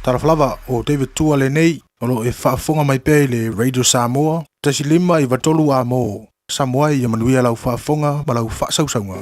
Talofa lava, o David Tua lenei, o lo o e faafofoga mai pea i le Radio Samoa, 1 5 9 A mo Samoa ia manuia lau faafofoga ma lau faasausauga.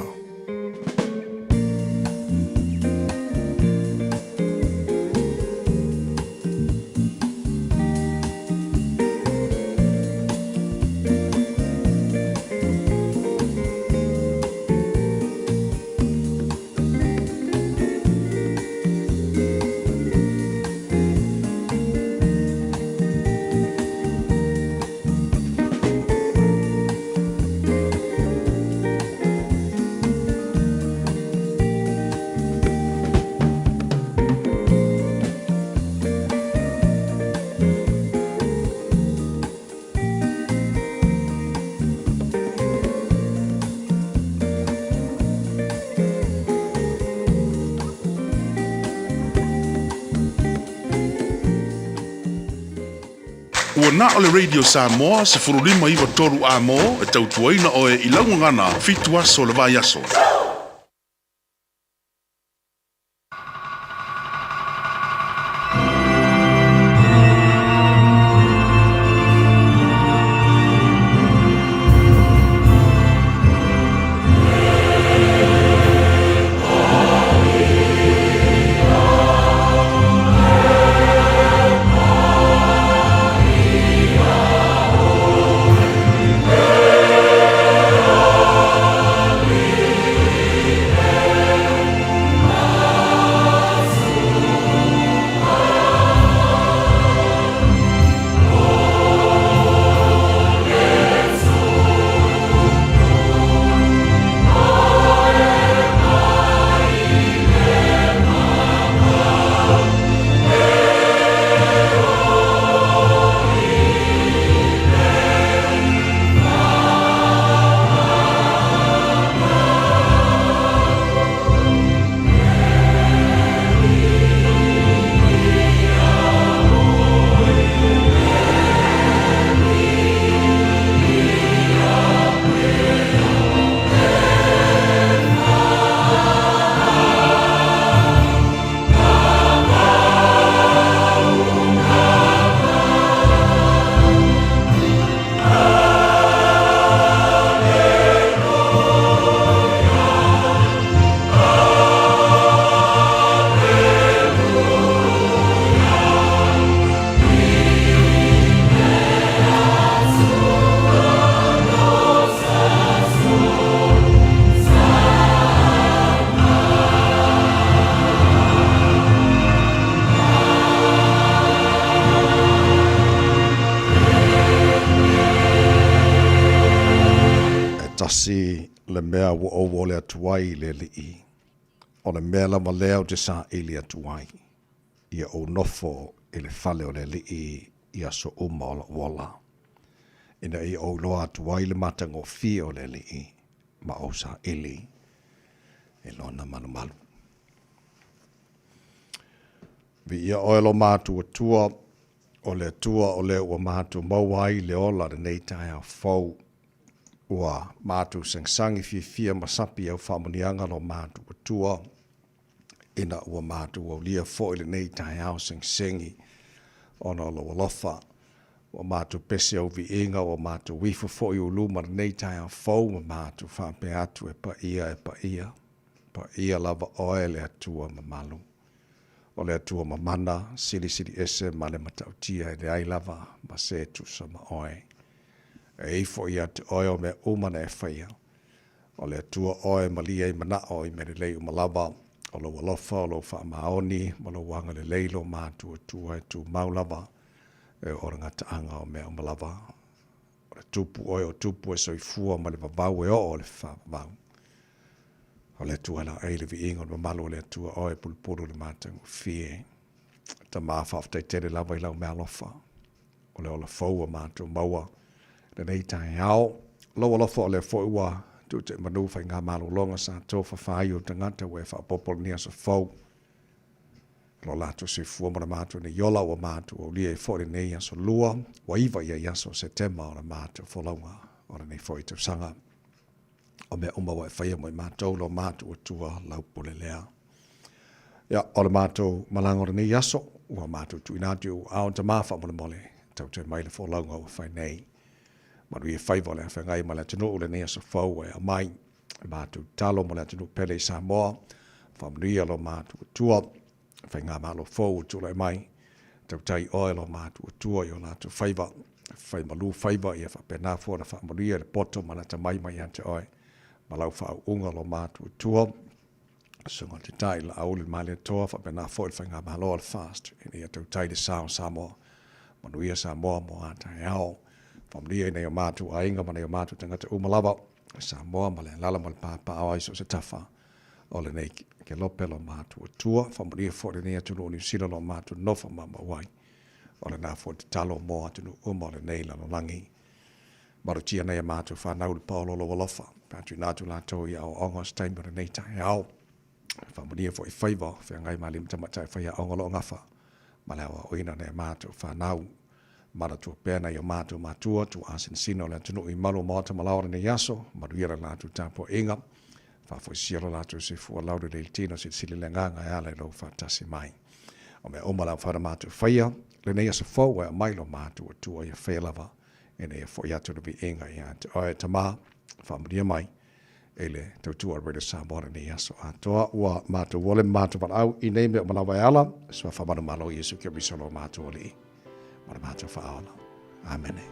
Ua na o le Radio Samoa 15 9 3 A mo e tautuaina oe i lau gagana fitu aso o le vaiaso. E tasi le mea ua ou ole atu ai i le Alii, o le mea lava lea ou te saili atu ai, ia ou nofo i le fale o le Alii i aso uma o lou ola, ina ia ou iloa atu ai le matagofie o le Alii ma ou saili i lona malumalu. Viia oe lo matou Atua, o le Atua o lea ua matou maua ai le ola lenei taeao fou. Ua matou sagisagi fiafia ma sapi au faamanuiaga lo matou Atua, ina ua matou aulia foi lenei taeao segisegi ona o lou alofa. Ua matou pese au viiga, ua matou ifo foi i luma lenei taeao fou ma matou faapea atu, e paia, e paia, paia lava oe le Atua mamalu. O le Atua mamana, silisili ese ma le matautia e leai lava ma se tusa ma oe. E ifo ia te oe o mea uma na e faia. O le Atua oe malie ai manao i mea lelei uma lava, o lou alofa, o lou faamaoni, ma lou agalelei lo matou Atua e tumau lava, e o le gataaga o mea uma lava. O le Tupu oe o Tupu e soifua ma le vavau e oo le faavavau. O le Atua e laei le viiga o le mamalu o le Atua oe e pulupulu le matagofie. Tama faafetai tele lava i lau meaalofa. O le ola fou ua matou maua lenei taeao. Lou alofa o lea foi ua tuuteimanu faigamalologa sa tofafa ai ou tagata ua e faaopoopo lenei aso fou. Lo latou soifua ma le matou nei ola ua matou aulia ai foi lenei aso lua, ua 9 ia i aso o Setema o le matou folauga o lenei foi tausaga. O mea uma ua e faia mo i matou, lo matou Atua lau pule lea. Ia, o le matou malaga o lenei aso. Ua matou tuuina atu i ou aao Tama faamolemole, tautai mai le folauga ua fai nei. Manuia faiva o le afeagai ma le atunuu lenei aso fou ua e aumai. Matou tatalo mo le atunuu pele i Samoa, faamanuia lo matou Atua, faigamalo fou ua tulai mai, tautai oe lo matou Atua i o latou faiva, fai malu faiva ia faapena fua ona faamanuia i le poto ma le atamai mai ia te oe, ma lau faauuga lo matou Atua. Susuga Taitai Laauli Malietoa faapena foi le Faigamalo a le FAST ina ia tautai le sa o Samoa. Manuia Samoa mo a taeao. Faamanuia i nai o matou aiga ma nai o matou tagata uma lava i Samoa ma le alaala ma le papaaao ai so o se tafa o lenei kelope lo matou Atua. Faamanuia foi lenei atunuu o Niu Sila lo matou nofo maumau ai. O lena foi tatalo mo atunuu uma o lenei lalolagi. Malutia nai a matou fanau i le paolo o lou alofa, pe a tuuina atu latou i aoaoga o se taimi o lenei taeao. Faamanuia foi i faiva o feagai ma alii ma tamaitai faiaoga o lo o gafa ma le aoaoina o nai a matou fanau. Manatua pea nai o matou matua, tuaasinasina o le atunuu i malu o maota ma laoa lenei aso, manuia le latou tapuaiga, faafoisia lo latou soifua laulelei i le tino, silisili le agaga e ala i lou faatasi mai. O mea uma la ua fai matou faia, lenei aso fou e aumai lo matou Atua ia faia lava, ina ia foi atu le viiga ia te oe Tama, faamanuia mai i le tautua a Radio Samoa lenei aso atoa. Ua matou ole ma matou valaau i nei mea uma lava e ala, suafa manumalo o Iesu Keriso lo matou Alii ma le matou Faaola. Amene.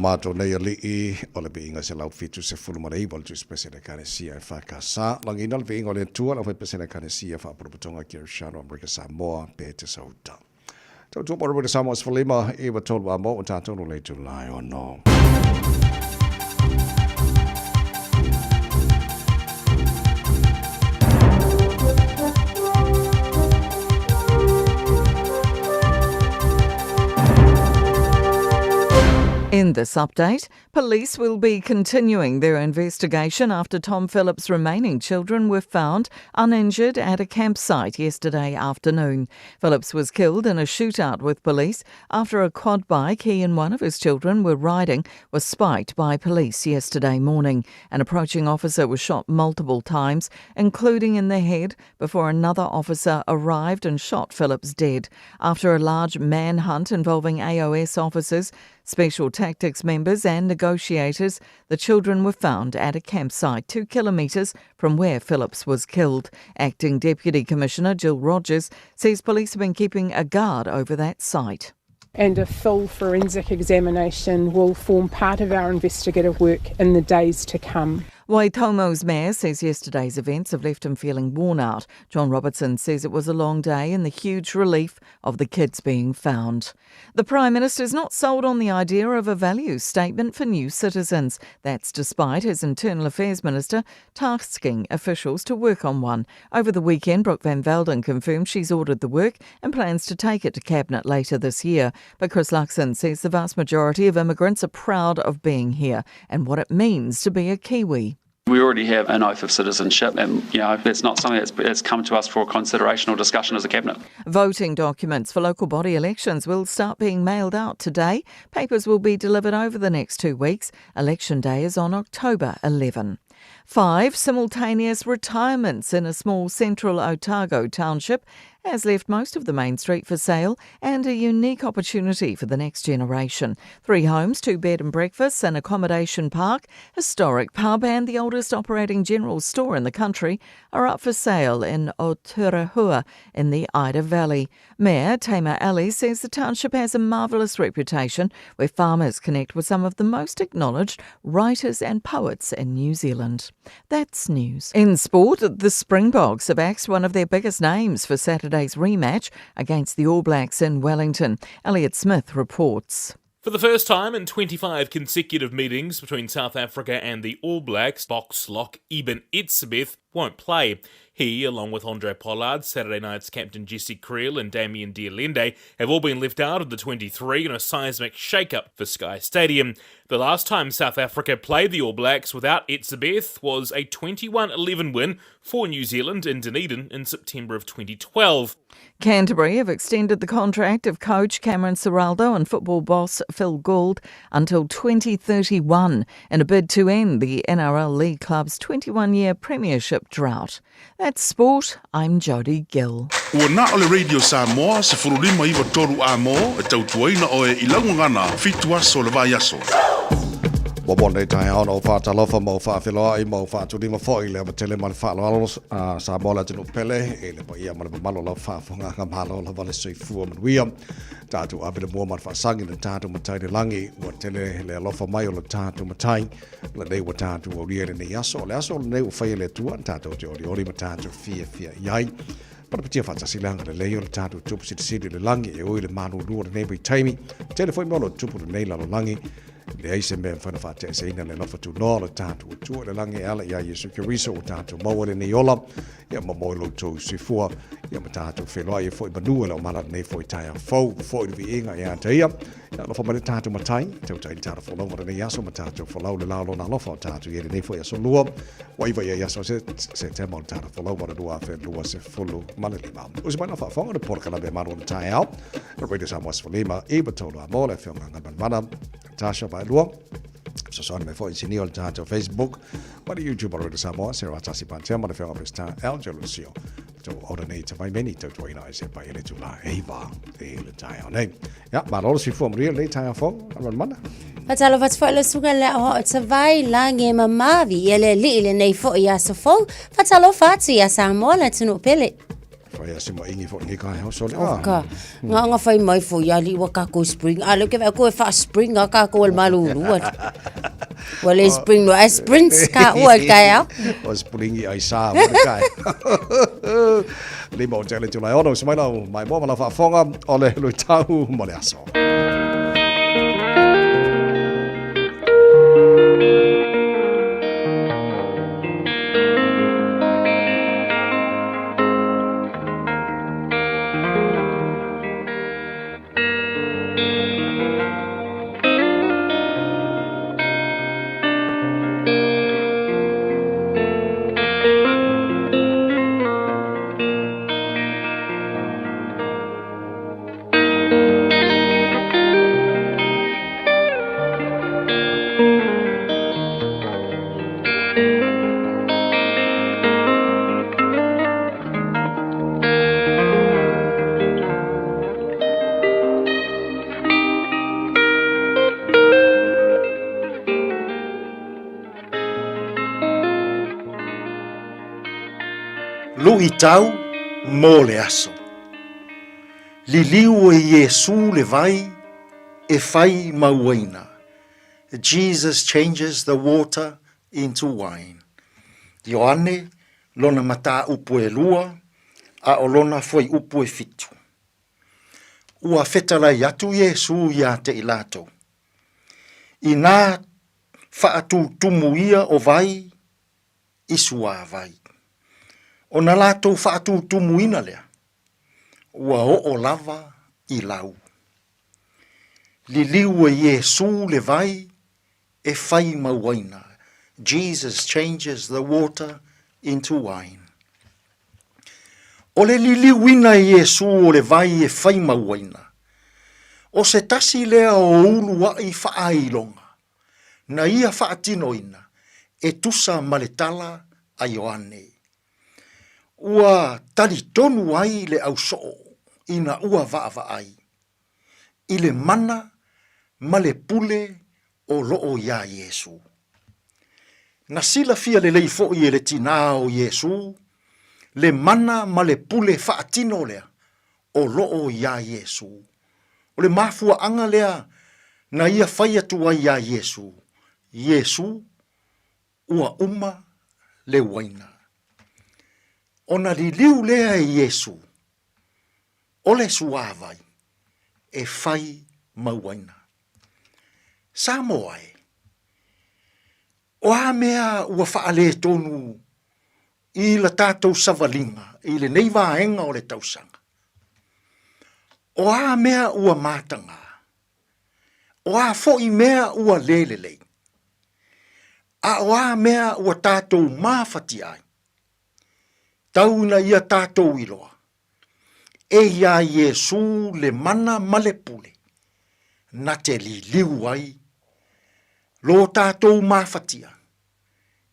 matou nei Alii, o le viiga 179 o le Tusi Pese a le Ekalesia EFKS. Lagiina le viiga o le Atua, le Aufaipeseana Ekalesia, Faaputaputoga Kerisiano Amerika Samoa, Petesauta. Tautua mo Amerika Samoa 15, 9 3 a mo o tatou no le itula e ono. In this update, police will be continuing their investigation after Tom Phillips' remaining children were found uninjured at a campsite yesterday afternoon. Phillips was killed in a shootout with police after a quad bike he and one of his children were riding was spiked by police yesterday morning. An approaching officer was shot multiple times, including in the head, before another officer arrived and shot Phillips dead. After a large manhunt involving AOS officers, special tactics members, and negotiators, the children were found at a campsite 2 kilometres from where Phillips was killed. Acting Deputy Commissioner Jill Rogers says police have been keeping a guard over that site. And a full forensic examination will form part of our investigative work in the days to come. Waitomo's mayor says yesterday's events have left him feeling worn out. John Robertson says it was a long day and the huge relief of the kids being found. The Prime Minister is not sold on the idea of a value statement for new citizens. That's despite his Internal Affairs Minister tasking officials to work on one. Over the weekend, Brooke Van Velden confirmed she's ordered the work and plans to take it to Cabinet later this year. But Chris Luxon says the vast majority of immigrants are proud of being here and what it means to be a Kiwi. We already have an oath of citizenship, and that's not something that's come to us for consideration or discussion as a cabinet. Voting documents for local body elections will start being mailed out today. Papers will be delivered over the next 2 weeks. Election day is on October 11. 5 simultaneous retirements in a small central Otago township has left most of the main street for sale and a unique opportunity for the next generation. 3 homes, 2 bed and breakfasts, an accommodation park, historic pub and the oldest operating general store in the country are up for sale in Oturehua in the Ida Valley. Mayor Tamer Ali says the township has a marvellous reputation where farmers connect with some of the most acknowledged writers and poets in New Zealand. That's news. In sport, the Springboks have axed one of their biggest names for Saturday's rematch against the All Blacks in Wellington. Elliot Smith reports. For the first time in 25 consecutive meetings between South Africa and the All Blacks, Boks lock Eben Etzebeth won't play. He, along with Andre Pollard, Saturday night's captain Jesse Kriel and Damian de Allende, have all been left out of the 23 in a seismic shake-up for Sky Stadium. The last time South Africa played the All Blacks without Etzebeth was a 21-11 win for New Zealand in Dunedin in September of 2012. Canterbury have extended the contract of coach Cameron Ciraldo and football boss Phil Gould until 2031 in a bid to end the NRL League club's 21-year premiership drought. That's sport. I'm Jodie Gill. Ua na o le Radio Samoa, 1593 a mo, e tautuaina oe i lau gagana, 7 aso le vaiaso. Ua mo nei taeao na o whātalofa ma o whaafeloai ma o whaatulima foi le amatele ma le whaaloalo Samoa le atunuu pele e le paia ma le mamalo lau faafogaaga malo lava le soifua manuia. Tatou ave le mua ma le faasaga i le tatou matai le lagi ua tele le alofa mai o le tatou matai lenei ua tatou aulia i lenei aso. O le aso lenei ua faia e le Atua tatou te olioli ma tatou fiafia i ai. Panapatia faatasi le agalelei o le tatou Tupu Silisili i le lagi e ui le malulu o lenei vaitaimi. Tele foi mea o lo o tupu i lenei lalolagi. Leai se mea e mafai ona faateeseina le alofa tunoa o le tatou Atua i le lagi e ala iā Iesu Keriso ua tatou maua lenei ola, ia ma mo i lo outou soifua, ia ma tatou feiloai ai foi manu e le o mala lenei foi taeao fou, foi le viiga ia te ia. Ia alofa mai le tatou matai, tautai le tatou folauga lenei aso ma tatou folau le lao lona alofa o tatou i lenei foi aso lua. Ua iva ia i aso se Setema o le tatou folauga o le 2025. Usi mai lau faafofoga le polokalame malu o le taeao. Radio Samoa 15 i tolu a mo le afioga Galumalemana Tasha Vaelua. Fesoasoani mai foi inisinia o le tatou Facebook ma le YouTube o Radio Samoa, Sarah Tasi Pantea ma le afioga Pesita L. Lucio. Tou ora nei te vaimeni tautuaina ai se pai e le tula e iva e le taeao nei. Ia, malo le soifua manuia lenei taeao fou, Galumalemana. Faatalofa atu foi le susuga i le aoao o Tavai lagi e mamavi ia le alii lenei foi aso fou. Faatalofa atu ia Samoa le atunuu pele. Fai a se maingi fo ni kai hau sole. Oh ka. Nga nga fai mai fo ia li wa ka ko spring. A le ke ko e fa spring a ka ko el malulu. Ua le spring no ai sprints ka ua i kai au. O spring i ai sa mo le kai. Lima o tele tulai ono, se mai lau mai mo ma lau faafofoga o le luitau mo le aso. Luitau mo le aso. Liliu e Iesū le vai e fai ma uaina. Jesus changes the water into wine. Ioane, lona mataupu e lua, a o lona fuaiupu e fitu. Ua fetalai atu Iesū iā te i latou. Inā faatūtumu ia o vai i suāwai. Ona latou faatūtumuina lea, ua oo lava i lau. Liliu e Iesū le vai e fai ma uaina, Jesus changes the water into wine. O le liliuina e Iesū o le vai e fai ma uaina, o se tasi lea o uluaʻi faailoga na ia faatinoina e tusa ma le tala a Ioane. Ua talitonu ai le ausoo ina ua vaavaai i le mana ma le pule o loo iā Iesū. Na silafia lelei foʻi e le tinā o Iesū le mana ma le pule faatino lea o loo iā Iesū. O le mafuaaga lea na ia fai atu ai iā Iesū, Iesū, ua uma le uaina. Ona liliu lea e Iesū, o le suāwai e fai ma uaina. Samoa e, o a mea ua faaletonu i la tatou savaliga i lenei vaega o le tausaga? O a mea ua matagā? O a foi mea ua le lelei? A o a mea ua tatou mafatia ai? Tau ina ia tatou iloa, e iā Iesū le mana ma le pule, na te liliu ai lo tatou mafatia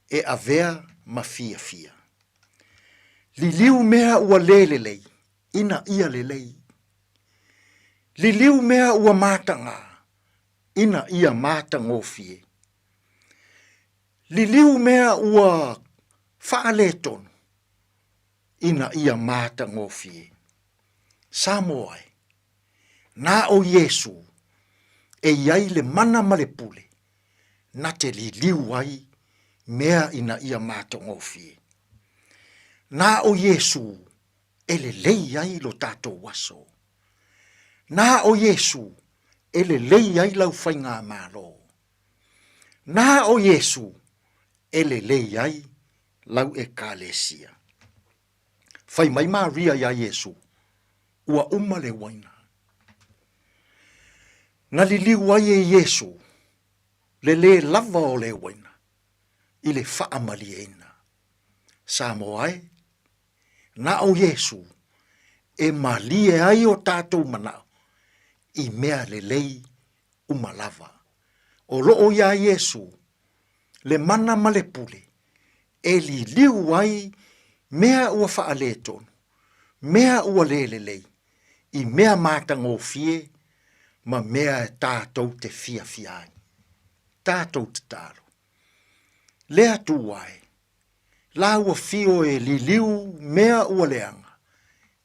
e avea ma fiafia. Liliu mea ua le lelei, ina ia lelei. Liliu mea ua matagā, ina ia matagofie. Liliu mea ua faaletonu ina ia matagofie. Samoa e, na o Iesū e i ai le mana ma le pule na te liliu ai mea ina ia matagofie. Na o Iesū e lelei ai lo tatou aso. Na o Iesū e lelei ai lau faigamalo. Na o Iesū e lelei ai lau Ekalesia. Fai mai Maria iā Iesū, Ua uma le uaina. Na liliu ai e Iesū le lē lava o le uaina i le faamalieina. Samoa e, na o Iesū e malie ai o tatou manaʻo i mea lelei uma lava. O loo iā Iesū le mana ma le pule e liliu ai mea ua faaletonu, mea ua le lelei, i mea matagofie ma mea e tatou te fiafia ai. Tatou tatalo. Le Atua e, la ua fio e liliu mea ua leaga.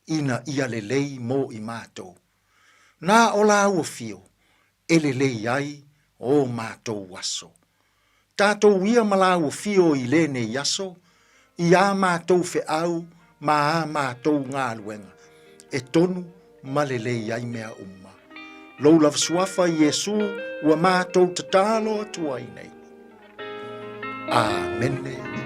ina ia lelei mo i matou. Na o lāua fio e lelei ai o matou aso. Tatou ia ma lāua fio i lenei aso, i ā matou feau ma ā matou galuega, e tonu ma lelei ai mea uma. Lou lava suafa Iesu ua matou tatalo atu ai nei. Amene.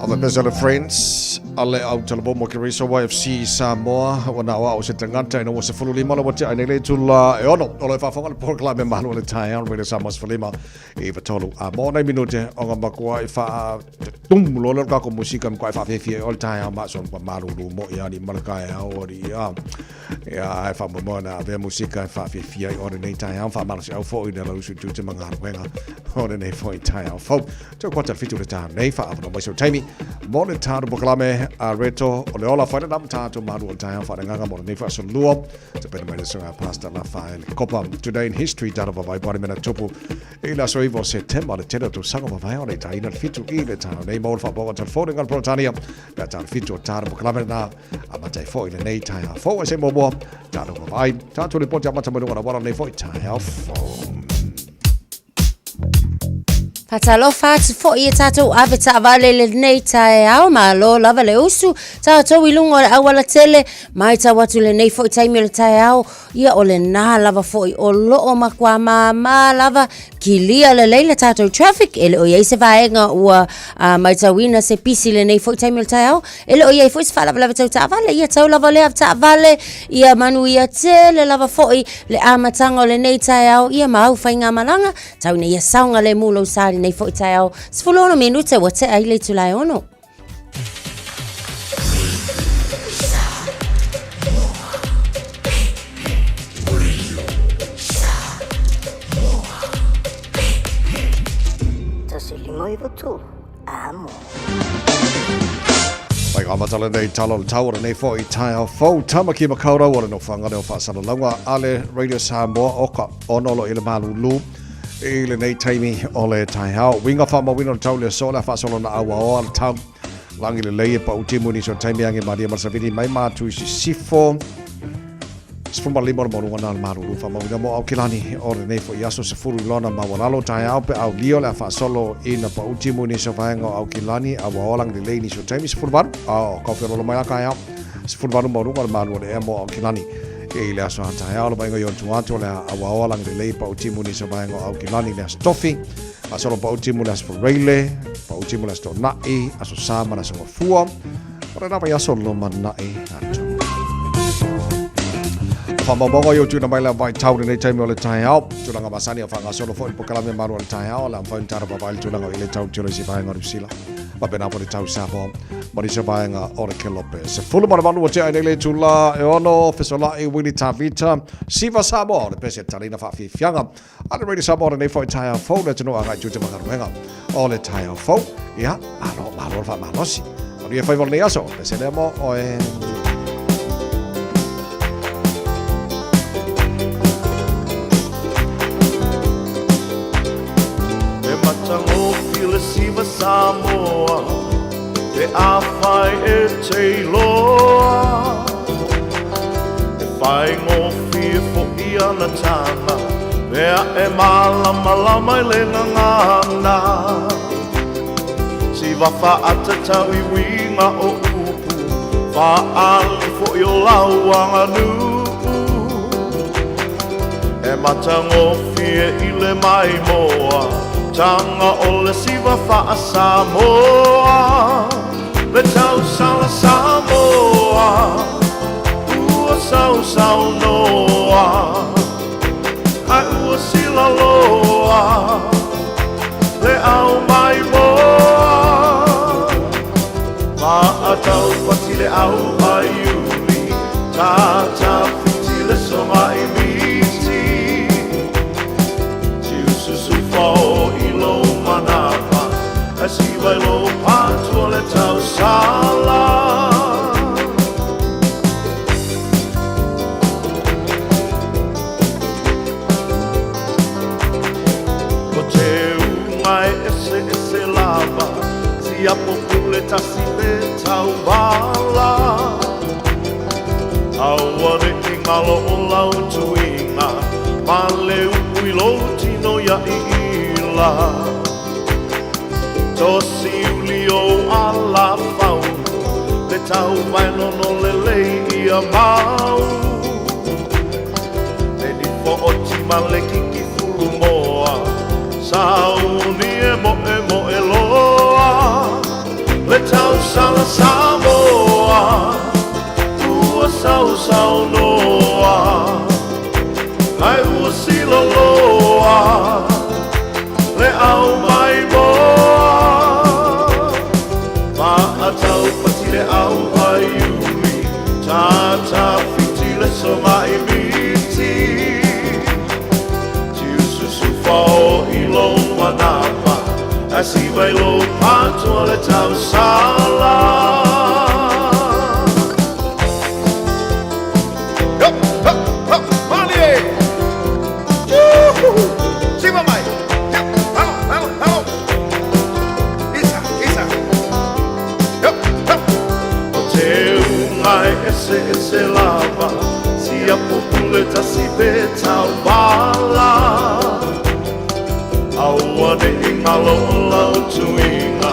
Other episode of Friends. a le au talavomo ke Race YFC Samoa ua na o au se tagata ina ua 15 le ua tea ai nei le itula e ono o lo e faafofoga le polokalame malu o le taeao Radio Samoa 15 i 3 a mo nei minute o nga makua i faa tumu loa le kako musika mkwa i faafiafia o le taeao ma so ma malulu mo ia ni malakae o ri ia ia ai faamoemoe na avea musika e faafiafia i o lenei taeao faamalosi au foi le lausu tiute ma galuega o lenei foi taeao fou. Tau kuata le 7 le taeao nei faaavanoa mai sau taimi mo le tatou polokalame a Reto o le ola whaina nam tātou maru o le taeao whaanagaga mo lenei whaasolua te pena mai le songa Pastor Rafael Kopa. Today in history tata vavai pare mena tupu i le aso 9 o Setema le tele o tausaga vavae o le taina le 7 i le taeao nei mo le faapoga telefone ngā Peretania pe a tāna 7 o tāna polokalame nā a matai foi lenei taeao fou e se muamua tātou vavai tātou ripoti amata mai lunga rawara nei foi taeao fou. Faatalofa atu foi e tātou ave taavale i lenei taeao, malo lava le usu, tātou i luga o le auala tele, maitau atu lenei foi taimi o le taeao, ia o lenā lava foi o loo makuā māmā lava, kilia lelei le tātou traffic, e le o i ai se vaega ua maitauina se pisi lenei foi taimi o le taeao, e le o i ai foi se faalavelave tau taavale, ia tau lava lea taavale, ia manuia tele lava foi le amataga o lenei taeao, ia ma au faigamalaga, Tau ina ia saogalemu lou sa i lenei foi taeao. 16 minute ua tea ai le itula e ono. Mai ngā matala nei tala o le tau o lenei foi taeao fou Tamaki Makaurau o le nofoaga lea o faasalalauga a le Radio Samoa o ka ono lo i le malulu i lenei taimi o le taeao. Uiga faamauina o le tau le aso le a faasolo na auaoa le tau lagi lelei e pau timu nisi o taimi age malia ma le savili mai matu i sisifo. 15 o le maualuga na o le malulu faamauina mo Aukilani o lenei foi aso 10 i lona maualalo taeao pe aulia o le a faasolo ina pau timu nisi o vaega o Aukilani auaoa lagi lelei nisi o taimi 18 a o kaufeololo mai a taeao 18 maualuga o le malu o le ea mo Aukilani i le aso a taeao le vaaiga i ona tua atu o le a auaoa lagi lelei pau timu nisi o vaega o Aukilani le aso Tofi faasolo pau timu le aso Fureile pau timu le aso Tona'i aso Sa ma le aso Gafua o le lava i aso lumanai atu. Whamaumaunga i o tuna mai la vai tau lenei taimi o le taeao. Tulaga masani o whangasolo foi le pokalame maru o le taeao. Le amwhai tara vavai le tulaga i le tau tiro i si vaenga o Niu Mapena po le tau Samoa. Ma nisi o vaenga o le Kelope. 18 o tea ai nei le itula e ono fesolai Willie Tavita. Siva Samoa o le pese talina whaafiafiaga. A le Radio Samoa lenei foi taeao fou le atunuu agai tute ma galuega o le taeao fou. Ia, malo, malo le faamalosi. Manuia faiva o lenei aso, pese lea mo oe. E matagofie le siva Samoa Pe afai e te iloa E faigofie foi ana taga Mea e malamalama i le gagana Siva faatatau i uiga o upu Faaali foi o lau aganuu E matagofie i le maimoa Taga o le siva faa-Samoa Le tausala Samoa Ua sausaunoa Ae ua silaloa Le au maimoa Maataupati le au a Iuli Tatafiti le soga i miti Tiususu fao i lou manava Ae siva i lou patua le tausala. Ko te unga e eseese lava, Siapo pule tasi le tauvala. Aua ne i ngalo o lau tuiga, Ma le upu i lou tino ia iila. Tosi uli ou ala faunu, Le tauvae nono lelei ia mau. Le nifo o tima le kiki fulumoa, Sauni e moemoe loa, Le tausala Samoa. siloloa le au mai moa. Maatau pati le au ai uli, tata fiti le soma'i miti. Tiususu fao i lou manapa, ae siva i lou patoa le tausala. O te unga e eseese lava, siapo pule tasi pe tauvala. Aua ne i ngalo o lau tuiga,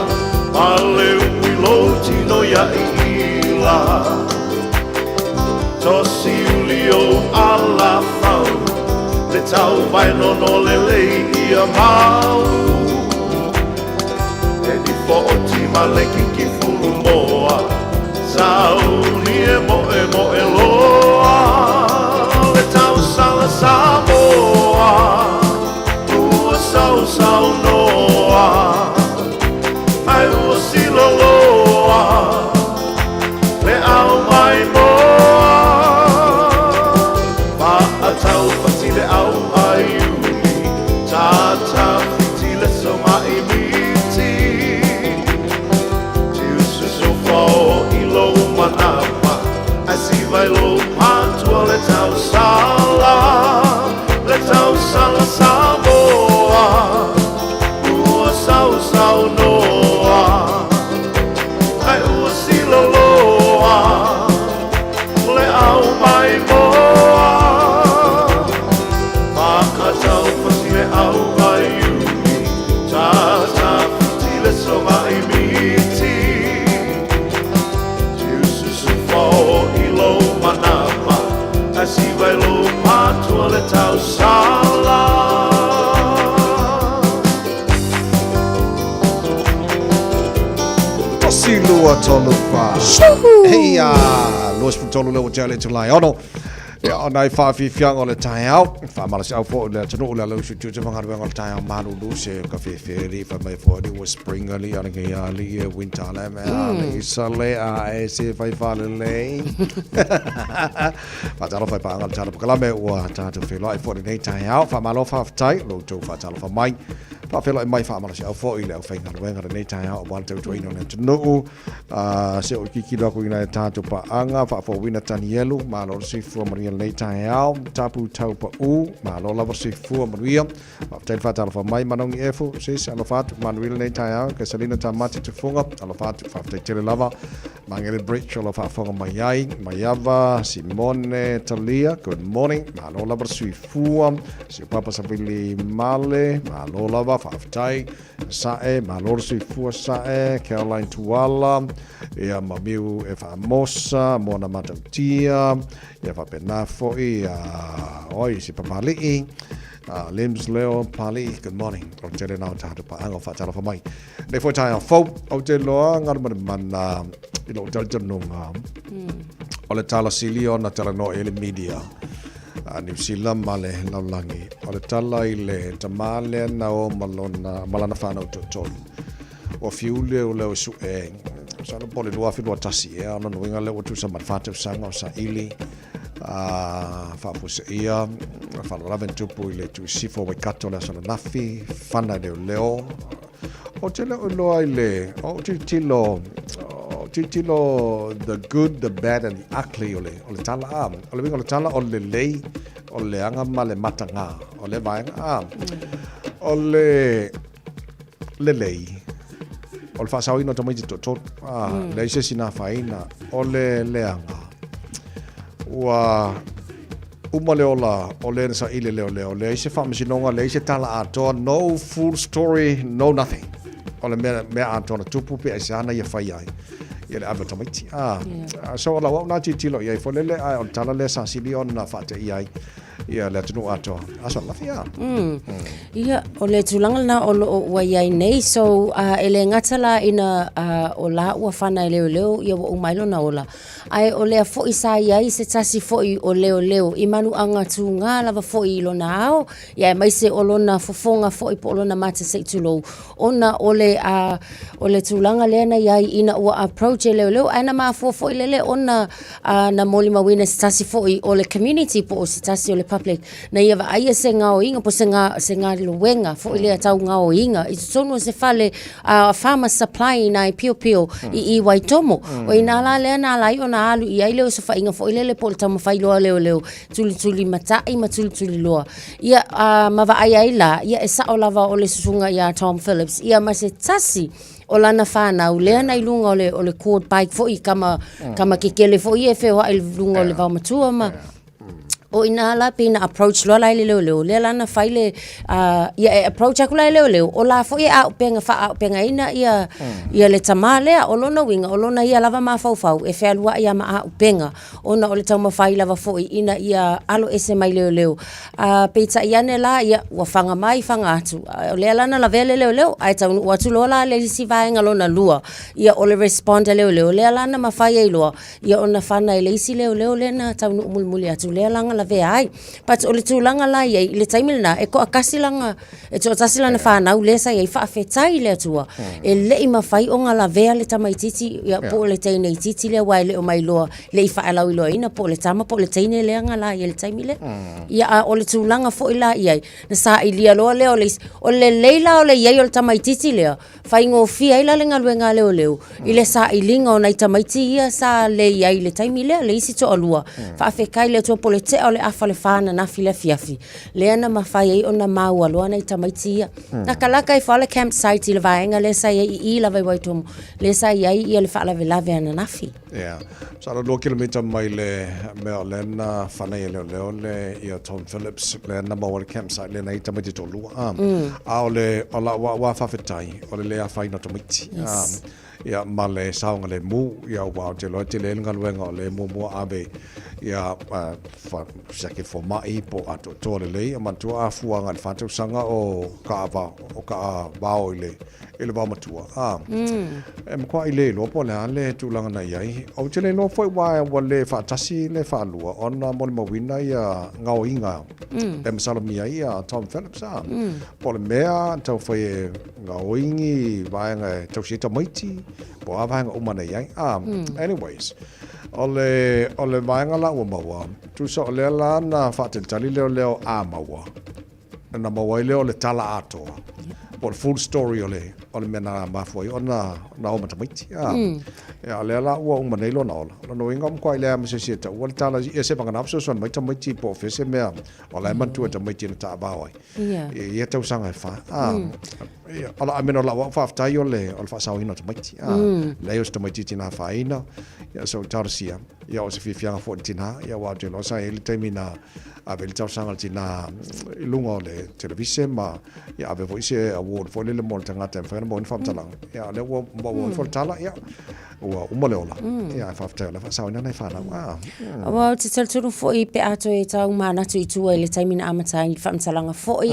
pale ui lou tino ia iila. Tosi uli ou ala fau, le tau vai nono lelei ia mau. E nifo o tima le kiki fulu moa, sauni e moe moe loa. Le tau sala Samoa, ua sau sau noa, ai ua siloloa. Le au mai moa, maatau pati le au ai uli, tata fiti le soma'i miti. Tiususu fao i lou manapa, ae siva i lou patua le tausala, le tausala Samoa, ua sausau noa. Ai ua siloloa le au mai moa. Makatau pati le au ai uli, tata fiti le soma'i miti. Tiususu fao i lou manapa, ae siva i lou patua le tausala. Tasi lua tolu fa. Heia! 23 lea ua tea le itula e ono. Ia, o nai whaafiafiaga o le taeao. Whaamalasiau fo le atunuu le ala usu tiute ma galuega o le taeao malulu se ka whewheri whai mai fo ali ua spring ali ala ke ali e winter le me ali isa le a e se whai whale lei. Whaatalofa i paanga le tala pakalame ua tātou wheloai fo lenei taeao. Whaamalo whaaftai, lo tou whaatalofa mai. Faafeiloai mai faamalosiau foi i le aufaigaluega lenei taeao aua le tautuaina o le atunuu. Se o kikilo aku i nai tatou paaga, faafouina Tanielu, malo le soifua manuia lenei taeao, Tapu Tau Pau, malo lava le soifua manuia. Faafetai le faatalofa mai Manogi Efu, sis, alofa atu, manuia lenei taeao, Kesalina Tamati Tufunga, alofa atu, faafetai tele lava. Mangele Bridge o lo faafofoga mai ai, Maiava, Simone, Talia, good morning, malo lava le soifua, Si Papa Savili Male, malo lava, faafetai, Sa'e, malo le soifua Sa'e, Caroline Tuala, ia ma Miu e Faamosa, Moana Matautia, ia faapena foi, ia, oi, si Papali'i, Lims Leo Pali'i, good morning. O le tele na o tatou paaga o faatalofa mai. Nei foi taeao fou, ou te iloa galu ma le mana i lou talitonuga, o le tala sili ona talanoa i ai le media a Niu Sila ma le lalolagi, o le tala i le tamā lea na o ma lona, ma lana whanau toatolu. Ua fiu leoleo e suʻe, masalo po o le 2021 ea, ona nuiga lea ua tusa ma le fa tausaga o saili a faafuaseia faalavelave na tupu i le Tuisifo o Waikato le aso ananafi, fana i leoleo. Ou te le o iloa i le, o tilotilo, o tilotilo the good, the bad and the ugly o le, o le tala a. O le uiga o le tala o le lelei, o le leaga ma le matagā, o le vaega a. O le lelei, o le faasaoina o tamaiti toatolu, a, leai se isi na afaina, o le leaga, ua Uma le ola o le na saili leoleo, leai se faamasinoga, leai se tala atoa, no full story, no nothing. O le mea, mea atoa na tupu pe aisea na ia fai ai. Ia le ave o tamaiti. Ah, yeah. So o lau au na tilotilo i ai foi lele, ae o le tala lea sa sili ona faateia ai. ia le atunuu atoa. Aso ananafi a. Ia, o le tulaga lena o lo o ua i ai nei. So, e le gata la ina o la ua fana e leoleo ia ua uma ai lona ola, ae o lea foi sa i ai se tasi foi o leoleo i manuaga tuga lava foi i lona ao, ia aemaise o lona fofoga foi po o lona mata se i tulou, ona o le, o le tulaga lea na i ai ina ua approach e leoleo, ae na mafua foi lele ona na molimauina se tasi foi o le community po o se tasi o le public na ia vaaia se gaoiga po o se, ga, se galuega foi lea tau gaoiga i totonu o se fale farmer supply i nai piopio i i Waitomo. O ina la lea na ala ai ona alu i ai le osofaiga foi lele po o le taumafai loa leoleo tulitulimatai ma tulituliloa. Ia, ma vaai ai la, ia e sao lava o le susuga ia Tom Phillips, ia ma se tasi o lana fanau lea na i luga o le, o le quad bike foi, kama, kama kekele foi ia e feoai i luga o le vaomatua ma, O ina la pei na approach loa la e le leoleo, lea la na fai le, ia e approach atu la e leoleo, o la foi e auupega, faaauupegaina ia, ia le tama lea. O lona uiga, o lona ia lava mafaufau e fealuai lava ma auupega, ona o le taumafai lava foi ina ia alo ese mai leoleo. Peitai ane la, ia, ua faga mai faga atu, o lea la na lavea le leoleo, ae taunuu atu loa la le isi vaega lona lua, ia o le respond a leoleo, lea la na mafai ai loa Ia ona fana e le isi leoleo lea na taunuu mulimuli atu lea la na lavea ai. But o le tulaga la i ai i le taimi lena e toatasi lana e toatasi lana fanau lea sa i ai faafetai i le Atua e le i mafai ona lavea le tamaitiiti ia po o le teine itiiti lea aua e le o mailoa le i faalauiloaina po o le tama po o le teine lea na la i ai i le taimi lea. Ia a o le tulaga foi la i ai na sailia loa lea o le isi o le lelei la o le i ai o le tamaitiiti lea Faigofie ai la le galuega a leoleo i le sailiga o nai tamaiti ia sa le i ai i le taimi lea, le isi toalua. Faafetai i le Atua po o le tea o le afa o le fa ananafi i le afiafi, lea na mafai ai ona maua loa nai tamaiti ia. Latalata ifo lava le camp site i le vaega lea sa i ai i i lava i Waitomo, lea sa i ai le faalavelave ananafi. Ia, masalo 2 kilomita mai le mea o lea na fana i e leoleo le ia Tom Phillips lea na maua le campsite lea na i tamaiti toalua. A, a o le o lau au a faafetai o le le afaina o tamaiti. Yes. A, ia ma le saogalemu ia aua ou te iloa e tele le galuega o lea e muamua ave ia fa, siaki fomai po o atoatoa lelei ia manatua a fua agai i le fa tausaga o kaava o kaavao i le i le vaomatua. A, e matuai le iloa po o le a le tulaga na i ai. Ou te le iloa foi aua ua le faatasi le faalua ona molimauina ia gaoiga e masalomia ai ia Tom Phillips. A, po o le mea taumafai e gaoi ni vaega e tausi ai tamaiti, po o a vaega uma na i ai. A, anyways, o le, o le vaega la ua maua, tusa o lea la na faatalitali leoleo a maua, Ona maua ai lea o le tala atoa, po o le full story o le, o le mea na mafua ai ona na o ma tamaiti. A, Ia, o lea la ua uma nei lona ola. O lona uiga ua matuai leai ma se isi e taua le tala, ia se vagana fesoasoani mai tamaiti po o fea se mea o la e manatua e tamaiti na taavao ai. I ia tausaga e fa. A, ia, o la, I mean, o lau au faafetai o le, o le faasaoina o tamaiti. A, leai o se tamaitiiti na afaina, ia, so talosia, ia o se fiafiaga foi i le tina, ia aua ou te iloa sa i ai le taimi na ave le talosaga a le tina i luga o le televise ma ia ave foi se award foi lele mo le tagata e mafai ona maua ai ni faamatalaga. Ia o lea ua maua ifo le tala, ia ua uma le ola. Ia ae faafetai o la e faasaoina nai fanau. Ah. Aua ou te talitonu foi pe a toe tau manatu i tua i le taimi na amata ai le faamatalaga foi,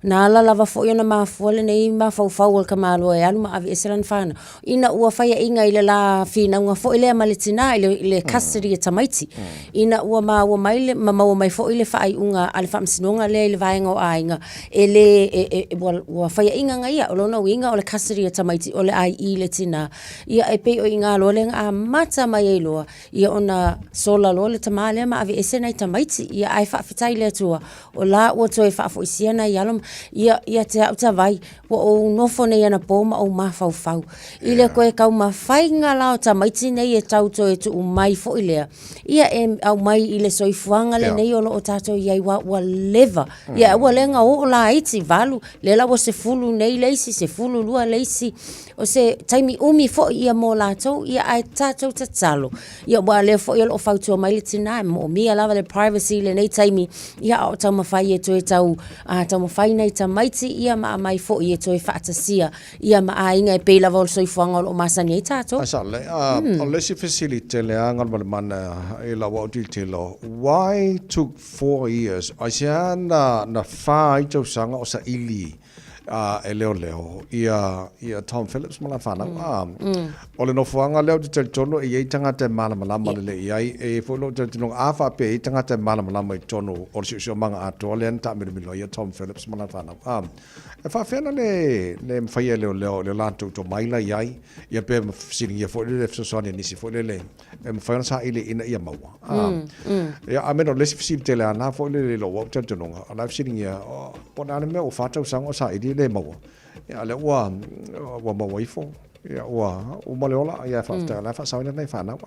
na ala lava foi ona mafua lenei mafaufau o le tamaloa e alu ma aveese lana fanau. Ina ua faiaina i le la finauga foi lea ma le tina i le, i le custody e tamaiti. Ina ua maua mai le, ma maua mai foi le faaiuga a le Faamasinoga lea i le vaega o aiga, e le, e, e, ua, ua faiaina na ia. O lona uiga o le custody a tamaiti o le a i le tina. Ia e pei o i ina loa lea na amata mai ai loa, ia ona sola loa le tama lea ma aveese nai tamaiti. Ia ae faafetai i le Atua, o la ua toe faafoisia nai alo ma, ia, ia te au Tavai, Ua ou nofo nei anapo ma ou mafaufau i le toe taumafaiga la o tamaiti nei e tau toe tuu mai foi lea, ia e aumai i le soifuaga lenei o lo o tatou i ai aua ua leva. Ia ua le gaoo laiti, 8, lea la ua 10 nei le isi, 12 le isi. O se taimi umi foi ia mo mo latou, ia ae tatou tatalo. Ia aua o lea foi o lo o fautua mai le tina e moomia lava le privacy i lenei taimi, ia a o taumafai e toe tau taumafai nai tamaiti ia ma aumai foi e toe faatasia ia ma aiga e pei lava o le soifuaga o lo o masani ai tatou. Ae sao lelei. O le isi fesili tele lava Galumalemana i lau au tilotilo, why took 4 years? Aisea na fa ai tausaga o saili e leoleo ia ia Tom Phillips ma lana fanau? O le nofoaga lea ou te talitonu e i ai tagata e malamalama lelei i ai. E i ai foi lou talitonuga a faapea e i ai tagata e malamalama i totonu o le siosiomaga atoa lea na taamilomilo ai ia Tom Phillips ma lana fanau. E faafefea ona le le mafai e leoleo i le latou tomai la i ai, ia pe fesiligia foi lele fesoasoani a nisi foi lele e mafai ona saili ina ia maua. Ia, a mea o le isi fesili tele lava na foi lele i lou au talitonuga, o la e fesiligia, po o le a le mea ua fa tausaga o saili e le maua. Ia, a o lea ua ua maua ifo, ia ua uma le ola, ia faafetai o la e faasaoina nai fanau.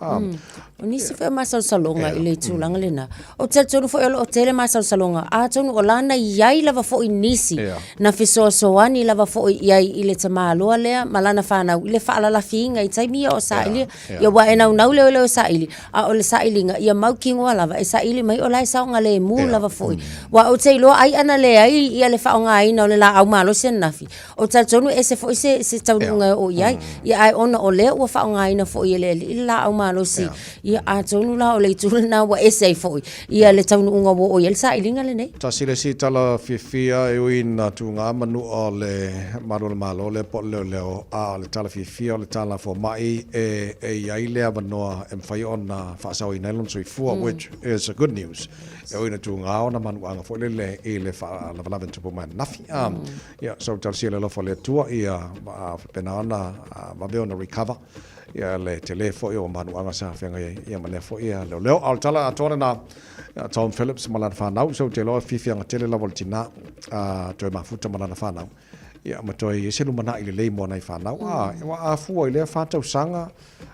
O nisi foi o masalosaloga i le tulaga lena. Ou te talitonu foi o lo o tele masalosaloga, atonu o la na i ai lava foi nisi na fesoasoani lava foi i ai i le tamaloa lea ma lana fanau i le faalalafiina i taimi ia o sailia. Ia aua e naunau leoleo e saili, a o le sailiga ia mautinoa lava e saili mai o la e saogalemu lava foi. Aua ou te iloa ai ana leai ia le faaaogaina o le laau malosi ananafi, Ou te talitonu e ese foi se, se taunuuga e oo i ai. Ia, ae ona o lea ua faaaogaina foi e le alii le laau malosi, ia, atonu la o le itu lena ua ese ai foi ia le taunuuga ua oo i ai le sailiga lenei. Tasi le isi tala fiafia e ui ina tuga manua o le Malu o le Malo lea po o le leoleo, a o le tala fiafia o le tala fomai e i ai le avanoa e mafai ona faasaoina ai lona soifua, which is a good news. E ui ina tuga ona manuaga foi lele i le faalavelave na tupu mai ananafi. Ia, so talosia le alofa o le Atua ia faapena ona vave ona recover ia le tele foi o manuaga sa feagai ai ia ma lea foi ia leoleo. A o le tala atoa lena ia Tom Phillips ma lana fanau, so ou te iloa fiafiaga tele lava o le tina a toe mafuta ma lana fanau ia ma toe i ai se lumanai lelei mo nai fanau. A, ua afua i lea fa tausaga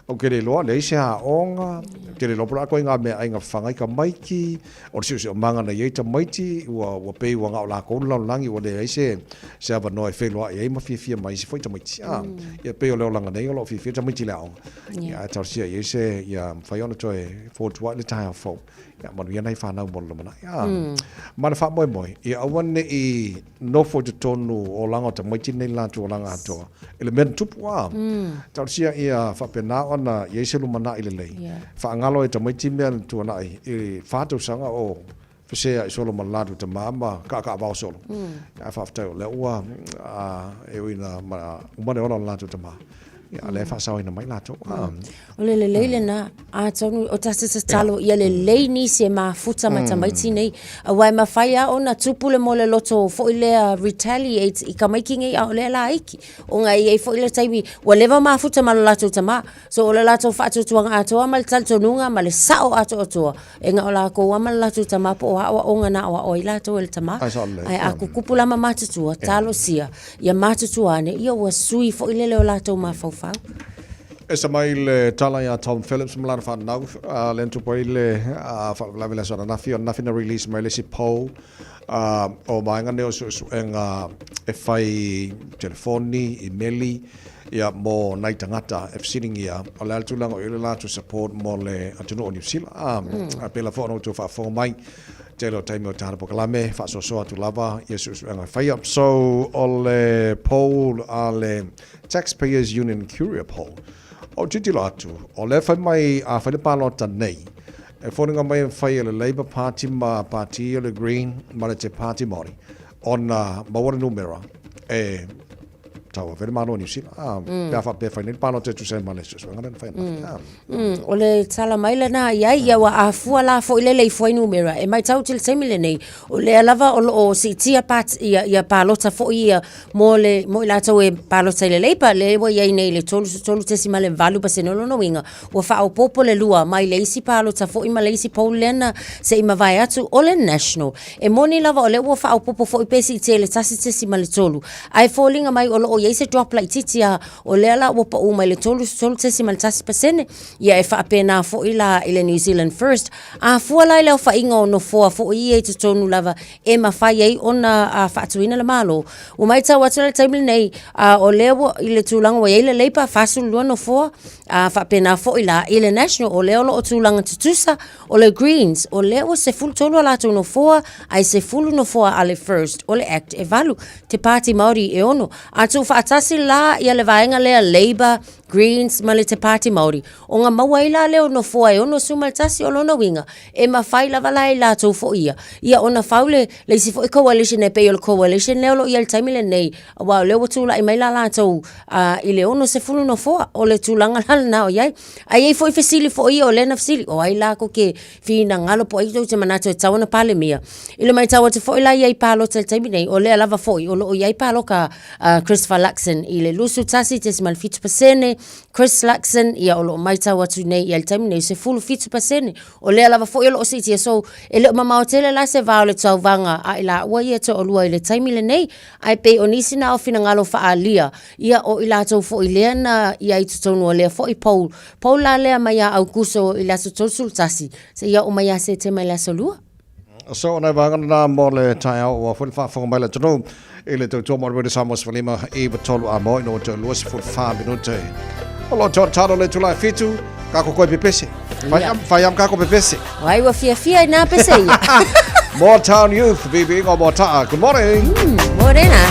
Ou te le iloa, leai se aoga, ou te le iloa po o le a ituaiga meaai na fafaga ai tamaiti, o le siosiomaga na i ai tamaiti, ua, ua pei ua na o latou le lalolagi ua leai se, se avanoa e feiloai ai ma fiafia ma isi foi tamaiti. A, ia pei o le olaga nei o lo o fiafia tamaiti i le aoga. Ia, ae talosia i ai se, ia mafai ona toe fotuai le taeao fou. Ia manuia nai fanau mo le lumanai. A, ma le faamoemoe, ia aua ne i nofo i totonu o olaga o tamaiti nei le latou olaga atoa i le mea na tupu a. Talosia ia faapena ona i ai se lumanai lelei. Faagalo ai tamaiti mea na tuanai i fa tausaga o feseai solo ma le latou tama ma kaakaavao solo. Ae faafetai o lea ua e ui ina uma le ola o le latou tama, ia o lea e faasaoina mai latou. O le lelei lena, atonu o tatou tatalo ia lelei nisi e mafuta ma tamaiti nei, aua e mafai lava ona tupu le moleloto foi lea retaliate i tamaiti nei a o lea laiti, ona e i ai foi le taimi ua leva mafuta ma lo latou tama. So o le latou faatuatuaga atoa ma le talitonuga ma le sao atoatoa, e na o latou lava ma le latou tama po o a aoaoga na aoao ai latou e le tama. Ae a tutupu la ma matutua, talosia ia matutua ane, ia ua sui foi lele o latou mafaufau. Ese mai le tala ia Tom Phillips ma lana fanau, lea na tupu ai le faalavelave i le aso ananafi, o ananafi na release mai le isi poll o vaega nei o suesuega e fai telefoni, imeli, ia mo nai tagata e fesiligia o le a le tulaga o i ai le latou support mo le atunuu o Niu Sila. A pēlā foi ona outou faafofoga mai, tele o taimi o tāna polokalame, faasoasoa atu lava ia suesuega e faia. So, o le poll a le Taxpayers Union Curia Poll. Ou tilotilo atu, o lea e fai mai a fai le palota nei, e foliga mai e fai e le Labour Party ma Pati o le Green ma le Te Pāti Māori ona maua le numera e tauave le Malo o Niu Sila. A, pe a faapea e fai nei le palota e tusa ai ma le suesuega lea na fai ananafi. A. O le tala mai lena i ai, ia ua afua la foi lele i fuainumera. E matau atu i le taimi lenei, o lea lava o lo o siitia pat, ia, ia palota foi ia mo le, mo i latou e palota i le Labour, lea ua i ai nei i le 33.8%, o lona uiga, ua faaopoopo le lua mai le isi palota foi ma le isi poll lea na se i mavae atu, o le National. E moni lava o lea ua faaopoopo foi pe siitia i le 1.3, ae foliga mai o lo o i ai. i ai se drop laitiiti lava, o lea la ua pau mai le 33.1%, ia e faapena foi la i le New Zealand First. A fua la i le aofaiga o nofoa foi ia i totonu lava e mafai ai ona faatuina le Malo, ua matau atu la i le taimi lenei, o lea ua i le tulaga ua i ai le Labour, 42 nofoa, a faapena foi la i le National, o lea o lo o tulaga tutusa, o le Greens, o lea ua 13 a latou nofoa, ae 10 nofoa a le First, o le Act e 8, te Pāti Māori e 6. A tuufaatasi la ia le vaega lea Labour, Greens ma le Te Pāti Māori, ona maua ai la lea o nofoa e 61, o lona uiga, e mafai lava la e i latou foi ia, ia ona fau le, le isi foi coalition e pei o le coalition lea o lo o i ai i le taimi lenei, aua o lea ua tulai mai la latou i le 60 nofoa, o le tulaga la lena o i ai. Ae i ai foi fesili foi ia o lea na fesili, o ai la tou te finagalo po o ai tou te manatu e tatau ona Palemia. I le matau atu foi la i ai i palota i le taimi nei, o lea lava foi o lo o i ai paloka a Christopher Luxon i le 21.7%, Chris Luxon, ia o lo o matau atu nei i ai i le taimi nei, 17%. O lea lava foi o lo o siitia, so e le o mamao tele la se va o le tauvaga a i laua ia e toalua i le taimi lenei, ae pei o nisi na o finagalo faaalia, ia o i latou foi lea na i ai i totonu o lea foi poll. Poll la lea mai ia Aukuso i le aso 31, seia oo mai ia Setema i le aso 2. So, o nai vaega lena mo le taeao ua foi le faafofoga mai le atunuu i le tautua mo le Radio Samoa 15 93 a mo ina ua toe 24 minute. O lo toe talo le tula e fitu, kako koe pepese. Fai am, fai am kako pepese. Wai ua fiafia i nā pese ia. Motown Youth, viiviiga o Motaa. Good morning. Morena.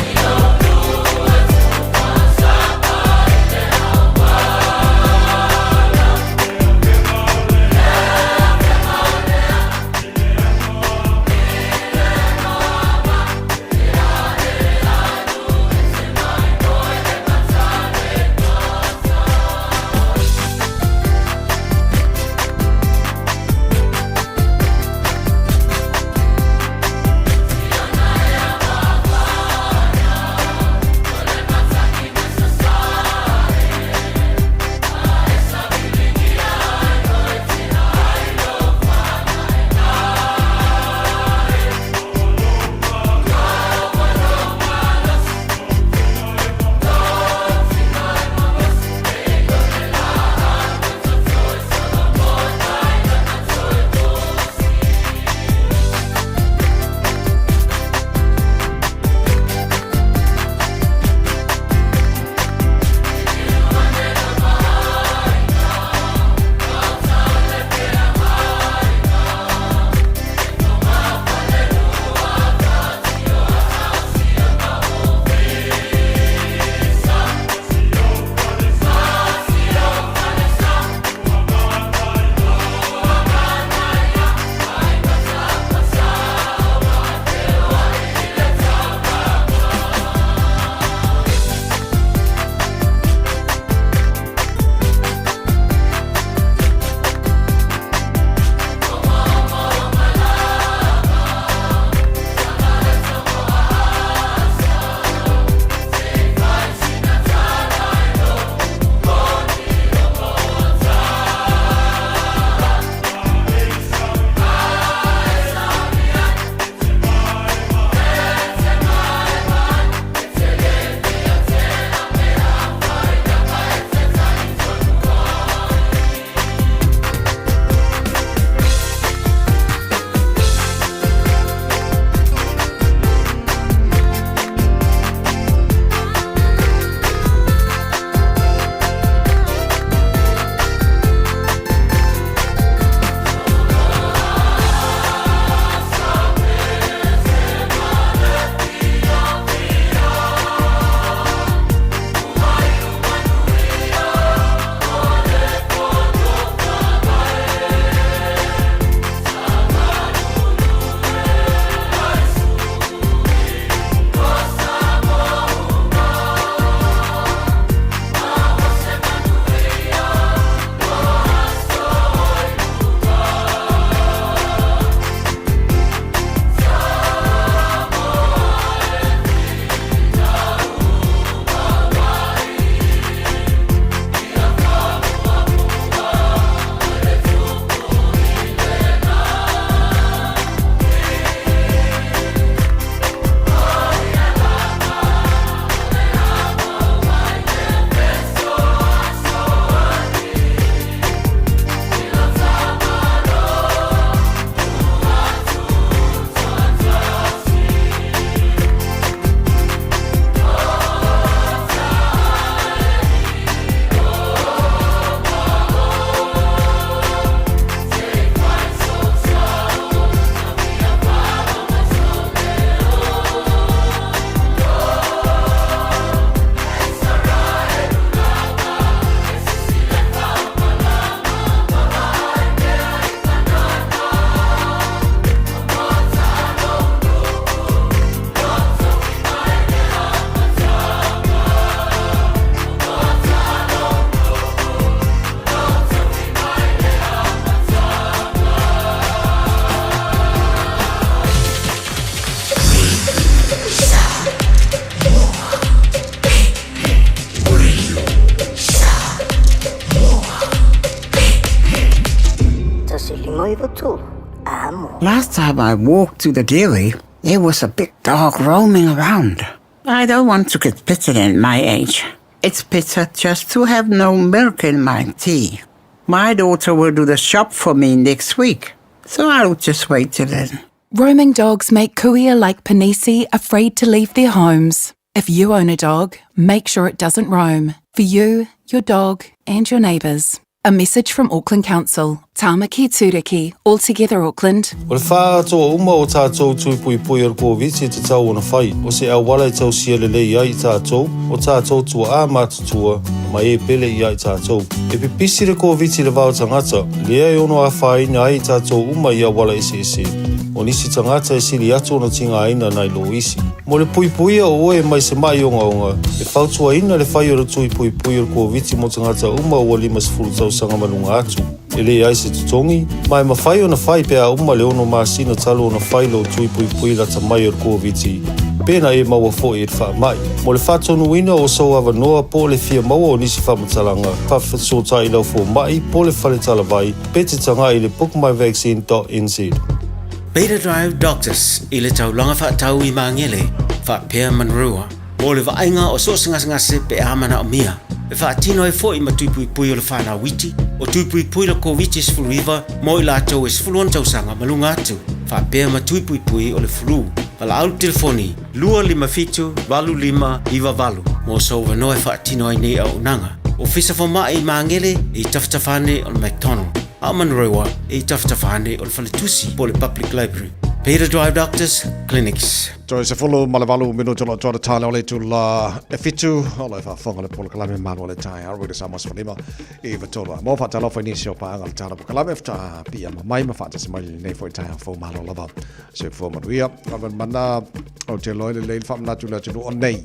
Last time I walked to the dairy, there was a big dog roaming around. I don't want to get bitten at my age. It's better just to have no milk in my tea. My daughter will do the shop for me next week, so I'll just wait till then. Roaming dogs make kuia like Panisi afraid to leave their homes. If you own a dog, make sure it doesn't roam. For you, your dog, and your neighbours. A message from Auckland Council. Tāmaki Tūriki, All Together Auckland. O le faaatoa uma o tātou tui puipui o le Koviti e tatau ona fai, o se auala e tausia lelei ai i tātou, o tātou tuaā matutua, ma e pele ia i tātou. E pipisi le Koviti i le va o tagata, lea e ono afaina ai i tātou uma i auala eseese. O nisi tagata e sili atu ona tigaina nai lo isi. Mo le puipuia o oe mai se maʻi ogaoga, e fautuaina le fai o le tui puipui o le Koviti mo tagata uma ua 50 tausaga ma luga atu. E leai se totogi, ma e mafai ona fai pe a uma le 6 masina talu ona fai lou tui puipui lata mai o le Koviti, pe na e maua foi i le faamai. Mo le faatonuina o sou avanoa po o le fia maua o nisi faamatalaga, faafesootai i lau fomai po o le fale talavai pe te tagai i le bookmyvaccine.nz. Beta Drive Doctors i le taulaga faatau i Magele, faapea Manurewa, mo le vaaiga o so o se gasegase pe a manaomia. E faatino ai foi ma tui puipui o le fanau iti, o tui puipui le Koviti-19 mo i latou e 16 tausaga ma luga atu, faapea ma tui puipui o le flu. Valaau i le telefoni 257 8598 mo sou avanoa e faatino ai nei auaunaga. Ofisa Fomai i Magele i tafatafa ane o le McDonald. A o Manurewa e i tafatafa ane o le faletusi po o le Public Library. Beta Drive Doctors Clinics. Toe 18 minute o lo toa tale o le itula e 7 o lo e faafofoga le polokalame Malu o le Taeao Radio Samoa 15 i 93 a mo faatalofa i nisi o paaga o le tala polokalame faatoa piiama mai ma faatasi mai lenei foi taeao fou malo lava soifua manuia o le mana o te loe lelei le faamanatu i le atunuu o nei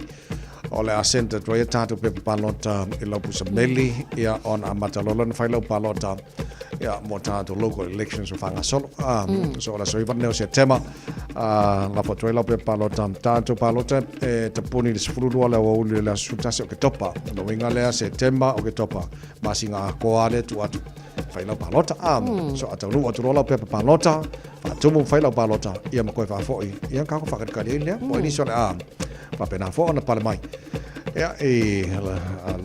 O le a send atu ai a tatou pepa palota i lau pusa meli, ia ona amata loa lea ona fai lau palota ia mo tatou local elections o faagasolo. So o le aso 9 lenei o Setema, lafo atu ai lau pepa palota. Tatou palota e tapuni i le 12 o le aoauli o le aso 11 Oketopa. O le uiga lea Setema, Oketopa, masina atoa lea tuu atu fai lau palota. So a taunuu atu loa lau pepa palota, faatumu fai lau palota, ia ma toe faafoi, ia ona tatou faakalikali ai lea. Po o ai nisi o le a Faapena foi ona pale mai ia i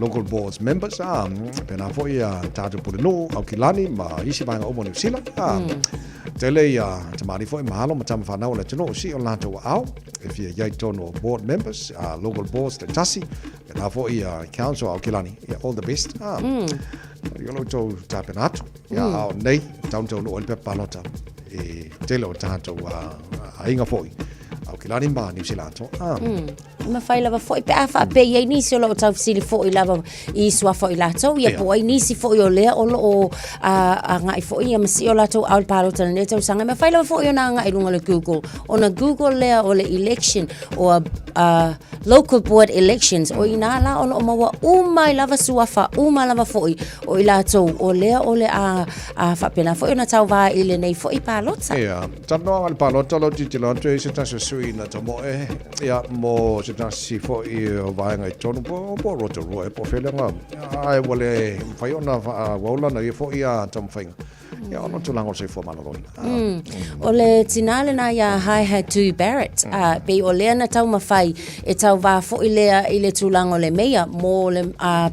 local boards members a pena foi ia tatou pulenuu Aukilani ma isi vaega uma o Niu Sila a tele ia tamalii foi ma alo ma tama fanau o le atunuu sii o latou aao e fia i ai tonu o board members a local boards taitasi pena foi ia council Aukilani ia all the best a ia lo outou tapena atu ia a o nei tau taunuu ai le pepa palota i tele o tatou aiga foi Aukilani ma Niu Sila atoa. Ah. Mafai lava foi pe a faapea i ai nisi o loo taufesili foi lava i suafa o i latou ia po o ai nisi foi o lea o loo agai foi ia ma sii o latou ao i le palota i lenei tausaga. E mafai lava foi ona agai i luga o le Google ona Google lea o le election o local board elections o i ina la o loo maua uma ai lava suafa uma lava foi o i latou o lea o le a faapena foi ona tauva i lenei foi palota. Ia. Talanoaga i le palota o lau tilotilo atu e i ai se tasi o sui na tamoe ia mo se tasi foi o vaega i totonu po o Rotorua ea po o fea lea ae ua le mafai ona faaauau lana ia foi taumafaiga ia ona o tulaga o le soifua maloloina. O le tinā lena iā Haehaetu Barrett, ā, pei o lea na taumafai e tauvā foi lea i le tulaga o le meia mo le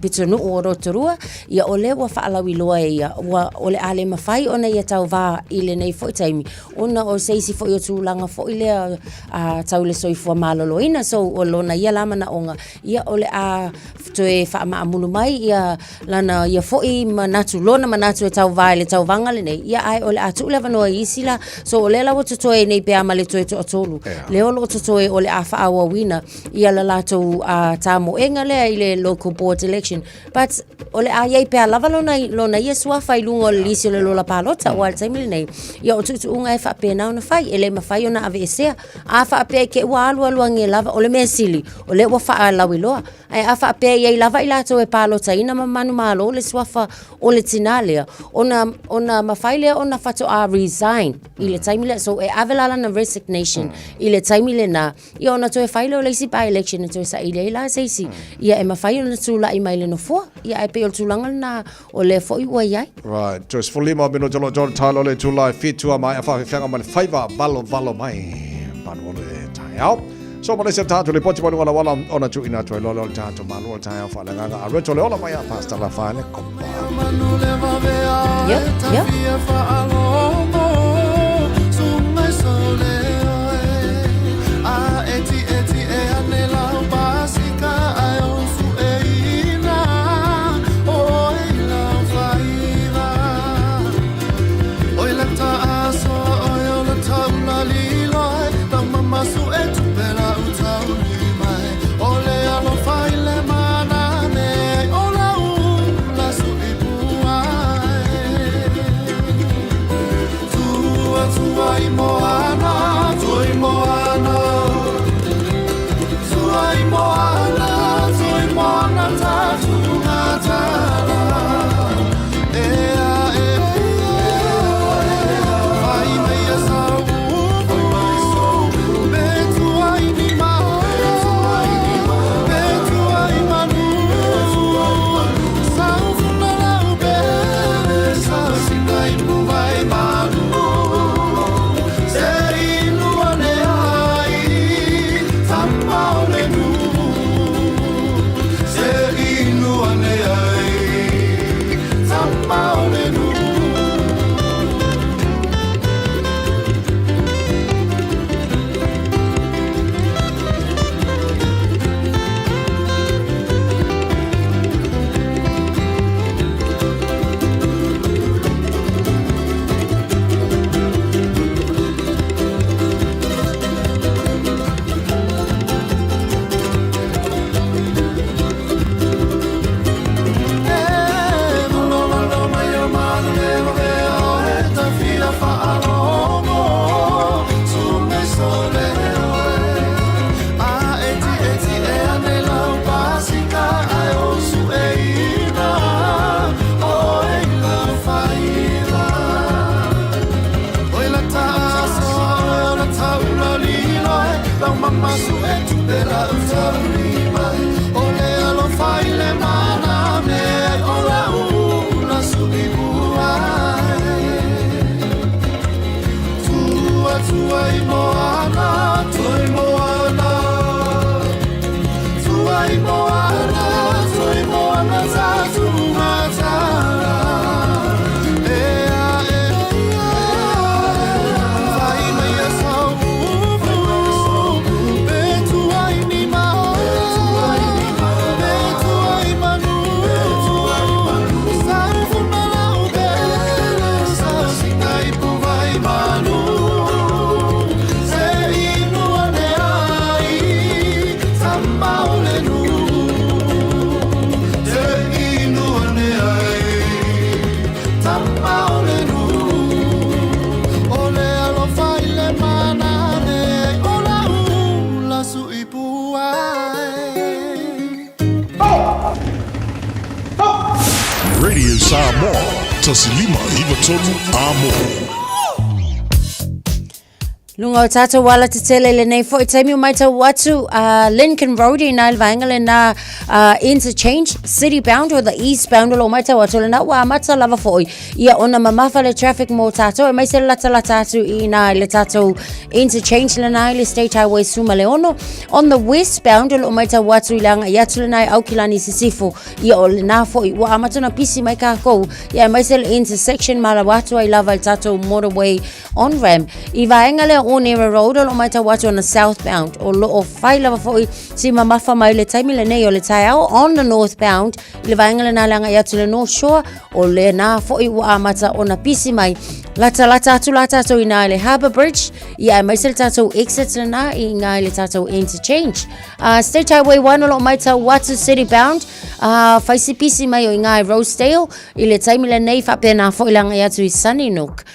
pitonuu o Rotorua, Ia o lea ua faalauiloa e ia, ua, o le a le mafai ona ia tauvā i lenei foi taimi, ona o se isi foi o tulaga foi lea a, tau le soifua maloloina. So, o lona ia la manaoga, ia o le a toe faamaamulu mai ia lana ia foi manatu, lona manatu e tauvā i le tauvaga lenei, ia ae o le a tuu le avanoa i isi la. So, o lea la ua totoe nei pe a ma le toe toatolu, lea o lo o totoe o le a faaauauina ia le latou tamoega lea i le local board election. But o le a iai pea lava lona, lona ia suafa i luga o le lisi o le lola palota, aua i le taimi lenei, ia o tuutuuga e faapena ona fai, e le mafai ona aveesea. A faapea i te i ua alualu age lava, o le mea sili, o lea ua faalauiloa. Ae a faapea e i ai lava i latou e palotaina ma manumalo le suafa o le tinā lea, ona, ona ona mafai lea ona faatoa resign i le taimi lea. So e ave la lana resignation i le taimi lena, ia ona toe fai lea o le isi by-election e toe saili ai la se isi. Ia e mafai ona tulai mai le nofoa. Ia ae pei o le tulaga lena o lea foi ua i ai. Right, toe 15 minute o lo o John Tyler o le itula e 7 a maea faafeafeaga ma le faiva valovalo mai panu o le taeao. So ma le isi a tatou lipoti mai luga o le auala ona tuuina atu ai loa lea o le tatou malo o le taeao faaleagaga a Rachel le ola mai a Pastor Rafaele Kopa. Yep. Radio Samoa, 1593 Amo. Luga o tātou ala tetele i lenei foi taimi o maitau atu Lincoln Road i nā i le vaenga lena interchange city bound or the east bound o lo maitau atu lena ua amata lava foi ia ona mamafa le traffic mo tātou e mai se latalata atu i nā i le tātou interchange lena i le State Highway 16 on the westbound o lo maitau atu i le agai atu lena i Aukilani Sisifo ia o lena foi ua amata ona pisi mai kākou ia e mai se le intersection ma lawa atu ai lava i le tātou motorway on ramp i vaenga lea o Nera Road o lo o maitau atu ona southbound o lo o fai lava foi si mamafa mai le taimi lenei o le taeao on the northbound i le vaenga lena le agai atu le North Shore o lena foi ua amata ona pisi mai Latalata atu la tātou i nā i le Harbour Bridge, ia aemaise le tātou exit lena i ngā i le tātou interchange. State Highway 1 o loo maitau atu city bound, fai si pisi mai o i ngā i Rosedale, i le taimi lenei faapena foi le agai atu i Sunnynook.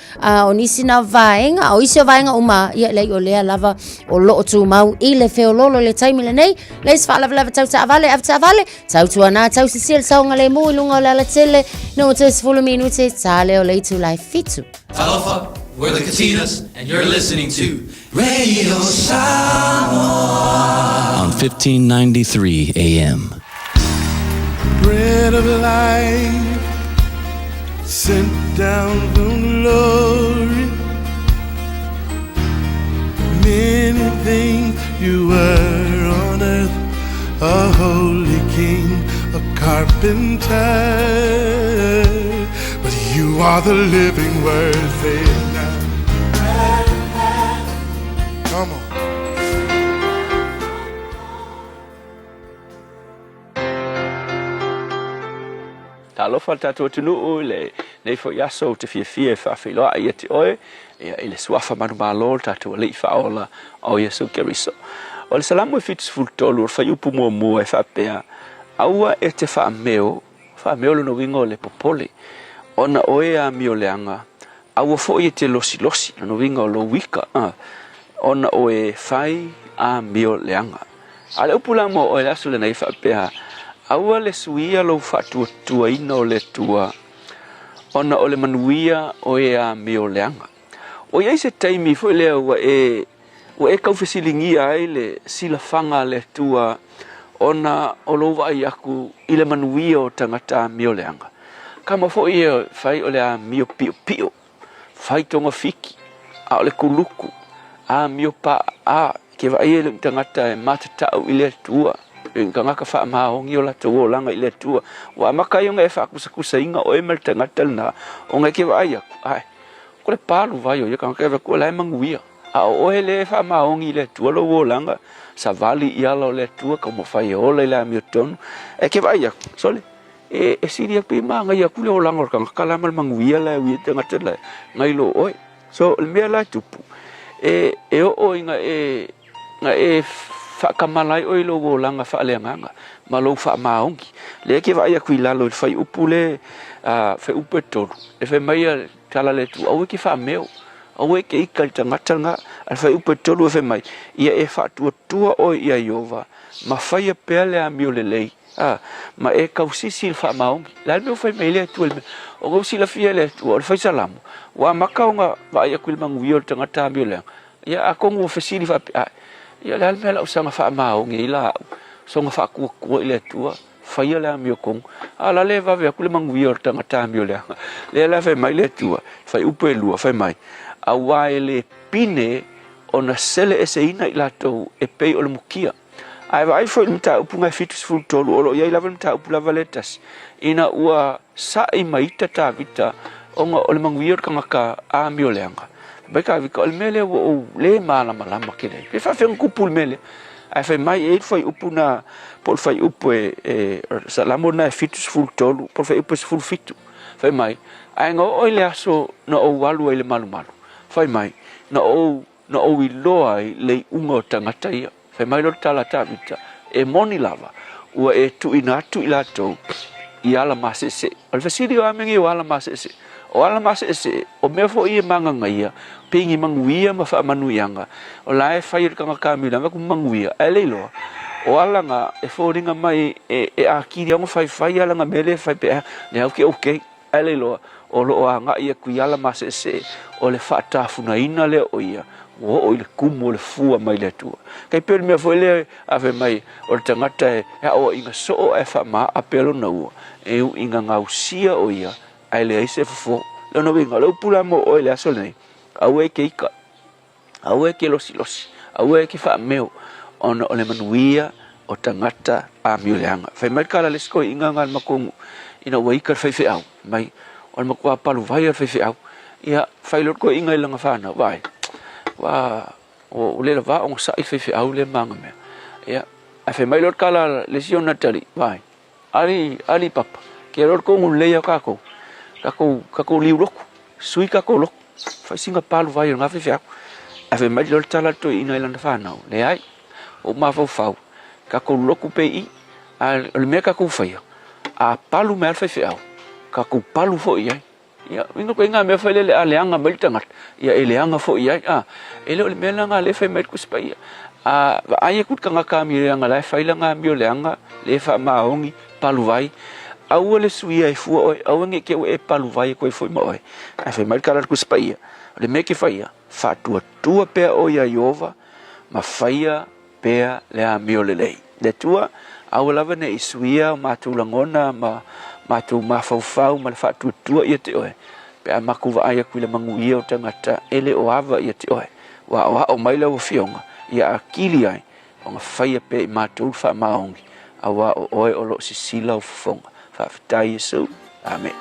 O nisi na vaega, o isi o vaega uma, ia lei o lea lava o loo tumau i le feololo i le taimi lenei. Leis faalavelave tau taavale, ave taavale, tautuana tausisia le saogalemu i luga o le alatele, no te 10 minute, tā leo le itula e 7. Talofa, we're the Katinas, and you're listening to Radio Samoa on 1593 AM. Bread of life sent down from glory. Many things you were on earth, a holy king, a carpenter. But you are the living word, say it now. Come on. Talofa le tatou atunuu i lenei foi aso ou te fiafia e faafeiloai ia te oe ia i le suafa manumalo o le tatou Alii Faaola o Iesu Keriso. O le Salamo e 73 o le fuaiupu muamua e faapea, Aua e te faameo, faameo lona uiga o le popole, ona o e amioleaga, aua foi e te losilosi, lona uiga o lou ika, ona o e fai amioleaga. A o le upu la mo oe i le aso lenei e faapea, Aua le suia lou faatuatuaina o le Atua ona o le manuia o e amioleaga. Ua i ai se taimi foi lea ua e ua e taufesiligia ai le silafaga a le Atua ona o lou vaai aku i le manuia o tagata amioleaga. Kama foi e fai o le amio piopio fai togafiti, a o le kuluku, amio paʻaʻā, ke vaai ai le tagata e matatau i le Atua, le tagata faamaoni o latou olaga i le Atua. Ua amata ai ona e faakusakusaina oe ma le tagata lena, ona e ke vaai aku, ae, ko le palu vai o ia tagata e vaai atu o la e manuia. A o oe lea e faamaoni i le Atua lou olaga, savali i ala o le Atua, taumafai e ola i le amiotonu, ae ke vaai aku, sole, E, e sili atu i māngai atu le olaga o le tagata la ma le manuia la e ui ai tagata la nai lo oe. So, o le mea la e tupu, e, e oo ina e, na e faakamala ai oe i lou olaga faaleagaga ma lou faamaoni. Lea e te vaai atu i lalo i le fuaiupu le, a, fuaiupu e 3, e fai mai a tala le Atua, aua e te faameo, aua e te ika i le tagata lena. A le fuaiupu e 3 e fai mai, ia e faatuatua oe ia Ieova, ma faia pea le amio lelei, Ā, ma e tausisi i le faamaoni. O le a le mea ua fai mai ai le Atua i le mea? O lou silafia e le Atua, o le fai salamo, ua amata ona vaai atu i le manuia o le tagata amioleaga. Ia, atonu ua fesili faapea, Ae, ia o le a le mea o lau saga faamaoni ai la au, soona faatuatua i le Atua, faia le amiotonu, a o la le vave atu le manuia o le tagata amioleaga. Lea la fai mai le Atua, fuaiupu e 2, fai mai, Auā e le pine ona seleeseina i latou e pei o le mukia. Ae vaai foi i le mataupu na e 73, o lo o i ai lava le mataupu lava lea e tasi, ina ua sa'i ma ita Tavita ona o le manuia o le tagata amioleaga. Fai mai Tavita, o le mea lea ua ou le malamalama tele ai. Pe faafefea ona tupu le mea lea? Ae fai mai, e i ai le fuaiupu na, po o le fuaiupu e, e, Salamo lena e 73, po o le fuaiupu e 17. Fai mai, ae na oo i le aso na ou alu ai i le malumalu, fai mai, na ou Na ou iloa ai le iuga o tagata ia. Fai mai loa le tala a Tavita, E moni lava, ua e tuuina atu i latou i ala maseesee. O le fesili o a mea nei o ala maseesee? O ala maseesee, o mea foi ia e magagaia, pei ni manuia ma faamanuiaga, o la e fai e le tagata amilanga ku manuia, ae le iloa, o ala na e foliga mai e atili ai ona faifai ala na mea lea e fai pe a, lea au ke okay. Ae le iloa, o lo o agai atu i ala maseesee o le faatafunaina lea o ia, ua oo i le kumu o le fua mai le Atua. Tai pei o le mea foi lea a fai mai o le tagata e aoaiga soo ae faamaa pea lona ua, e ui ina gausia o ia ae leai se fofo. Lona uiga, o le upu la mo oe i le aso lenei, aua e te ika. Aua e ke losilosi, aua e ke faameo, ona o le manuia o tagata amioleaga. Fai mai le tala a le isi toeaiina na le matou ina ua ika le faifeau, fai mai, o le matua paluvai lava o le faifeau. Ia, fai loa le toeaina i lana fanau, vaai, ua ua le lava ona sa'i le faifeau lea ma ana mea. Ia, ae fai mai loa le tala a le isi ona atalii, vaai, ali, ali papa, ke iloa le tonu lelei a tatou, tatou, tatou liu lotu, sui tatou lotu. Fai sina palu vai o lena faifeau. Ae fai mai loa le tala a le toeaina i lana fanau, Leai, ua ou mafaufau, tatou lotu pea i i, a o le mea tatou faia, a palu mai lava le faifeau, tatou palu foi i ai. Ia, ina koe ngā mea whailele a leanga mai le tangata, ia e leanga foi i ai, a, e le o le mea la ngā le whai mai le Tusi Paia. A, vaai aku le tagata amio leaga la e fai lana amio leaga, le faamaoni, palu vai, aua le suia e fua oe, aua ne i te ua e palu vai e koe foi ma oe. Ae fai mai le tala a le Tusi Paia, o le mea e te faia, faatuatua pea oe iā Ieova, ma faia pea le amio lelei. Le Atua, aua lava ne i suia o matou lagona ma matou mafaufau ma le faatuatua ia te Oe, pe a matou vaai atu i le manuia o tagata e le o ava ia te Oe, ua aoao mai lau Afioga ia atili ai ona faia pea i matou le faamaoni, auā o Oe o lo o sisila o fofoga. Faafetai Iesu. Amene.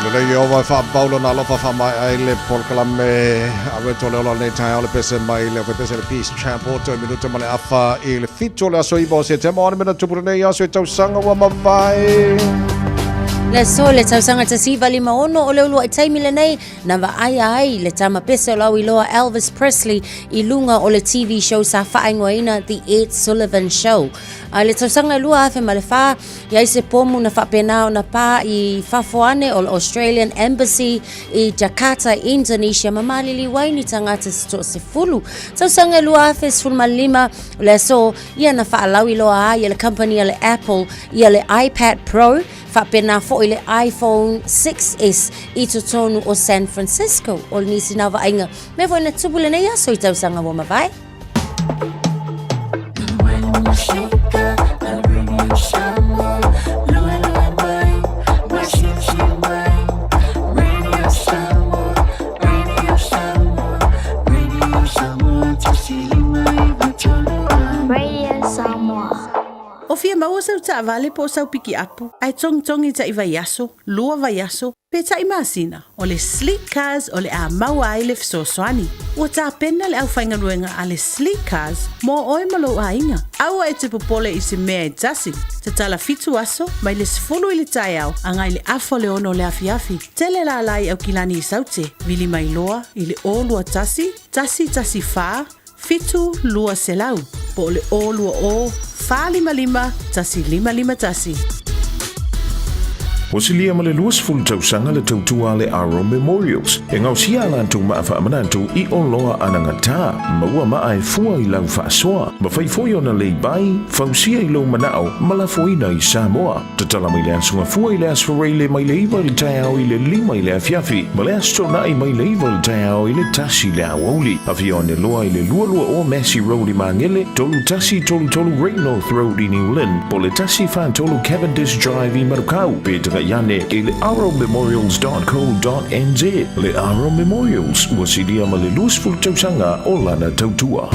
Lelei Ieova e faapau lona alofa faamaea ai le polokalame ave to le ola lenei taeao le pese mai le pese le Peace Chapel toe minuta ma le afa i le 7 o le aso 9 o Setema o le tupu lenei aso i tausaga ua mavae. Le aso le tausaga 1956 o le uluai taimi lenei na vaaia ai le tama pese o lauiloa Elvis Presley i luga o le TV show sa faaigoaina The Ed Sullivan Show. A le tausaga e 2004, i ai se pomu na faapena ona pā i fafo ane o le Australian Embassy i Jakarta, Indonesia ma maliliu ai ni tagata se toasefulu. Tausaga e 2015, o le aso ia na faalauiloa ai e le kamupani a le Apple ia le iPad Pro faapena foi le iPhone 6S i totonu o San Francisco. O nisi na vaaiga mea foi na tupu lenei aso i tausaga ua mavae. sau taavale po o sau pikiapu ae togitogi taʻi vaiaso, lua vaiaso, pe taʻi masina, o le Sleek Cars o le a maua ai le fesoasoani. Ua tapena le aufaigaluega a le Sleek Cars mo oe ma lou aiga. Aua e te popole i se mea e tasi. Tatala fitu aso, mai le 10 i le taeao agai le afa o le 6 o le afiafi. Tele lala i Aukilani i Saute, vili mai loa i le 021 114 7200 po o le 020 455 1551. Ua silia ma le 20 tausaga le tautua a le Aro Memorials e gaosia a latou maa faamanatu i oloa anagata, maua maa e fua i lau faasoa, mafai foi ona leibai, fausia i lou manao ma lafoina i Samoa. Tatala mai le Aso Gafua i le Aso Faraile mai le 9 i le taeao i le 5 i le afiafi, ma le Aso Toonai mai le 9 i le taeao i le 1 i le aoauli. Afio ane loa i le 220 Massey Road i Magele, 3133 Great North Road i New Lynn, po o le 143 Cavendish Drive i Manukau, pe tagai ane i le arrowmemorials.co.nz. Le Arrow Memorials, ua silia ma le 20 tausaga o lana tautua.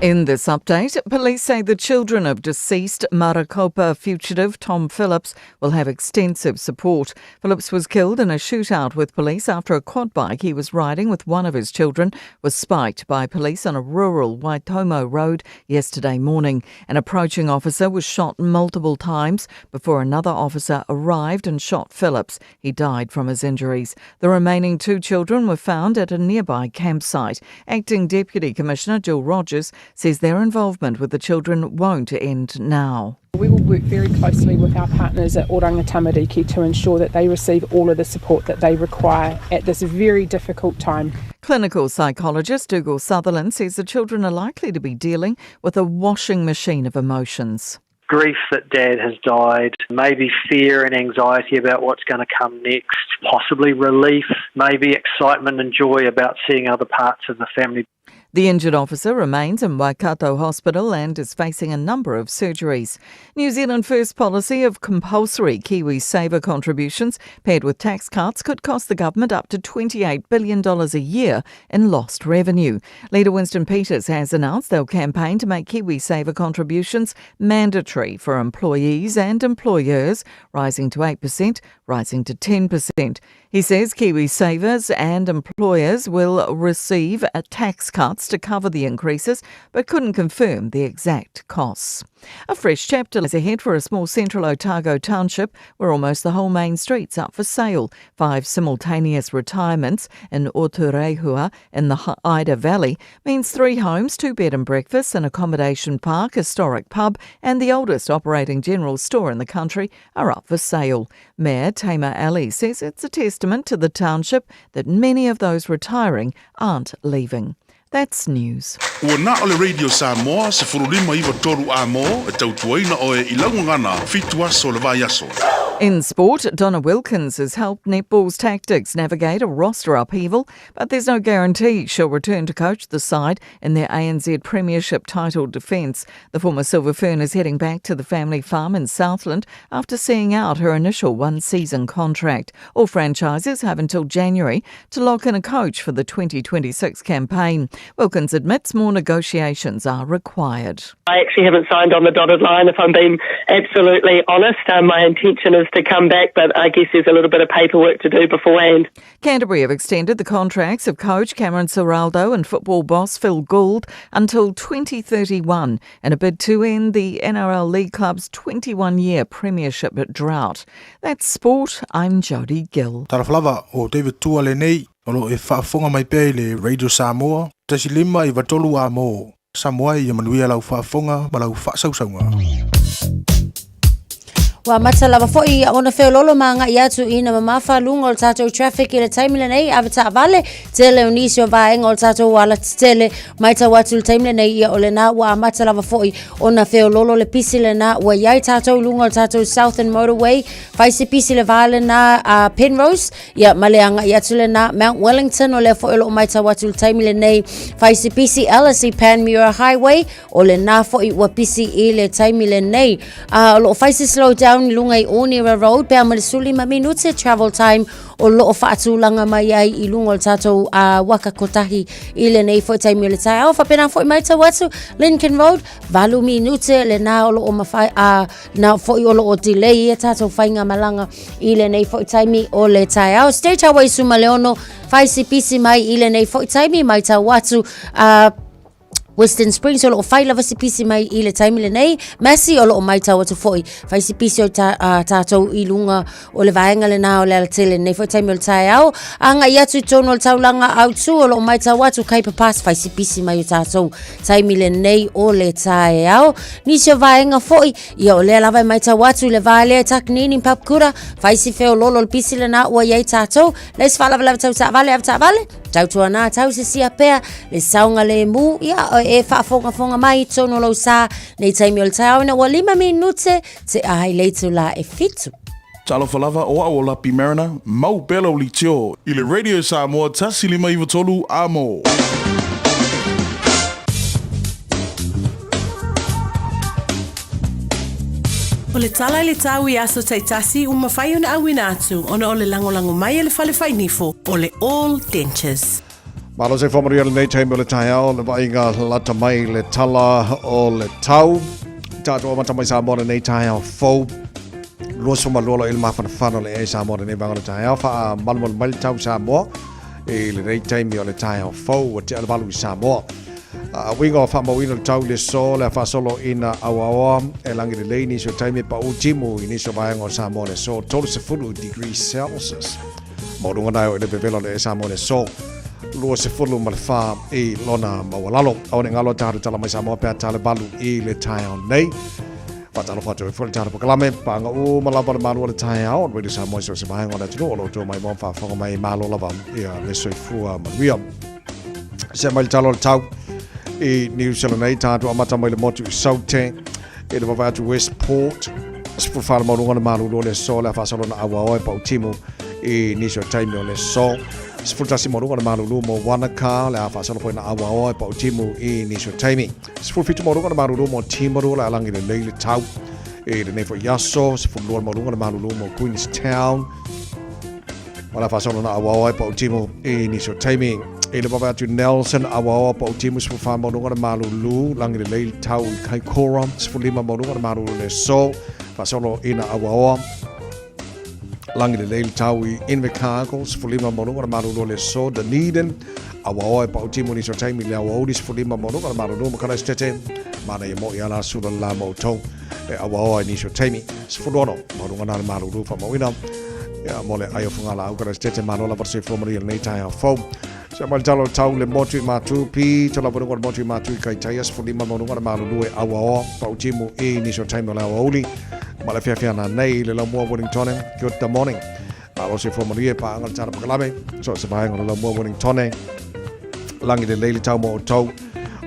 In this update, police say the children of deceased Marokopa fugitive Tom Phillips will have extensive support. Phillips was killed in a shootout with police after a quad bike he was riding with one of his children was spiked by police on a rural Waitomo road yesterday morning. An approaching officer was shot multiple times before another officer arrived and shot Phillips. He died from his injuries. The remaining two children were found at a nearby campsite. Acting Deputy Commissioner Jill Rogers says their involvement with the children won't end now. We will work very closely with our partners at Oranga Tamariki to ensure that they receive all of the support that they require at this very difficult time. Clinical psychologist Dougal Sutherland says the children are likely to be dealing with a washing machine of emotions grief that dad has died, maybe fear and anxiety about what's going to come next, possibly relief, maybe excitement and joy about seeing other parts of the family. The injured officer remains in Waikato Hospital and is facing a number of surgeries. New Zealand First policy of compulsory KiwiSaver contributions paired with tax cuts could cost the government up to $28 billion a year in lost revenue. Leader Winston Peters has announced they'll campaign to make KiwiSaver contributions mandatory for employees and employers, rising to 8%, rising to 10%. He says KiwiSavers and employers will receive tax cuts to cover the increases, but couldn't confirm the exact costs. A fresh chapter is ahead for a small central Otago township where almost the whole main street's up for sale. Five simultaneous retirements in Oturehua in the Ida Valley means three homes, two bed and breakfasts, an accommodation park, historic pub, and the oldest operating general store in the country are up for sale. Mayor Tamer Ali says it's a testament to the township that many of those retiring aren't leaving. That's news. Ua na o le Radio Samoa 1593 amo e tautuaina oe i lau gagana fitu aso o le vaiaso. In sport, Donna Wilkins has helped netball's tactics navigate a roster upheaval, but there's no guarantee she'll return to coach the side in their ANZ Premiership title defence. The former Silver Fern is heading back to the family farm in Southland after seeing out her initial one season contract. All franchises have until January to lock in a coach for the 2026 campaign. Wilkins admits more negotiations are required. I actually haven't signed on the dotted line, if I'm being absolutely honest. Um, my intention is to come back, but I guess there's a little bit of paperwork to do beforehand. Canterbury have extended the contracts of coach Cameron Ciraldo and football boss Phil Gould until 2031 in a bid to end the NRL League Club's 21 year premiership drought. That's sport. I'm Jodie Gill. Talofa lava, o David Tua lenei, o lo o e faafofoga mai pea i le Radio Samoa, 1.5 93 a mo Samoa ia manuia lau faafofoga ma lau faasausauga. Ua amata lava foi ona feololo ma agai atu i na mamafa luga o le tatou traffic i le taimi lenei ave taavale tele o nisi o vaega o le tatou ala tetele matau atu i le taimi lenei ia o lena ua amata lava foi ona feololo le pisi lena ua iai tatou luga o le tatou Southern Motorway fai se pisi le va lena a Penrose ia ma le agai atu lena Mount Wellington o lea foi o loo matau atu i le taimi lenei fai se pisi Ellerslie Panmure Highway o lena foi ua pisi i le taimi lenei. Uh, o loo fai se slow down Queenstown i luga i Onera Road pe a ma le 15 minute travel time o loo faatulaga mai ai i luga o le tatou waka kotahi i lenei foi taimi o le taeao. Faapena foi matau atu Lincoln Road, 8 minute lena o loo mafai na foi o loo delay ia tatou faigamalaga i lenei foi taimi o le taeao. State Highway 16, fai si pisi mai i lenei foi taimi, matau atu Western Springs o loo fai lava se pisi mai i le taimi lenei. Massey o loo maitau atu foi fai se pisi o ta, tātou i lunga o le vaega lena o le alatele lenei foi taimi o le taeao. Agai atu i totonu o le taulaga autū o loo maitau atu Kuiper Pass fai se pisi mai o tātou taimi lenei o le taeao. Nisi o vaega foi, ia o lea lava e maitau atu i le va lea e Takanini Papakura, fai si feololo le pisi lena ua i ai tātou. Le isi faalavelave tau taavale, avetaavale, Tautuana tausisia pea le saogalemu ia e faafogafoga mai i totonu o lou sa nei taimi o le taeao ina ua 5 minute te ai le itulā e 7. Talofa lava, o au o Lapi Mariner, mau pea lau leitio i le Radio Samoa 1593 amo. O le tala i le tau i aso taitasi ua mafai ona auina atu ona o le lagolago mai a le Fale Fainifo o le All Dentures. Malo se whamaria lenei taimi o le taeao, le vaaiga lata mai le tala o le tau. Tātou amata mai Samoa lenei taeao fou. 22 lo i le mafanafana o le ea Samoa lenei vaega o le taeao. Wha malumalu mai le tau Samoa i lenei taimi o le taeao fou ua tea le valu i Samoa. A uiga o faamauina le tau i le so le a faasolo ina auaoa e lagi lelei nisi o taimi e paʻū timu i nisi o vaega o Samoa le so 30 degrees Celsius. Maualuga nae o i le vevela o le e Samoa le so 24 i lona maualalo. Aua ne i galo tatou tala mai Samoa pe a tale valu i le taeao nei. Faatalofa atu ai foi le tatou polokalame, paaga uma lava le malu o le taeao, o Radio Samoa i so o se vaega o le atunuu o lo outou maimoa ma faafofoga mai malo lava ia le soifua manuia. Se mai le tala o le tau i New Zealand nei, tatou amata mai le motu i Saute, i le vavae atu Westport, 14 le maualuga o le malulu o le aso, le a faasolo na auaoa e pau timu i nisi o taimi o le aso. 11 maualuga o le malulu mo Wanaka, le a faasolo foi na auaoa e pau timu i nisi o taimi. 17 maualuga o le malulu mo Timaru, le a lagi lelei le tau i lenei foi aso. 12 le maualuga o le malulu mo Queenstown, O le faasolo na auaoa e pau timu i nisi o taimi. I le vavae atu Nelson, auaoa pau timu 14 maualuga le malulu, lagi lelei le tau i Kaikoura, 15 maualuga le malulu le aso, faasolo ina auaoa. Lagi lelei le tau i Invercargill, 15 maualuga le malulu le aso, Dunedin, auaoa e pau timu i nisi o taimi le aoauli, 15 maualuga le malulu ma Kalaistete, manaia mo i ala sula le la mo outou. E auaoa i nisi o taimi. 16 maualuga na le malulu faamauina. Ia, mo le ai o Fugalaau Karaisitete, malo lava le soifua manuia i lenei taeao fou. Se mai le tala o le tau le motu i Matupi, to lava luga o le motu i Matu i Kaitaia, 15 maualuga le malulu e auaoa, pau timu i nisi o taimi o le aoauli, ma le feafea nanei i le laumua Wellingtone. Good morning. Malo le soifua manuia e paaga le tala pakalame, so o se vaega o le laumua Wellingtone. Lagi lelei le tau mo outou.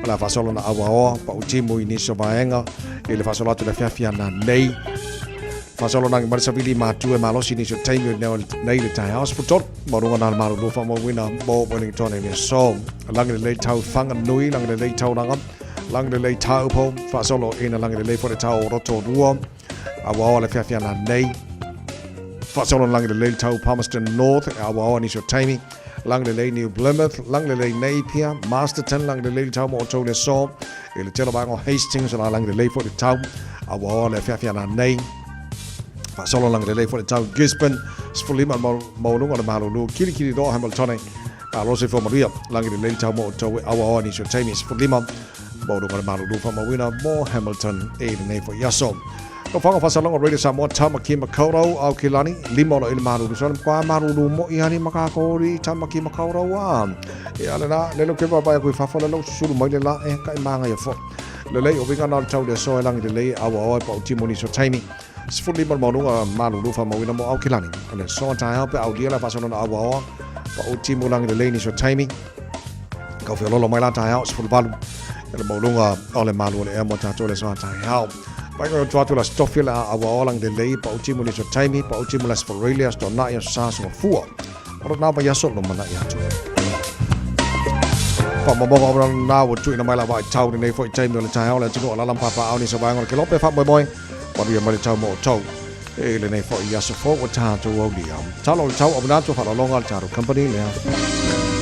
O le a faasolo na auaoa, pau timu i nisi o vaega, i le faasolo atu le feafea nanei. Faasolo nagi mai le savili matu e malosi nisi o taimi o neo nei le taeao 13 maualuga na le malulu faamauina mo Wellington i le aso. Lagi lelei tau Whanganui, lagi lelei Tauranga, lagi lelei Taupo, faasolo ina lagi lelei foi le tau o Rotorua, auaoa le feafea nanei. Faasolo lagi lelei tau Palmerston North, auaoa nisi o taimi. Lagi lelei New Plymouth, lagi lelei Napier, Masterton, lagi lelei le tau mo outou le aso. I le tele o vaega o Hastings, o la lagi lelei foi le tau, auaoa le afiafi ana nei. Faasolo lagi lelei foi le tau Gisborne, 15 maualuga o le malulu, kilikili loa Hamiltone, malo le soifua manuia, lagi lelei le tau mo outou e auaoa nisi o taimi, 15 maualuga o le malulu faamauina mo Hamilton i lenei foi aso. Lofaga Fasaloga Radio Samoa Tamaki Makaurau Aokelani lima ola i le malulu so le matua malulu moi ani ma kākou i Tamaki Makaurau a e ale la lelo ke vaavaai aku i fafo le lou susulu mai le la e ka i māngaia foi lelei o winga na o le tau le aso e lagi lelei e auaoa e pau timu nisi o taimi 15 le maualuga malulu faamauina mo Aokelani o le aso taeao pe aulia le faasolo na auaoa pau timu lagi lelei nisi o taimi kau feololo mai la taeao 18 le maualuga o le malu o le ea mo tātou le aso taeao. Pai koe tu atu la stofi la awa olang de lei pa uti mo so taimi pa uti mo las forelia sto na ia sa so fua. Ora na ba yaso no mana ia tu. Pa mo mo ora na wo tu ina mai la vai tau nei foi taimi o le taeao le atu o la lam papa au ni so vaenga o le kelope fa moemoe. Manuia mai le tau mo outou. I lenei foi aso fou ua tatou aulia. Talo o le tau aumanatu faaaloaloga a le tatou company lea.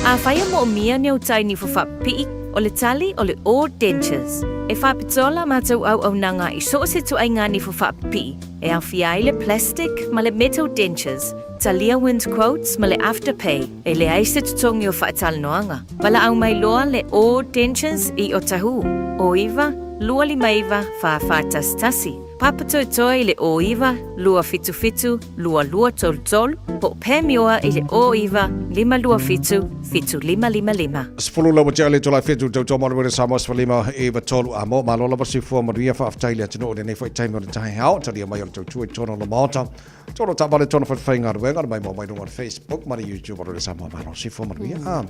Afai e moomia ni au tai nifo faapipii, o le tali o le All Dentures. E faapitoa la matou auaunaga i so o se ituaiga nifo faapipii, e aofia ai le plastic ma le metal dentures, talia wind quotes ma le afterpay, e leai se totogi o faatalanoaga. Valaau mai loa le All Dentures i Otahuhu, 09 259 4411. Papatoetoe i le 09 277 2233 po o Pamioa i le 09 527 7555. 10 lau tea le tolai fetu tau tō malu Samoa 15 9 3 a mō malo lava sifua manuia faafetai le atunuu lenei foi taimi o le taeao talia mai o le tautua i tonu o le maota tono taavale tono whaiwhaigaluega le maimoa mai luga o le Facebook ma le YouTube o le Samoa Malo sifua manuia a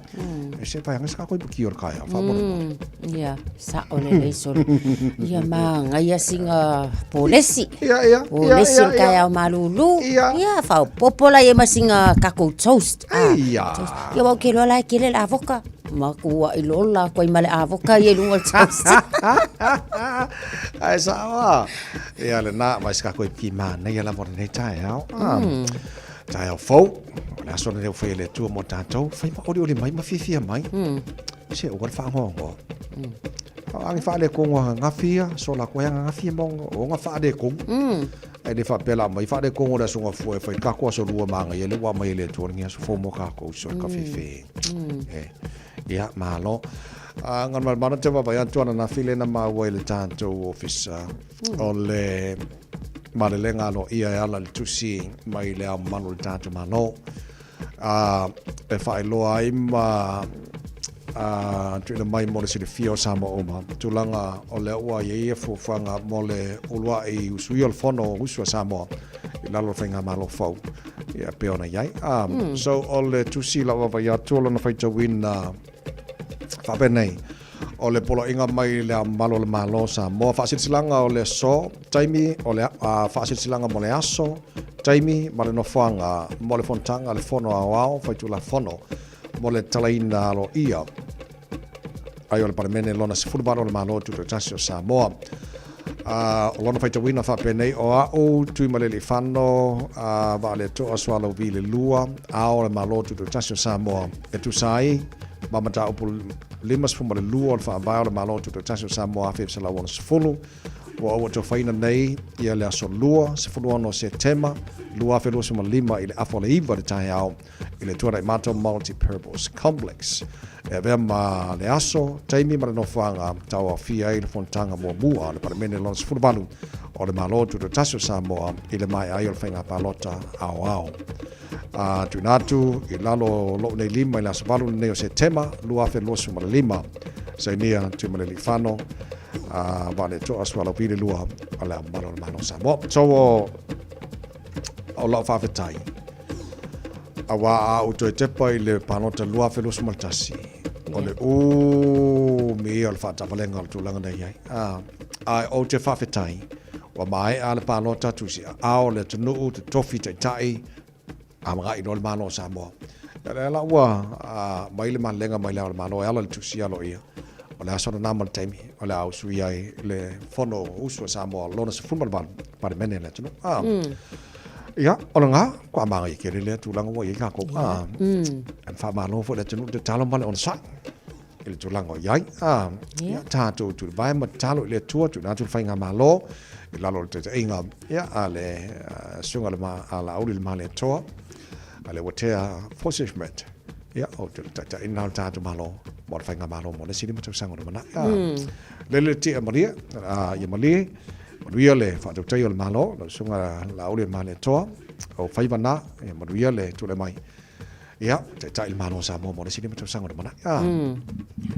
e se whai anga sa koe buki o le kaea whaamona Ia, sa'o lelei solo. Ia magaia siga polesi. Ia, ia. Polesi o le taeao malūlū. Ia. Ia, faaopoopo la i ai ma siga takou toast. Ah, Ia. toast. Ia, aua ou te iloa la e tele le avoka. Matua'i lola atu ai ma le avoka ia i luga o le toast. Ae sa'o a. Ia lena, ma se takou ki manaia lava o lenei taeao. Ah. Taeao fou, o le aso lenei ua faia e le Atua mo tatou, fai ma olioli mai ma fiafia mai. Se ua le whaangoangoa. Mm. Angi whaale kongo anga ngawhia, so la koe anga ngawhia mo o nga whaale kongo. Ai le whaapela mai whaale kongo le aso ngafua e whai kako aso lua maanga ia le ua mai le atua ngi aso fou mo kako so ka whiwhi. E, ia, malo. A ngana mana te wawa atu ana na while na maua i le tātou office o le malelega alo ia e ala le tusi mai le ao mamalu o le tātou Malo. A e faailoa ai ma a tuuina mai mo le silafia o Samoa uma tulaga o lea ua i ai ia fuafuaga mo le uluai usuia o le fono o usu a Samoa i lalo o le faigamalo fou ia pei ona i ai. So o le tusi lau vaavaai atu o lona faitauina faapenei, o le poloaiga mai le Ao Mamalu o le Malo o Samoa, faasilasilaga o le aso, taimi o le faasilasilaga mo le aso, taimi ma le nofoaga mo le fonotaga a le Fono Aoao Faitulafono mo le talaina aloaia ai o le Palemene lona 18 o le Malo Tutoatasi o Samoa. O lona faitauina faapenei, o a'u Tuimalealiifano Vaaleto'a Sualauvi le lua, Ao o le Malo Tutoatasi o Samoa, e tusa ai ma mataupu 52 o le Faavae o le Malo Tutoatasi o Samoa 1960, ua ou atofaina nei ia le aso Lua, 16 Setema, 2025 i le afa o le 9 i le taeao i le Tuanaimato Multi-Purpose Complex. E avea ma le aso, taimi ma le nofoaga tauaofia ai le fonotaga muamua a le Palemene lona 18 o le Malo Tutoatasi o Samoa i le maea ai o le faiga palota aoao. A tuuina atu i lalo o lou nei lima i le aso 8 lenei o Setema 2025, sainia Tuimalealiifano a Vaaleto'a Sualauvi le lua o le Ao Mamalu o le Malo o Samoa. So o, o lau faafetai, auā a ou toe tepa i le palota 2021, o le umi ia o le faatavalega o le tulaga na i ai. A, ae ou te faafetai, ua maea le palota tusi aao le atunuu te tofi taitai amagai loa le Malo o Samoa. Ia lea la ua mai le malelega mai le Ao o le Malo e ala i le tusi aloaia o le aso lena ma le taimi o le a usuia ai le Fono Usu a Samoa lona 18 Palemene a le atunuu. A, ia, o lena, kua māngai tele lea tulaga ua i ai kākou. A, e faamalo foi le atunuu i le tatalo ma le onosai i le tulaga o i ai. A, ia, tatou tulivae ma tatalo i le Atua, tuuina atu le faigamalo i lalo o le taitaiga, ia, a le susuga a Laauli le Malietoa, a le Uatea Force Schmidt, ia, o te taitaiina o le tatou Malo mo le faigamalo mo le isi 5 tausaga o lumanai. A, lele le tia malie, a, ia malie, manuia le faatautaia o le Malo, lau susuga Laauli le Malietoa, o faiva na, ia manuia le tulai mai. Ia, taitai le Malo o Samoa mo le isi 5 tausaga o lumanai. A.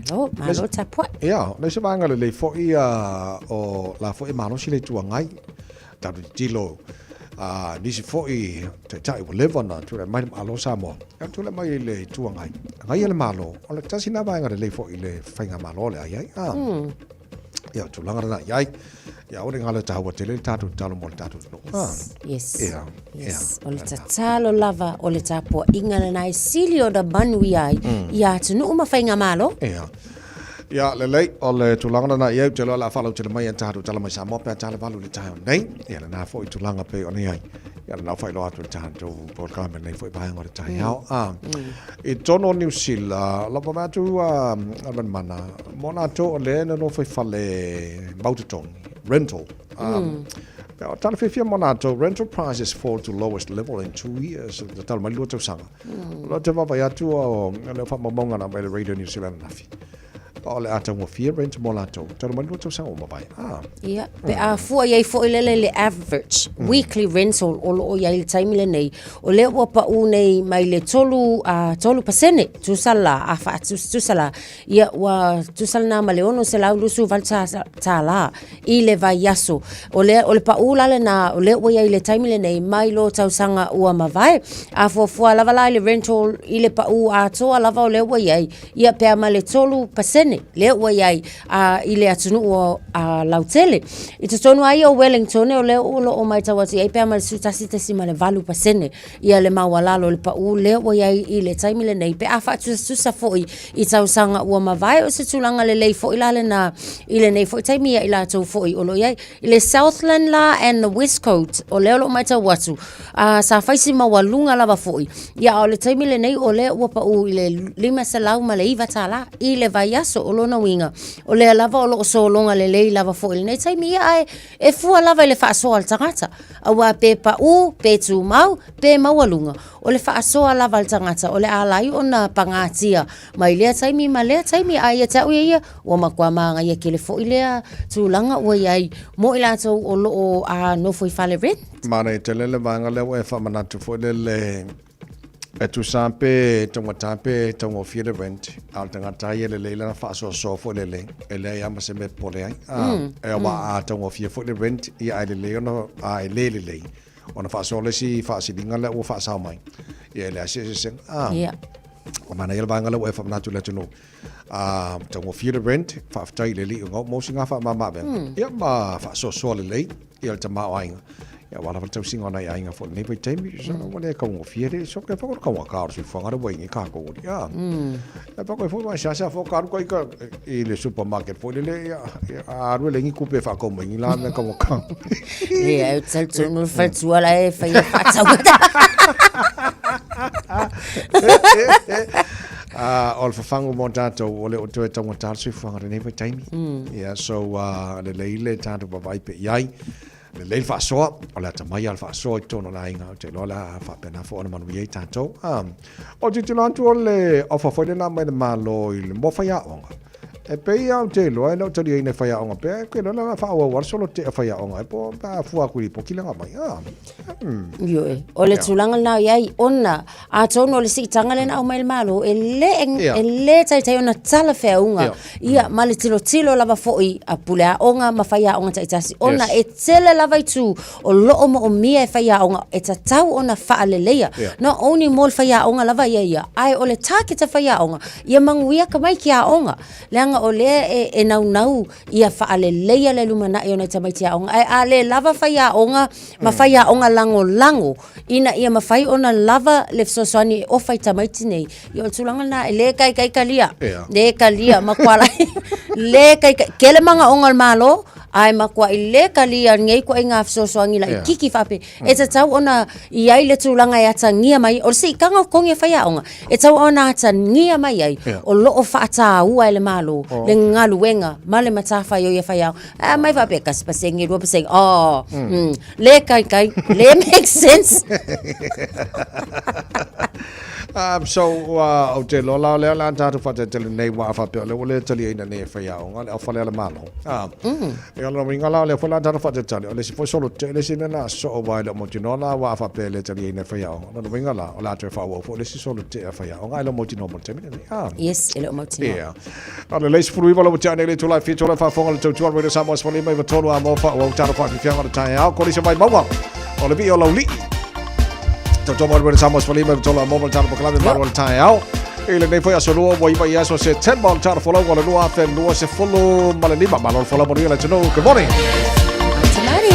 Malo, malo tapuai. Ia, le isi vaega lelei foi o la foi e malosi le Itu Agai, tatou tilotilo a nisi foi taitai ua leva ona tulai mai le Malo o Samoa, ia tulai mai le Itu Agai, agaia le Malo, o le tasi lena vaega lelei foi i le faigamalo lea i ai. A. Ia, o tulaga lena i ai. Ia, aua ne i galo e taua tele le tatou tatalo mo le tatou atunuu. Yes, yes, Ia, yes. ia. O le tatalo lava o le tapuaiga lena e sili ona manuia ai ia atunuu ma faigamalo. Ia. Ia, lelei, o le tulaga lena i ai, ou te iloa o le a faalautele mai a tatou tala mai Samoa pe a ta le 8 i le taeao nei. Ia, lena foi tulaga pei ona i ai. Ia, lena ua faailoa atu e le tatou polokalame i lenei foi vaega o le taeao. A, i totonu o Niu Sila, lava vaai atu a Valemana, mo latou o lea e nonofo i fale mau totogi, rental. O tala fiafia mo latou, rental prices fall to lowest level in 2 years, talu mai le 2 tausaga. O lea ou te vaavaai atu o lea faamaumauga na aumai e le Radio New Zealand ananafi. O le a taugofie rent mo latou, talu mai le 2 tausaga ua mavae. Ah. Ia, pe a fua i ai foi lele le average weekly rental o lo o i ai i le taimi lenei, o lea ua pau nei mai le 3, 3% tusa la, a faatusatusa la, ia ua tusa lena ma le $628 i le vaiaso. O lea, o le pau la lena, o lea ua i ai i le taimi lenei mai lo tausaga ua mavae. A fuafua lava la i le rental i le pau atoa lava o lea ua i ai, ia pe a ma le 3% lea ua i ai i le atunuu o lautele. I totonu lava ia o Wellington, o lea o lo o matau atu i ai pe a ma le 11.8% ia le maualalo o le pau lea ua i ai i le taimi lenei pe a faatusatusa foi i tausaga ua mavae. O se tulaga lelei foi la lena i lenei foi taimi ia i latou foi o lo o i ai i le Southland la and the West Coast, o lea o lo o matau atu sa fai si maualuga lava foi ia, a o le taimi lenei o lea ua pau i le $509 i le vaiaso. O lona uiga o lea lava o lo o sologa lelei lava foi i lenei taimi ia, ae e fua lava i le faasoa a le tagata, aua pe pau, pe tumau, pe maualuga, o le faasoa lava a le tagata o le a ala ai ona pagatia mai lea taimi ma lea taimi. Ae ia te au ia ia, ua matua manaia tele foi lea tulaga ua i ai mo i latou o lo o nofo i fale rent. Manaia tele le vaega lea ua e faamanatu foi lele E tusa pe taugata pe taugofie le rent, a o le tagata ia e lelei lana faasoasoa foi lele, e leai lava ma se mea e popole ai. E aua a taugofie foi le rent, ia ae lelei ona, a e le lelei ona faasoa le isi faasiliga lea ua faasao mai, ia e leai se eseesega. Ua manaia le vaega lea ua e faamanatu i le atunuu. A taugofie le rent, faafetai i le Alii ona maua sina faamama-avega, ia ma faasoasoa lelei ia le tamaoaiga. Ia aua lava le tausiga o nai aiga foi i lenei vaitaimi, ua le taugofie le so ke whakoro kaua ka o le soifuaga le ua i nei kākou oli. Ia. E whakoi foi mai seasea fo ka alu ka ika i le supermarket foi lele ia, a alu e leai ni kupe e whaakau mai ni la mea kaua ka. Ia, e talitonu le faletua la e whai e whaatau. O le fafagu mo tatou, ua le o toe taugata le soifuaga i lenei vaitaimi. Ia, so, lelei le tatou vaavaai pea i ai. Lelei le faasoa, o le atamai lava o le faasoa i totonu o le aiga, ou te iloa o le a faapena foi ona manuia ai tatou. Ou te tilotilo atu o le offer foi lena mai le Malo i le mo faiaoga. E pei lava ou te iloa e le o taliaina e faiaoga pea, ou te iloa o le a faaauau lava le solo tea o faiaoga ai po o a fua atu i lipoti lea na aumai. Ioe, o le tulaga lena o i ai ona atonu o le siitaga lea na aumai e le Malo e le, e le taitai ona talafeauga ia ma le tilotilo lava foi a pule aoga ma faiaoga taitasi ona e tele lava itu o lo o moomia e faiaoga e tatau ona faaleleia. Not only mo le faiaoga lava ia ia, ae o le target a faiaoga ia manuia tamaiti aoga, leaga o lea e naunau ia faaleleia le lumanai o nai tamaiti aoga. Ae a le lava faiaoga ma faiaoga lagolago ina ia mafai ona lava le fesoasoani e ofa i tamaiti nei, ia o le tulaga lena e le taitai talia. Le talia, matua le taitai. Tele manaoga o le Malo, ae matuai le talia nei ituaiga fesoasoani laitiiti faapea. E tatau ona i ai le tulaga e atagia mai, o le siitaga o totogi e faiaoga, e tatau ona atagia mai ai o lo o faataua e le Malo le galuega ma le matafaioi a faiaoga. Ae aumai faapea, 1%, 2%, oh, le taitai, le make sense. So, ou te iloa la o lea o le a tatou faatalitali nei aua a faapea o lea ua le taliaina nei e faiaoga le aufale a le Malo. Ia o lona uiga la o lea foi o le a tatou faatalitali, o le isi foi solo tetee le isi mea na sosoo aua e le o mautinoa la aua a faapea e le taliaina e faiaoga. O lona uiga la o le a toe faaauau foi le isi solo tetee a faiaoga ae le o mautinoa mo le taimi lenei. Yes, e le o mautinoa. Ia. A lelei 19 la ua tea nei le itula e 7 o le faafofoga le tautua Radio Samoa 15 93 a mo faaauau tatou faafiafiaga o le taeao. Kolisi mai mauga o le vii o Laulii. Tautua mai Radio Samoa 15 93 a mo le tatou polokalame malu o le taeao. I lenei foi aso lua ua 9 i aso Setema o le tatou folauga o le 2025. Malo le folau manuia le atunuu. Good morning. Marie.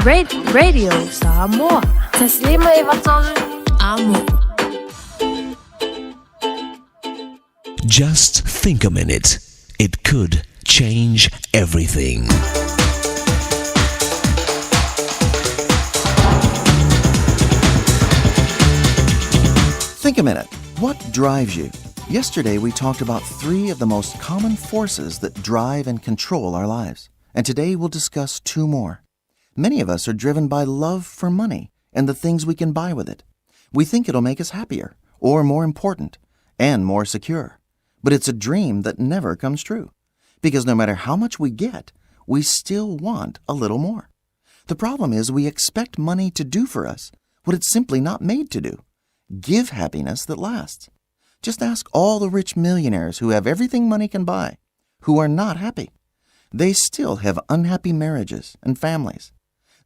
Radio Samoa. 153 Amo. Just think a minute. It could change everything. Think a minute. What drives you? Yesterday, we talked about three of the most common forces that drive and control our lives. And today, we'll discuss two more. Many of us are driven by love for money and the things we can buy with it. We think it'll make us happier, or more important, and more secure. But it's a dream that never comes true. Because no matter how much we get, we still want a little more. The problem is we expect money to do for us what it's simply not made to do give happiness that lasts. Just ask all the rich millionaires who have everything money can buy, who are not happy. They still have unhappy marriages and families.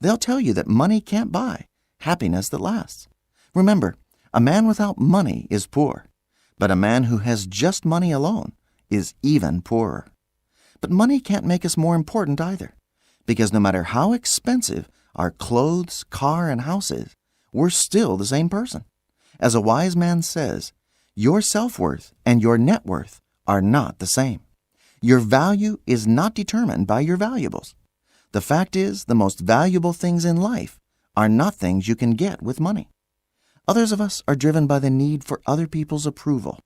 They'll tell you that money can't buy happiness that lasts. Remember, a man without money is poor, but a man who has just money alone is even poorer. But money can't make us more important either, because no matter how expensive our clothes, car, and house is, we're still the same person. As a wise man says, your self worth and your net worth are not the same. Your value is not determined by your valuables. The fact is, the most valuable things in life are not things you can get with money. Others of us are driven by the need for other people's approval.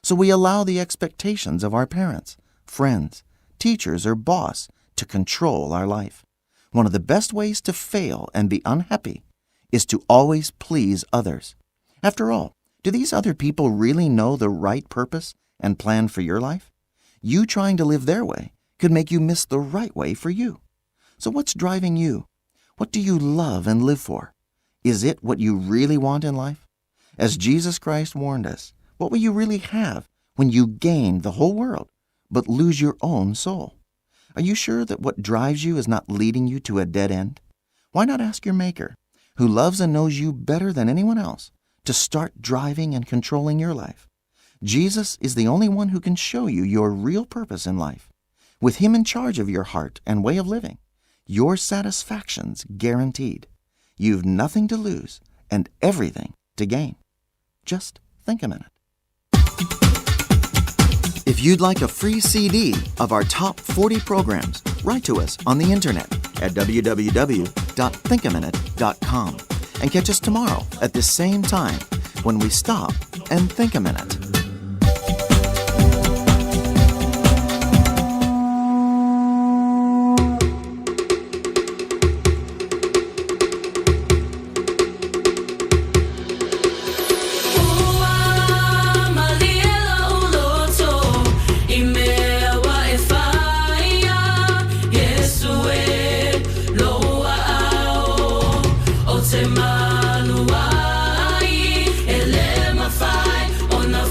So we allow the expectations of our parents, friends, teachers, or boss to control our life. One of the best ways to fail and be unhappy is to always please others. After all, do these other people really know the right purpose and plan for your life? You trying to live their way could make you miss the right way for you. So, what's driving you? What do you love and live for? Is it what you really want in life? As Jesus Christ warned us, what will you really have when you gain the whole world but lose your own soul? Are you sure that what drives you is not leading you to a dead end? Why not ask your Maker, who loves and knows you better than anyone else, to start driving and controlling your life? Jesus is the only one who can show you your real purpose in life. With Him in charge of your heart and way of living, your satisfaction's guaranteed. You've nothing to lose and everything to gain. Just think a minute. If you'd like a free CD of our top 40 programs, write to us on the internet at www.thinkaminute.com and catch us tomorrow at the same time when we stop and think a minute. Ua malie lou loto i mea ua e faia Iesu e lou aao o te malu ai E le mafai ona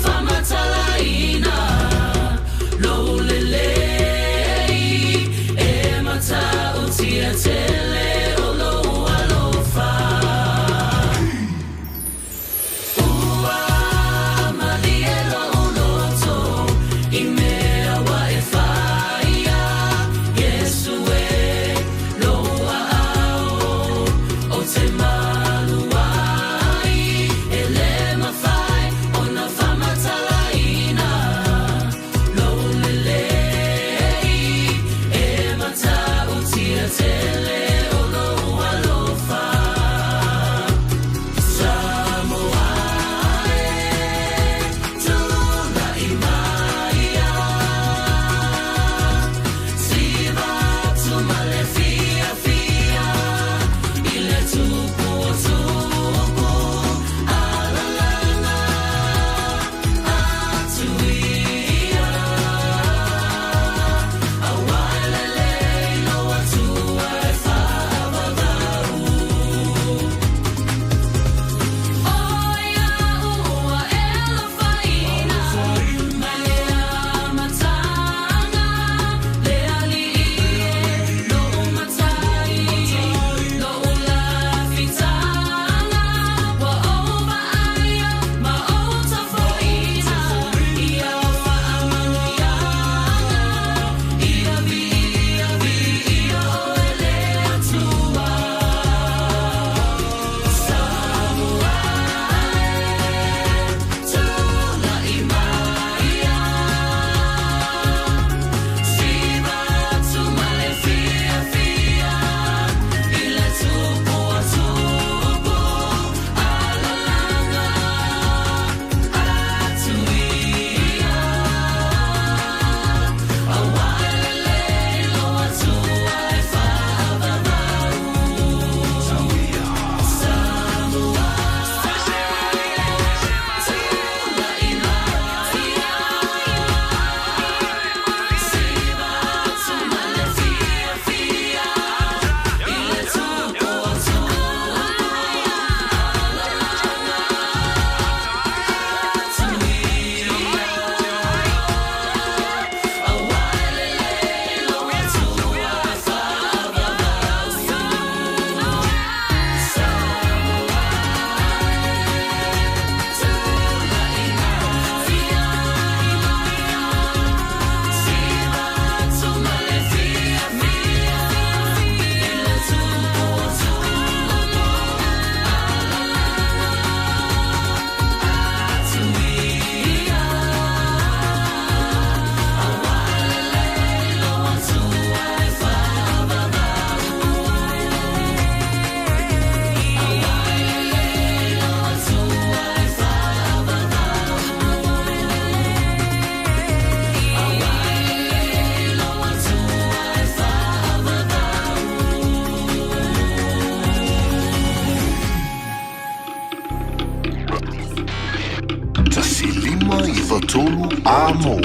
93 Amo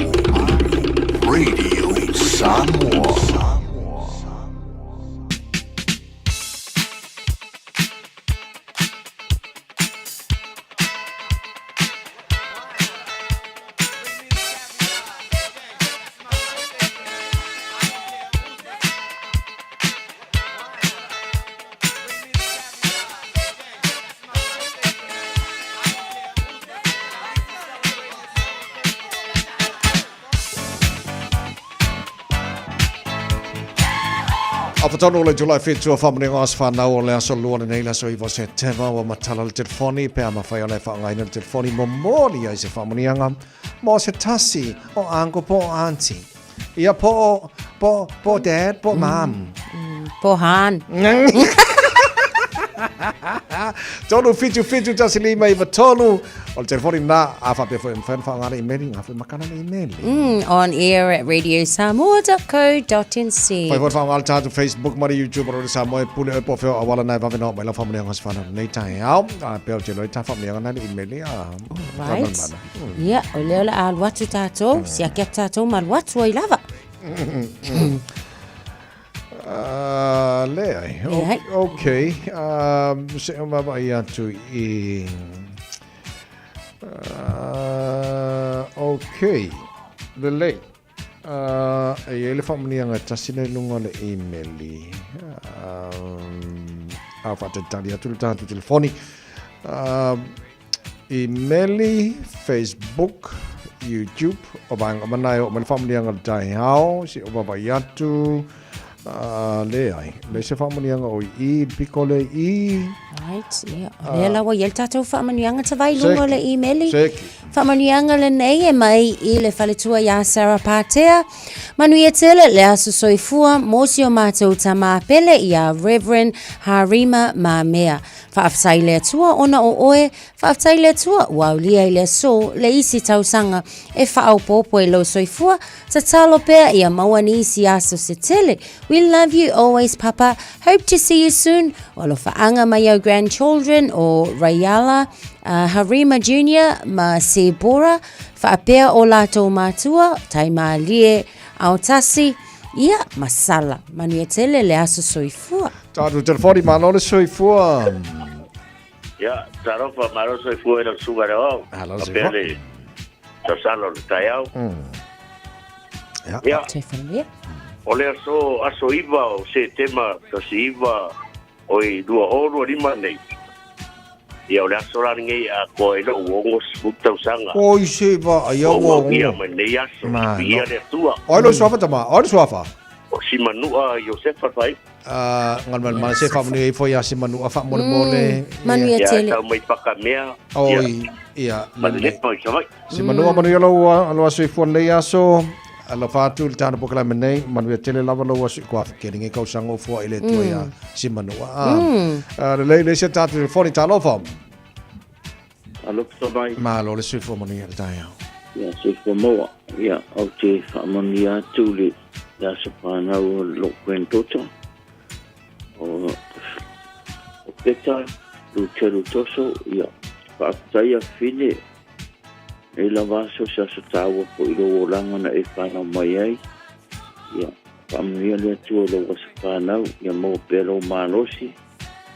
Radio Samoa. Afatonu o le July 7 o whamanenga as whanau o le aso lua lenei le aso 9 o Setema ua matala le telefoni pe a mawhai ona e whaangaina le telefoni momoli ai se whaamanianga mo se tasi o uncle po o auntie. Ia po o, po, po dad, po mom. Po han. 3 7 7 1 5 9 3. O le telefoni na, a whapea foi mawhai ona whaangana i meli, ngā whai makana na i meli. On air at radiosamoa.co.nz. Whai foi whaangana tātou Facebook ma le YouTube o le Samoa e pule oe po wheo awala nai wawe noa mai lau whaamanianga se whanau nei tae ao. A pea o te loi tā whaamanianga nai le imeli a. Right. Ia, o lea o le a alu atu tātou, siaki atu tātou ma alu atu ai lava. Leai. Leai. Okay. Se o mawai atu i... Okay. Lelei. E i ai le faamanuiaga e tasi nei luga o le imeli. A faatalitali atu le tatou telefoni. Imeli, Facebook, YouTube, o vaega uma na e oo mai le faamanuiaga i le taeao, se i ou vaavaai atu. Leai, leai se faamanuiaga o i i, le piko lea i i. Right, ia. O lea la ua i ai le tatou faamanuiaga tavai i luga o le imeli. Seki. Faamanuiaga lenei e mai i le faletua iā Sarah Patea. Manuia tele le aso soifua mo si o matou tama pele iā Reverend Harima Mamea. Faafetai i le Atua ona o oe, faafetai i le Atua ua aulia i le aso le isi tausaga e faaopoopo i lou soifua, tatalo pea ia maua nisi aso se tele. We love you always Papa, hope to see you soon. O alofaaga mai au grandchildren o Rayala, Harima Junior ma Sebora, faapea o latou matua, Taimalie, Aotasi, ia ma Sala. Manuia tele le aso soifua. Tātou telefoni, malo le soifua. Ia, talofa, malo soifua i lau susuga le Aoao. Malo le soifua. Faapea le tausala o le taeao. Ia. Ia. Telefoni. O le aso, aso 9 o Setema 19 o i 2025 nei. Ia, o le aso la lenei a koa i lou 60 tausaga. Oi se va, ai au Ua ugia mai lenei aso. Viia le Atua. Oi lo suafa tama, oi lo suafa. O Simanua Iosefa Fai. Galumalemana se faamanuia ifo iā Simanua faamolemole. Manuia tele. Ia, tau mai Pakamea. Oi, ia. Ma le Lepa i Savaii. Simanua manuia lou alo aso ifo lenei aso. Alofa atu i le tāna polokalame nei, manuia tele lava lou aso i kua ke lenei kausaga o fua i le Atua iā Simanua. Lelei le isi a tatou telefoni, talofa. Alofa mai. Malo le soifua manuia le taeao. Ia, soifua maua. Ia, ou te faamanuia atu le le aso whanau o lou granddaughter, o, o Peta Luteru Toso, ia, faafetai a Fine, nei lava aso se aso tāua po i lou olaga na e whanau mai ai, ia, faamanuia le Atua i lou aso whanau, ia maua pea lou malosi,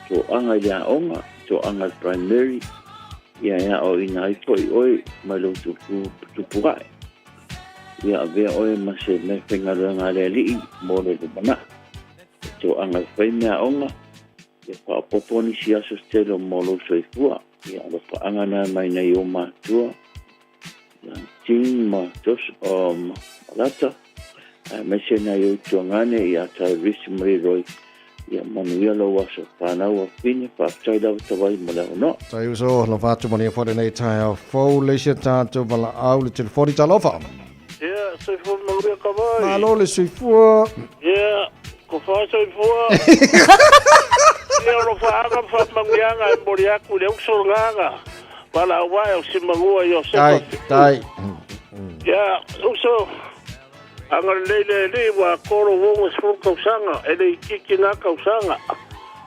toaga i le aoga, toaga i le primary, ia e aoaoina ai foi oe mai lou tupu, tupuae. Ia avea oe ma se mea faigaluega a le Alii mo le lumanai. E toaga e fai meaaoga, ia faaopoopo nisi aso se tele mo lou soifua. Ia alofaaga na mai nai ou matua, ia Ting ma Jos, o, ma Lata, aemaise nai ou tuagane ia Tyrese ma Leroy. Ia manuia lou aso whanau a Whine, faafetai lava tawai mo le avanoa. Tai uso, alofa atu manuia foi lenei taeao fou, le isi a tatou valaau le telefoni, talofa. Ia, soifua manuia ka vai. Malo le soifua. Ia, ko wha soifua. Ia, o lo whaanga ma whamanguianga e mori aku le uso nganga. Wala wae o simangua i o Tai, tai. Ia, uso, Agalelei le Alii ua kolo uoga sefulu tausaga, e le itiiti na tausaga.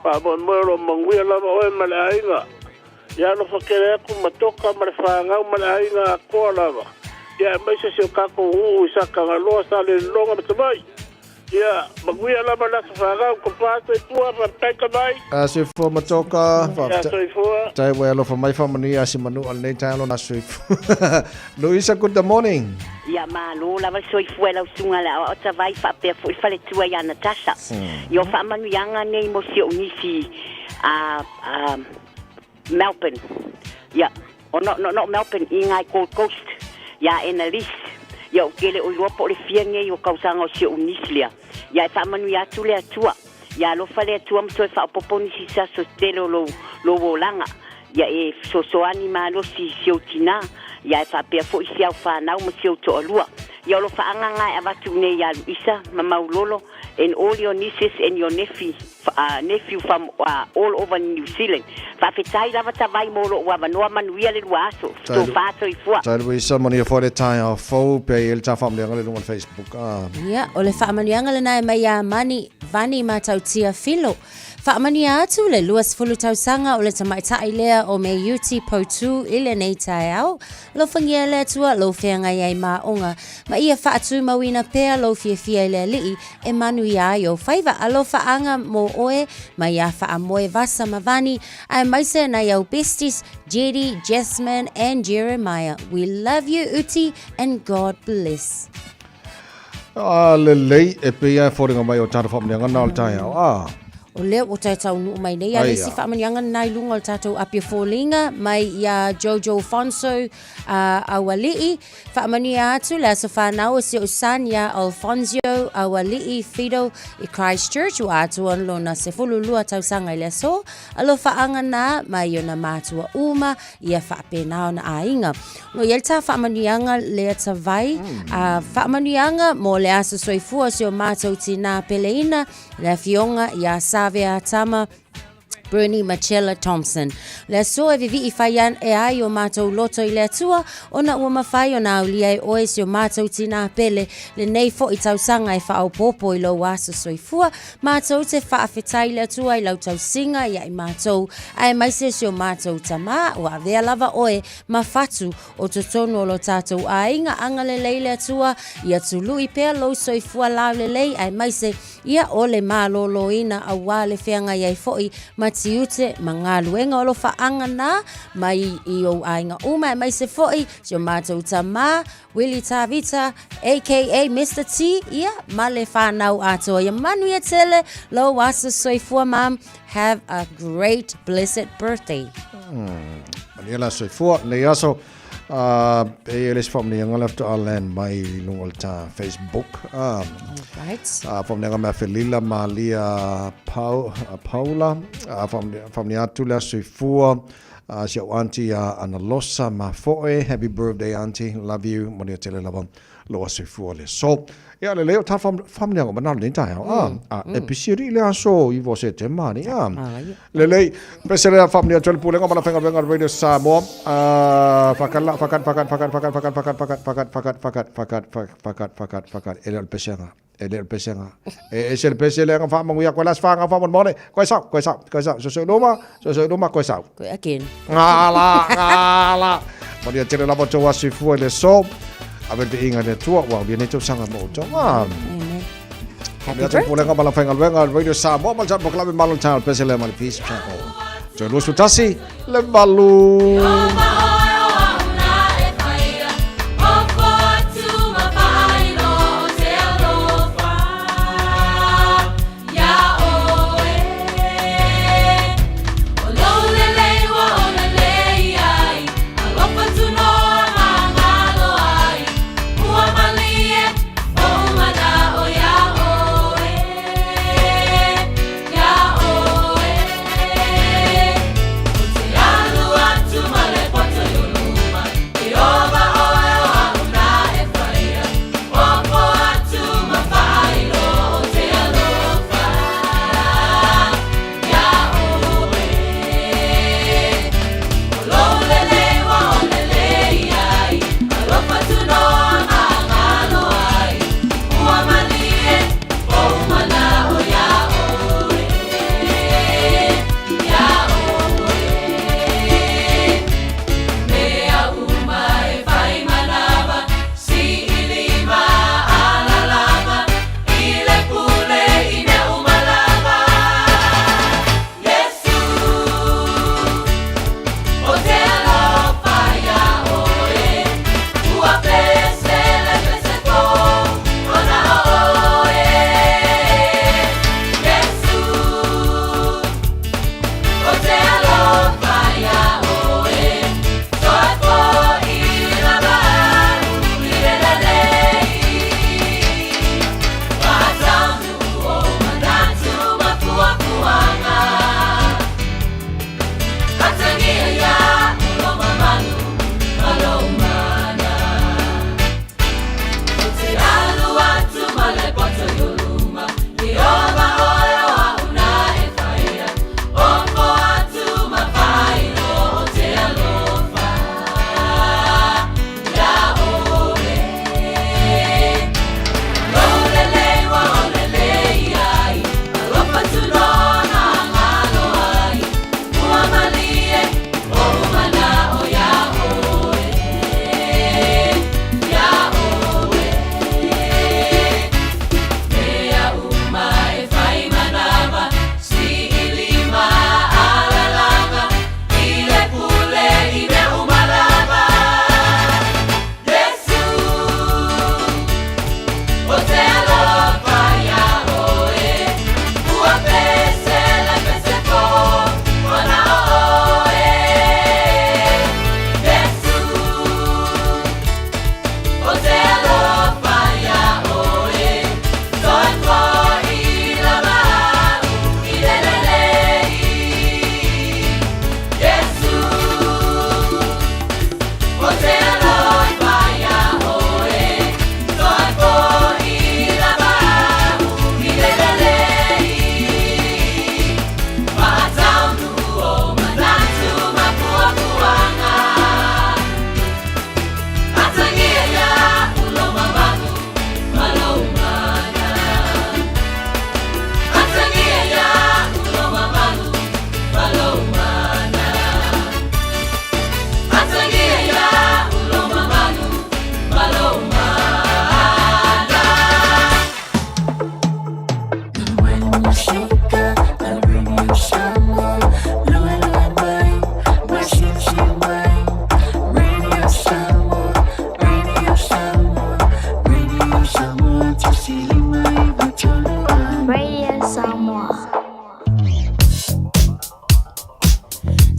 Faamoemoe o lo manuia lava oe ma le aiga. Ia alofa tele atu ma Toka ma le fanau ma le aiga atoa lava. Ia, aemaise si o tatou nuu i Satagaloa, Salelologa ma Savaii. Ia, manuia lava le aso fanau, tofa soifua, faafetai Tavai. A soifua Matoka, Ia, soifua. Faafetai ua e alofa mai faamanuia si manu o lenei taeao lona soifua. Luisa, good morning. Ia malo lava le soifua i lau susuga i le aoao Tavai faapea foi le faletua ia Natasha. Ia o faamanuiaga nei mo si ou nisi a a Melbourne. Ia, o no, no, no Melbourne, i ngai Gold Coast, ia Annalise. Ia, ou te le o iloa po o le fia nei o tausaga o si ou niece lea. Ia, e faamanuia atu le Atua. Ia alofa le Atua ma toe faaopoopo nisi se aso tele o lou, lou olaga. Ia e fesoasoani malosi i si ou tinā, ia e faapea foi si au fanau ma si ou toalua. Ia o lofaaga na e avatu nei ia Luisa ma Maulolo and all your nieces and your nephew, nephew from all over New Zealand. Faafetai lava Tavai mo lou avanoa manuia le lua aso. Tofa soifua. Tai Luisa, manuia foi le taeao fou, pea i ai le ta faamanuiaga le luga o le Facebook. Ah. Ia, o le faamanuiaga lena e mai ia Mani Vani Matautia Filo. Faamanuia atu le 20 tausaga o le tamaitai lea o Meiuti Poutu i lenei taeao. Alofagia e le Atua lou feagai ai ma aoga, ma ia faatumauina pea lou fiafia i le Alii e manuia ai ou faiva. Alofaaga mo oe mai ia Faamoe Vasa ma Vani, aemaise nai au besties Jedi, Jasmine and Jeremiah. We love you Uti and God bless. A lelei e pei lava e foliga mai o tatou faamanuiaga na o le taeao. A. O lea ua toe taunuu mai nei a le isi faamanuiaga lena i luga o le tatou api o foliga mai iā Jojo Fonso Aualii. Faamanuia atu le aso fanau o si ou son iā Alfonso Aualii Fido i Christchurch ua atoa lona 12 tausaga i le aso. Alofaaga na mai ona matua uma ia faapena ona aiga. No i ai le tā faamanuiaga lea tavai, a faamanuiaga mo le aso soifua o si o mātou tinā peleina, le afioga iā Savea Tama Bernie Machella Thompson. Le aso e vivii fai an e ai o mātou loto i le Atua, ona ua mawhai ona aulia e oe si o mātou tinā pele, lenei fo'i tausaga e whaopopo i lou aso soifua, Mātou te whaawhetai i le Atua i lau tausiga ia i mātou, aemaise si o mātou tamā, ua avea lava oe ma whatu o totonu o lo tātou āinga agalelei le Atua, ia tului pea lou soifua laulelei aemaise ia o le malōlōina auā le feagai ai fo'i ma tiute ma galuega o lo whaanga nā mai i ou āinga uma aemaise fo'i si o mātou tamā Willie Tavita, aka Mister T, ia, ma le whānau atoa. Ia manuia tele, lou aso soifua, mum. Have a great, blessed birthday. Manuia la soifua, nei aso. E i ai le isi faamanuiaga le faatoa land mai i luga o le ta Facebook. Right. Faamanuiaga mea Felila Malia Paula. Faamanuia atu le aso soifua. Si au aunty ia Analosa Mafoe, happy birthday aunty, love you, manuia tele lava lou aso soifua le aso. Ia lelei o ta faamanuiaga manalo nei taeao, a, a, e pisi alii le aso 9 o Setema ni, a. Lelei, pese lea faamanuia atu ai le Pulega ma le Faigaluega a le Radio Samoa, a, fakala, fakat, fakat, fakat, fakat, fakat, fakat, fakat, fakat, fakat, fakat, fakat, fakat, fakat, fakat, e le o le pesega. E le o le pesega. E ese le pese lea na faamanuia koe le aso whāngau whāmonemone. Koe sau, koe sau, koe sau. Soso i luma, soso i luma, koe sau. Koe again. Ngā la, ngā la. Manuia tele lava tō aso i fua i le aso. Ave le viiga i le Atua, ua aulia nei tausaga mo outou. Amen. Happy birthday. Pulega ma la faigaluega Radio Samoa ma le tatou polokalame Malo Town, pese lea ma le Peace Chapel. Toe 21 le 8.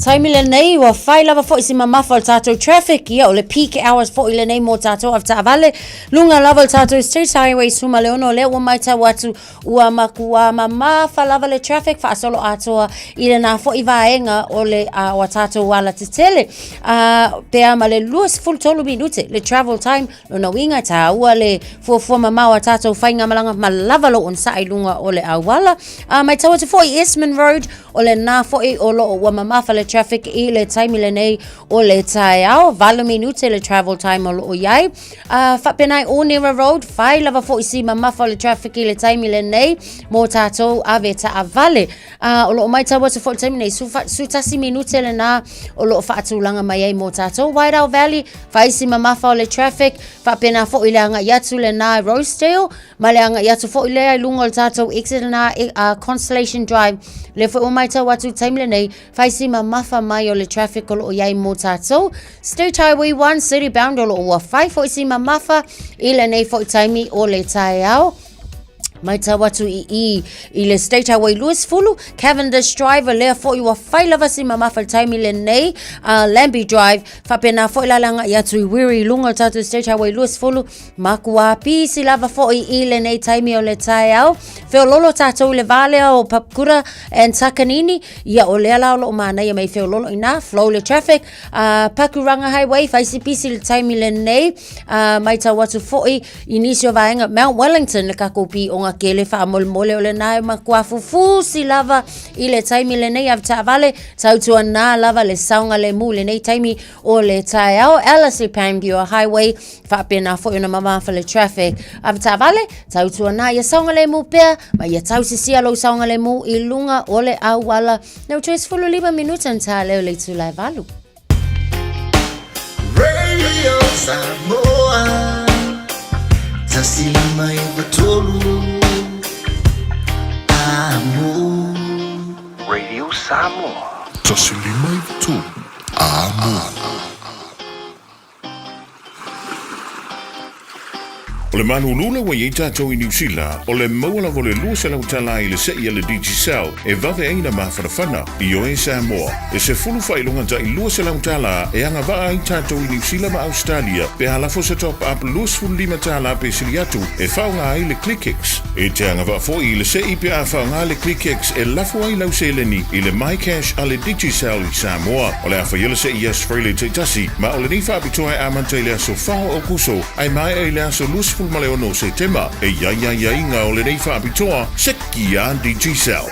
Taimi lenei, ua fai lava foi si mamafa o le tātou traffic, ia o le peak hours foi lenei mo tātou avetaavale. Luga lava o le tātou State Highway 16, lea ua matau atu ua makuā mamafa lava le traffic faasolo atoa i lena foi vaega o le o a tātou alatetele. Pe a ma le 23 minute le travel time, lona uiga e tāua le fuafua mamao a tātou faigamalaga ma lava lou onosai i luga o le auala. Matau atu foi i Esmond Road, O lenā foʻi o loo ua mamafa le traffic i le taimi lenei o le taeao, 8 minute le travel time o loo iai. Faapena i Onera Road, fai lava foʻi si mamafa o le traffic i le taimi lenei mo tātou ave taavale. O loo maitau atu foʻi le taimi nei, 11 minute lenā o loo faatulaga mai ai mo tātou. Wairau Valley, fai si mamafa o le traffic, faapena foʻi le agai atu lenā i Rosedale, Ma le agai atu foi lea i luga o le tātou exit lena Constellation Drive. Lea foi ua maitau atu i le taimi lenei, fai si mamafa mai o le traffic o lo o i ai mo tātou. State Highway 1 City Bound o lo o ua fai foi si mamafa i lenei foi taimi o le taeao. Maitau atu i i i le State Highway 20, Cavendish Drive, lea foi ua fai lava si mamafa i le taimi lenei, Lambie Drive, faapena foi la le agai atu i Wiri i luga o le tātou State Highway 20, Makuā pisi lava foʻi i lenei taimi o le taeao. Feololo tātou i le vā lea o Papakura and Takanini. Ia o lea la o loo manaia mai feololo inā, flow le traffic. Pakuranga Highway, faisi pisi le taimi lenei. Maitau atu foʻi i nisi o vaega Mount Wellington le kakou piʻoga kele faamolemole o lenā e makuā fufusi lava i le taimi lenei avetaavale. Tautuanā lava le saogalemu i lenei taimi o le taeao. Ellerslie Panmure Highway, Faapena foi ona mamafa le traffic. Avetaavale, tautuanā ia saogalemu pea, ma ia tausisia lou saogalemu i luga o le auala. Lea ua toe 15 minute ona ta lea o le itula e 8. Radio Samoa 1593 Amo. Radio Samoa. 1593 Amo. O le malulu la ua i ai tatou i Niu Sila, o le maua lava o le 200 tala i le seʻi a le Digicel e vave ai na mafanafana. Ioe Samoa, e sefulu faailoga taʻi 200 tala e agavaa ai tatou i Niu Sila ma Ausetalia pe a lafo se top up 25 tala pe sili atu e faaaoga ai le ClickX. E te agavaa foi i le seʻi pe a faaaoga le ClickX e lafo ai lau seleni i le MyCash a le Digicel i Samoa. O le a faia le seʻi i Aso Faraile taitasi, ma o lenei faapitoa e amata i le aso 4 o Aokuso ae maea i le aso 26 o Setema. E i ai aiaiga o lenei faapitoa, seki a Digicel.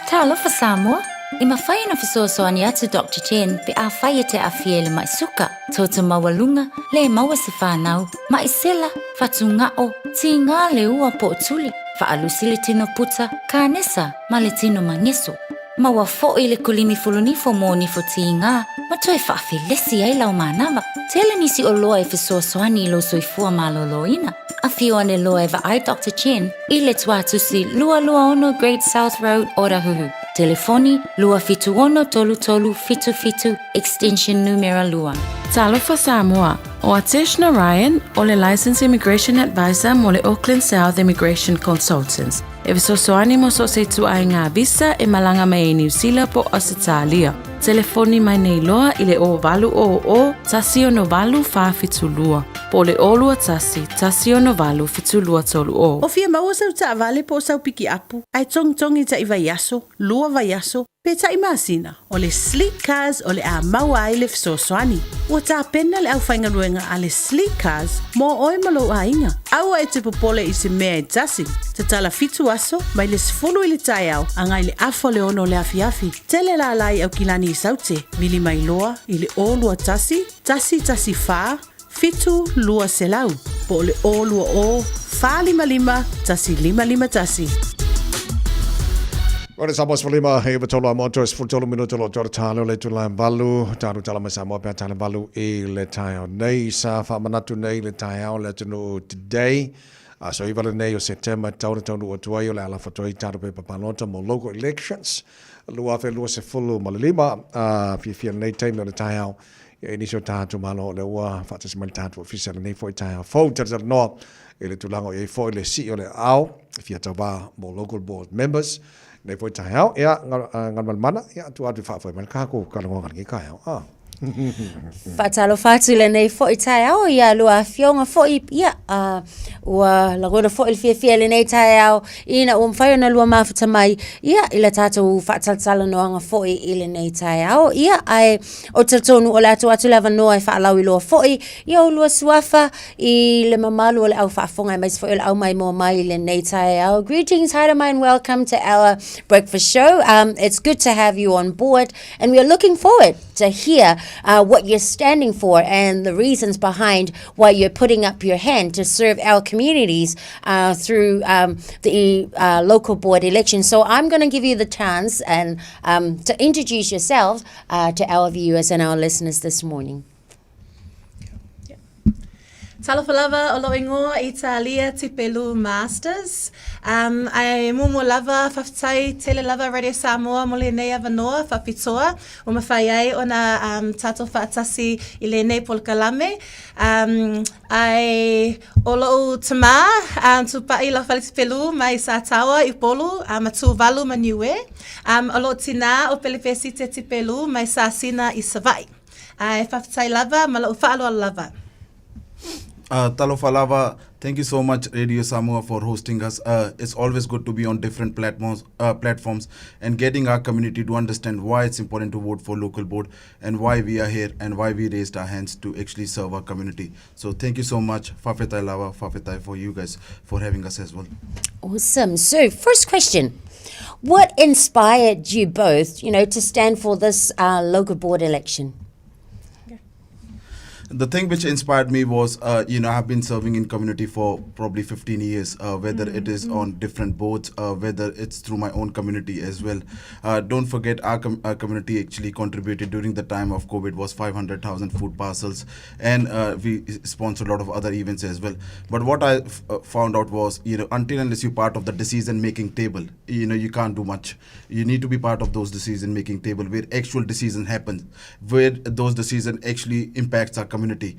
Talofa Samoa! E mafai ona fesoasoani atu Doctor Chen pe afai e te aafia i le mai suka, toto maualuga, le maua se fanau, mai sela, fatugao, tiga le ua po o tuli, faalusi le tino puta, kanesa ma le tino mageso. Maua foʻi le kulimi fulunifo mo nifo tiga ma toe faafelesi ai lau manava. Tele nisi oloa e fesoasoani i lou soifua malōlōina. Afio ane loa e vaai Doctor Chen i le tuatusi 226 Great South Road, Otahuhu. Telefoni, 276 3377, extension numera 2. Talofa Samoa, ʻO Atesh Narayan, ʻo le Licensed Immigration Advisor mo le Auckland South Immigration Consultants. E fesoasoani mo so o se ituaiga visa e malaga mai ai Niu Sila po o Ausetalia. Telefoni mai nei loa i le 0800 168 472 po o le 021 168 7230. O fia maua sau taavale po o sau pikiapu, ae togitogi taʻi vaiaso, lua vaiaso, pe taʻi masina, o le Sleek Cars o le a maua ai le fesoasoani. Ua tapena le aufaigaluega a le Sleek Cars mo oe ma lou aiga. Aua e te popole i se mea e tasi. Tatala fitu aso, mai le 10 i le taeao agai le afa o le 6 o le afiafi. Tele lala i Aukilani i Saute, vili mai loa i le 021 114 7200 po o le 020 455 1551. Ora Samoa 15 he wa tolu a moto 13 minuto lo tolu talo le tula valu talu tala mai Samoa pea tala valu i le taeao nei sa whaamanatu nei le taeao le atunuu today aso iva lenei o September tau na taunuu atu ai o le ala whatoa i talu pepa palota mo local elections 2025 a fiafia lenei taimi o le taeao. Ia, i nisi o tatou Malo o lea ua faatasi mai le tatou Ofisa i lenei foi taeao fou, talatalanoa i le tulaga o i ai foi le sii o le aao e fia tauva mo local board members i lenei foi taeao. Ia, Galumalemana, ia, tuu atu e faafoe mai le tatou talanoaga i lenei taeao. Ah. Faatalofa atu i lenei foi taeao ia lua afioga foi ia uh, ua lagona foi le fiafia i lenei taeao ina ua mafai ona lua mafuta mai ia i le tatou faatalatalanoaga foi i lenei taeao ia ae Ou te talitonu o le a tuu atu le avanoa e faalauiloa foi i ou lua suafa i le mamalu o le au faafofoga aemaise foi o le au maimoa mai i lenei taeao. Greetings, haere mai and welcome to our breakfast show. It's good to have you on board and we are looking forward to hear what you're standing for and the reasons behind why you're putting up your hand to serve our communities through the local board election. So I'm going to give you the chance and to introduce yourselves to our viewers and our listeners this morning. Talofa lava o lou ingoa Italia Tipelu Masters. Um, ae muamua lava, faafetai tele lava Radio Samoa mo lenei avanoa faapitoa ua mafai ai ona um, tatou faatasi i lenei polokalame. Um, ae o lou tamā, um, Tupai Laufale Tipelu mai Sataoa i Upolu, um, ma Tuvalu ma Niue. Um, o lou tinā o Pelefesite Tipelu mai Sasina i Savaii. Ae faafetai lava ma lou faaaloalo lava. Talofa lava, thank you so much Radio Samoa for hosting us. It's always good to be on different platforms, and getting our community to understand why it's important to vote for local board and why we are here and why we raised our hands to actually serve our community. So thank you so much, Fafetai lava, Fafetai for you guys for having us as well. Awesome. So first question, what inspired you both, you know, to stand for this local board election? The thing which inspired me was, you know, I've been serving in community for probably 15 years, whether it is on different boards, whether it's through my own community as well. Don't forget, our community actually contributed during the time of COVID was 500,000 food parcels, and we sponsored a lot of other events as well. But what I found out was, you know, until unless you're part of the decision-making table, you know, you can't do much. You need to be part of those decision-making table where actual decision happens, where those decision actually impacts our community.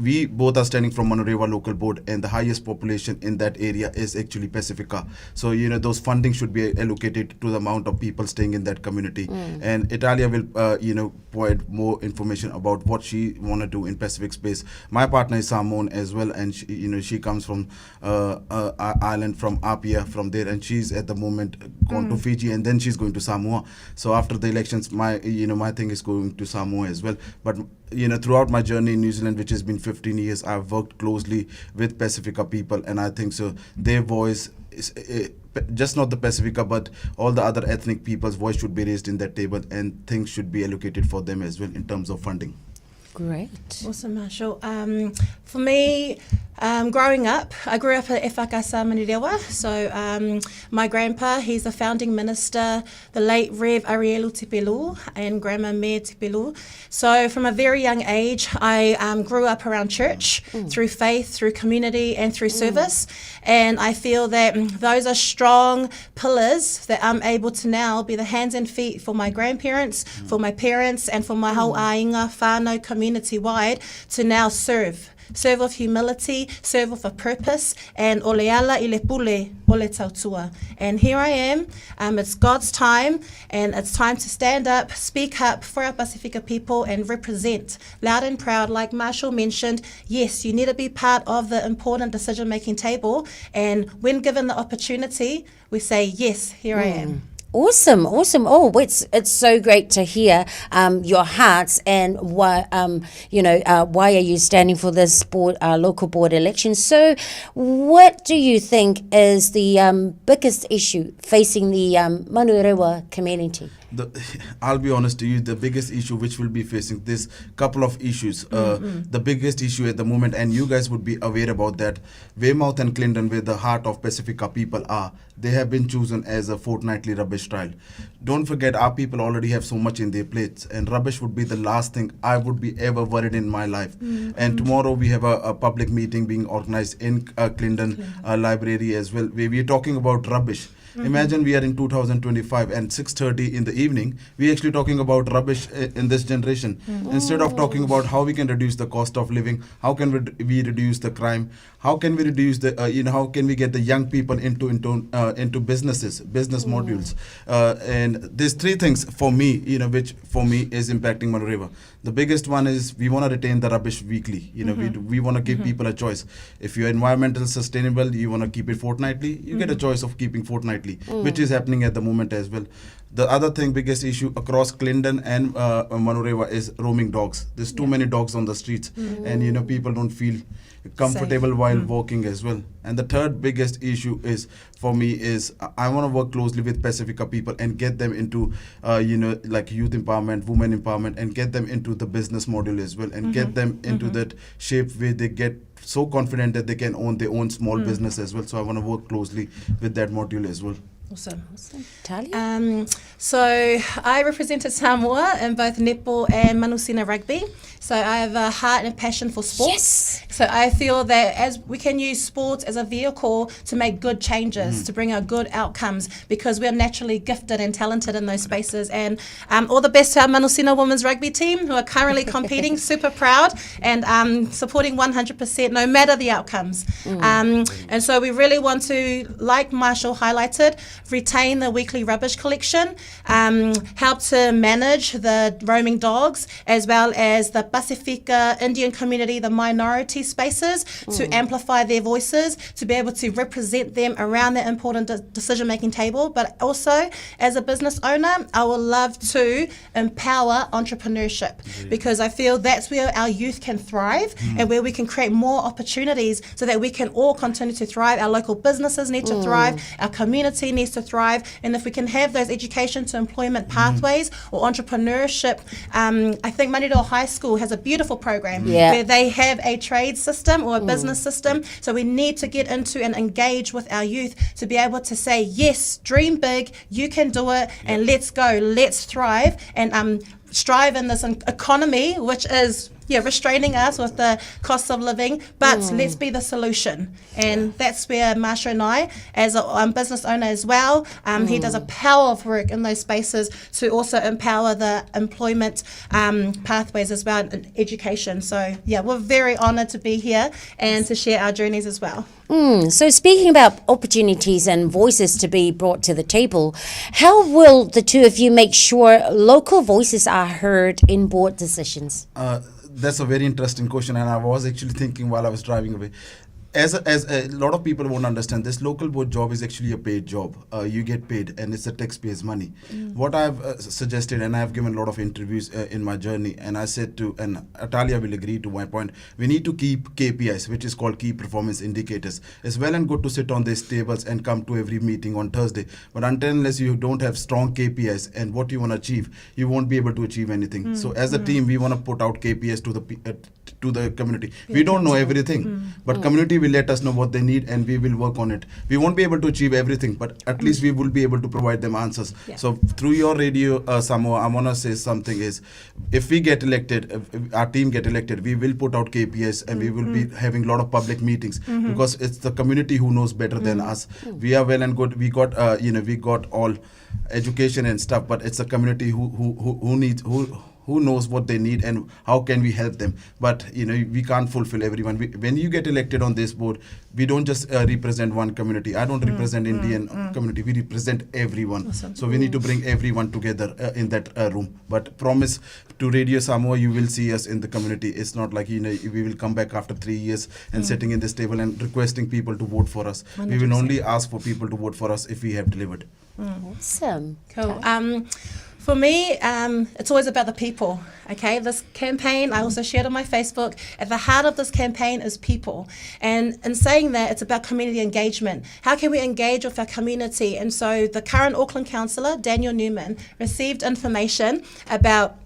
We both are standing from Manurewa local board, and the highest population in that area is actually Pacifica. So, you know, those funding should be allocated to the amount of people staying in that community. And Italia will, you know, provide more information about what she want to do in Pacific space. My partner is Samoan as well, and she, you know, she comes from island from Apia, from there, and she's at the moment gone to Fiji, and then she's going to Samoa. So after the elections, my thing is going to Samoa as well. But you know, throughout my journey in New Zealand, which has been 15 years, I've worked closely with Pacifica people, and I think so their voice is just not the Pacifica, but all the other ethnic people's voice should be raised in that table, and things should be allocated for them as well in terms of funding. Great. Awesome, Marshall. For me, growing up, I grew up at EFKS Manurewa. So my grandpa, he's a founding minister, the late Rev Arielu Tipelu and Grandma Mere Tipelu. So from a very young age, I grew up around church through faith, through community and through service. And I feel that those are strong pillars that I'm able to now be the hands and feet for my grandparents, for my parents, and for my whole āinga, whānau, community-wide to now serve. Serve with humility, serve with a purpose, and o le ala i le pule o le tautua. And here I am. It's God's time, and it's time to stand up, speak up for our Pasifika people, and represent loud and proud. Like Marshall mentioned, yes, you need to be part of the important decision-making table, and when given the opportunity, we say, yes, here I am. Awesome, awesome. Oh, it's so great to hear your hearts and why, you know, why are you standing for this local board election? So, what do you think is the biggest issue facing the Manurewa community? I'll be honest to you, the biggest issue which will be facing this couple of issues, the biggest issue at the moment, and you guys would be aware about that, Weymouth and Clinton, where the heart of Pacifica people are, they have been chosen as a fortnightly rubbish trial. Don't forget, our people already have so much in their plates, and rubbish would be the last thing I would be ever worried in my life. And tomorrow we have a public meeting being organized in Clinton Library as well, where we are talking about rubbish. Imagine we are in 2025 and 6:30 in the evening, we actually talking about rubbish in this generation. Instead of talking about how we can reduce the cost of living, how can we reduce the crime, how can we reduce the how can we get the young people into businesses, business modules, and there's three things for me, which for me is impacting Manurewa. The biggest one is we want to retain the rubbish weekly. We want to give people a choice. If you're environmental sustainable, you want to keep it fortnightly, you get a choice of keeping fortnightly, which is happening at the moment as well. The other thing, biggest issue across Clinton and Manurewa is roaming dogs. There's too many dogs on the streets, and people don't feel comfortable Safe. while walking as well. And the third biggest issue is for me is I want to work closely with Pacifica people and get them into youth empowerment, women empowerment, and get them into the business model as well, and get them into that shape where they get so confident that they can own their own small business as well. So I want to work closely with that module as well. Awesome. Awesome. Talia? So I represented Samoa in both netball and Manusina rugby. So I have a heart and a passion for sports. So I feel that as we can use sports as a vehicle to make good changes, to bring our good outcomes, because we are naturally gifted and talented in those spaces. And all the best to our Manusina women's rugby team who are currently competing, super proud and supporting 100% no matter the outcomes. And so we really want to, like Marshall highlighted, retain the weekly rubbish collection, help to manage the roaming dogs, as well as the Pasifika Indian community, the minority spaces, to amplify their voices, to be able to represent them around that important decision-making table. But also, as a business owner, I would love to empower entrepreneurship, because I feel that's where our youth can thrive and where we can create more opportunities so that we can all continue to thrive. Our local businesses need to thrive, our community needs to thrive, and if we can have those education to employment pathways or entrepreneurship, I think Manurewa High School has a beautiful program where they have a trade system or a business system. So we need to get into and engage with our youth to be able to say, yes, dream big, you can do it, and let's go, let's thrive, and strive in this economy, which is restraining us with the cost of living, but let's be the solution. And that's where Marsha and I, as a business owner as well, he does a power of work in those spaces to also empower the employment pathways as well, and education. We're very honoured to be here and to share our journeys as well. So speaking about opportunities and voices to be brought to the table, how will the two of you make sure local voices are heard in board decisions? That's a very interesting question, and I was actually thinking while I was driving away. As a lot of people won't understand, this local board job is actually a paid job. You get paid, and it's the taxpayers' money. What I've suggested, and I've given a lot of interviews in my journey, and I said to, and Atalia will agree to my point, we need to keep KPIs, which is called key performance indicators. It's well and good to sit on these tables and come to every meeting on Thursday, but until unless you don't have strong KPIs and what you want to achieve, you won't be able to achieve anything. So as a team, we want to put out KPIs to the community. Be We don't know accountable. everything, but community will let us know what they need, and we will work on it. We won't be able to achieve everything, but at least we will be able to provide them answers. So through your radio, Samoa, I want to say something is, if we get elected, if our team get elected, we will put out KPIs, and we will be having a lot of public meetings, because it's the community who knows better than us. We are well and good. We got all education and stuff, but it's the community who knows what they need and how can we help them. But we can't fulfill everyone. When you get elected on this board, we don't just represent one community. I don't represent Indian community. We represent everyone. Awesome. So we need to bring everyone together in that room. But promise to Radio Samoa, you will see us in the community. It's not like we will come back after 3 years and sitting in this table and requesting people to vote for us. We will 100%. only ask for people to vote for us if we have delivered. Awesome. Cool. For me, it's always about the people, okay? This campaign, I also shared on my Facebook, at the heart of this campaign is people. And in saying that, it's about community engagement. How can we engage with our community? And so the current Auckland councillor, Daniel Newman, received information about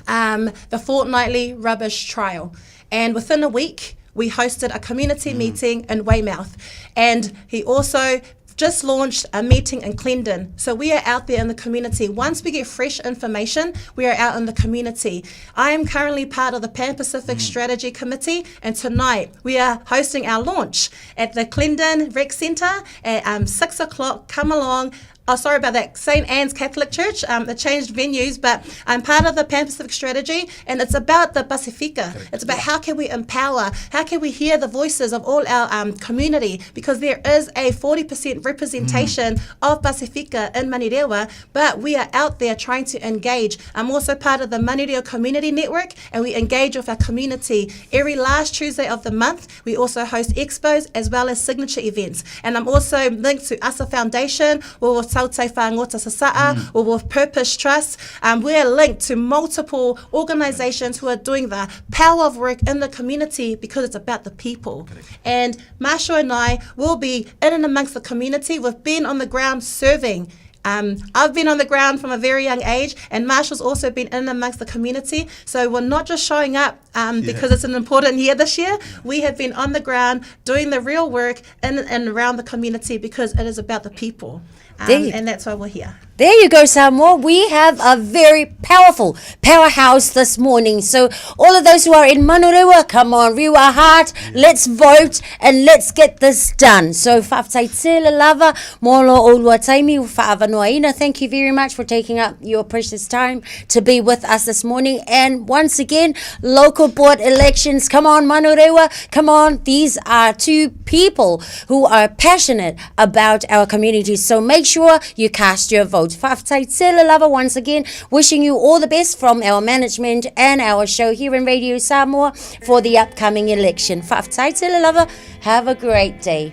the fortnightly rubbish trial. And within a week, we hosted a community meeting in Weymouth. And he also just launched a meeting in Clendon. So we are out there in the community. Once we get fresh information, we are out in the community. I am currently part of the Pan Pacific mm. Strategy Committee, and tonight we are hosting our launch at the Clendon Rec Centre at um, 6 o'clock. Come along oh, sorry about that, St. Anne's Catholic Church. Um, it changed venues, but I'm part of the Pan Pacific Strategy, and it's about the Pasifika. It's about how can we empower, how can we hear the voices of all our um, community, because there is a 40% representation mm. of Pasifika in Manurewa, but we are out there trying to engage. I'm also part of the Manurewa Community Network, and we engage with our community every last Tuesday of the month. We also host expos as well as signature events. And I'm also linked to ASA Foundation, or with Tautai Whangota Sasa'a, mm. or with Purpose Trust. Um, we are linked to multiple organizations who are doing the power of work in the community because it's about the people. Correct. And Marshall and I will be in and amongst the community. We've been on the ground serving um, I've been on the ground from a very young age, and Marshall's also been in amongst the community. So we're not just showing up um, yeah. because it's an important year this year. We have been on the ground doing the real work in and around the community because it is about the people. Um, and that's why we're here. There you go, Samoa. We have a very powerful powerhouse this morning. So, all of those who are in Manurewa, come on, Rewa Heart, let's vote and let's get this done. So, whaftaitele lava, molo olua taimi whaavanoaina. Thank you very much for taking up your precious time to be with us this morning. And once again, local board elections. Come on, Manurewa. Come on. These are two people who are passionate about our community. So make sure you cast your vote. Whaftaitele lava once again, wishing you all the best from our management and our show here in Radio Samoa for the upcoming election. Whaftaitele lava, have a great day.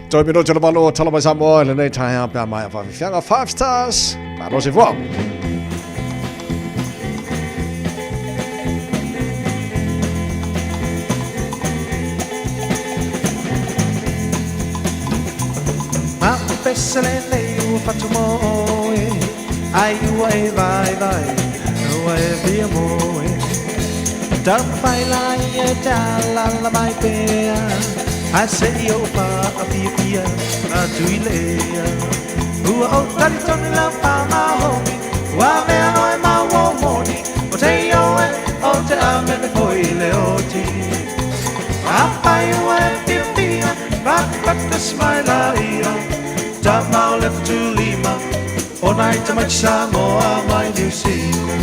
Toi minute le malo tala mai Samoa lenei taeao pe a mai a whawhiwhianga 5 stars. Malo se fua. Ma o pese lenei ua fatu mo oe Ai ua e vai vai Ua e via moe Taumafai la ia e te alala mai pea Ae se i ou faapiapia atu i le ea Ua ou talitonu lau pāmahomi Ua mea oe ma ua moni O te ioe o te amene foi i le oti Afai ua e fiafia Patapata smile ia Tama o le Fetulima O nai tamaiti Samoa mai Niu Sila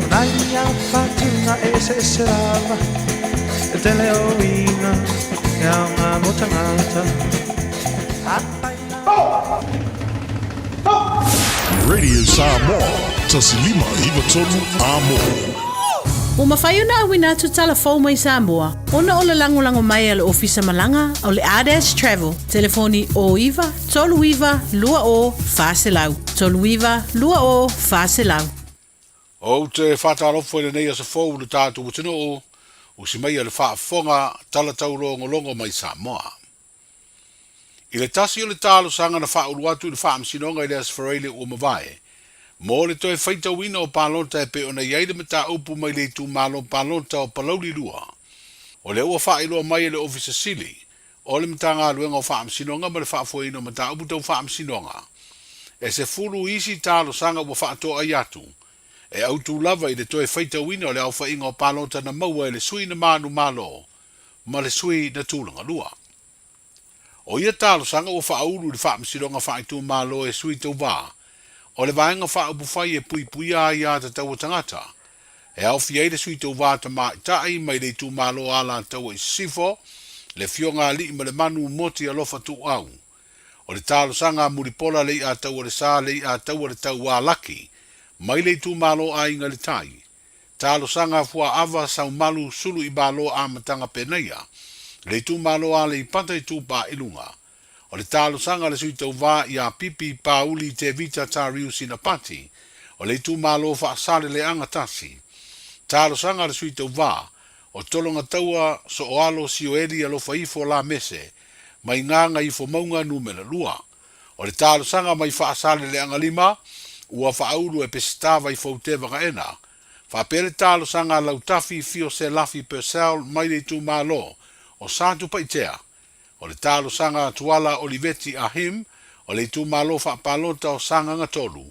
O nai au whatunga e eseese lava E tele o uiga e aoga mo tangata Radio Samoa, tasilima ivatonu amo. Ua mafai ona auina atu tala fou mai Samoa ona o le lagolago mai a le Ofisa Malaga o le Ardash Travel, telefoni 09 39 20 400, 39 20 400. Ou te whātālofo i lenei aso fou i le tātou atunuu, usi mai a le faafofoga tala taulogologo mai Samoa. I le tasi o le talosaga na faaulu atu i le Faamasinoga i le Aso Faraile ua mavae, mo le toe faitauina o palota e pei ona i ai le mataupu mai le itumalo palota o Palauli 2, o lea ua faailoa mai e le Ofisa Sili o le Matagaluega o Faamasinoga ma le Faafoeina o Mataupu Tau Faamasinoga, e 10 isi talosaga ua faatoai atu e autu lava i le toe faitauina o le aofaiga o palota na maua e le sui na manumalo ma le sui na tulagalua. O ia talosaga ua faaulu i le Faamasinoga Faaitumalo e Sui Tauva o le Vaega Faaupufai e Puipuia Aia Tatau a Tagata, e aofia ai le Sui Tauva Tamaitai mai le itumalo Alataua i Sisifo, le Afioga Alii ma le Manu Moti Alofa Tuuau. O le talosaga a Mulipola Leiataualesa Leiataualetauā Laki mai le itumalo Aiga i le Tai, Talosaga Fuaava Saumalu Sulu i Malo Amataga Penaia, le itumalo Aleipata Itupā i Luga. O le talosaga a le Sui Tauva ia Pipi Pauli Tevita Tariu Sinapati, o le itumalo Faasaleleaga Tasi. Talosaga a le Sui Tauva o Tologataua Sooalo Sioeli Alofaifo Lamese mai Gagaifomauga Numera 2. O le talosaga mai Faasaleleaga 5, ua faaulu e Peseta Vaifou Tevaga Ena. Faapea le talosaga a Lautafi Fio Selafi Purcell mai le itumalo o Satupaitea. O le talosaga a Tuala Oliveti Ahim o le itumalo faapalota o Sagaga 3.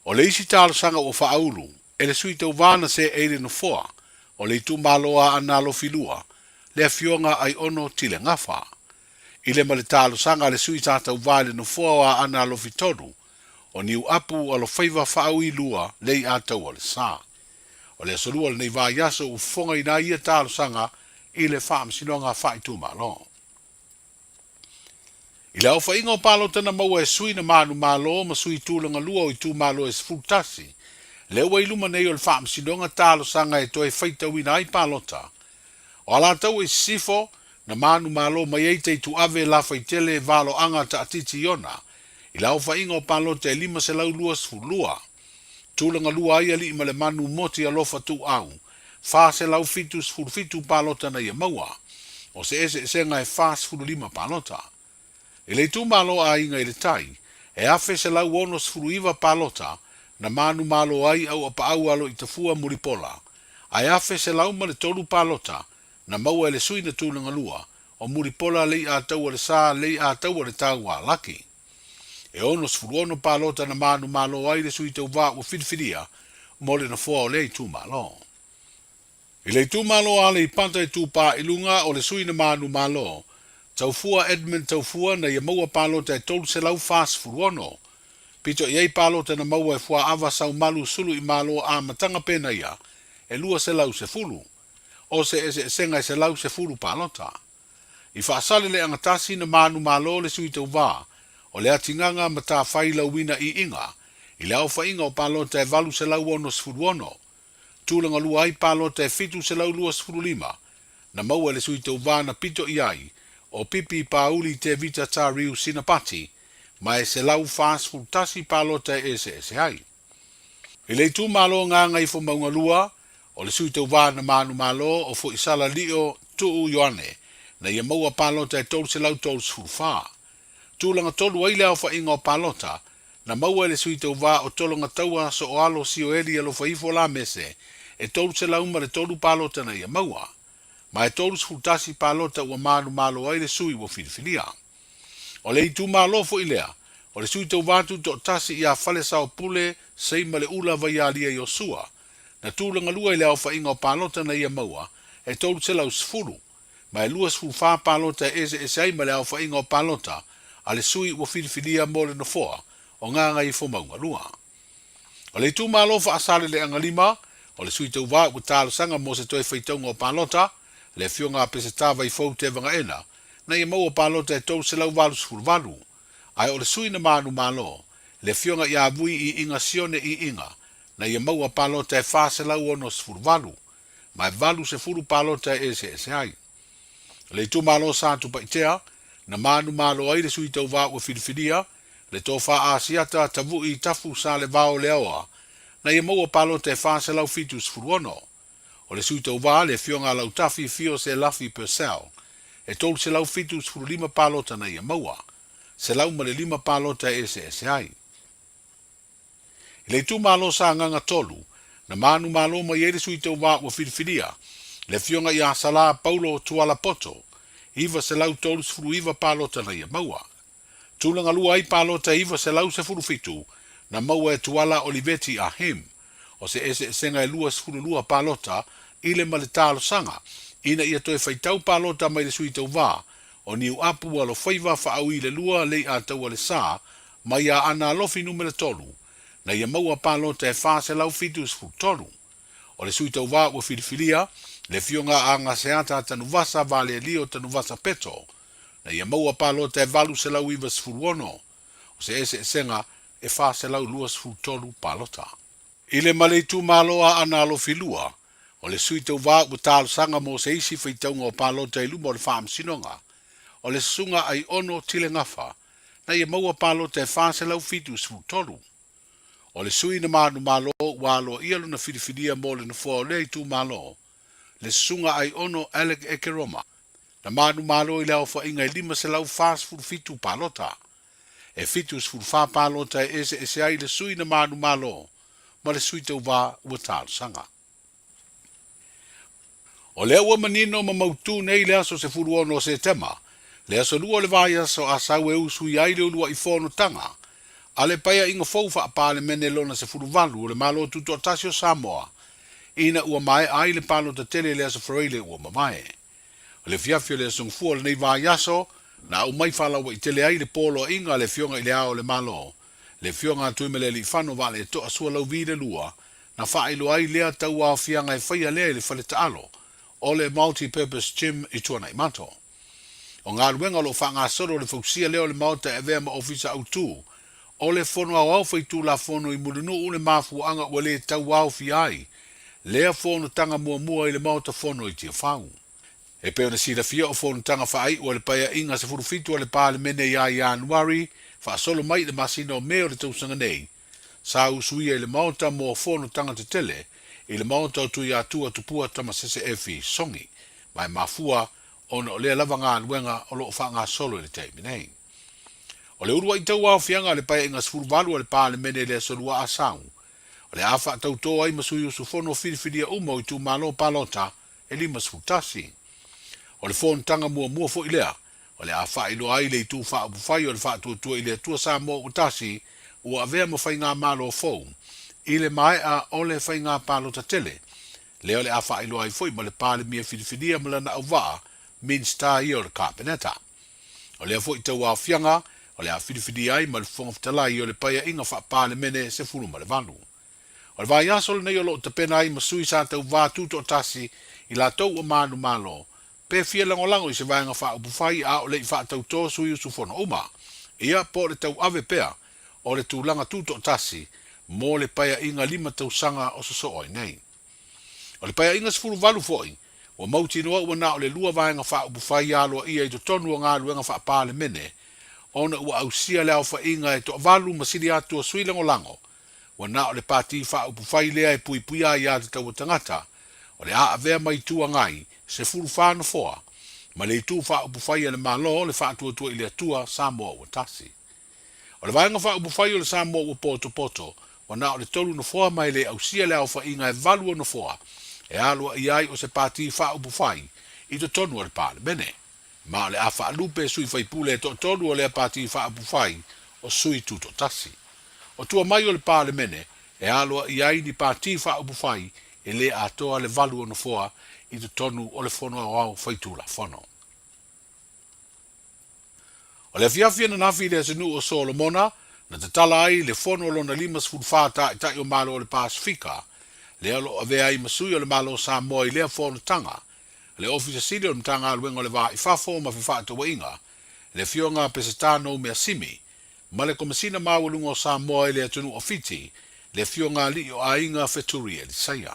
O le isi talosaga ua faaulu e le sui tauva na seei i le nofoa o le itumalo Aana Alofi 2, le Afioga Aiono Tile Gafa. I le ma le talosaga a le sui sa tauva i le nofoa o Aana Alofi 3, o Niuapu Alofaiva Faaui 2 Leiataua-le-Sa. O le Aso Lua o lenei vaiaso ua fofogaina ai ia talosaga i le Faamasinoga Faaitumalo. I le aofaiga o palota na maua e sui na manumalo ma sui tulaga lua o itumalo e 11, lea ua i luma nei o le Faamasinoga talosaga e toe faitauina ai palota. O Alataua i Sisifo, na manumalo mai ai Taituave Lafaitele Valoaga Taatiti Iona i le aofaiga o palota e 522. Tulaga lua ai Aliimalemanu Moti Alofa Tuuau, 477 palota na ia maua. O se eseesega e 45 palota. I le itumalo Aiga i le Tai, e 1,169 palota na manumalo ai Auapaau Aloitafua Mulipola, ae 1,103 palota na maua e le sui na tulaga lua o Mulipola Leiataualesa Leiataualetau Laki. E 66 palota na manumalo ai le sui tauva ua filifilia mo le nofoa o lea itumalo. I le itumalo Aleipata Itupa i Luga o le sui na manumalo, Taufua Edmund Taufua na ia maua palota e 346. Pito i ai palota na maua e Fuaava Saumalu Suluimalo Amataga Penaia e 210. O se eseesega e 110 palota. I Faasaleleaga 1 na manumalo le sui tauva o le Atigaga Matafai Lauina Iiga i le aofaiga o palota e 866. Tulaga lua ai palota e 725 na maua e le sui tauva na pito i ai o Pipi Pauli Tevita Tariu Sinapati ma e 141 palota e eseese ai. I le itumalo Gagaifomauga 2, o le sui tauva na manumalo o Foisala Lio Tuu Ioane na ia maua palota e 334. Tulaga tolu ai le aofaiga o palota na maua e le sui tauva o Tologataua Sooalo Sioeli Alofaifo Lamese e 303 palota na ia maua, ma e 31 palota ua manumalo ai le sui ua filifilia. O le itumalo foi lea, o le sui tauva tutoatasi ia Falesaopule Seimaleula Vaialia Iosua, na tulaga lua i le aofaiga o palota na ia maua e 310, ma e 24 palota e eseese ai ma le aofaiga o palota a le sui ua filifilia mo le nofoa o Gagaifomauga 2. O le itumalo Faasaleleaga 5, o le sui tauva ua talosaga mo se toe faitauga o palota, le Afioga a Peseta Vaifou Tevagaena, na ia maua palota e 388, ae o le sui na manumalo, le Afioga ia Vui Iiga Sione Iiga, na ia maua palota e 468, ma e 80 palota e eseese ai. O le itumalo Satupaitea, na manumalo ai le sui tauva ua filifilia, le Tofa Asiata Tavui Tafu Salevao Leaoa, na ia maua palota e 476. O le sui tauva, le Afioga a Lautafi Fio Selafi Purcell, e 375 palota na ia maua, 105 palota e eseese ai. I le itumalo Sagaga 3, na manumalo mai ai le sui tauva ua filifilia, le Afioga ia Salā Paulo Tuala Poto, 939 palota na ia maua. Tulaga lua ai palota e 917 na maua e Tuala Oliveti Ahim. O se eseesega e 22 palota i le ma le talosaga ina ia toe faitau palota mai le sui tauva o Niuapu Alofaiva Faaui le 2 Leiataua-le-Sa mai Aana Alofi Numera 3 na ia maua palota e 473. O le sui tauva ua filifilia, le Afioga a Agaseata Tanuvasa Valealio Tanuvasa Peto, na ia maua palota e 896, o se eseesega e 423 palota. I le ma le itumalo Aana Alofi 2, o le sui tauva ua talosaga mo se isi faitauga o palota i luma o le Faamasinoga, o le Susuga Aiono Tile Gafa, na ia maua palota e 473. O le sui na manumalo ua aloaia lona filifilia mo le nofoa o lea itumalo, le Susuga Aiono Alec Ekeroma, na manumalo i le aofaiga e 547 palota. E 74 palota e eseese ai le sui na manumalo ma le sui tauva ua talosaga. O lea ua manino ma mautū nei le aso 16 o Setema, le aso lua o le vaiaso a sau e usui ai le uluai fonotaga a le Paeaiga fou Faa-Palemene Lona 18 o le Malo Tutoatasi o Samoa, ina ua maea ai le palota tele i le aso Faraile ua mavae. O le afiafi o le Aso Gafua o lenei vaiaso, na aumai faalauaitele ai le poloaiga a le Afioga i Le Ao o le Malo, le Afioga a Tuimalealiifano Vaaleto'a Sualauvi le Lua, na faailoa ai lea tauaofiaga e faia lea i le fale taalo o le Multi-Purpose Gym i Tuanaimato. O galuega o lo o faagasolo le fausia lea o le Maota e avea ma Ofisa Autu o le Fono Aoao Faitulafono i Mulinuu le mafuaaga ua le tauaofia ai lea fonotaga muamua i le Maota Fono i Tiafau. E pei ona silafia o fonotaga faaiu a le Paeaiga 17 a le Palemene ia Ianuari faasolo mai i le masina o Me o le tausaga nei, sa usuia i le Maota mo fonotaga tetele i le Maota o Tuiatua Tupua Tamasese Efi Songi, ma e mafua ona o lea lava galuega o lo o faagasolo i le taimi nei. O le uluai tauaofiaga a le Paeaiga 18 a le Palemene i le Aso Lua Asau, o le a faatautō ai ma sui usufono filifilia uma o itumalo palota e 51. O le fonotaga muamua foi lea o le a faailoa ai le Itu Faaupufai o le Faatuatua i le Atua Samoa ua Tasi ua avea ma faigamalo fou i le maea o le faiga palota tele lea o le a faailoa ai foi ma le Palemia filifilia ma lana auvaa Minisita ia o le Kapeneta. O lea foi tauaofiaga o le a filifilia ai ma le Fofoga Fetalai o le Paeaiga Faa-Palemene 18. O le vaiaso lenei o lo o tapena ai ma sui sa tauvā tutoatasi i latou ua manumalo, pe fia lagolago i se Vaega Faaupufai a o le i faatautō sui usufono uma, ia po o le tauave pea o le tulaga tutoatasi mo le paeaiga lima tausaga o sosoo ai nei. O le Paeaiga 18 foi, ua mautinoa ua na o le lua Vaega Faaupufai aloaia i totonu o galuega faa-Palemene ona ua ausia le aofaiga e toavalu ma sili atu o sui lagolago Ua na o le Pati Faaupufai lea e puipuia ai aiatatau a tagata, o le a avea ma Itu Agai, 14 nofoa, ma le Itu Faaupufai a le Malo, le Faatuatua i le Atua, Samoa ua Tasi. O le Vaega Faaupufai o le Samoa ua Potopoto, ua na o le tolu nofoa ma e le ausia le aofaiga e valu o nofoa e aloaia ai o se Pati Faaupufai i totonu o le Palemene. Ma o le a faalupe sui faipule e toatolu o lea Pati Faaupufai o sui tutoatasi. O tua mai o le Palemene e aloaia ai ni Pati Faaupufai e le atoa le valu o nofoa i totonu o le Fono Aoao Faitulafono. O le afiafi ananafi i le atunuu o Solomona, na tatala ai le Fono lona 54 Taitai o Malo o le Pasefika, lea o lo o avea ai ma sui o le Malo o Samoa i lea fonotaga, le Ofisa Sili o le Matagaluega o le Va i Fafo ma Fefaatauaiga, le Afioga a Peseta Noumea Simi, ma le Komesina Maualuga o Samoa i le atunuu o Fiti, le Afioga Alii o Aiga Feturi Elisaia.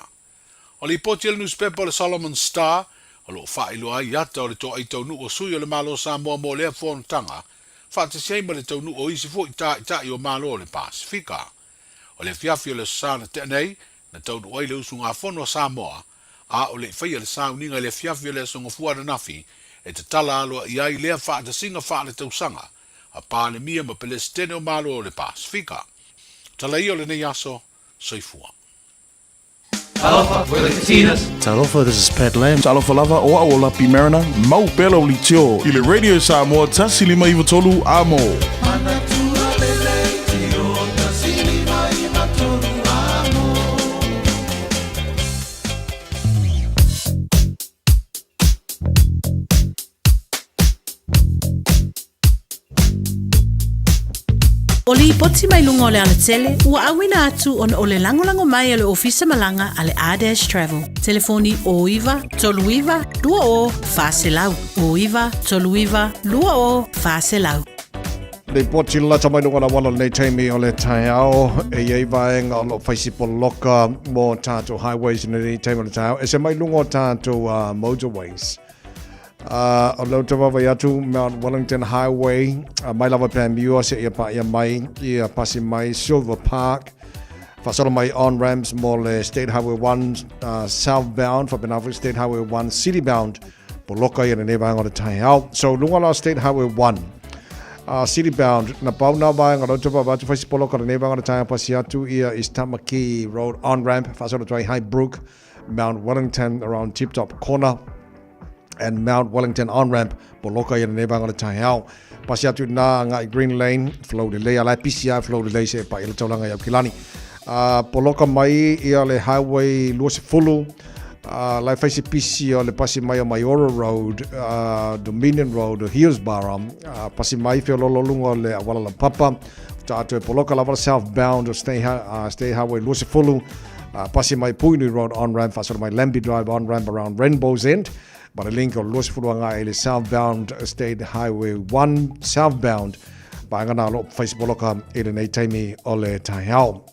O lipoti a le nusipepa o le Solomon Star, o lo o faailoa ai ata o le toai taunuu o sui o le Malo o Samoa mo lea fonotaga, faatasi ai ma le taunuu o isi foi taitai o Malo o le Pasefika. O le afiafi o le Aso Sa na tea nei, na taunuu ai le usugafono a Samoa, a o le i faia le sauniga i le afiafi o le Aso Gafua ananafi, e tatala aloaia ai lea faatasiga faaletausaga a Palemia ma Pelesitene o Malo o le Pasefika. Tala ia o lenei aso, soifua. Talofa, we're the Katinas. Talofa, this is Pat Lam. Talofa lava, o au o Lapi Mariner, mau pea lau leitio i le Radio Samoa 153 Amo. Manatua le leitio 153 Amo. O lipoti mai luga o le alatele ua auina atu ona o le lagolago mai a le Ofisa Malaga a le R-Dash Travel. Telefoni 09 39 20 400. 09 39 20 400. Lipoti lata mai luga o le auala o lenei taimi o le taeao e i ai vaega o lo o fai sipoloka mo tātou highways i lenei taimi o le taeao. Ese mai luga o tātou motorways. O lea ou te vaavaai atu Mount Wellington Highway, mai lava Panmure seia paia mai ia pasi mai Silver Park, faasolo mai on ramps mo le State Highway 1 southbound, faapena foi State Highway 1 citybound, poloka ia lenei vaega o le taeao. So luga la o State Highway 1 city bound, na pau nā vaega o lea ou te vaavaai atu fai si poloka lenei vaega o le taeao pasi atu ia East Tamaki Road on ramp, faasolo atu ai Highbrook. Mount Wellington around Tip Top Corner and Mount Wellington on-ramp poloka i lenei vaega o le taeao. Pasi atu i nā agai Green Lane, flow lelei, a la e pisi lava e flow lelei se e pai ai le taulaga i Aukilani. Poloka mai ia le Highway 20, la e fai se pisi o le pasi mai o Maiora Road, Dominion Road, Hillsborough, pasi mai feololo luga o le auala laupapa, faatoa toe poloka lava le southbound o State Highway 20, pasi mai Puhinui Road on-ramp, faasolo mai Lambie Drive on-ramp around Rainbow's End, ma le link o le 20 agai i le southbound State Highway 1 southbound, vaega na o lo o fai se poloka i lenei taimi o le taeao.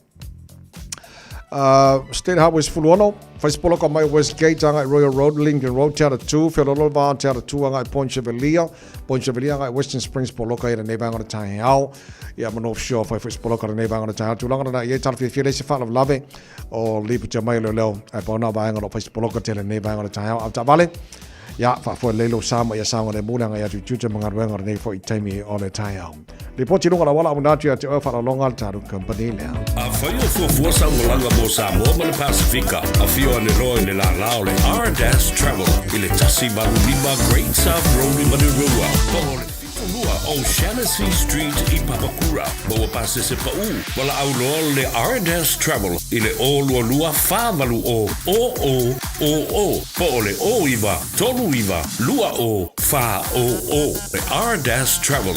State Highway 16, fai se poloka mai Westgate agai Royal Road, Lincoln Road, Te Atatū, Wheololo va Te Atatū agai Point Chevalier, Point Chevalier agai Western Springs poloka i lenei vaega o le taeao. Ia ma North Shore fai foi se poloka i lenei vaega o le taeao. Tulaga lena i ai tala fiafia leai se faalavelave o lipotia mai o leoleo ae pau na vaega o lo o fai se poloka tele i lenei vaega o le taeao. Au taavale, ia, faafoe lelei lou sa ma ia saogalemu le agai atu i tiute ma galuega o lenei foi taimi o le taeao. Lipoti i luga o le auala auina atu ia te oe faaaloaloga le tatou company lea. Afai o fuafua sau malaga mo Samoa ma le Pasefika, afio ane loa i le lala o le R-Dash Travel i le 185 Great South Road i Manurewa, po o le 72 O'Shannessy Street i Papakura. Maua pasese paʻū, valaau loa le R-Dash Travel i le 022 480 0000 po o le 09 39 20 400. Le R-Dash Travel.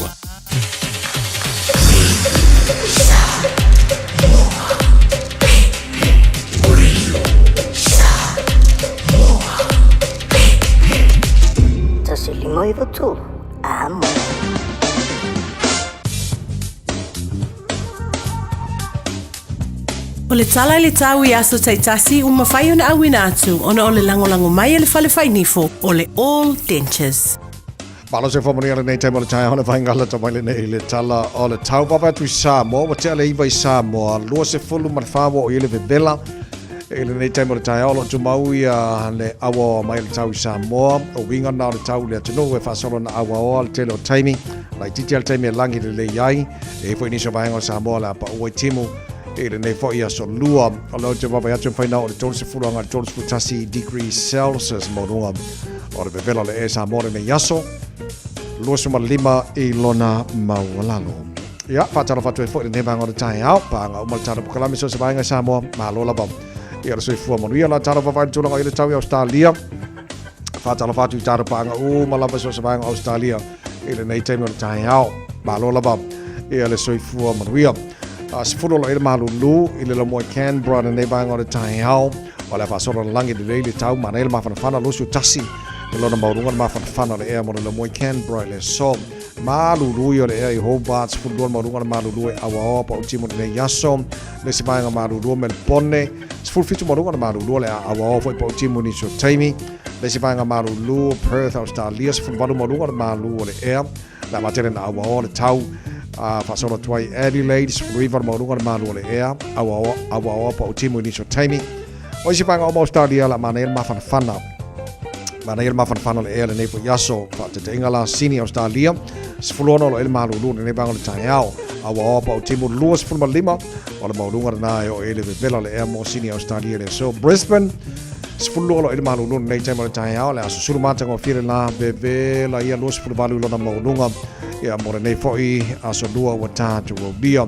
153 Amo. O le tala i le tau i aso taitasi ua mafai ona auina atu ona o le lagolago mai a le fale fainifo o le All Dentures. Malo se whamanuia lenei taimi o le taeao le vaingala ta mai lenei i le tala o le tau vave atu i Samoa ua tea le iva i Samoa 24 ua o i le vevela i lenei taimi o le taeao o lo o tumau ia le auaoa mai o le tau i Samoa o uiga na o le tau i le atunuu e faasolo na auaoa le tele o taimi laitiiti a le taimi e lagi lelei ai e i foi nisi o vaega o Samoa le a paua i timu i lenei foi aso lua o lea ou te vaavaai atu e mafai na oo i le 30 agai i le 31 degrees Celsius maualuga o le vevela o le ea i Samoa lenei aso 25 i lona maualalo. Ia, faatalofa atu ai foi i lenei vaega o le taeao, paaga uma le tatou polokalame so o se vaega i Samoa, malo lava. Ia le soifua manuia la talofa vai le tulaga i le tau i Australia. Faatalofa atu i tatou paaga uma lava so o se vaega o Australia i lenei taimi o le taeao. Malo lava ia le soifua manuia. 10 o le malulu i le lamoa i Canberra lenei vaega o le taeao. O le a faasolo le lagi lelei le tau manaia le mafanafana 21 i lona maualuga le mafanafana o le ea mo le lamoa i Canberra i le aso. Malulu ia o le ea i Hobart 12 le maualuga le malulu e auaoa pa utimu lenei aso. Le isi vaega malulu o Melbourne 17 maualuga le malulu o le a auaoa foi pa utimu nisi o taimi. Le isi vaega malulu o Perth Australia 18 maualuga le malu o le ea. Le a matele na auaoa le tau faasolo atu ai Adelaide 19 le maualuga le malu o le ea auaoa auaoa pa utimu nisi o taimi. O isi vaega uma o Australia la manaia le mafanafana. Manaia le mafanafana o le ea lenei foi aso. Faataitaiga la Sini Australia 16 o lo ele malulu lenei vaega o le taeao. Auaoa pa utimu 25 o le maualuga lena e oo i le vevela o le ea mo Sini Australia le aso. Brisbane 12 o lo ele malulu lenei taimi o le taeao. Le aso sulu matagofie le la vevela ia 28 i lona maualuga. Ia mo lenei foi aso lua ua tatou aulia.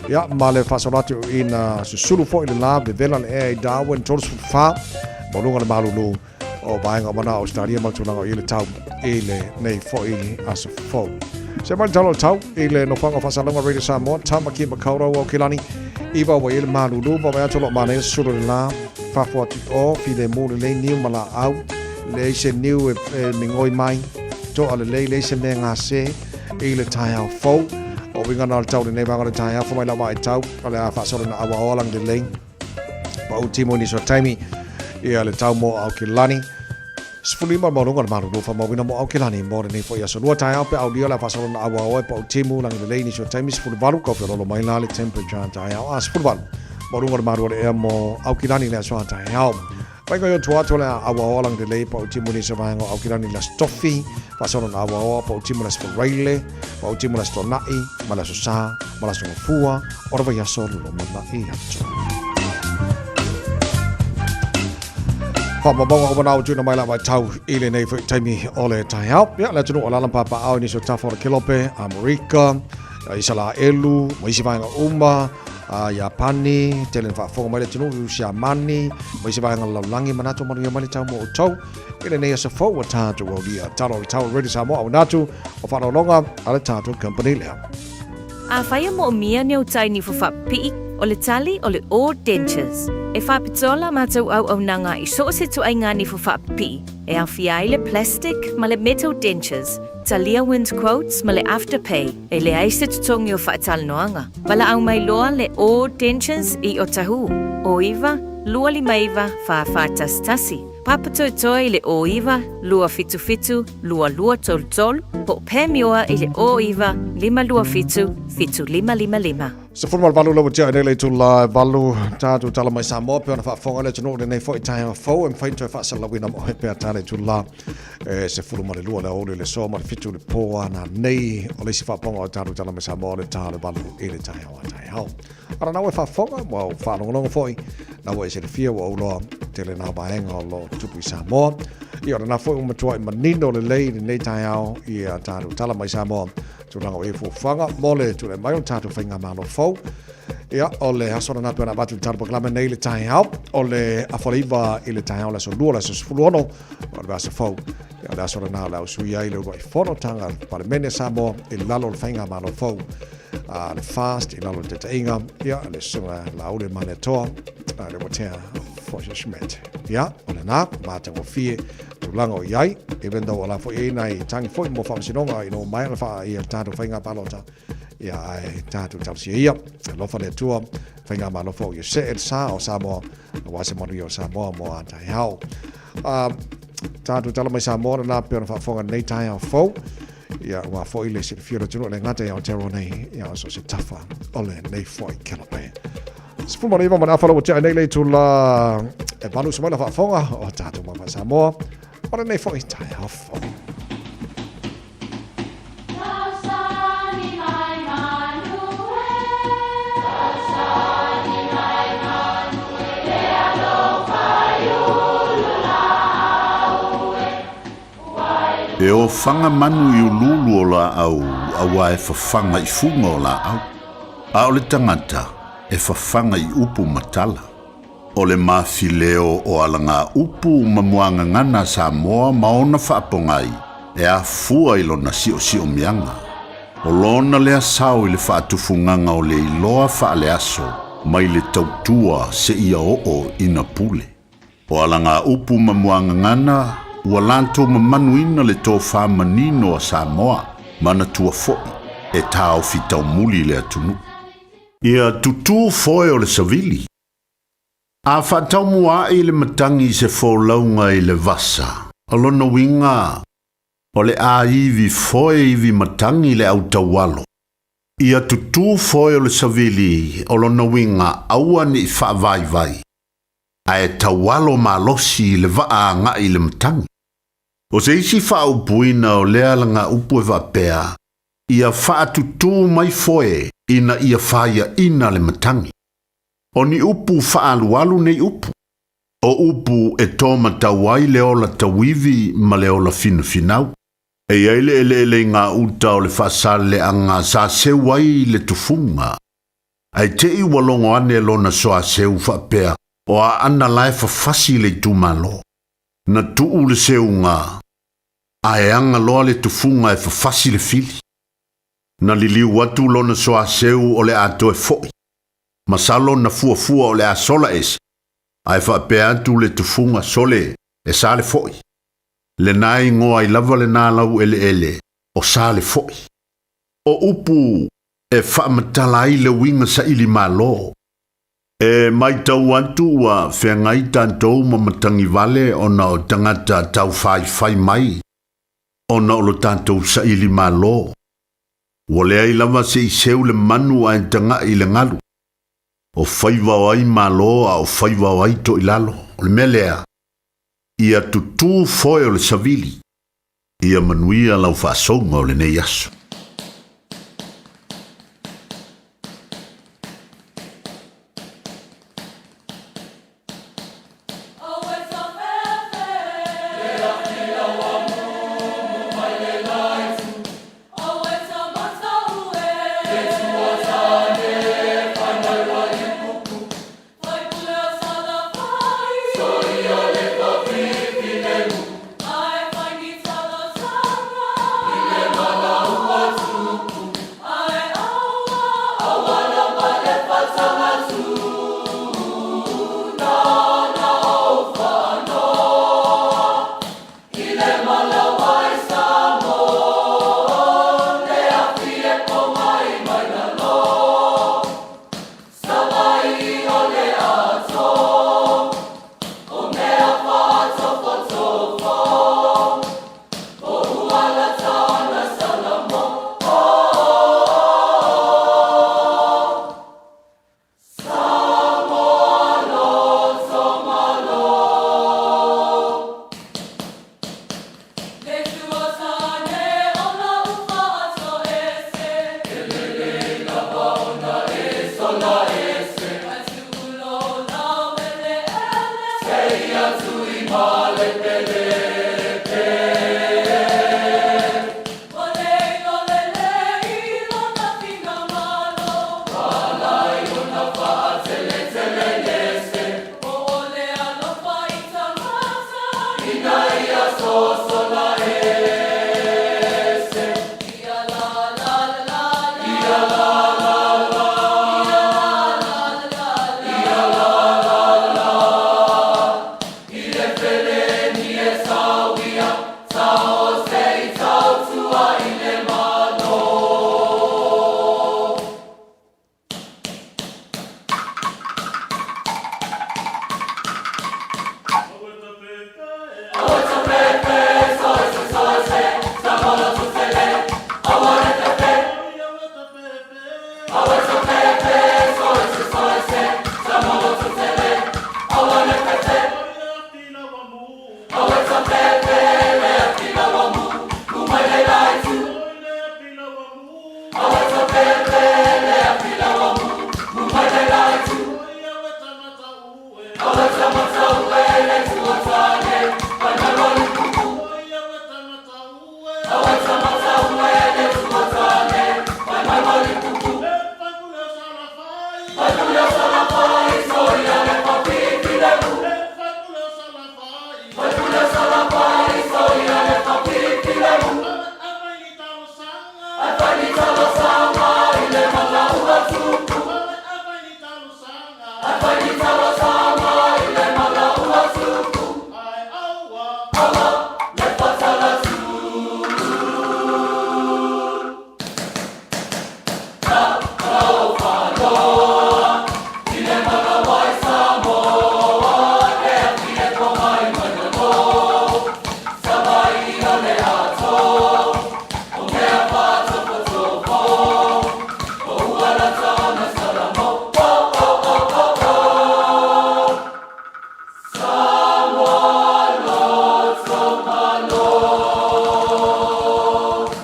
Ia ma le faasolo atu ina susulu foi le la vevela le ea i Darwin 34 maualuga le malulu o vaega o mana Australia ma le tulaga o i le tau i lenei foi aso fou. Se mai le tala o le tau i le nofoaga o Faasalauga Radio Samoa, Tamaki Makaurau Aukilani, iva ua i le malulu, vaavaai atu o lo o manaia susulu le la, fafo atu i o, filemu lelei niu ma laau, leai se niu e migoi mai, toa lelei, leai se mea gase i le taeao fou. O uiga na o le tau lenei vaega o le taeao, fai mai lau vaai tau, o le a faasolo na auaoa lagi lelei. Pau timu i nisi o taimi, ia le tau mo Aukilani. 15 le maualuga o le malulu faamauina mo Aukilani mo lenei foi aso lua taeao pe aulia o le a faasolo na auaoa e pau timu lagi lelei nisi o taimi 18 kau feololo mai la le temperature taeao a 18 maualuga o le malu o le ea mo Aukilani le aso a taeao. Mai koe o tua atu le auaoa lagi lelei pau timu nisi o vaega o Aukilani le aso Tofi faasolo na auaoa pau timu le aso Faraile pau timu le aso Tona'i ma le aso Sa ma le aso Gafua o le vaiaso lomana'i atu. Faamaumauga uma na ua tuuina mai la vaitau i lenei foi taimi o le taeao. Ia, le atunuu o alaala ma papaaao i nisi o tafa o le Kelope, Amerika, Isalaelu, ma isi vaega uma, Iapani, tele na faafofoga mai le atunuu, Siamani, ma isi vaega o le lalolagi, manatu manuia mai le tau mo outou i lenei aso fou ua tatou aulia. Talo o le Tau Radio Samoa, auina atu o faaaloaloga a le tatou company lea. Afai e moomia ni au tai nifo faapipii, o le tali o le O Dentures. E faapitoa la matou auaunaga i so o se ituaiga nifo faapipii, e aofia ai le plastic ma le metal dentures, talia wind quotes ma le afterpay, e leai se totogi o faatalanoaga. Valaau mai loa le O Dentures i Otahuhu, 09 259 4411. Papatoetoe i le 09 277 2233 po o Pamioa i le 09 527 7555. 18 lau tia nei le itula e valu tatou tala mai Samoa pe ona faafofoga le atunuu lenei foi taeao fou e mafai ona toe faasalalauina mo oe pea tala itula e 12 le aoauli le aso ma le 7 le po ana nei o le isi faapoga o tatou tala mai Samoa o le ta o le valu i le taeao a taeao. Ara na ua e faafofoga ua ou faalogologo foi na ua e silafia ua ou loa tele nā vaega o lo tupu i Samoa. Ia o lena foi ua matuai manino lelei i lenei taeao ia tatou tala mai Samoa tulaga o ia fuafuaga mo le tulai mai o le tatou faigamalo fou. Ia, o le aso lena pe ona avatu le tala polokalame nei i le taeao, o le afa le iva i le taeao le aso lua, le aso 16, o le vaiaso fou. Ia, o le aso lena o le a usuia ai le uluai fonotaga a le Palemene a Samoa i lalo o le faigamalo fou a le FAST i lalo o le taitaiga, ia, le Susuga Laauli Malietoa, le Uatea Forsyth Schmidt. Ia, o lena, matagofie tulaga o i ai, even though o la foi e i ai nai tangi foi mo faamasinoga ina ua maea ona faa ia tatou faiga palota, ia ae tatou talosia ia, alofa le Atua, faigamalo foi ia see le sa o Samoa, aua se manuia o Samoa mo a taeao. Tatou tala mai Samoa lena pei ona faafofoga nei taeao fou, ia ua foi le silafia o le atunuu e le gata i Aotearoa nei, ia o so o se tafa o lenei foi kelope. 19 ma le afa lau tia nei le itula e valu se mai la faafofoga o tatou mau Samoa o lenei foi taeao fou. E ofaga manu i uluulu o laau auā e fafaga i fuga o laau, a o le tagata e fafaga i upu ma tala. O le mafileo o alagaupu ma muagagana a Samoa ma ona faapogai e afua i lona siosiomiaga. O lona lea sao i le faatufugaga o le iloa faaleaso mai le tautua seia oo ina pule. O alagaupu ma muagagana ua latou mamanuina le tofa manino a Samoa, manatua foi e taofi taumuli le atunuu. Ia tutū foe o le savili. A faataumuaʻi le matagi i se folauga i le vasa, o lona uiga, o le āivi foe ivi matagi le autaualo. Ia tutū foe o le savili, o lona uiga, aua ne i faavaivai, ae taualo malosi i le vaa agaʻi i le matagi. O se isi faaupuina o lea alagaupu e faapea, Ia faatutū mai foe ina ia faiaʻina le matagi. O ni upu faaalualu nei upu? O upu e tōmatau ai le ola tauivi ma le ola finafinau. E i ai le eleele i ngā uta o le faasaleaga sa seu ai le tufuga. Ae te i ua logo ane lona soaseu faapea o Aana la e fafasi i le itumalo. Na tuu le seuga, ae aga loa le tufuga e fafasi le fili. Na liliu atu lona soaseu o le a toe foʻi. Masalo na fuafua o le a sola ese, ae faapea atu le tufuga, Sole, e sa le foʻi. Lena igoa ai lava lena lau eleele, o sa le foʻi. O upu e faamatala ai le uiga saili malo. E matau atu ua feagai tatou ma matagi vale ona o tagata taufaifai mai ona o lo tatou saili malo. Ua leai lava se i seu le manu ae tagaʻi i le galu. O faiva o ai malo a o faiva o ai toilalo. O le mea lea, ia tutū foe o le savili. Ia manuia lau faasouga o lenei aso.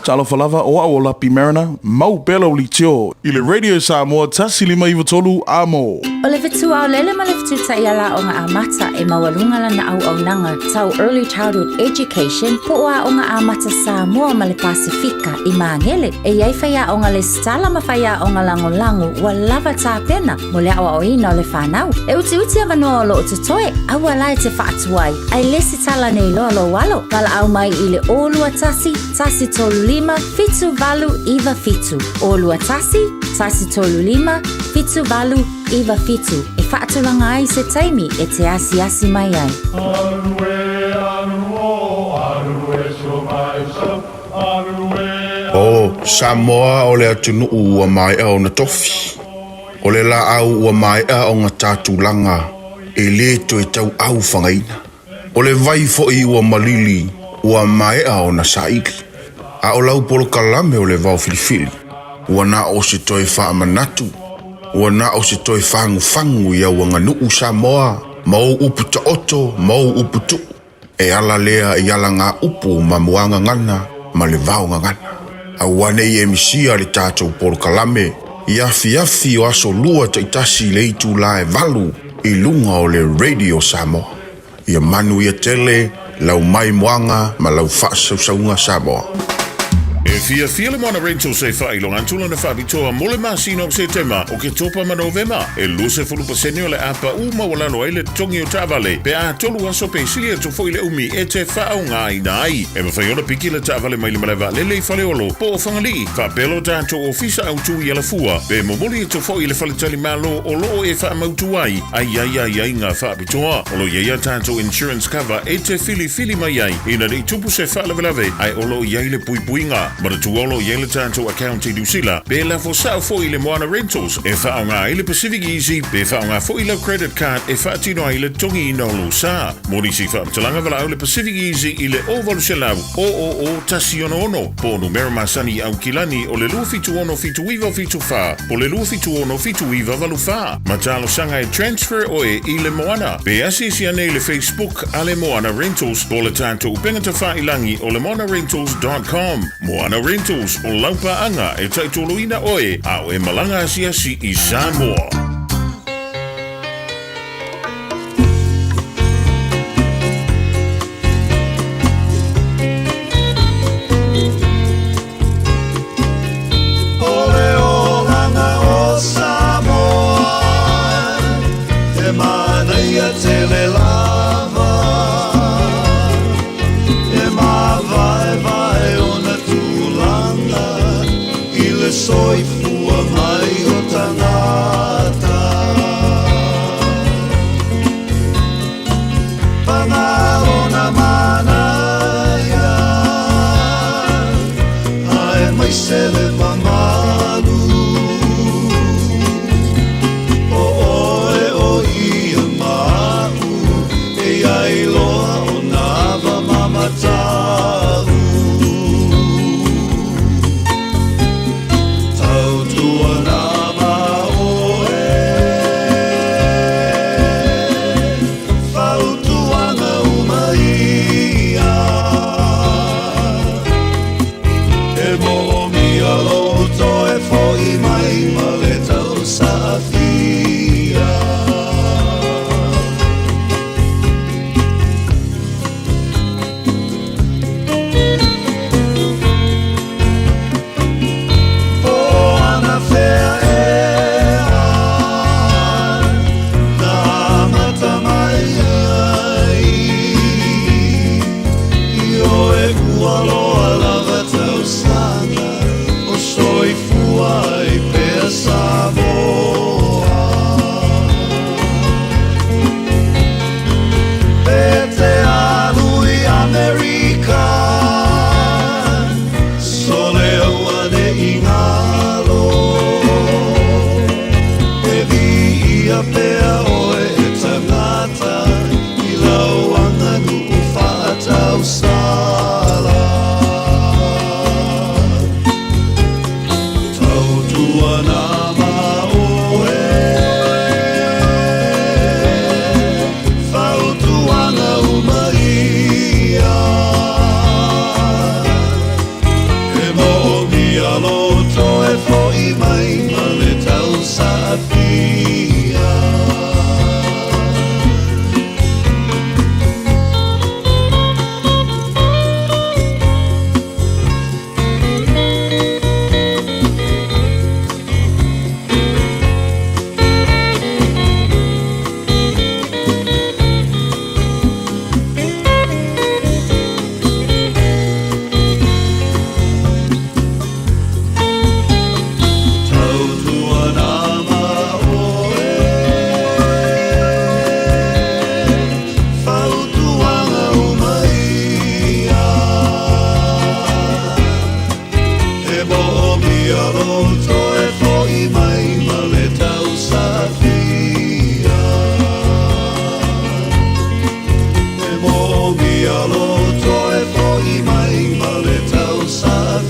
Talofa lava o au o Lapi Mariner, mau pea lau leitio i le Radio Samoa 10593 Amo. O le fetu aolele ma le fetu taiala aoga amata e maualuga lana auaunaga tau Early Childhood Education po o Aoga Amata Samoa ma le Pasefika i Magele. E i ai faiaoga lesitala ma faiaoga lagolago ua lava tapena mo le aoaoina o le fanau. E utiuti avanoa o lo o totoe, aua la e te faatuai, ae lesitala nei loa lou alo. Valaau mai i le 021 135 7897. 021 135 7897 e faatulaga ai se taimi e te asiasi mai ai. O Samoa o le atunuu ua maea ona tofi. O le laau ua maea ona ta tulaga e lē toe tauau fagaina. O le vai foi ua malili ua maea ona saili. A o lau polokalame o le vao filifili, ua na o se toe faamanatu, ua na o se toe fagufagu i au aganuu Samoa ma ou upu taoto ma ou upu tuu. E ala lea i alagaupu ma muagagana ma le vaogagana. Aua ne i e misia le tatou polokalame i afiafi o aso Lua taitasi i le itulā e 8 i luga o le Radio Samoa. Ia manuia tele lau maimoaga ma lau faasausauga Samoa. E fiafia le Moana Rentals e faailoga atu lana faapitoa mo le masina o Setema, Oketopa ma Novema. E 20% o le a paʻu maualalo ai le totogi o taavale pe a tolu aso pe sili atu foi le umi e te faaaogaina ai. E mafai ona piki le taavale mai le malae vaalele i Faleolo po o Fagalii, faapea lo tatou ofisa autu i Alafua, pe momoli atu foi i le faletalimalo o lo o e faamautu ai a i ai aiaiga faapitoa. O lo o i ai a tatou insurance cover e te filifili mai ai ina ne i tupu se faalavelave ae o lo o i ai le puipuiga. Manatua o lo o i ai le tatou account i Niu Sila, pe lafo sao foi i le Moana Rentals e faaaoga ai le Pacific Easy pe faaaoga foi lau credit card e faatino ai le totogiina o lou sa. Mo nisi faamatalaga valaau le Pacific Easy i le 0800 000 166 po o numera masani i Aukilani o le 276 7974 po o le 276 7984. Ma talosaga e transfer oe i le Moana. Pe asiasi ane i le Facebook a le Moana Rentals po o le tatou upega tafailangi o le moanarentals.com. Moana Rentals, o lau paaga e taitoloina oe a o e malaga asiasi i Samoa. tele lava E māvaevae ona tulaga I le soifua mai o tagata Paga lona manaia Aemaise le mamalu O oe o ia ma aʻu E iai loa ona ava ma mataʻu Tautuana ma oe Fautuaga uma ia E moomia lou toe fo'i mai ma le tausaafia. Po anafea ea na amata mai ai Ioe ua loa lava tausaga o soifua ai pea Samoa. Pe te alu i Amerika, sole auane'i galo. E viia pea oe e tagata i lau aganuu faatausala. Tautuana ma oe, fautuaga uma ia. E moomia lou toe fo'i mai ma le tausaafia. Tautuana ma oe, fautuaga uma ia. E moomia lou toe fo'i mai ma le tausaafia. E moomia lou toe fo'i mai ma le tausaafia.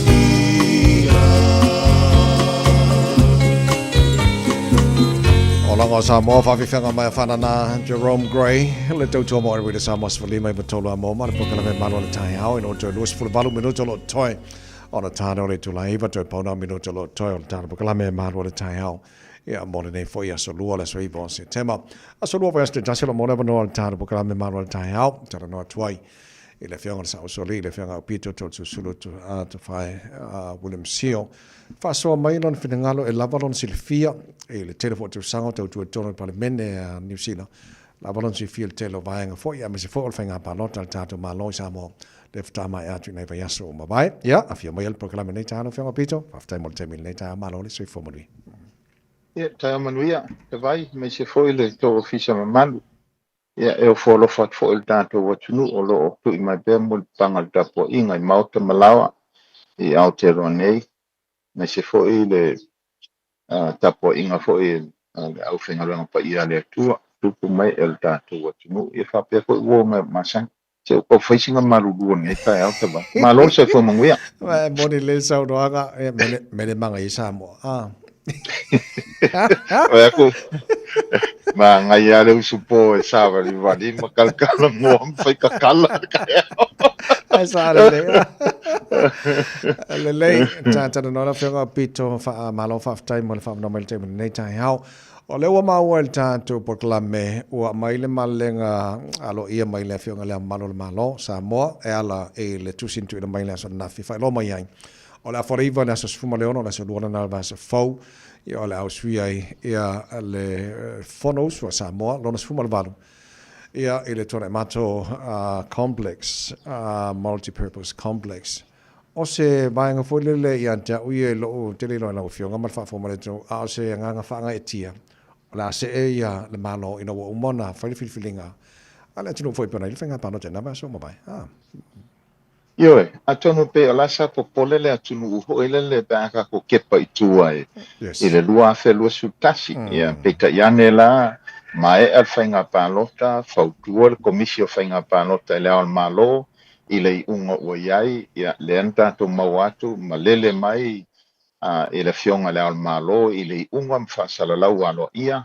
Olaga o Samoa faafifega mai a Fanana Jerome Gray le tautua mo le Samoa 15 93 a mo ma le polokalame Malu o le Taeao ina ua toe 28 minuta o lo o totoe ona tāne o le itula 9 toe pauna minuta o lo o totoe o le tāne polokalame Malu o le Taeao ia mo lenei foi aso lua le aso 9 o Setema aso lua vaiaso te tasi o lo mo le avanoa o le tāne polokalame Malu o le Taeao talanoa atu ai i le afioga i le Saʻausoalii, le afioga Aupito Toeolesulusulu Tofae William Sio. Faasoa mai lona finagalo e lava lona silafia i le tele foi o tausaga o tautua i totonu o le Palemene a Niu Sila, lava lona silafia i le tele o vaega foi aemaise foi o le faiga palota a le tatou Malo i Samoa lea faatoa maea atu i nai vaiaso ua mavae. Ia, afio maia le polokalame nei taeao lau Afioga Aupito. Faafetai mo le taimi i lenei taeao. Malo le soifua manuia. Ia, taeao manuia, Tavai, aemaise foi le tou ofisa mamalu. Ia, e ofo alofa atu foi i le tatou atunuu o lo o tui mai pea mulipapaga o le tapuaiga i maota ma laoa i Aotearoa nei, aemaise foi le tapuaiga foi a le aufaigaluega paia a le Atua, tupu ma ee o le tatou atunuu, ia faapea foi uo masani. Se ua tau fai sina malulu o lenei taeao Tavai. Malo le soifua manuia. E moni lelei le saunoaga, e mele maga i Samoa. Ah. Oi aku, manaia lava le usupo e savalivali ma kalakala moa ma fai kakala le taeao. Ai sa lelei. Lelei, talanoa lau Afioga Pito, malo faafetai mo le faavanoa mai i le taimi o lenei taeao. O lea ua maua i le tatou polokalame, ua aumai le malelega aloaia mai le Afioga i Le Ao Mamalu o le Malo, Samoa, e ala i le tusi na tuuina mai i le aso ananafi e faailoa mai ai, o le afa 9 i le aso 16, o le aso 2 lena o le vaiaso fou, ia o le a usuia ai ia le Fonousu a Samoa lona 18. Ia, i le Tuanaimato Complex, Multi-Purpose Complex. O se vaega foi lele ia te au ia i lou tele iloa i lau Afioga ma le faafofoga mai le atunuu, a o se agaga faagaeetia, o le a see ia le Malo ina ua uma ona fai le filifiliga a le atunuu foi e pei ona i ai le faiga palota i lena vaiaso ua mavae. A. Ioe, atonu pei o la sa popole le atunuu foi lele pe a tatou kepa i tua i i le 2021. Ia, peitai ane la, maea le faiga palota, fautua le Komisi o Faiga Palota i Le Ao o le Malo i le iuga ua i ai, ia, lea na tatou maua atu, malele mai i le Afioga i Le Ao o le Malo i le iuga ma faasalalau aloaia,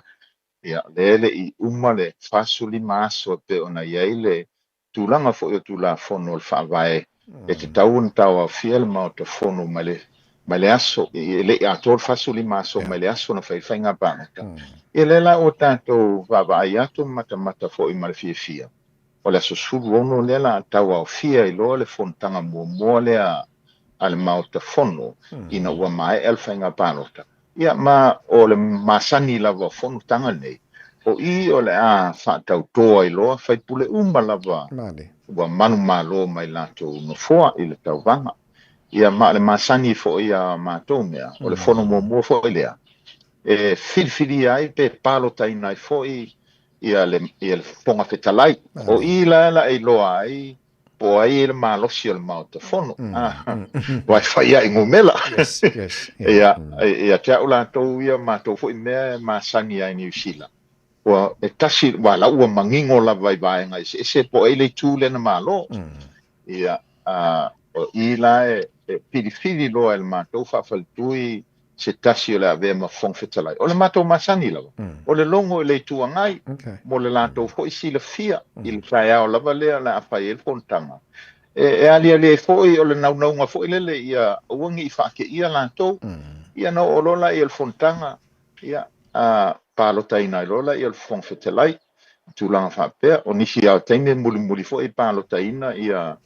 ia, lea e le i uma le 45 aso e pei ona i ai le tulaga foi o Tulafono o le Faavae e tatau ona tauaofia le Maota Fono mai le mai le aso, e le i atoa le 45 aso mai le aso na fai ai le faiga palota. Ia lea la ua tatou vaavaai atu ma matamata foi ma le fiafia, o le aso 16 lea la a tauaofia ai loa le fonotaga muamua lea a le Maota Fono ina ua maea le faiga palota. Ia, ma o le masani lava o fonotaga nei, o i o le a faatauto ai loa faipule uma lava ua manumalo mai latou nofoa i le tauvaga. Ia, ma o le masani foi a matou mea, o le fono muamua foi lea e filifilia ai pe palotaina ai foi ia le, ia le Fofoga Fetalai. O i la la e iloa ai po o ai le malosi o le Maota Fono. Aua e fai lava i numera. Yes, yes, yeah. Ia, ia te au latou ia, matou foi mea e masani ai i Niu Sila. Ua, e tasi, ua la ua manino lava i vaega eseese po o ai le itu lea na malo. Ia, a, o i la e, e filifili loa e le matou faafaletui se tasi o le avea ma Fofoga Fetalai. O le matou masani lava, o le logo i le Itu Agai, mo le latou foi silafia i le taeao lava lea o le a fai ai le fonotaga. E aliali ai foi o le naunauga foi lele ia aua ne i faateia latou, ia ona oo loa lea o le fonotaga, ia, a palotaina ai loa lea o le Fofoga Fetalai, tulaga faapea. O nisi lava o taimi e mulimuli foi palotaina ia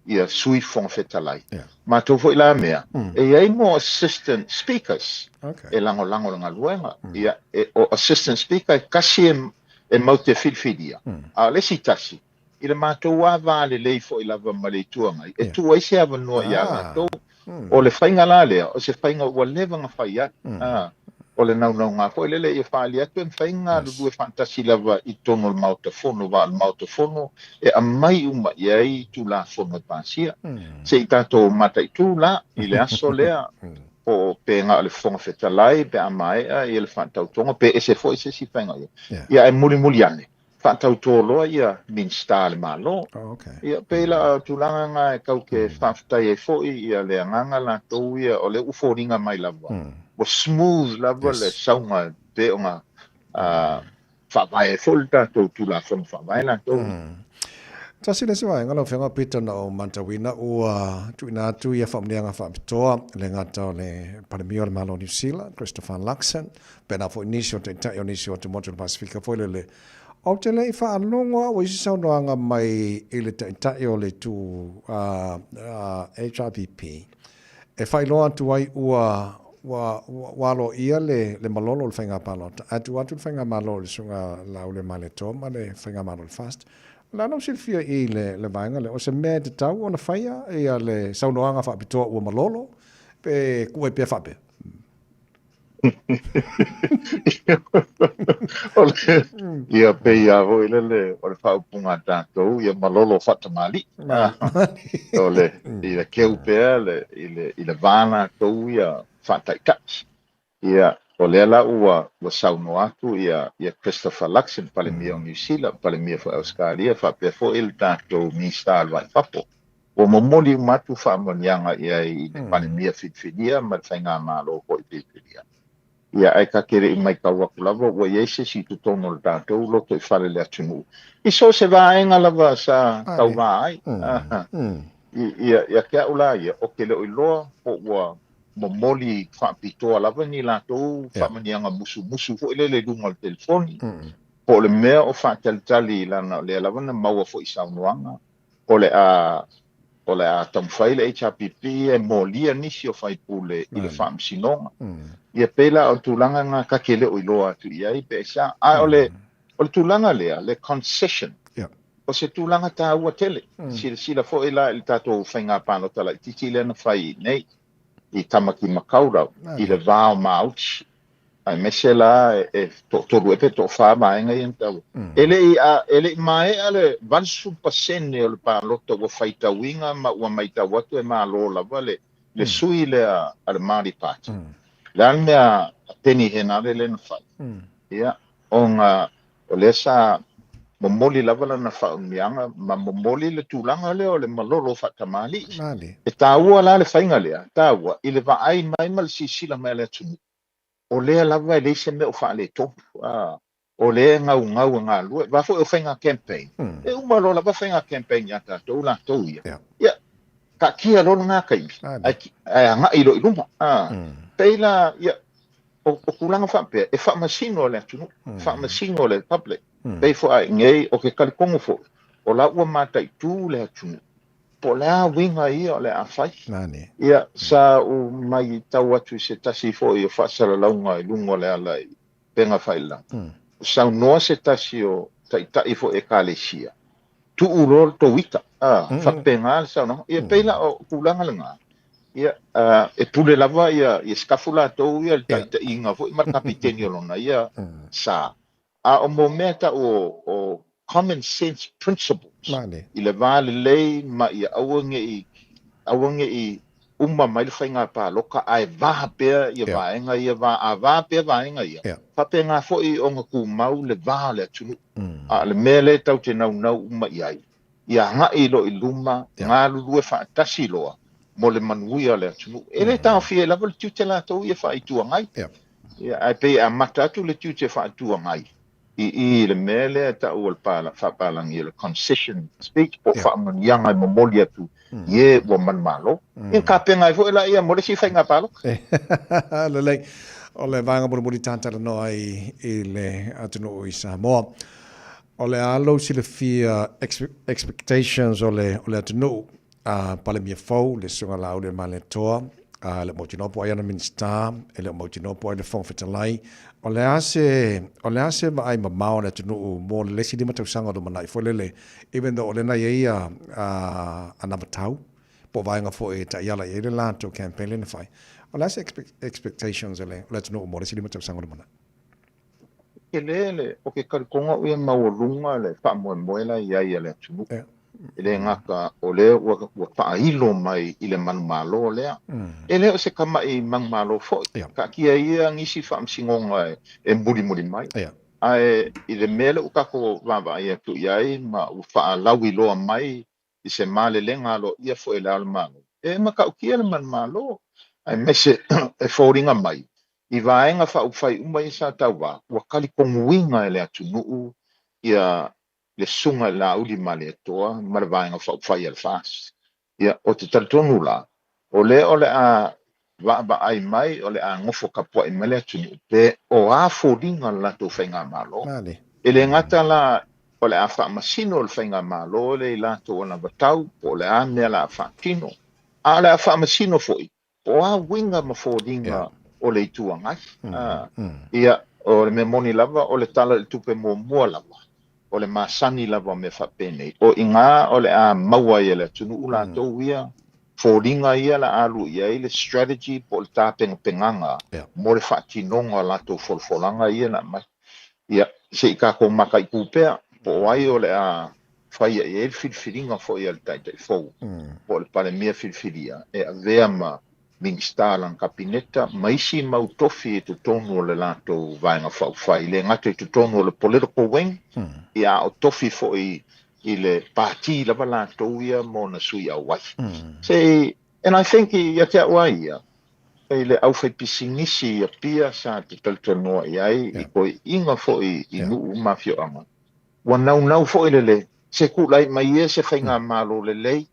ia Sui Fofoga Fetalai. Yeah. Matou foi la mea, e i ai mo assistant speakers e lagolago le galuega. Ia, e, o assistant speaker e tasi e, e mau te filifilia, a o le isi tasi, i le matou lava va lelei foi lava ma le Itu Agai, e tuu ai se avanoa iā latou. O le faiga la lea, o se faiga ua leva ona fai ai. O le naunauga foi lele ia faaali atu e mafai ona galulue faatasi lava i totonu o le Maota Fono, aua o le Maota Fono e aumai uma i ai Tulafono e pasia. Se i tatou mataitu la i le aso lea po o pe na o le Fofoga Fetalai pe a maea le faatautoga pe ese foi se isi faiga i ai. Ia ae mulimuli ane, faatauto loa ia Minisita a le Malo. Oh, okay. Ia, pei la o tulaga na e tau ke faafetai ai foi ia le agaga latou ia o lea ua foliga mai lava. Ua smooth lava le sauga e pei ona faavae ai foi le tatou Tulafono Faavae latou. Tasi le isi vaega lau Afioga Peter na ou matauina ua tuuina atu ia faamanuiaga faapitoa e le gata o le Palemia o le Malo o Niu Sila, Christopher Luxon, Pēnā foi nisi o taitai o nisi o atumotu o le Pasefika foi lele. Ou te le i faalogo au i se saunoaga mai i le taitai o le itu HRPP e faailoa atu ai ua ua ua aloaia le le malolo o le faiga palota ae tuu atu le faigamalo i le Susuga Laauliamaletoa ma le faigamalo o le FAST. O le a lau silafia i le le vaega lea, o se mea e tatau ona faia ia le saunoaga faapitoa ua malolo pe tuu ai pea faapea? O le, ia pei lava foi lele o le faaupuga a tatou, ia malolo faatamalii. O le, ia keu pea le, i le, i le va latou ia faataitai. Ia, o lea la ua, ua saunoa atu ia, ia Christopher Luxon, Palemia o Niu Sila, Palemia foi o Ausetalia, faapea foi le tatou Minisita o le Va i Fafo. Ua momoli uma atu faamanuiaga i ai i le Palemia filifilia ma le Faigamalo foi filifilia. Ia, ae ta te le i maitau atu lava ua i ai se isi i totonu o le tatou lotoifale le atunuu i so o se vaega lava sa tauva ai. Ia, ia te au la ia, ou te le o iloa po ua momoli faapitoa lava ni latou faamanuiaga musumusu foi lele i luga o le telefoni, po o le mea o faatalitali leaga o lea lava na maua foi i saunoaga O le a o le a taumafai le HRPP e molia nisi o faipule i le faamasinoga. Ia pei la o le tulaga lena ta te le o iloa atu i ai pe aisea. Ae o le o le tulaga lea, le concession, O se tulaga taua tele. Silasila foi la i le tatou faiga palota laitiiti lea na fai iinei i Tamaki Makaurau i le va o Maoti, aemaise la e toatolu ea pe toafa vaega ia na taua. E le i e le i maea le 80% o le palota ua faitauina ma ua maitau atu e malo lava le le sui lea a le Māori Party. O le a le mea a Peeni Henare lea na fai? Ia, ona o lea sa momoli lava lana faaumiaga ma momoli le tulaga lea o le malolo faatamalii. E taua la le faiga lea, taua i le vaai mai ma le silasila mai a le atunuu, o lea lava e leai se mea o faaletonu, o lea e gaugau e galue. Va foi o faiga campaign, e uma loa lava faiga campaign ia tatou latou ia. Ia, taatia loa lena taimi, ae agai loa i luma. Pei la, ia, o tulaga faapea, e faamasino le atunuu, faamasino le public. Pei foi a iinei, o ke talitonu foi, o la ua mataitu le atunuu, po o le a uiga ia o le a fai. Ia, sa ou matau atu i se tasi foi o faasalalauga i luga o le ala i upega tafailagi, saunoa se tasi o taitai foi ekalesia, tuu loa le tou ita, faapena le saunoaga. Ia, pei la o tulaga lena, ia, e pule lava ia sikafu latou ia le taitaiga foi ma le kapiteni o lona ia sa. A o mo mea tau o common sense principles i le va lelei ma ia aua ne i aua ne i uma mai le faiga palota ae va pea ia vaega ia va a va pea vaega ia faapena foi ona tumau le va o le atunuu. A o le mea lea tatou te naunau uma i ai, ia agai loa i luma, galulue faatasi loa mo le manuia o le atunuu. E le taofia ai lava le tiute latou ia faa-Itu Agai. Ia, ae pei e amata atu le tiute faa-Itu Agai i le mea lea e tau o le faapalagi o le concession speech po o faamanuiaga e momoli atu i e ua manumalo. Ia tapena ai foi laia mo le isi faiga palota. Lelei. O le vaega mulimuli ta talanoa ai i le atunuu i Samoa. O le a lou silafia expectations o le o le atunuu a Palemia fou le Susuga Laaulialemalietoa, e le o mautinoa po o ai ana Minisita, e le o mautinoa po o ai le Fofoga Fetalai. O le a se o le a se vaai mamao a le atunuu mo le isi 5 tausaga o lumanai foi lele, even though o lea na i ai a anavatau po o vaega foi e taiala i ai le latou campaign lea na fai. O le a se expectations o le atunuu mo le isi 5 tausaga o lumanai? Tele le, o ke talitonu au ia maualuga le faamoemoe la i ai a le atunuu. E le gata o lea ua faailo mai i le manumalo lea. E le o se tama'i manumalo foi. Taatia ia nisi faamasinoga e mulimuli mai. Ae i le mea lea ua tatou vaavaai atu i ai ma ua faalauiloa mai i se malelega aloaia foi e Le Ao o le Malo, e matautia le manumalo, aemaise e foliga mai i vaega faaupufai uma ia sa tauva, ua talitonuina e le atunuu ia le Susuga i le Laaulialemalietoa ma le Vaega Faaupufai a le FAST. Ia, ou te talitonu la, o lea o le a vaavaai mai, o le a nofo tapuai mai le atunuu, pe o a foliga o le latou faigamalo. E le gata la o le a faamasino le faigamalo lea i latou anavatau, po o le a mea o le a faatino, a o le a faamasino foi po o a uiga ma foliga o le Itu Agai. Ia, o le mea moni lava, o le Tala i le Tupe muamua lava, o le masani lava o mea faapenei, o i ina o le a maua ai e le atunuu latou ia foliga ia o le a alu i ai le strategy po o le tapenapenaga mo le faatinoga o latou folafolaga ia na aumai. Ia, se i tatou mataitu pea po o ai o le a faia i ai le filifiliga foi a le Taitai fou po o le Palemia filifilia e avea ma Minisita o lana Kapeneta ma isi mau tofi i totonu o le latou Vaega Faaupufai, e le gata i totonu o le political wing, ia a o tofi foi i le pati lava latou ia mo ona sui auai. Se and I think ia te au a ia, i le aufaipisinisi i Apia sa te talatalanoa i ai i toeaiina foi i nuu ma afioaga, ua naunau foi le le se tulai mai ia se faigamalo lelei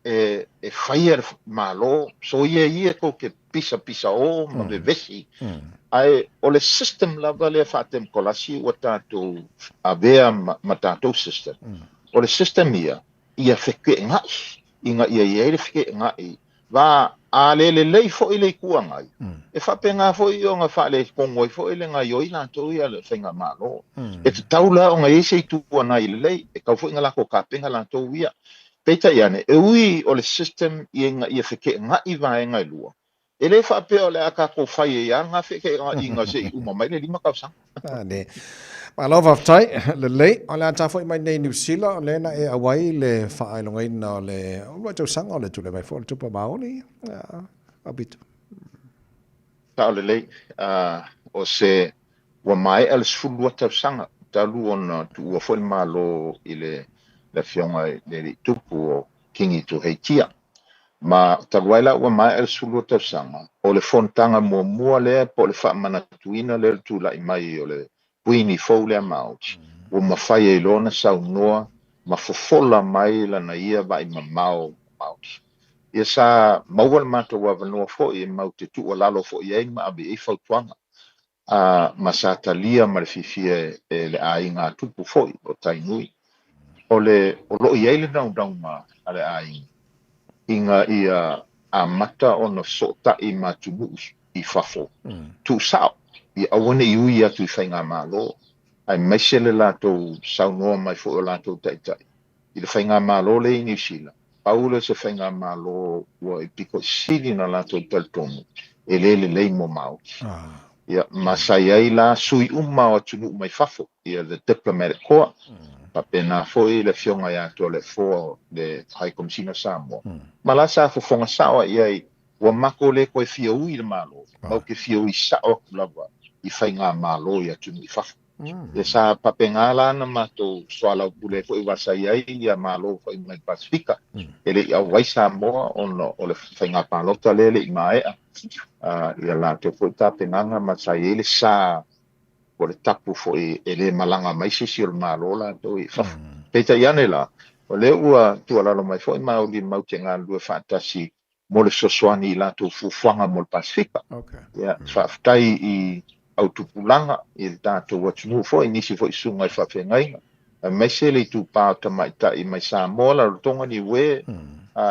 e faia le Malo, soia ia tou te pisapisao ma vevesi, ae o le system lava lea faatemokolasi ua tatou avea ma tatou system, o le system ia, ia feteenai, ina ia i ai le feteenai, va. A le lelei foi le Itu Agai, e faapena foi ona faaletonu ai foi le gaoioi latou ia le Faigamalo. E tatau la ona i ai se Itu Agai lelei, e tatau foi ona latou tapena latou ia. Peitai ane, e ui o le system ina ia feteenai vaega e lua, e le faapea o le a tatou fai ai lava lena feteenaiga se i uma mai le 5 tausaga. Ane. Malo faafetai, lelei. O le a ta foi mai nei Niu Sila, o lea na e auai le faailogaina o le uluai tausaga o le tulai mai foi o le Tupa Maoli. Faapito. Sao lelei, o se ua maea le 12 tausaga talu ona tuua foi le Malo i le Afioga i le Alii Tupu o Kingi Tuheitia. Ma talu ai la ua maea le 12 tausaga, o le fonotaga muamua lea po o le faamanatuina lea o le tulai mai o le Kuini fou lea Maoti, ua mafai ai loa ona saunoa ma fofola mai lana ia vaaimamao Maoti. Ia sa maua le matou avanoa foi e mau te tuualalo foi ai ma ave i ai fautuaga, a ma sa talia ma le fiafia e le aiga a Tupu foi o Tainui. O le o lo o i ai le naunauga a le aiga ina ia amata ona fesootai ma atunuu i fafo, tuusao, ia aua ne i ui atu i faigamalo, aemaise le latou saunoa mai foi o latou taitai i le faigamalo lea i Niu Sila, pau lea o se faigamalo ua e pito sili ona latou talitonu e le lelei mo Māori. Ia, ma sa i ai la sui uma o atunuu mai fafo, ia the Diplomatic Corps, faapena foi le Afioga ia Toalefoa le High Commissioner o Samoa, ma la sa fofoga sao i ai Ua matou le toe fia ui i le Malo, matou te fia ui sao atu lava i faigamalo i atunuu i fafo. Ia sa faapena la ona matou soalaupule ai foi aua sa i ai ia Malo foi mai le Pasefika, e le i auai Samoa ona o le faiga palota lea e le i maea ia latou foi tapenaga ma sa i ai le sa o le tapu foi e le malaga mai se isi o le Malo latou i fafo. Peitai ane la, o lea ua tuualalo mai foi Mauli matou te galulue faatasi mo le fesoasoani i latou fuafuaga mo le Pasefika. Okay. Ia, faafetai i au tupulaga i le tatou atunuu foi, nisi foi susuga i faafeagaiga, aemaise le itupa o tamaitai mai Samoa, Rarotonga, Niue,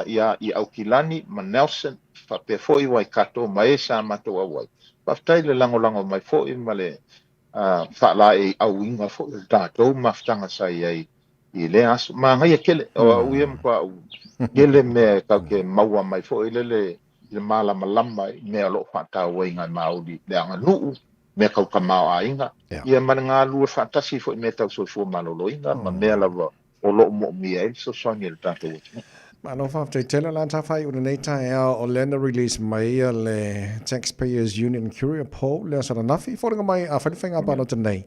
ia, i Aukilani ma Nelson, faapea foi Waikato ma e sa matou auai. Faafetai le lagolago mai foi ma le faalaeiauina foi o le tatou mafutaga sa i ai i lea aso. Manaia tele, o au ia matuā tele mea e tatou te maua mai foi lele i le malamalama i mea o lo o faatauaina e Māori, le aganuu, mea tau tamaoaiga, ia ma le galulue faatasi foi i mea tau soifua maloloina ma mea lava o lo o moomia ai le fesoasoani a le tatou atunuu. Malo faafetai tele la ta faaiu lenei taeao o lea na release mai ia le Taxpayers Union Courier Poll le aso ananafi foliga mai a fai le faiga palota nei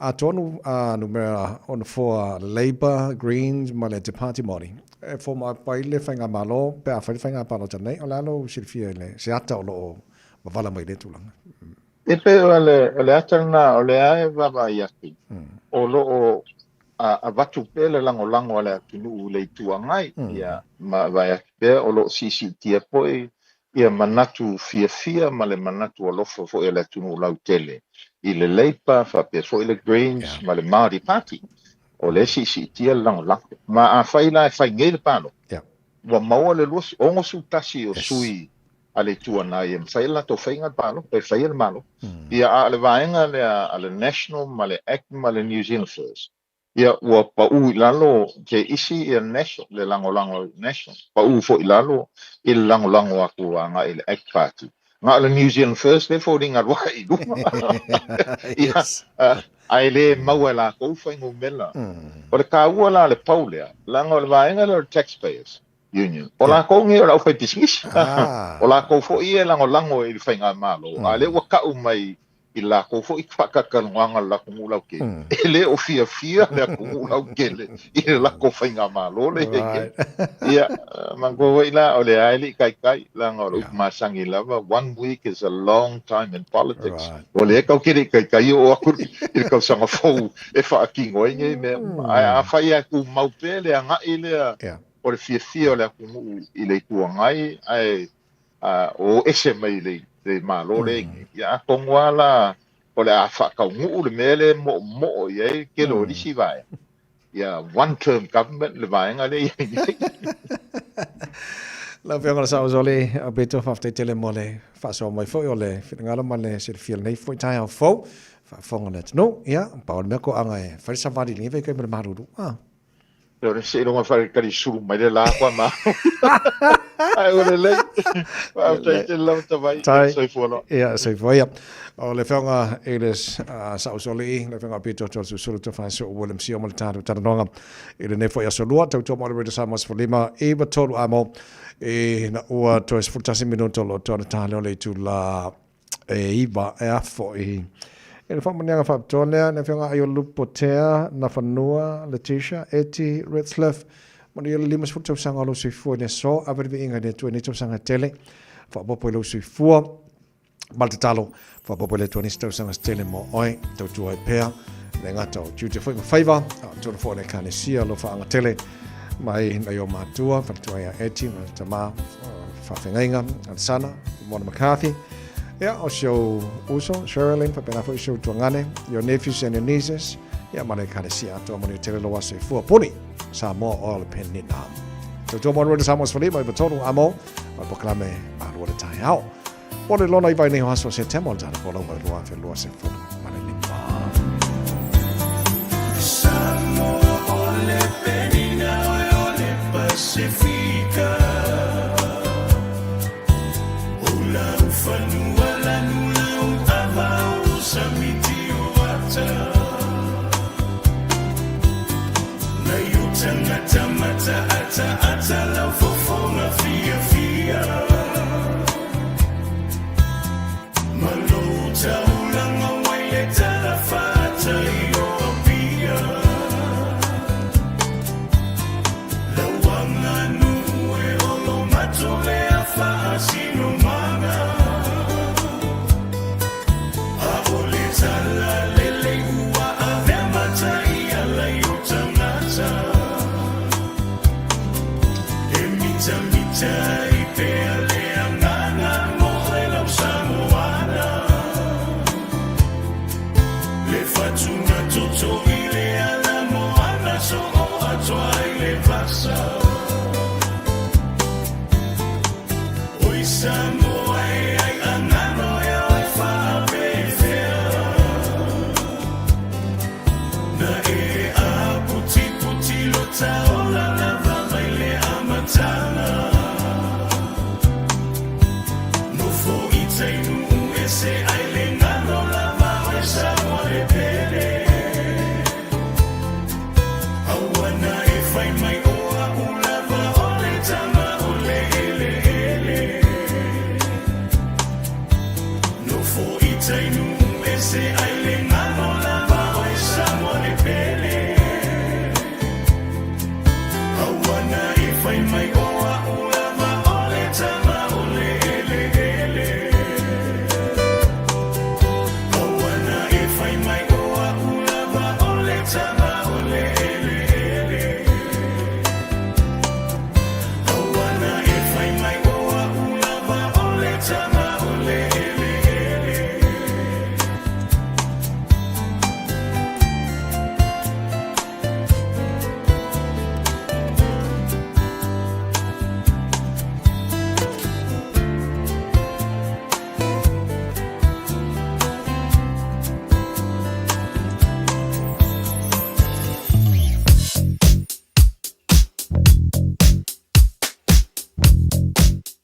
atonu a numera o nofoa Labour, Greens ma le Te Pāti Māori e form up ai le faigamalo pe a fai le faiga palota nei o le a lou silafia i le se ata o lo o wavala mai lea tulaga. E pei o le ata lena o lea e vaavaai atu o lo o avatu pea le lagolago a le atunuu i le Itu Agai, ia, ma vaai atu pea o lo o siisiitia foi ia manatu fiafia ma le manatu alofa foi o le atunuu lautele i le Labour faapea foi le Greens ma le Māori Party. O lea e siisiitia le lagolago. Ma afai la e fai nei le palota, ua maua le 61 o sui a le Itu Agai e mafai ona latou faiga le palota, e faia le Malo. Ia, a o le vaega lea a le National ma le Act ma le New Zealand First, ia, ua pau i lalo te isi ia National, le lagolago i le National, pau foi i lalo i le lagolago atu agai i le Act Party. Na o le New Zealand First lea e foliga loa i luga. Ia, ae le maua e latou fuainumera. O le taua la o le pau lea, leaga o le vaega lea o le taxpayers, Union. O latou nei o le aufaipisinisi. O latou foi ia e lagolago i le faigamalo, a o lea ua tau mai i le latou foi faatalatalanoaga o le atunuu lautele, e le o fiafia le atunuu lautele i le latou faigamalo lea e i ai nei. Ia, manatua foi la, o lea lava e le i taitai, leaga o le upu masani lava, one week is a long time in politics. O lea tatou te le i taitai oo atu i le tausaga fou e faatino ai nei mea uma. Ae afai lava e tumau pea le agai lea o le fiafia o le atunuu i le Itu Agai ae o ese mai i le Malo lea i nei, ia atonu lava la o le a faataunuu le mea lea e moomoo i ai le tele o nisi vaega, ia one term government le vaega lea e i ai nei. Lau Afioga i le Sao Zoli, Alberto, faafetai tele mo le faasoa mai foi o le finagalo ma le silafia i lenei foi taeao fou. Faafofoga le atunuu, ia, pau le mea koaga e fai le savali i lenei vaitaimi o le malulu. Ah. O le seiloga faatalisulu mai le la koa ma. Ae ua lelei. Faafetai tele lava Tavai. Tai. Soifua loa. Ia, soifua ia. O le Afioga i le Sao Solii, le Afioga Peter Toasusulu Tofaesu o William Sio ma le tatou talanoaga i lenei foi aso lua, tautua mo le Radio Samoa 15 i 3 amo i na ua toe 11 minuto lo toa na tāle o le itula e iva e afo i e le whaamanianga whaapitoa lea, le Afioga Aio Lupotea, Nafanua, Letitia, Eti, Retzlaff, manuia le 50 tausaga o lou soifua i le aso, ave le viiga i le Atua i nei tausaga e tele, faaopoopo i lou soifua, ma le tatalo, faaopoopo i le Atua nisi tausaga se tele mo oe, tautua ai pea, le gata o tiute foi ma faiva, a o tonu foi o le Ekalesia o lo faagatele mai nai o matua, faletua ia Eti ma le tama faafeagaiga Alesana, Mona McCarthy, ia o si ou uso Sherilyn, faapena foi si ou tuagane, your nephews and your nieces, ia ma le Ekalesia atoa manuia tele lou aso soifua. Puni, Samoa Oil Penina. Tautua mo le Samoa 15 i 3 amo, o le polokalame malua le taeao. O le lona i vai nei o aso Setema o le tala folau ma le 2025. Samoa o le penina o le Pasifika O lau fanua lanu lau ava o samiti o ata Nai o tangata mata ata ata lau fofoga fiafia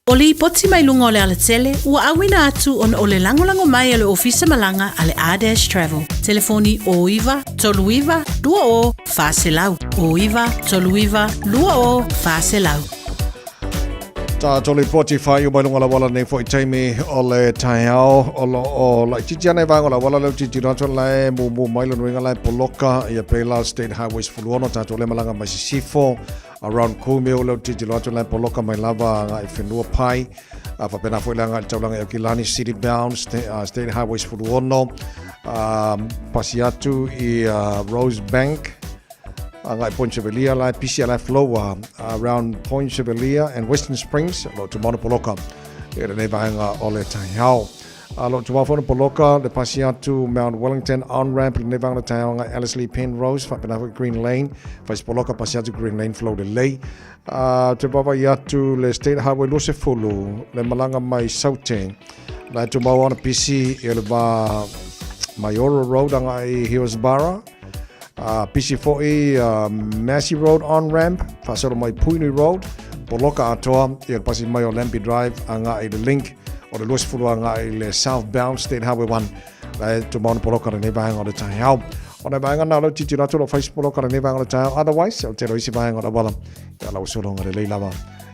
O lipoti mai luga o le alatele ua auina atu ona o le lagolago mai a le Ofisa Malaga a le R-Dash Travel. Telefoni 09 39 20 400. 09 39 20 400. Tātou lipoti whai o mai lunga la wala nei foi taimi o le taeao o lo o laitiiti ana i vaega o le auala lea o tilotilo atu la e mumu mai lona uiga la e poloka ia pei la State Highway 16 tātou le malaga mai Sisifo around Kumeu lea o tilotilo atu la e poloka mai lava agai whenua pai a faapena foi le agai i le taulaga i Aukilani City Bound State Highway 16 pasi atu i Rosebank Agai Point Chevalier la e pisi a la e flow around Point Chevalier and Western Springs lo tu mono poloka e lenei vaega o le taeao. A lo tumau foi ona poloka le pasi atu Mount Wellington on ramp i lenei vaega o le taeao agai Ellerslie Penrose faapena foi Green Lane. Fai se poloka pasi atu Green Lane flow lelei. A te vaavaai atu le State Highway 20 le malaga mai Saute. La e tumau ona pisi i le va Maioro Road agai i Hillsborough. Pisi foi Massey Road on ramp, faasolo mai Puinui Road, poloka atoa i le pasi mai o Lambie Drive agai i le link o le 20 agai i le southbound State Highway 1. La e tumau ona poloka lenei vaega o le taeao. O nai vaega na o lau tilotilo atu o lo o fai se poloka lenei vaega o le taeao. Otherwise, o le tele o isi vaega o le auala, ia lau sologa lelei lava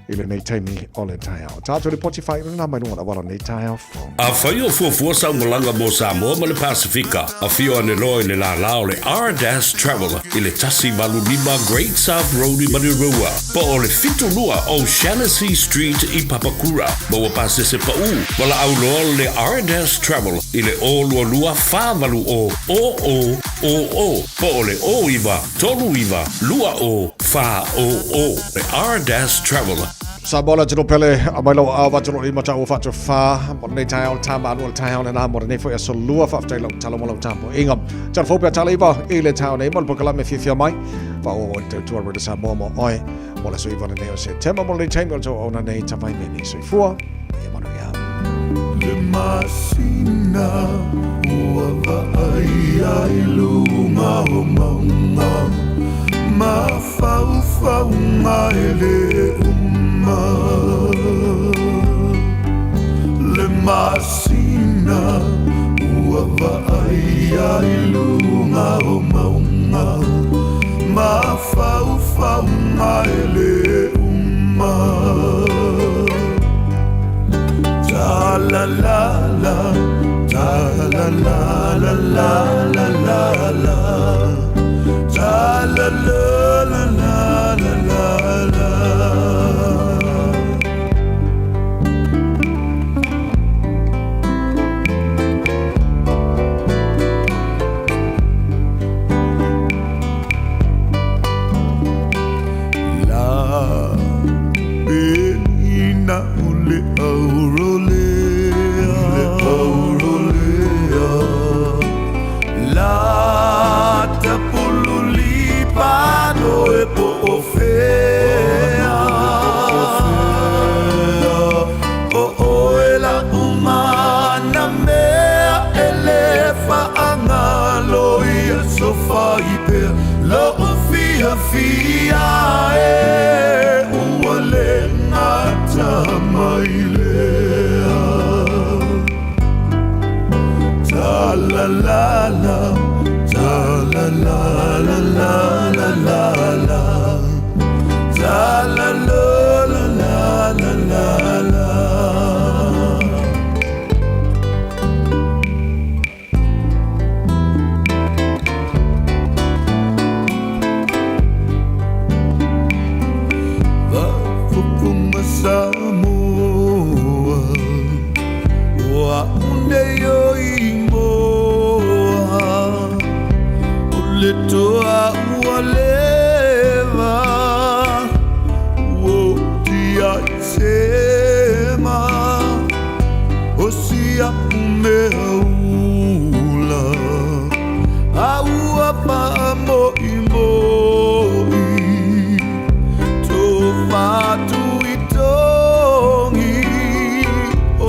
i lenei taimi o le taeao. Tātou lipoti whai lena mai lunga o le auala o lenei taeao fou. Afai o fuafua sau malaga mo Samoa ma le Pasefika, afio ane loa i le lālā o le R-Dash Travel i le 185 Great South Road i Manurewa, po o le 72 O'Shannessy Street i Papakura. Maua pasese paʻu, valaau loa le R-Dash Travel i le 022 480 0000 po o le 09 39 20 400. Le R-Dash Travel. Samoa le atunuu pele, aumai lou aao avatu lou lima taua faatofa mo lenei taeao le ta malua le taeao lena mo lenei foi aso lua faafetai lau tala ma lau tapuaiga. Tala fou pea tala iva i le taeao nei mo le polokalame fiafia mai faaauau ai le tautua Radio Samoa mo oe mo le aso iva lenei o Setema mo lenei taimi o le tauauna nei tavai mea nei soifua ma ia manuia. Le masina ua vaaia i luga o mauga, Mafaufauga e lē uma. Le masina ua vaaia i luga o mauga, Mafaufauga e lē uma. Ta la la la, ta la la la la la la la, ta la la la la la la la. La Ina o le aurolea, le aurolea, La tapululi pano e po o fea, O oe la umana mea e le faagalo ia sofai pea Lo'u fiafia e ua le gata mai lea. Ta la la la, ta la la la la la la la, ta la la la la la la la. Faafofoga Samoa, o a'u nei o Imoa, o le toa ua leva, ua oti ai sema, o si a'u mea ula, a ua faamoʻimoʻi, tofa Tuitogi, o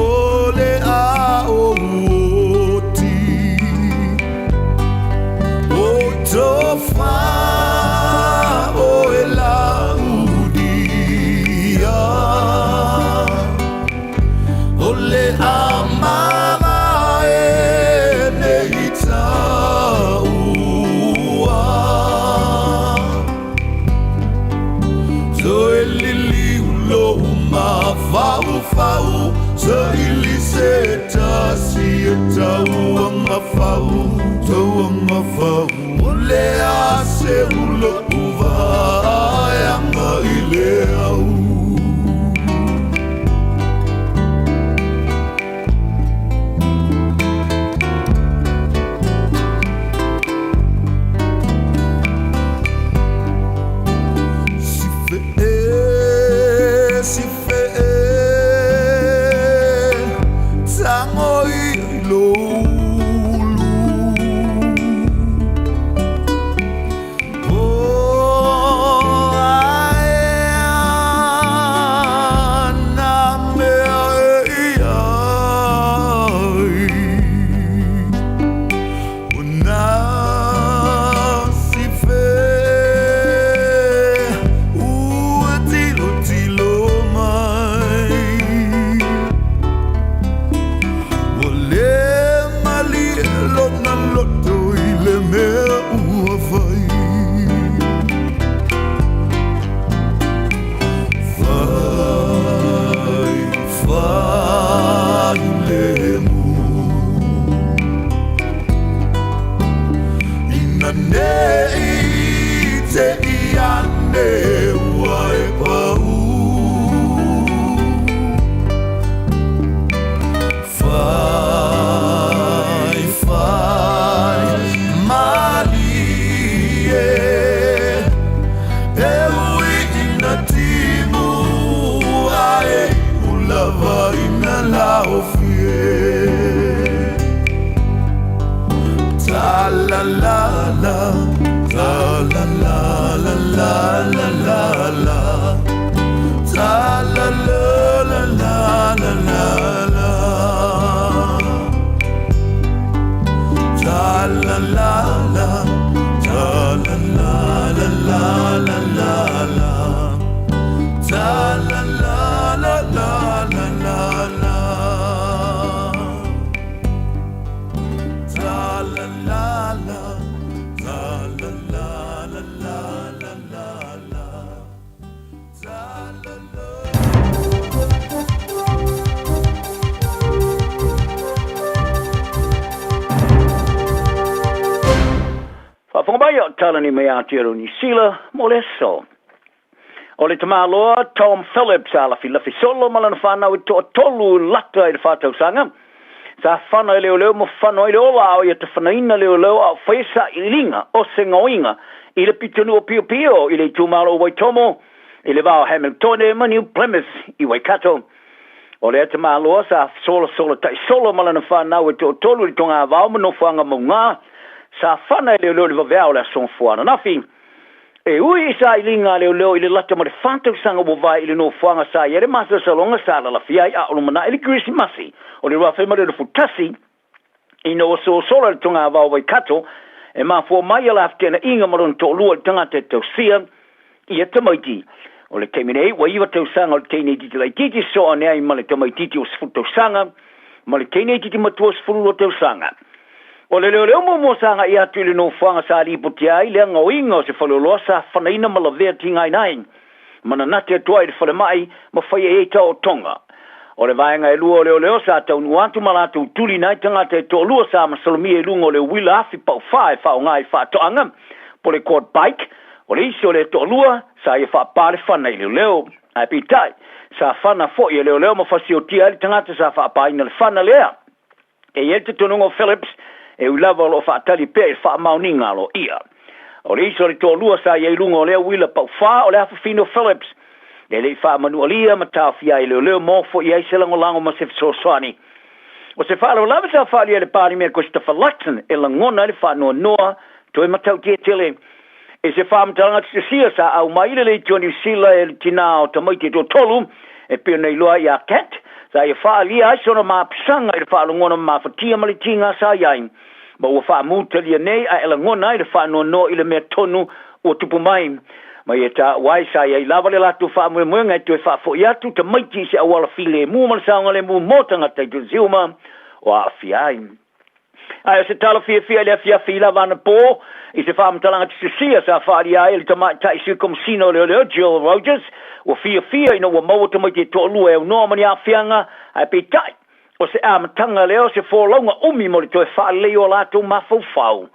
le ao oti. O tofa oe Laudia, O le a mavae nei taua. Toe liliu lou mafaufau, Saili se tasi e tauagafau, tauagafau. O le a seu lou vaeaga i le au. Sife e, sife e, tango i la. Ta la la la la la la la. Ta la la la. Ta la la la la la la la. Ta la la la la la la la. Ta la la la. Ta la la la la la la la. Ta la la. Faafofoga mai o Talani mai Aotearoa Niu Sila mo le aso. O le tamaloa Tom Phillips a lafilafi solo ma lana fanau e toatolu lata i le faatausaga. Sa fana e leoleo ma fano ai le ola a o ia tafanaina leoleo a o faia sailiiliga o se gaoiga i le pitonuu o Piopio i le itumalo o Waitomo i le va o Hamiltone ma New Plymouth i Waikato. O lea tamaloa sa solasola taisolo ma lana fanau e toatolu i le togavao ma nofoaga mauga sa fana e leoleo i le vaveao o le Aso Gafua ananafi. E ui i sailiga a leoleo i le lata ma le fa tausaga ua vae i le nofoaga sa i ai le masalosaloga sa lalafia ai a o lumanai le Kerisimasi o le 2021, ina ua sosola le togavao o Waikato e mafua mai a la fetenaiga ma lona toalua i le tagata e tausia ia tamaiti. O le taimi nei, ua iva tausaga o le teineitiiti laitiiti soa ane ai ma le tamaitiiti ua 10 tausaga ma le teineitiiti matua 12 tausaga. O le leoleo muamua sa agai atu i le nofoaga sa lipotia ai le agaoiga o se faleoloa sa fanaina ma lavea tigaina ai ma nanate atu ai i le falemai ma faia i ai taootoga. O le vaega e lua o leoleo sa taunuu atu ma latou tulina ai tagata e toalua sa masalomia i luga o le uila afi paufā e faaaoga i faatoaga po le quad bike. O le isi o le toalua sa ia faapā le fana i leoleo. Ae peitai, sa fana foi e leoleo ma fasiotia ai le tagata sa faapāina le fana lea. E i ai le talitonuga o Phillips, e ui lava o lo o faatali pea i le faamaoniga a loia. O le isi o le toalua sa i ai i luga o lea uila paufā o le afafine o Phillips, e le i faamanualia ma taofia ai e leoleo ma ofo i ai se lagolago ma se fesoasoani. O se faalavelave sa faaalia e le Palemia Christopher Luxon e lagona ai le faanoanoa toe matautia tele i se faamatalaga tusitusia sa aumai i le Leitio Niu Sila e le tinā o tamaiti e toatolu e pei ona iloa ai ia Kat, sa ia faaalia ai sona mapusaga i le faalogona ma mafatia ma le tiga sa i ai, ma ua faamutalia nei ae lagona ai le faanoanoa i le mea tonu ua tupu mai. Ma ia taua ai sa i ai lava le latou faamoemoega e toe faafoi atu tamaiti i se auala filemu ma le saogalemu mo tagata i Tuzilma o aafia ai. Ae o se tala fiafia i le afiafi i lava anapo i se faamatalaga tusitusia sa faaalia ai e le tamaitai Sui Komesina o Leoleo Jill Rogers, ua fiafia ina ua maua tamaiti e toalua e aunoa ma ni aafiaga, ae peitai, o se amataga lea o se folauga umi mo le toe faalelei o a latou mafaufau.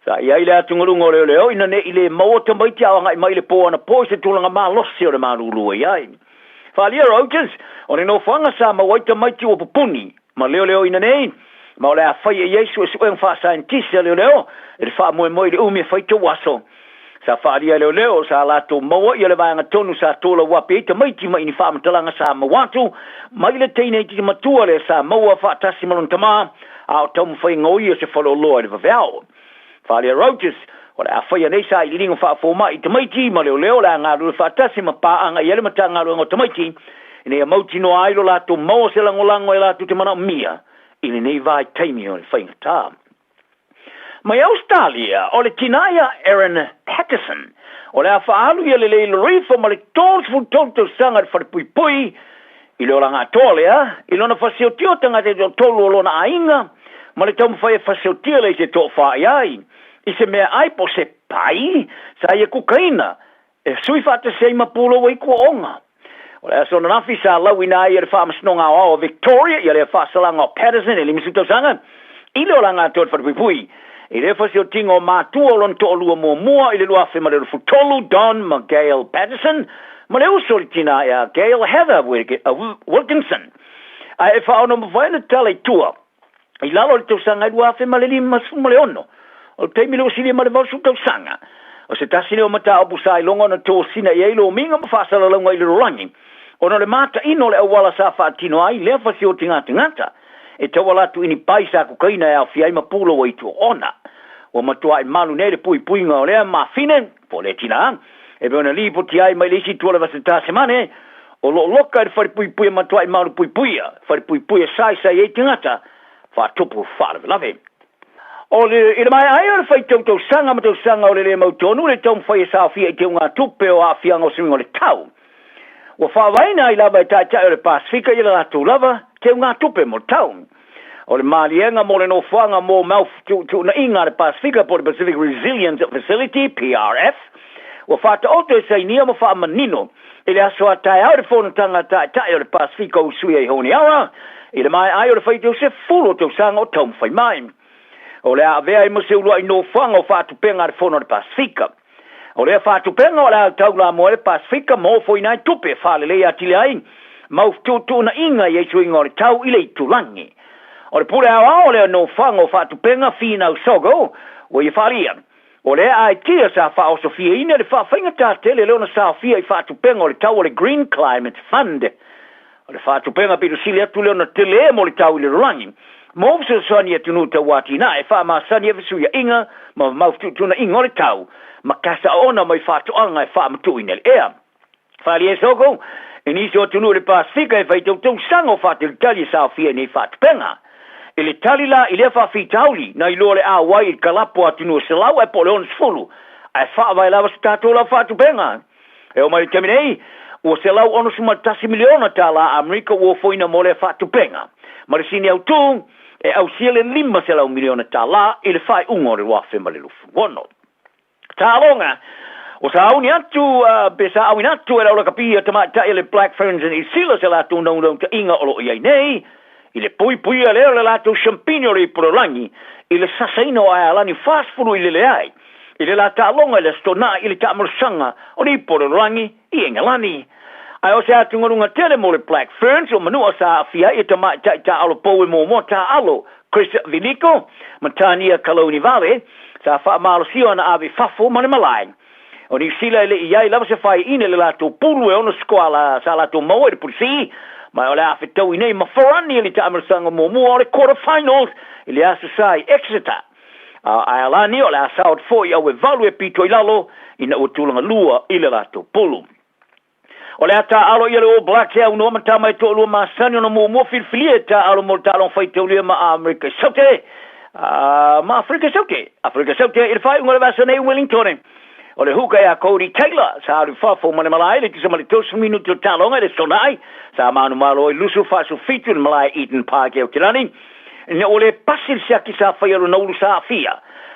Sa i ai le atugaluga o Leoleo ina ne i le maua tamaiti a o agai mai i le po anapo i se tulaga malosi o le malulu e i ai. Faaalia Rogers, o le nofoaga sa maua ai tamaiti ua pupuni, ma leoleoina nei, ma o le a faia i ai suesuega faasaienitisi a leoleo i le faamoemoe i le umi e fai tauaso. Sa faaalia e leoleo sa latou maua ia le vaega tonu sa tolauape ai tamaiti mai ni faamatalaga sa maua atu mai le teineititi matua lea sa maua faatasi ma lona tama a o taumafai gaoia se faleoloa i le vaveao. Faaalia Rogers, o le a faia nei sailiiliga faafomai i tamaiti ma leoleo o le a galulue faatasi ma paaga i ai le Matagaluega o Tamaiti ina ia mautinoa ai lo latou maua se lagolago e latou te manaomia i lenei vaitaimi o le faigata. Mai Ausetalia, o le tina ia Erin Pattison, o le a faaalu ia le Leilorifo ma le 33 tausaga i le falepuipui i le olaga atoa lea, i lona fasiotia o tagata e toatolu o lona aiga, ma le taumafai e fasiotia lea i se toafa i ai, i se meaai po o se pai sa ia kukaina e sui faatasi ai ma pulou ai kuaoga. O le aso ananafi sa lauina ai e le Faamasinoga Aoao o Victoria ia lea faasalaga o Paterson e 50 tausaga i le olaga atoa i le falepuipui i le fasiotiga o matua o lona toalua muamua i le 2023, Don ma Gail Paterson, ma le uso o le tina ia Gail Heather Wilkinson. Ae e faaonomafai ona tala i tua i lalo o le tausaga e 2056, o le taimi lea ua silia ma le 80 tausaga. O se tasi lea o mataupu sa iloga ona tosina i ai lomiga ma faasalalauga i le lalolagi, ona o le mataino o le auala sa faatino ai lea fasiotiga tagata e tauala atu i ni pai sa kukaina e aofia ai ma pulou ai tuaona. Ua matuai malu nei le puipuiga o lea mafine, po o lea tina, E pei ona lipoti ai mai le isi itu o le Vasa Tasemane, o lo o loka i le falepuipui e matuai malupuipuia, falepuipui e saisai ai tagata faatupu faalavelave. O le, i le maea ai o le faitau tausaga ma tausaga o le lē mautonu le taumafai e saofia i teugatupe o aafiaga o suiga o le tau, ua faavaeina ai lava e Taitai o le Pasefika i le latou lava teugatupe mo le tau. O le maliega mo le nofoaga mo mau fetuutuunaiga a le Pasefika po o le Pacific Resilience Facility, PRF, ua faataoto e sainia ma faamanino i le aso a taeao i le Fonotaga a Taitai o le Pasefika o Usuia i Honiara i le maea ai o le faitau 10 o tausaga o taumafai mai. O le a avea ai ma se uluai nofoaga o faatupega a le Fono a le Pasefika. O lea faatupega o le a taulamoa ai le Pasefika ma ofoina ai tupe e faaleleia atili ai mau fetuutuunaiga i ai suiga o le tau i le itulagi. O le pule aoao o lea nofoaga o faatupega Finau Sogo ua ia faaalia. O lea aitia sa faaosofiaina le faafaigata tele lea ona saofia i faatupega o le tau o le Green Climate Fund. O le faatupega pito sili atu lea ona tele mo le tau i le lalolagi. Mo fesoasoani i atunuu tauatinae, faamasani ai fesuiaiga ma mau fetuutuunaiga o le tau, ma kasaoona mai faatoaga e faamatuuina i le ea. Faali Soko, i nisi o atunuu i le Pasefika e fai tautausaga o faatalitali e saofia i nei faatupega. I le tali la i lea faafitauli, na iloa le auai i le kalapo a atunuu e 100 ae po o le 60, ae faavae lava se tatou lava faatupega. E oo mai i le taimi nei, ua $161 miliona tala Amerika ua ofoina mo lea faatupega. Ma le sini autū, e ausia le $500 miliona tala i le faaiuga o le 2026. Taaloga, Ua sauni atu pe saauina atu e le aulakapi a tamaitai a le Black Ferns i Niu Sila se latou naunautaiga o lo o i ai nei i le puipuia lea o le latou siampini o le Ipulolangi i le sasaina o Aealani 40 i lele ai i le la taaloga i le Aso Toonai i le taamalosaga o le Ipulolangi i Engelani. Ae o se atugaluga tele mo le Black Ferns o Manua sa aafia ai e tamaitai taaalo pou e muamua taaalo Chris Vilico ma Tania Kalounivale sa faamalosia ona ave i fafo ma le malae. O Niu Sila e le i i ai lava se faiaina i le latou pulu e ono sikoala sa latou maua i le pulisi, ma o le a fetaui nei ma Farani i le taamalosaga muamua o le quarter finals i le aso sa i Exeter. A o Aealani o le a sao atu foi i auevalu e pito i lalo ina ua tulaga lua i le latou pulu. O le a taaalo ia le All Blacks e aunoa ma tama e toalua masani ona muamua filifilia e taaalo mo le taaloga faitaulia ma Amerika i Saute ma Afrika i Saute, Afrika i Saute i le faaiuga o le vaiaso nei i Wellington. O le huka ia Codie Taylor sa alu i fafo ma le malae i le tusa ma le 30 minute o taaloga i le Sonai sa manumalo ai Lusu 47 i le malae Eden Park i Aotearoa Ina ua le pasi le siaki sa faia lona ulu sa aafia,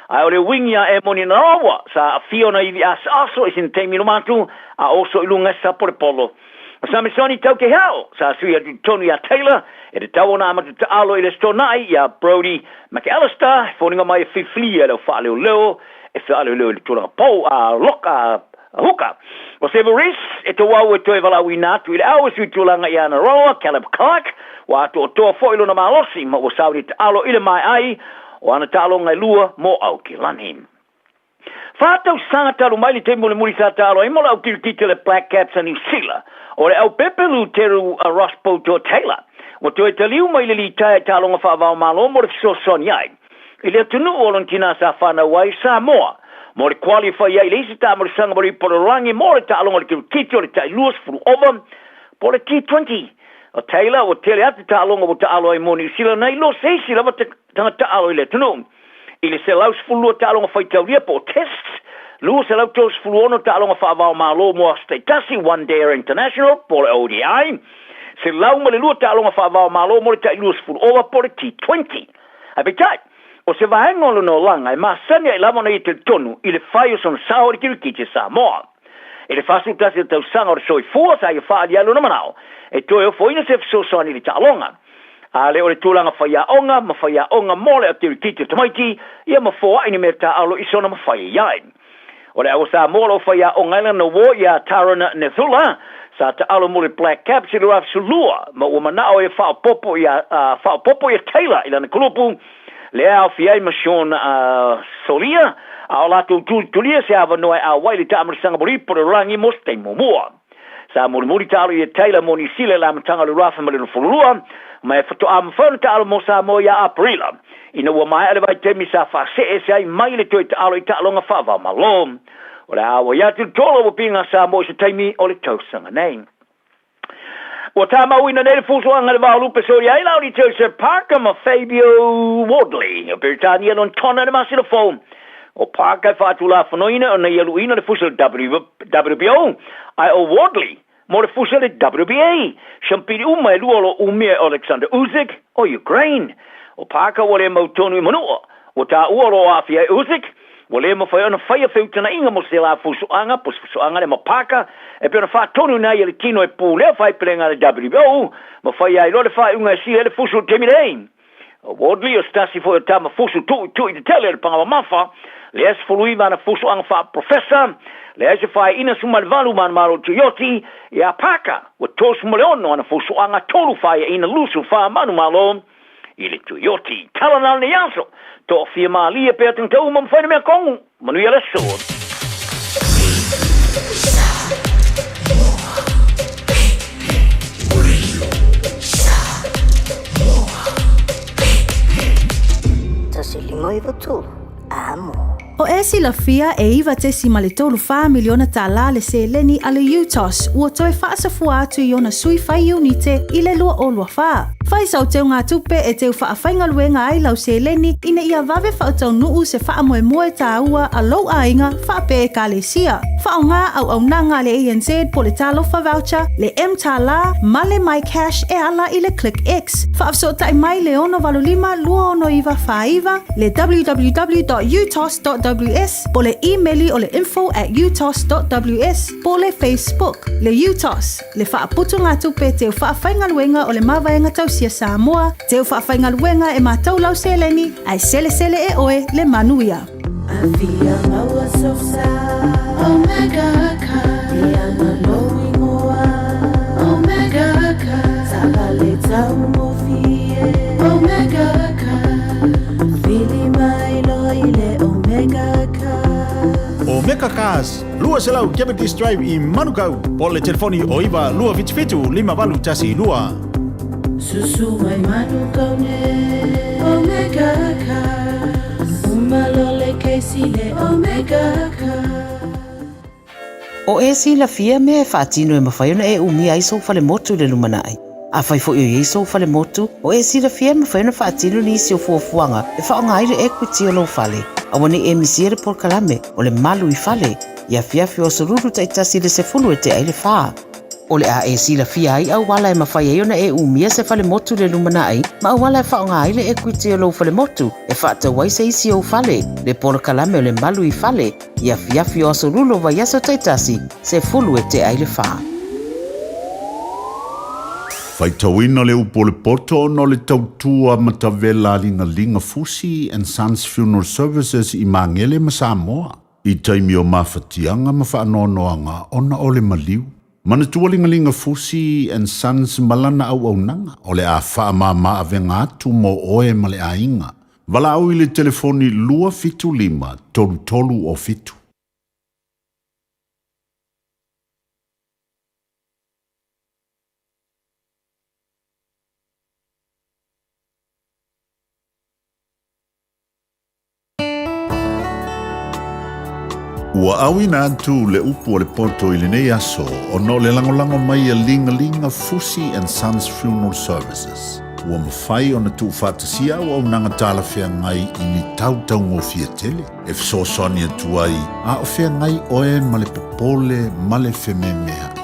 ae o le uiga ia Emoni Narawa sa aafia ona ivi asaaso i sina taimi loma atu a oso i luga e sapo le polo. O Samisoni Taukeiao sa sui atu i totonu iā Taylor e tatau ona amata taalo i le Aso Toonai iā Brodie McAlister e foliga mai e filifilia e le au faaleoleo e faaleoleo i le tulaga pou a lock a Huka. O Sevu Reece, e tou au e toe valaauina atu i le au e sui tulaga i ana roa, Caleb Clarke, ua atoatoa foi lona malosi ma ua sauni taalo i le maea ai o ana taaloga e lua mo Aukilani. Fa tausaga talu mai le taimi mulimuli sa taalo ai mo le au kirikiti o le Black Caps a Niu Sila, o le aupepe Luteru a Ross Poutoa Taylor, ua toe taliu mai le litaea i taaloga faava-o-Malo mo le fesoasoani ai i le atunuu o lona tinā sa fanau ai, Samoa, mo le qualify ai i le isi taamalosaga mo le Ipololagi mo le taaloga o le kirikiti o le tai 20 ova po o le T20. O Taylor ua tele atu taaloga ua taalo ai mo Niu Sila nai lo se isi lava tagata taalo i le atunuu. I le 112 taaloga faitaulia po o tests, 236 taaloga faava-o-Malo mo aso taitasi, One Day International po o le ODI, 102 taaloga faava-o-Malo mo le tai 20 ova po o le T20. Ae peitai, o se vaega o lona olaga e masani ai lava ona ia talitonu i le fai o sona sao i le kirikiti a Samoa. I le 41 o tausaga o le soifua sa ia faaalia ai lona manao e toe ofoina se fesoasoani i le taaloga. A le o le tulaga faiaoga ma faiaoga mo le kirikiti o tamaiti ia ma foai ni mea taaalo i sona mafai ai ai. O le au o Samoa o lo o faiaoga ai lana uo iā Taran Nethula, sa taalo mo le Black Caps i le 2012, ma ua manao e faaopoopo ia faaopoopo ia Taylor i lana kulupu, lea e aofia ai ma Sean Solia, a o latou tulitulia se avanoa e auai i le taamalosaga molipo o le lalolagi mo se taimi muamua. Sa mulimuli taalo ia Taylor mo Niu Sila i le amataga o le 2022, ma e faatoa mafai ona taalo mo Samoa ia Aperila, ina ua maea le vaitaimi sa faasee ese ai mai le toe taalo i taaloga faava-o-Malo. O le a auai atu le Tola ua piga Samoa i se taimi o le tausaga nei. Ua tamauina nei le fusuaga i le va o Lupe Soliai, Lauli Joseph Parker ma Fabio Wardley o Peretania lona tona i le masina fou. O Parker e faatulafonoina ona ia luʻuina le fusi o le WBO, ae o Wardley mo le fusi o le WBA. Siampili uma e lua o lo o umia e Oleksandr Usyk o Ukraine. O Parker ua le mautonu i Manua. Ua taua o lo o aafia ai Usyk, ua le mafai ona faia feutagaiga mo se la fusuaga po o se fusuaga lea ma Parker e pei ona faatonuina ai e le tino e pulea faaipelega a le WBO ma faia ai loa le faaiuga e sili ai le fusu i le taimi nei. O Wardley o se tasi foi o tama fusu tuuituui tetele o le paga mamafa, lea 19 ana fusuaga faa-professor, leai se faaiina 18 ma ana malo tuioti, ia Parker ua 36 ana fusuaga, tolu faaiaina 24 ma ana malo i le tuioti. Tala na lenei aso, toafia malie pea tagata uma ma fai le mea kogu. Manuia le aso. 153 Amo. O e silafia e 9.34 miliona tālā le seleni a le UTOS ua toe faasafua atu i ona sui fai iunite i le 2024. Fai sau teugatupe e teu faafaigaluega ai lau seleni ina ia vave faataunuu se faamoemoe tāua a lou aiga faapea ekalesia. Faaaoga auaunaga a le ANZ po le Talofa Voucher, le mTālā ma le MyCash e ala i le ClickX. Faafesootai mai le 685 269 49, le www.utos.ws po le imeli o le info@utos.ws po le Facebook. Le UTOS, le faaputugatupe teu faafaigaluega o le Mavaega Tausia Samoa, teu faafaigaluega e matau lau seleni, ae selesele e oe le manuia. Afia maua sosa Omega car Ia lou ingoa Omega car Taavale taugofie Omega car Vili mai loa i le Omega car Omega Cars, 200 Jeopardy Drive i Manukau, po o le telefoni o 9 277 5812. Susu mai Manukau nei Omega Cars Uma loa le kesi le Omega Cars. O e silafia mea e faatino e mafai ona e umia ai sou falemotu i le lumanai. Afai foi o i ai sou falemotu, o e silafia e mafai ona faatino nisi o fuafuaga e faaaoga ai le equity o lou fale. Aua ne i e misia le polokalame o le Malu i Fale i afiafi o aso lulu taitasi i le 10 e tea ai le fa. O le a e silafia ai auala e mafai ai ona e umia se falemotu i le lumanai ma auala e faaaoga ai le equity o lou falemotu e faatau ai se isi ou fale, le polokalame o le Malu i Fale i afiafi o aso lulu o vaiaso taitasi, 10 e tea ai le fa. Faitauina le upu o le poto ona o le tautua matavela a Ligaliga Fusi and Sons Funeral Services i Magele ma Samoa i taimi o mafatiaga ma faanoanoaga ona o le maliu. Manatua Ligaliga Fusi and Sons ma lana auaunaga o le a faamama avega atu mo oe ma le aiga. Valaau i le telefoni 275 33 o 7. Ua auina atu le upu o le poto i lenei aso ona o le lagolago mai a Ligaliga Fusi and Sons Funeral Services. Ua mafai ona tuufaatasia auaunaga talafeagai i ni tautaugofie tele e fesoasoani atu ai a o feagai oe ma le popole ma le fememeaʻi.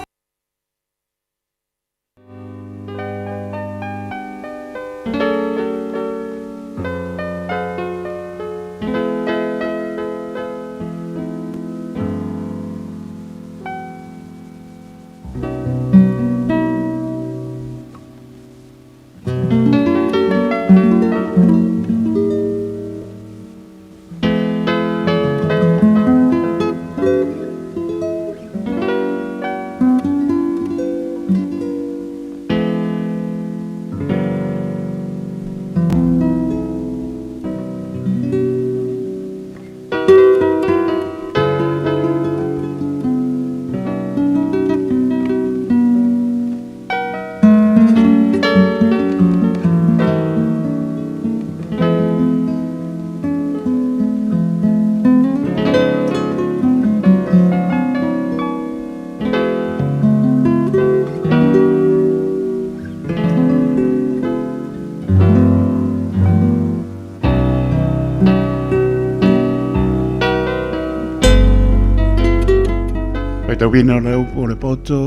Faitauina o le upu o le poto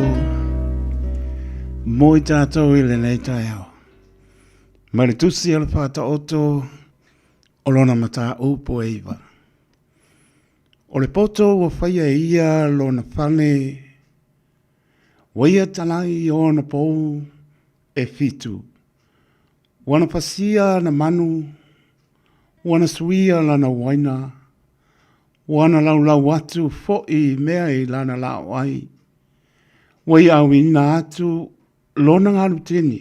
mo i tātou i lenei taeao. Mai le tusi o le Faataoto o lona mataupu e 9. O le poto ua faia e ia lona fale, ua ia talai i ona pou e fitu. Ua na fasia ana manu, ua na suia lana uaina, ua na laulau atu foʻi i mea i lana laoai, ua iʻauina atu lona galutini,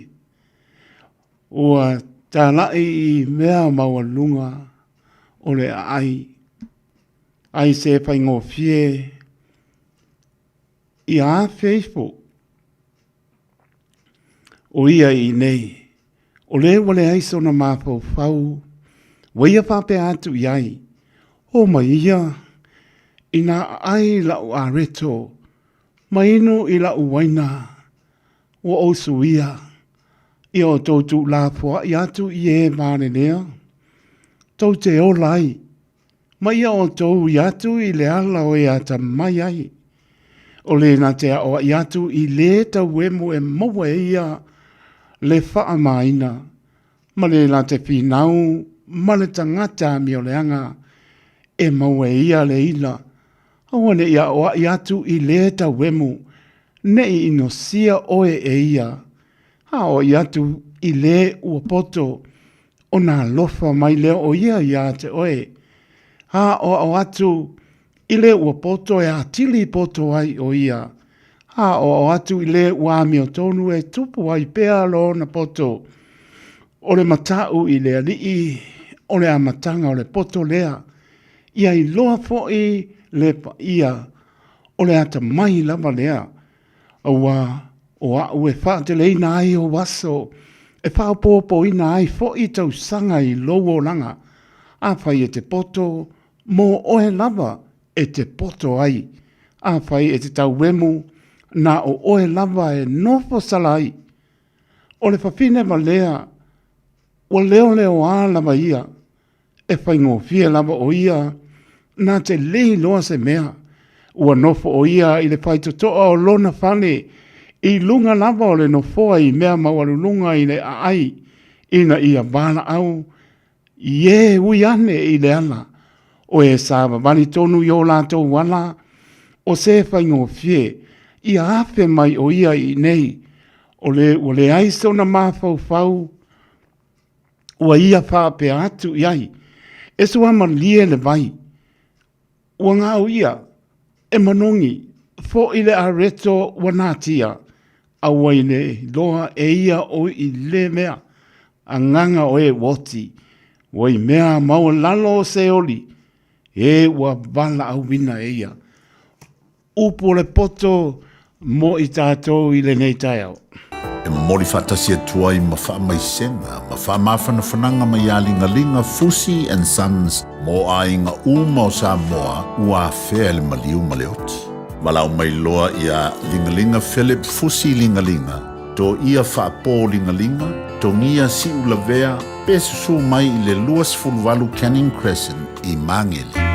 ua talaʻi i mea maualuluga o le aai, ai se faigofie ia afe ifo ʻo ia i inei, o lē ua leai sona mafaufau, ua ia faapea atu i ai, Ō mai ia, inā ʻai laʻu areto, ma inu i laʻu uaina, ua ou suia, ia ʻoutou tuulafoaʻi atu i e malelea, tou te ola ai, Ma ia ʻoutou i atu i le ala o e atamai ai. ʻO le na te aʻoaʻi atu i lē tauemu e maua e ia le faamāina, ma le la te finau ma le tagata amioleaga e maua e ia le ila, aua ne i aʻoaʻi atu i lē tauemu, ne i inosia ʻoe e ia, aʻoaʻi atu i lē ua poto, Ona alofa mai lea o ia iā te ʻoe, a aʻoaʻo atu i le ua poto e atili poto ai ʻo ia, a aʻoaʻo atu i le ua amiotonu e tupu ai pea lona poto. ʻO le mataʻu i le aliʻi, ʻo le amataga o le poto lea, ia iloa foʻi le paia, ʻo le atamai lava lea. Auā, ʻo aʻu e faateleina ai ou aso, e faaopoopoina ai foʻi tausaga i lou olaga, afai e te poto, mō ʻoe lava e te poto ai, afai e te tauemu, na o ʻoe lava e nofo sala ai. ʻO le fafine walea, ua leoleoā lava ia, E faigofie lava ʻo ia na te lei loa se mea. Ua nofo ʻo ia i le faitotoa o lona fale, i luga lava o le nofoa i mea maualuluga i le aai, ina ia valaau i e ui ane i le ala, o e savavali tonu i o latou ala, o se faigofie, ia afe mai ʻo ia i inei, o le ua leai sona mafaufau, Ua ia faapea atu i ai, E suamalie le vai, ua gao ia, e manogi, foʻi le areto ua natia, a ua i le iloa e ia o i le mea, agaga o e ua oti, ua i mea maualalo o Seoli, e ua valaauina e ia. Upu o le poto mo i tātou i lenei taeao. E momoli faatasi atu ai ma faamaisega ma faamafanafanaga mai iā Ligalinga Fusi and Sons mo aiga uma o Samoa ua afea e le maliu ma le oti. Valaau mai loa iā Ligalinga Philip Fusi Ligalinga, Toia Faapō Ligalinga, Togia Siulavea pe susū mai i le 28 Canning Crescent i Māngere.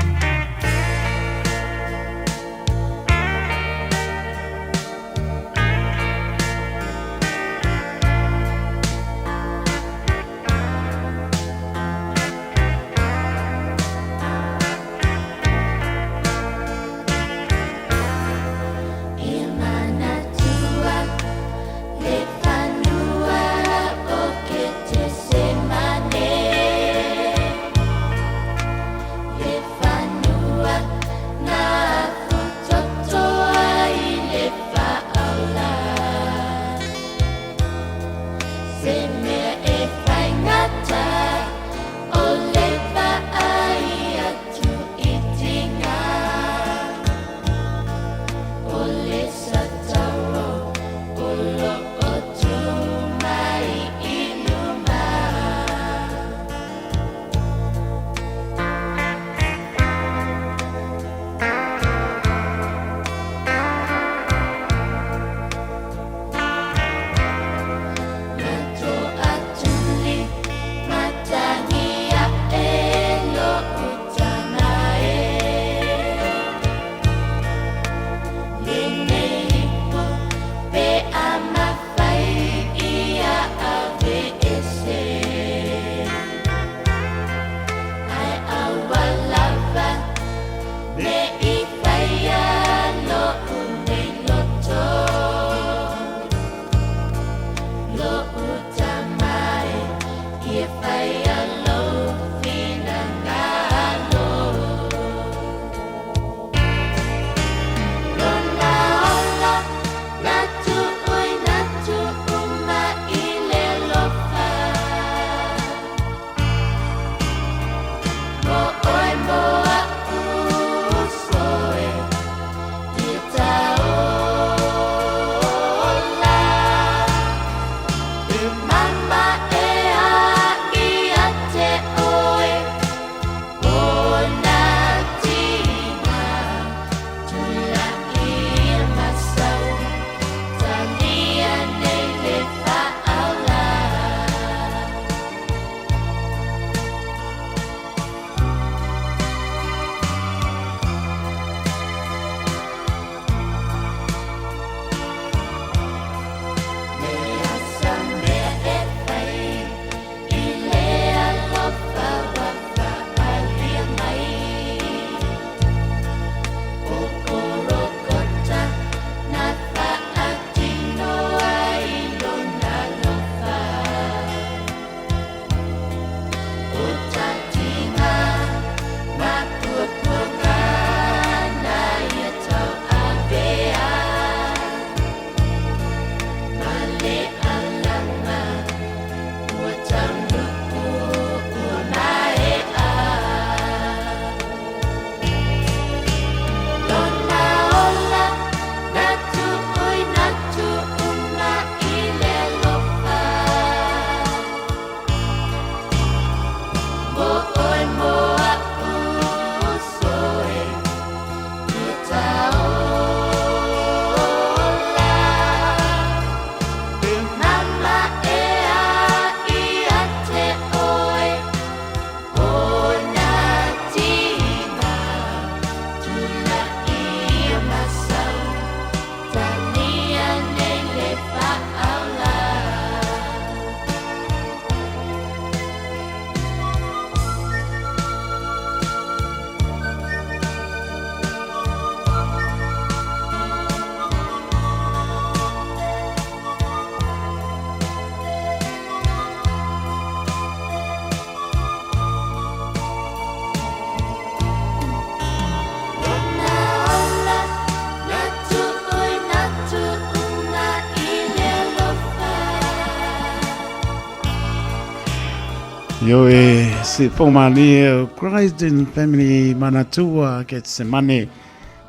Ioe, se faumalie o Christ and Family Manatua Getsemane.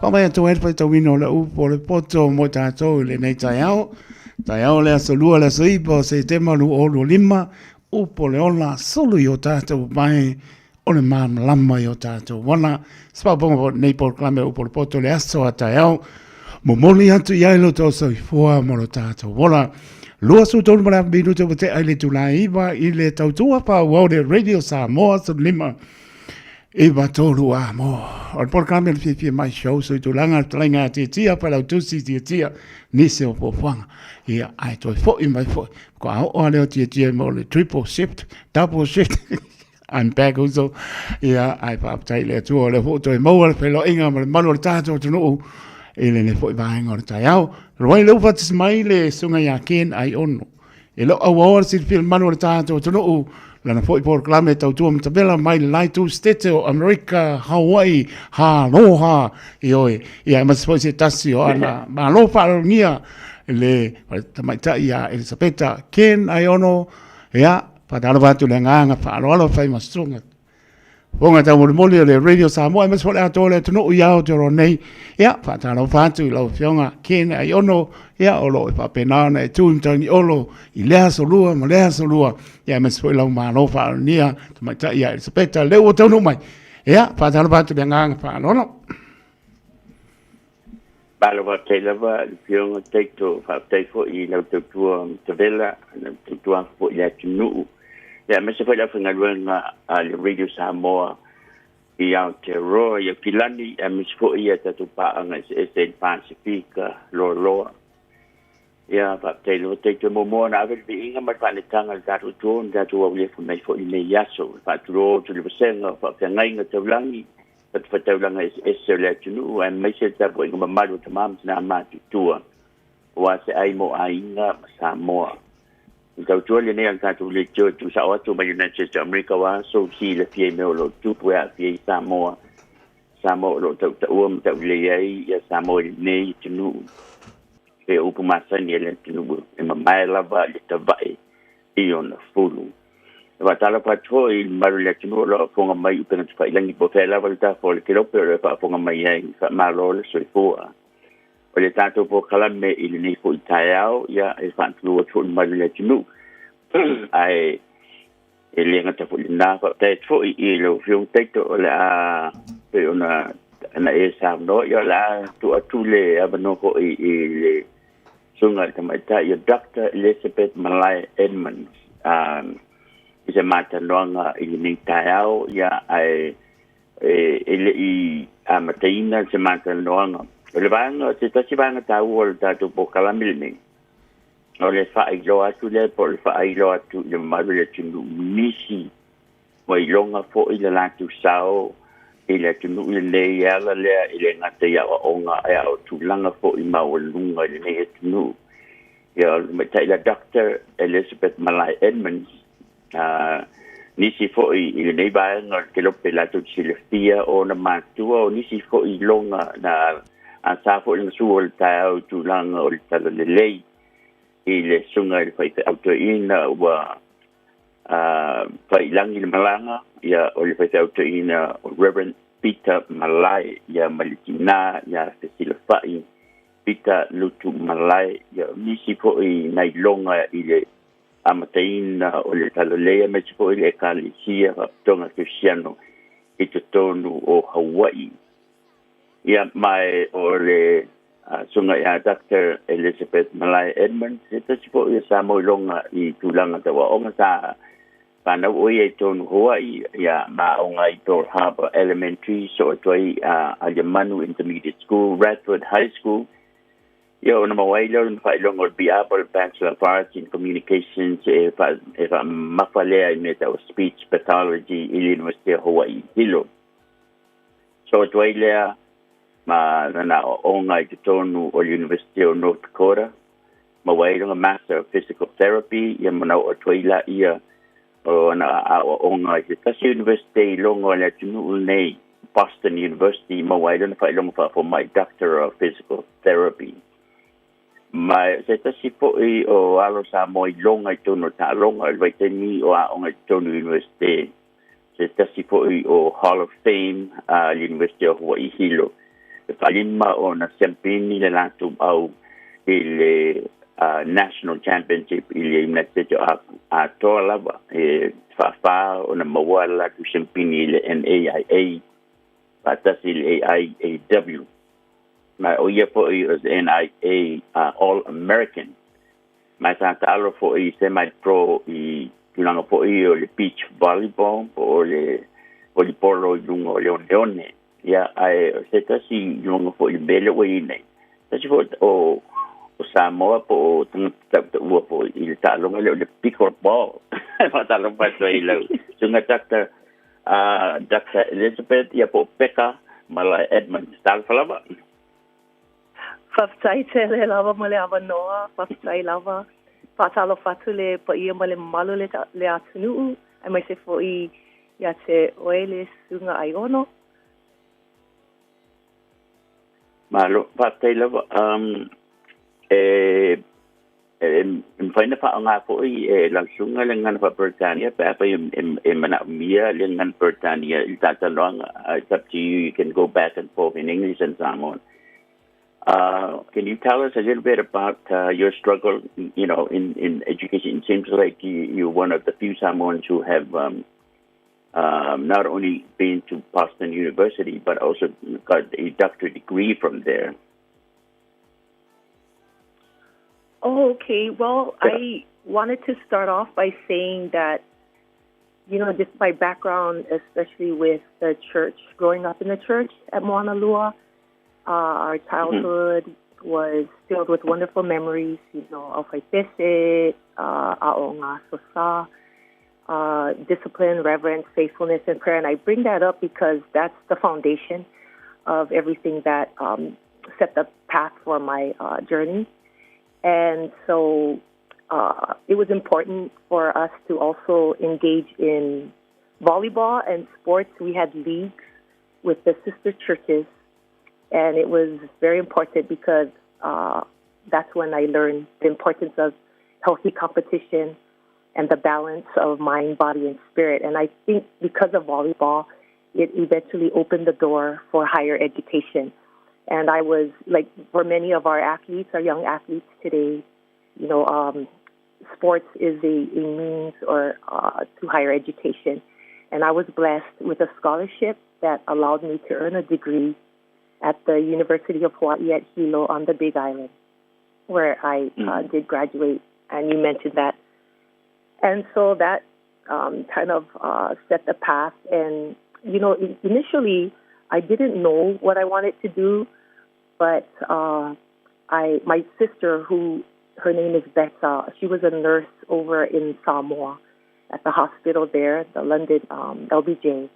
Whamai atu ai le whaitauina o le upu o le poto mo tātou i lenei taeao. Taeao le aso lua le aso ipa o Setema 2025, upu o le ola sulu i o tātou mai o le malamalama i o tātou ola. Se whaponga o nei polokalame o upu o le poto le aso a taeao. Momoli atu i ai lo tō soifua mo lo tātou ola. 23 ma le afa minute ua tea i le itula e iva i le tautua faaauau le Radio Samoa 15 iva tolu a mo. O le polokalame o le fiafia mai show so i tulaga le talaiga a Tiatia, Failautusi Tiatia, nisi o fuafuaga. Ia, ae toe foi mai foi. Ko a oo a leo Tiatia mo le triple shift, double shift. I'm back also. Ia, ae faafetai i le Atua o lea foi ua toe maua le feiloaiga ma le malu o le tatou atunuu i lenei foi vaega o le taeao. Roai le ufa tasi mai le susuga ia Ken Aiono. E le o auaoa le silafia le malu o le tatou atunuu, lana foi polokalame tautua matavela mai le Laitu State o Amerika, Hawaii, Aloha, ioe. Ia, aemaise foi se tasi o ana malo faaaloalogia le tamaitai ia Elisapeta Ken Aiono, ia, Faatalofa atu i le agaga faaaloalo fai ma susuga. Fofoga taumolimoli o le Radio Samoa, aemaise foi le atoa o le atunuu i Aotearoa nei. Ia, faatalofa atu i lau Afioga Ken Aiono, ia, o lo o faapena ona e tu i Matagiolo i lea aso lua ma lea aso lua. Ia, aemaise foi lau malo faalonia, tamaitai ia Elisapeta, lea ua taunuu mai. Ia, faatalofa atu i le agaga faaaloalo. Malo faafetai lava i le Afioga Taito, faafetai foi i lau tautua matavela, lau tautua foi i le atunuu, ia aemaise foi le aufaigaluega a le Radio Samoa i Aotearoa, i Aukilani, aemaise foi ia tatou paaga eseese i le Pasifika loaloa. Ia faafetai lava Taito, e muamua ona ave le viiga ma le faanetaga i le tatou Atua na tatou aulefu mai foi i lenei aso, e faatulou atu i le vasega o faafeagaiga taulagi, fatafaitaulaga eseese o le atunuu aemaise le tapuaiga mamalu a tama ma tina matutua aua se ai mo aiga ma Samoa. O le tautua lenei a le tatou leitio e tuusao atu mai United States of America aua sou silafia i mea o lo o tupu e aafia ai Samoa. Samoa o lo o tautaua ma taulelei ai ia Samoa i lenei atunuu. E upu masani a le atunuu e mamae lava le tavae i ona fulu. E faatalofa atu foi i le mamalu o le atunuu o lo o faafofoga mai i upega tafailagi po o fea lava le tafa o le kelope o lo o faafofoga mai ai. Faamalo le soifua. O le tatou polokalame i lenei foi taeao, ia, e faatulou atu foi i le mamalu o le atunuu. Ae e le gata foi i lena, faafetai atu foi i lau Afioga Taito o le a pei ona na e saunoa, ia o le a tuu atu le avanoa foi i le Susuga i le Tamaitai o Doctor Elizabeth Malae Edmonds i se matalanoaga i lenei taeao, ia, ae e le i amataina se matalanoaga. O le vaega, se tasi vaega taua o le tatou polokalame lenei, o le faailoa atu lea po o le faailoa atu i le mamalu o le atunuu nisi ua iloga foi le latou sao i le atunuu lenei e ala lea e le gata i aoaoga ae a o tulaga foi maualuga i lenei atunuu. Ia, o le tamaitai la Doctor Elizabeth Malae Edmonds, nisi foi i lenei vaega o le kelope latou te silafia o ona matua, o nisi foi iloga na asa foi lana sua o le taeao i tulaga o le talalelei i le susuga i le faifeau toeaina ua faiilagi le malaga, ia, o le faifeau toeaina o Reverend Peter Malae, ia, ma le tina ia Fesilafai Peter Lutu Malae, ia, o nisi foi na iloga i le amataina o le talalelei aemaise foi le Ekalesia Faapitoga Kerisiano i totonu o Hawaii. Ia, ma o le susuga ia Doctor Elizabeth Malae Edmonds, se tasi foi o Samoa iloga i tulaga tau aoga, sa fanau o ia i totonu Hawaii, ia, ma aoga i Pearl Harbor Elementary, soo atu ai a Aliamanu Intermediate School, Radford High School, ia ona maua ai lea o lona faailoga o le BA po o le Bachelor of Arts in Communications e faamamafa lea i mea tau Speech Pathology i le University o Hawaii i Hilo. Soo atu ai lea ma lana aoaoga i totonu o le University o North Dakota, maua ai lona Master of Physical Therapy, ia ma na oo atu ai laia o ana aoaoga i se tasi university i logo o le atunuu lenei, Boston University, maua ai lona faailoga faafomai Doctor of Physical Therapy. Ma se tasi fo'i o alo Samoa i loga i totonu o taaloga i le vaitaimi o aoga i totonu o Iunivesite, se tasi fo'i o Hall of Fame a le Iunivesite o Hawaii i Hilo, e faalima ona siampini le latou au i le National Championship i le United States o atoa lava, e faafā ona maua le latou siampini i le NAIA faatasi i le AIAW. Ma o ia fo'i o se NAIA All American. Ma sa taalo fo'i semi-pro i tulaga fo'i o le beach volleyball po o le volleyball i luga o le oneone. Ia, ae o se tasi i luga fo'i i le mea lea ua i ai nei, tasi fo'i o o Samoa po o tagata tautaua fo'i i le taaloga lea o le pickleball. Faatalofa atu ai i lau susuga Doctor Doctor Elizabeth ia po o Peka Malae Edmonds. Talofa lava. Faafetai tele lava mo le avanoa, faafetai lava. Faatalofa atu le paia ma le mamalu le, le atunuu, aemaise foi ia te oe le Susuga Aiono. Malo, faafetai lava. Um, e E mafai ona faaaoga foi e lau susuga le gagana faa-Peretania pe afai e manaomia le gagana Peretania i le talatalanoaga. It's up to you, you can go back and forth in English and Samoan. Can you tell us a little bit about your struggle, you know, in, in education? It seems like you, you're one of the few Samoans who have um, um, not only been to Boston University, but also got a doctorate degree from there. Oh, okay. Well, I wanted to start off by saying that, you know, just my background, especially with the church, growing up in the church at Moanalua, our childhood mm-hmm. was filled with wonderful memories, you know, of Faipese, Aonga Sosa, discipline, reverence, faithfulness, and prayer. And I bring that up because that's the foundation of everything that set the path for my journey. And so it was important for us to also engage in volleyball and sports. We had leagues with the sister churches, and it was very important because that's when I learned the importance of healthy competition and the balance of mind, body, and spirit. And I think because of volleyball, it eventually opened the door for higher education. And I was like, for many of our athletes, our young athletes today, you know, sports is a, a means or to higher education. And I was blessed with a scholarship that allowed me to earn a degree at the University of Hawaii at Hilo on the Big Island, where I did graduate. And you mentioned that. And so that kind of set the path. And, you know, initially, I didn't know what I wanted to do, but I my sister, who her name is Bessa, she was a nurse over in Samoa at the hospital there, the London LBJ.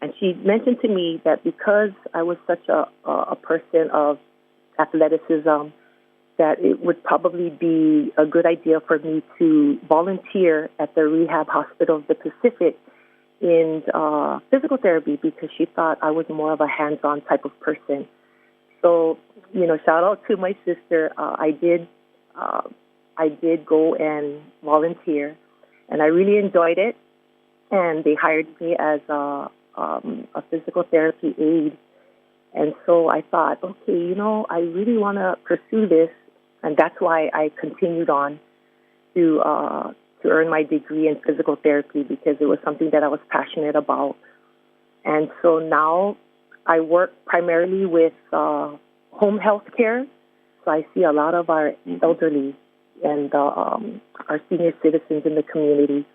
And she mentioned to me that because I was such a, a, a person of athleticism, that it would probably be a good idea for me to volunteer at the Rehab Hospital of the Pacific in physical therapy because she thought I was more of a hands-on type of person. So, you know, shout out to my sister. I did, I did go and volunteer, and I really enjoyed it. And they hired me as a, a physical therapy aide. And so I thought, okay, you know, I really want to pursue this, and that's why I continued on to to earn my degree in physical therapy because it was something that I was passionate about. And so now I work primarily with home health care. So I see a lot of our elderly and our senior citizens in the community.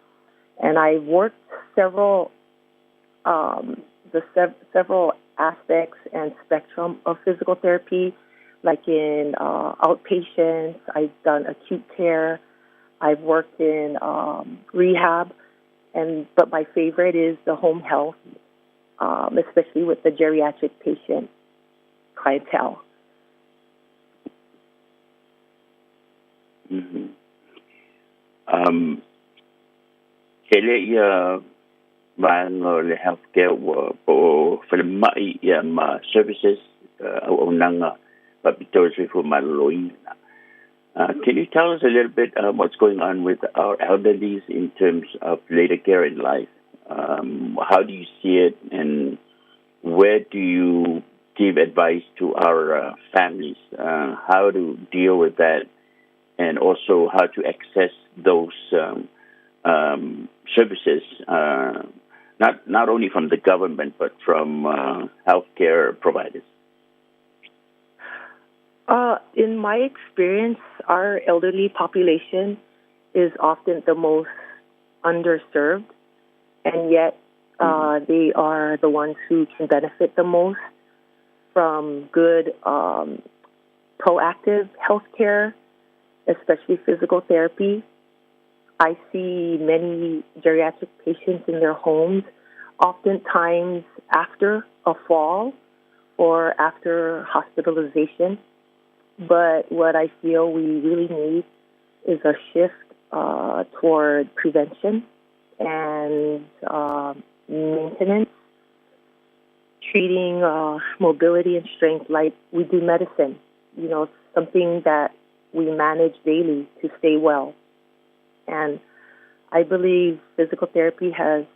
And I worked several the several aspects and spectrum of physical therapy, like in outpatients. I've done acute care. I've worked in rehab, and but my favorite is the home health, especially with the geriatric patient clientele. Um, tele ia vaega o le healthcare ua po o falemai ia ma services auaunaga faapitoa i le soifua maloloina. Can you tell us a little bit what's going on with our elderlies in terms of later care in life? How do you see it, and where do you give advice to our families how to deal with that, and also how to access those services, not only from the government but from healthcare providers? In my experience, our elderly population is often the most underserved, and yet they are the ones who can benefit the most from good proactive health care, especially physical therapy. I see many geriatric patients in their homes, oftentimes after a fall or after hospitalization. But what I feel we really need is a shift toward prevention and maintenance, treating mobility and strength like we do medicine, something that we manage daily to stay well. And I believe physical therapy has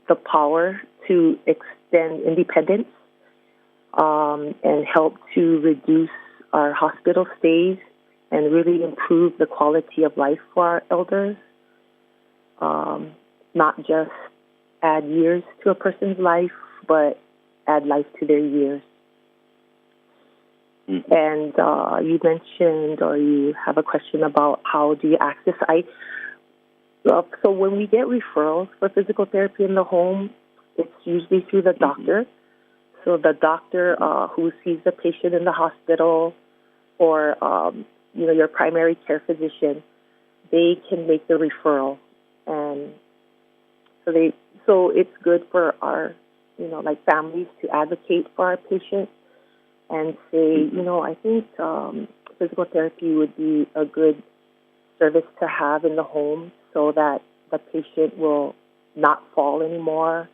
the power to extend independence and help to reduce our hospital stays and really improve the quality of life for our elders, not just add years to a person's life, but add life to their years. And you mentioned, or you have a question about how do you access. When we get referrals for physical therapy in the home, it's usually through the doctor. So the doctor who sees the patient in the hospital, or your primary care physician, they can make the referral, and so it's good for our families to advocate for our patients and say, I think physical therapy would be a good service to have in the home so that the patient will not fall anymore,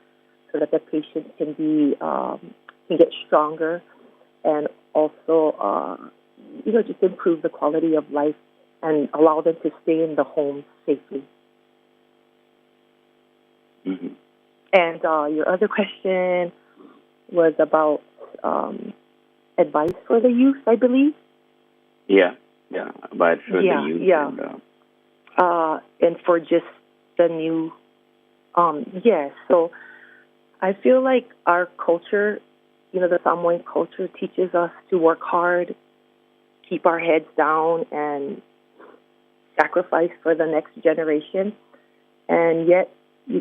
so that the patient can get stronger, and also just improve the quality of life and allow them to stay in the home safely. And your other question was about advice for the youth, I believe. Yeah, yeah, advice for the youth. And And for just the new, yeah, so I feel like our culture, the Samoan culture teaches us to work hard, keep our heads down, and sacrifice for the next generation. And yet,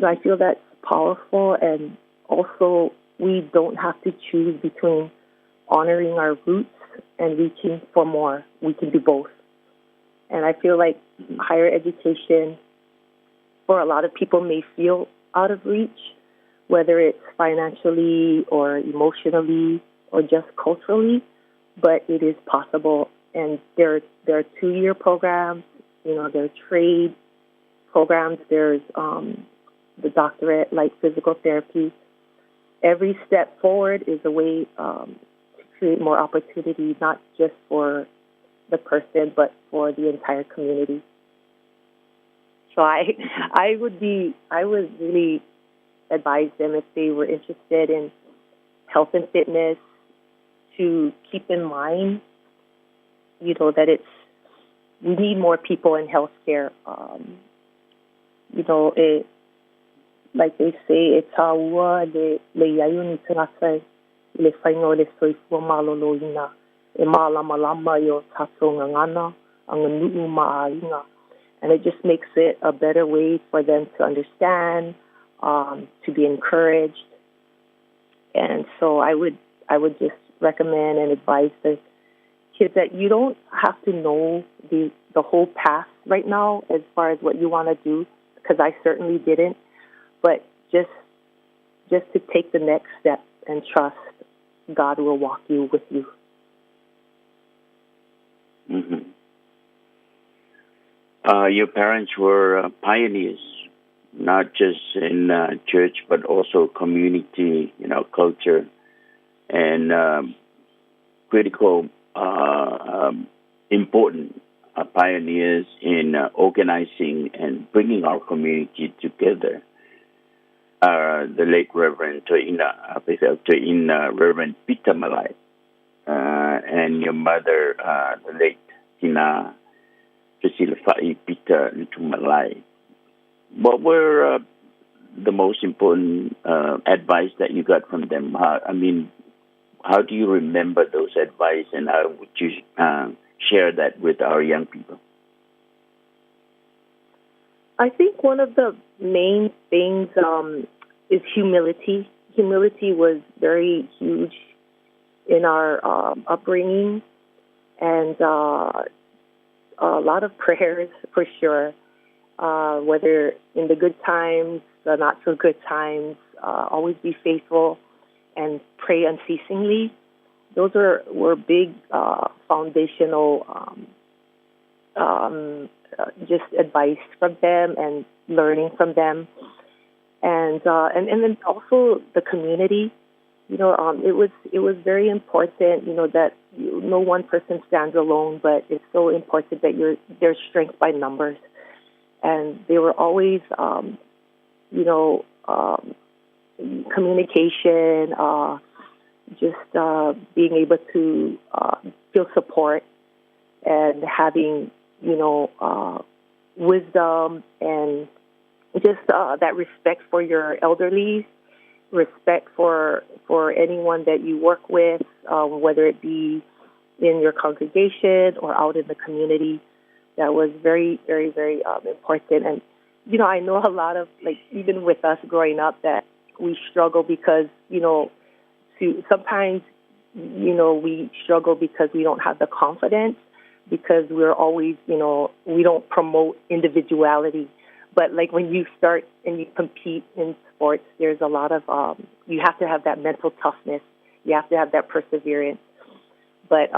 I feel that's powerful, and also we don't have to choose between honoring our roots and reaching for more. We can do both. And I feel like higher education for a lot of people may feel out of reach, whether it's financially or emotionally or just culturally, but it is possible. And there are 2-year programs, there are trade programs, there's the doctorate, like physical therapy. Every step forward is a way to create more opportunity, not just for the person, but for the entire community. So I would really advise them, if they were interested in health and fitness, to keep in mind that we need more people in healthcare. Like they say, e tāua le iai o ni tagata i le whainga o le soifua maloloina e mālamalama i o tātou gagana, aganu'u ma ʻaiga. And it just makes it a better way for them to understand, to be encouraged. And so I would just recommend and advise the kids that you don't have to know the whole path right now as far as what you want to do, because I certainly didn't, but just to take the next step and trust God will walk you with you. Your parents were pioneers, not just in church, but also community, culture, and critical, important pioneers in organizing and bringing our community together. The late Reverend Toina, Toina Reverend Peter Malai, and your mother, the late Tina Fesilafai Peter Lutumalai. What were the most important advice that you got from them? How, I mean, how do you remember those advice, and how would you share that with our young people? I think one of the main things is humility. Humility was very huge in our upbringing, and a lot of prayers for sure. Whether in the good times, the not so good times, always be faithful and pray unceasingly. Those are were big foundational just advice from them and learning from them, and and and then also the community. You know, it was it was very important. You know that no one person stands alone, but it's so important that you're there's strength by numbers, and they were always, you know, communication, just being able to feel support and having, you know, wisdom and just that respect for your elderly, respect for for anyone that you work with, whether it be in your congregation or out in the community. That was very, very, very important. And, you know, I know a lot of, like, even with us growing up, that we struggle because, you know, to sometimes, you know, we struggle because we don't have the confidence, because we're always, you know, we don't promote individuality. But like when you start and you compete in sports, there's a lot of, you have to have that mental toughness. You have to have that perseverance. But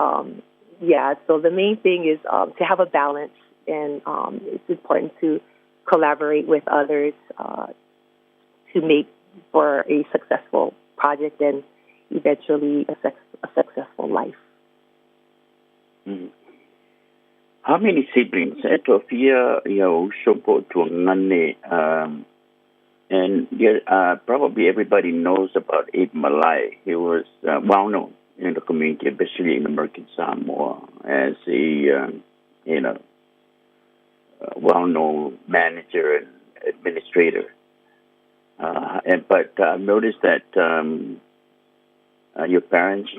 yeah, so the main thing is to have a balance, and it's important to collaborate with others to make for a successful project and eventually a, a successful life. How many siblings? E toafia ia uso po o tuagane, and yeah, probably everybody knows about Abe Malai. He was well known in the community, especially in American Samoa, as a well-known manager and administrator. And but I've noticed that your parents,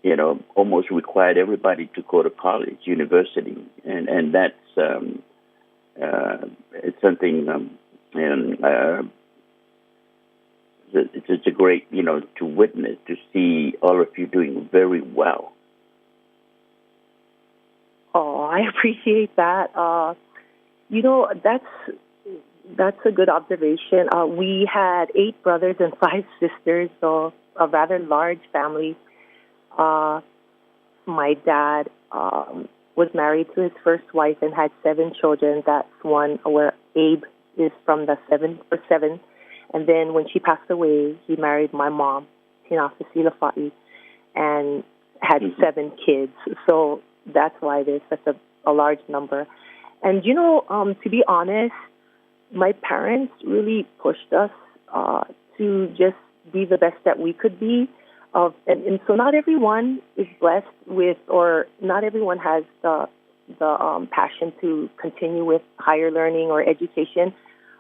you know, almost required everybody to go to college, university, and and that's it's something, and it's, it's a great, you know, to witness, to see all of you doing very well. Oh, I appreciate that. You know, that's that's a good observation. We had eight brothers and five sisters, so a rather large family. My dad was married to his first wife and had seven children. That's one where Abe is from the seven or seven. And then when she passed away, he married my mom, Tina Fasilafa'i, and had seven kids. So that's why there's such a, a large number. And, you know, to be honest, my parents really pushed us to just be the best that we could be. Of, and, and so not everyone is blessed with, or not everyone has the the passion to continue with higher learning or education.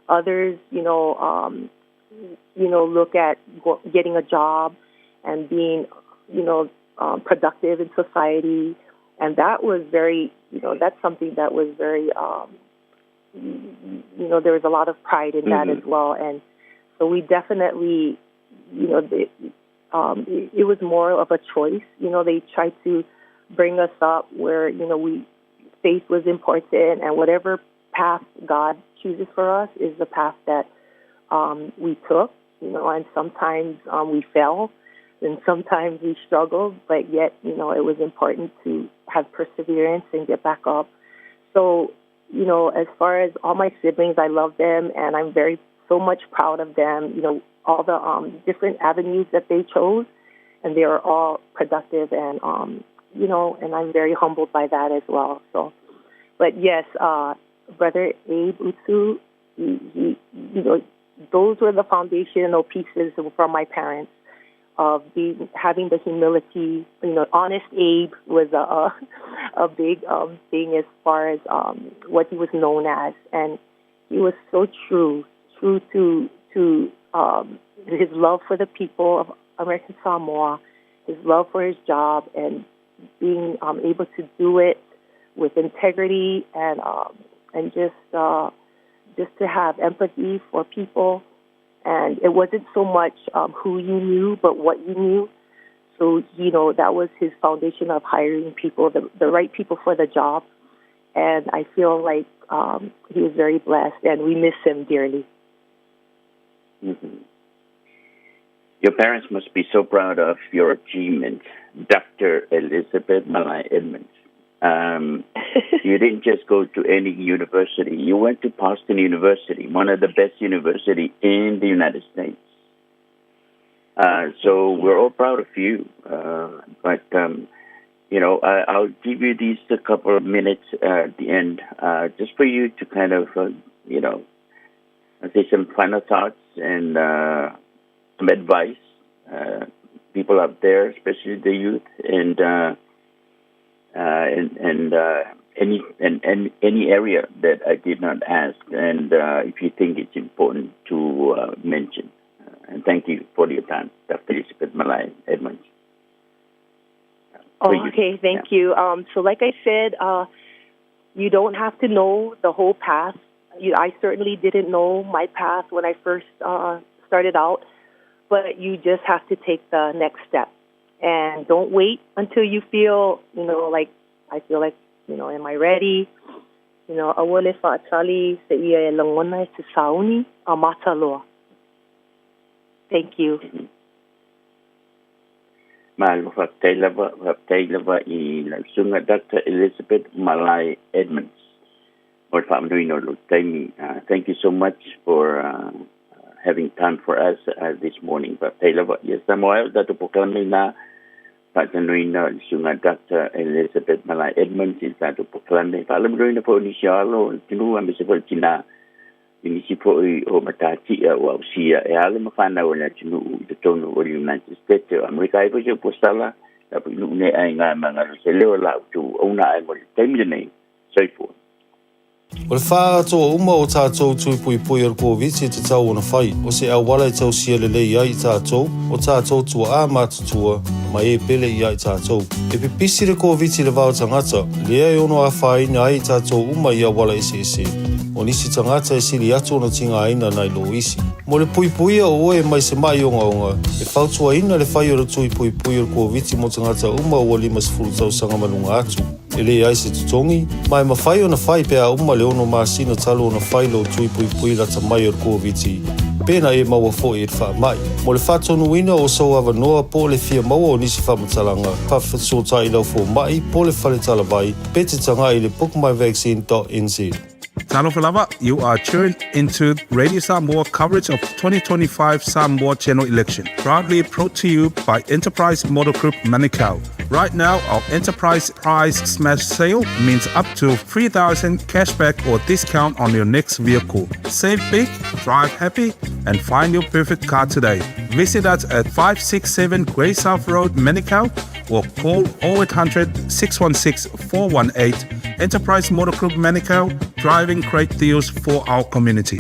Others, you know, you know, look at go- getting a job and being, you know, productive in society. And that was very, you know, that's something that was very, you know, there was a lot of pride in that as well. And so we definitely, you know, the, it, it was more of a choice. You know, they tried to bring us up where, you know, we faith was important, and whatever path God chooses for us is the path that we took. You know, and sometimes we fell, and sometimes we struggled, but yet, you know, it was important to have perseverance and get back up. So, you know, as far as all my siblings, I love them, and I'm very so much proud of them. You know, all the different avenues that they chose, and they are all productive and you know, and I'm very humbled by that as well. So, but yes, Brother Abe Utsu, he, he, you know, those were the foundational pieces from my parents of being having the humility. You know, honest Abe was a a, a big thing as far as what he was known as, and he was so true to his love for the people of American Samoa, his love for his job, and being able to do it with integrity and just to have empathy for people. And it wasn't so much who you knew, but what you knew. So, you know, that was his foundation of hiring people, the right people for the job. And I feel like he was very blessed, and we miss him dearly. Your parents must be so proud of your achievement, Dr. Elizabeth Malae Edmonds. You didn't just go to any university. You went to Boston University, one of the best university in the United States. So we're all proud of you. But you know, I'll give you these a couple of minutes at the end, just for you to kind of, you know, say some final thoughts and some advice. People out there, especially the youth, and any area that I did not ask, and if you think it's important to mention. And thank you for your time, Dr. Elizabeth Malae Edmonds. Oh, okay, thank you. So like I said, you don't have to know the whole path. I certainly didn't know my path when I first started out, but you just have to take the next step. And don't wait until you feel, you know, like, I feel like, you know, am I ready? You know, aua le faatali se ia e lagona e te sauni amata loa. Thank you. Malo faafetai lava i lau susuga Dr. Elizabeth Malae Edmonds mo le faamanuina o lou taimi. Thank you so much for having time for us this morning. Faafetai lava. Ia Samoa e o le tatou polokalame lena faatanoina le susuga Dr. Elizabeth Malae Edmonds i le tatou polokalame. Faalamuloina foi o nisi o alo o le atunuu aemaise foi le tinā i nisi foi o matatia ua ausia e alo ma fanau o le atunuu i totonu o le United States o Amerika ai foi se upu ua sala la foi nuu nei aiga magalo se leo la utu ona ai mo le taimi lenei. Soifua. O le faaatoa uma o tātou tui puipui o le Koviti e tatau ona fai, o se auala e tausia lelei ai i tātou, o tātou tua'a matutua, ma e pele ia i tātou. E pipisi le Koviti i le va o tagata, lea e ono afaina ai i tātou uma i auala eseese. O nisi tagata e sili atu ona tigaina nai lo isi. Mo le puipuia o oe mai se ma'i ogaoga, e fautuaina le fai o le tui puipui o le Koviti mo tagata uma ua 50 tausaga ma luga atu. E leai se totogi, ma e mafai ona fai pe a uma le 6 masina talu ona fai lou tui puipui lata mai o le Koviti, pe na e maua foi i le faamai. Mo le faatonuina o sou avanoa po o le fia maua o nisi faamatalaga, faafesootai i lau foma'i po o le fale talavai pe te tagai i le bookmyvaccine.nz. Talofa lava, you are tuned into Radio Samoa coverage of 2025 Samoa General Election. Proudly brought to you by Enterprise Motor Group Manukau. Right now, our Enterprise Price Smash Sale means up to 3000 cashback or discount on your next vehicle. Save big, drive happy, and find your perfect car today. Visit us at 567 Grey South Road, Manukau, or call 0800 616 418. Enterprise Motor Group Manukau, driving great deals for our community.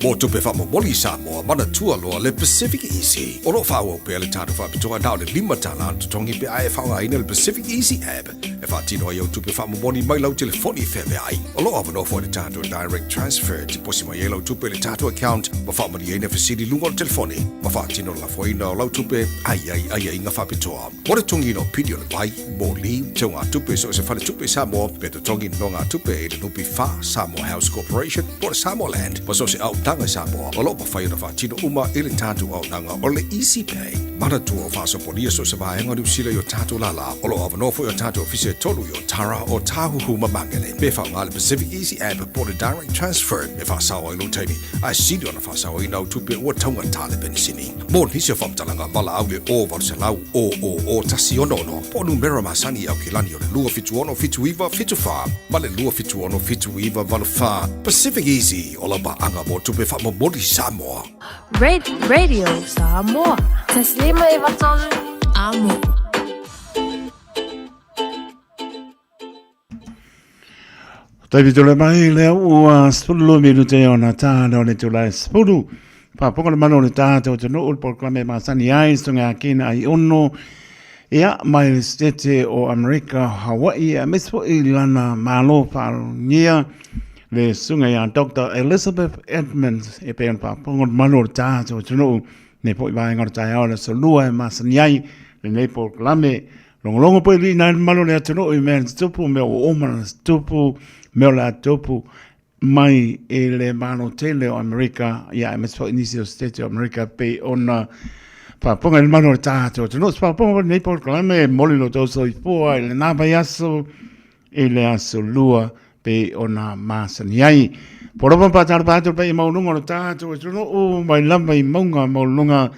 Mo tupe faamomoli i Samoa, manatua loa le Pacific Easy. O loo faaauau pea le tatou faapitoa na o le $5 le totogi pe a e faaaogaina le Pacific Easy app e faatino ai au tupe faamomoli mai lau telefoni i feaveai. O loo avanoa foi le tatou direct transfer tiposi mai ai lau tupe i le tatou account ma faamalieina fesili i luga o le telefoni ma faatino le lafoina o lau tupe ai ai aiaiga faapitoa. Mo le totogiina o pili o le vai, moli, teugatupe so o se faletupe i Samoa pe totogi nonogatupe i le NPF, Samoa House Corporation po o le Samoa Land ma so o se autaga i Samoa o loo mafai ona faatino uma i le tatou auaunaga o le Easy Pay. Manatua o faasopolia so o se vaega o Niu Sila i o tatou lālā. O lo o avanoa foi o tatou ofisa e tolu i Otara, Ōtāhuhu ma Māngere. Pe faaaoga le Pacific Easy App po o le Direct Transfer e faasao ai lou taimi, ae sili ona faasaoina au tupe ua taugata le penisini. Mo nisi o faamatalaga, valaau i le 0800 000 166 po o numera masani i Aukilani o le 276 79 74 ma le 276 79 84. Pacific Easy, o lau paaga mo tupe faamomoli Samoa. Radio Samoa. Taslima 93 Amo. Taimi tole mai lea ua 12 minute ona tā leo le tula e 10. Pāpoka le malo le tā te o te nuu le polokalame masani ai sunga a kina ai ono. Ia mai le stete o Amerika Hawaii a mes fo i lana malo whaalongia le sunga ia Dr. Elizabeth Edmonds e pe ona pāpoka le malo le tā te o te nuu ne po i vaenga o le taeao le solua e masani ai le nei polokalame. Logologo pea i nai mamalu o le atunuu i mea na tutupu, mea ua uma ona tutupu, mea o le a tutupu mai i le Malo tele o Amerika, ia aemaise foi nisi o State o Amerika e pei ona faafofoga i le mamalu o le tatou atunuu. Se faafofoga foi lenei polokalame e momoli lo outou soifua i lena vaiaso i le aso Lua pei ona masani ai. Polopa ma faatalofa atu le paia maualuga o le tatou atunuu mai lava i mauga maualuluga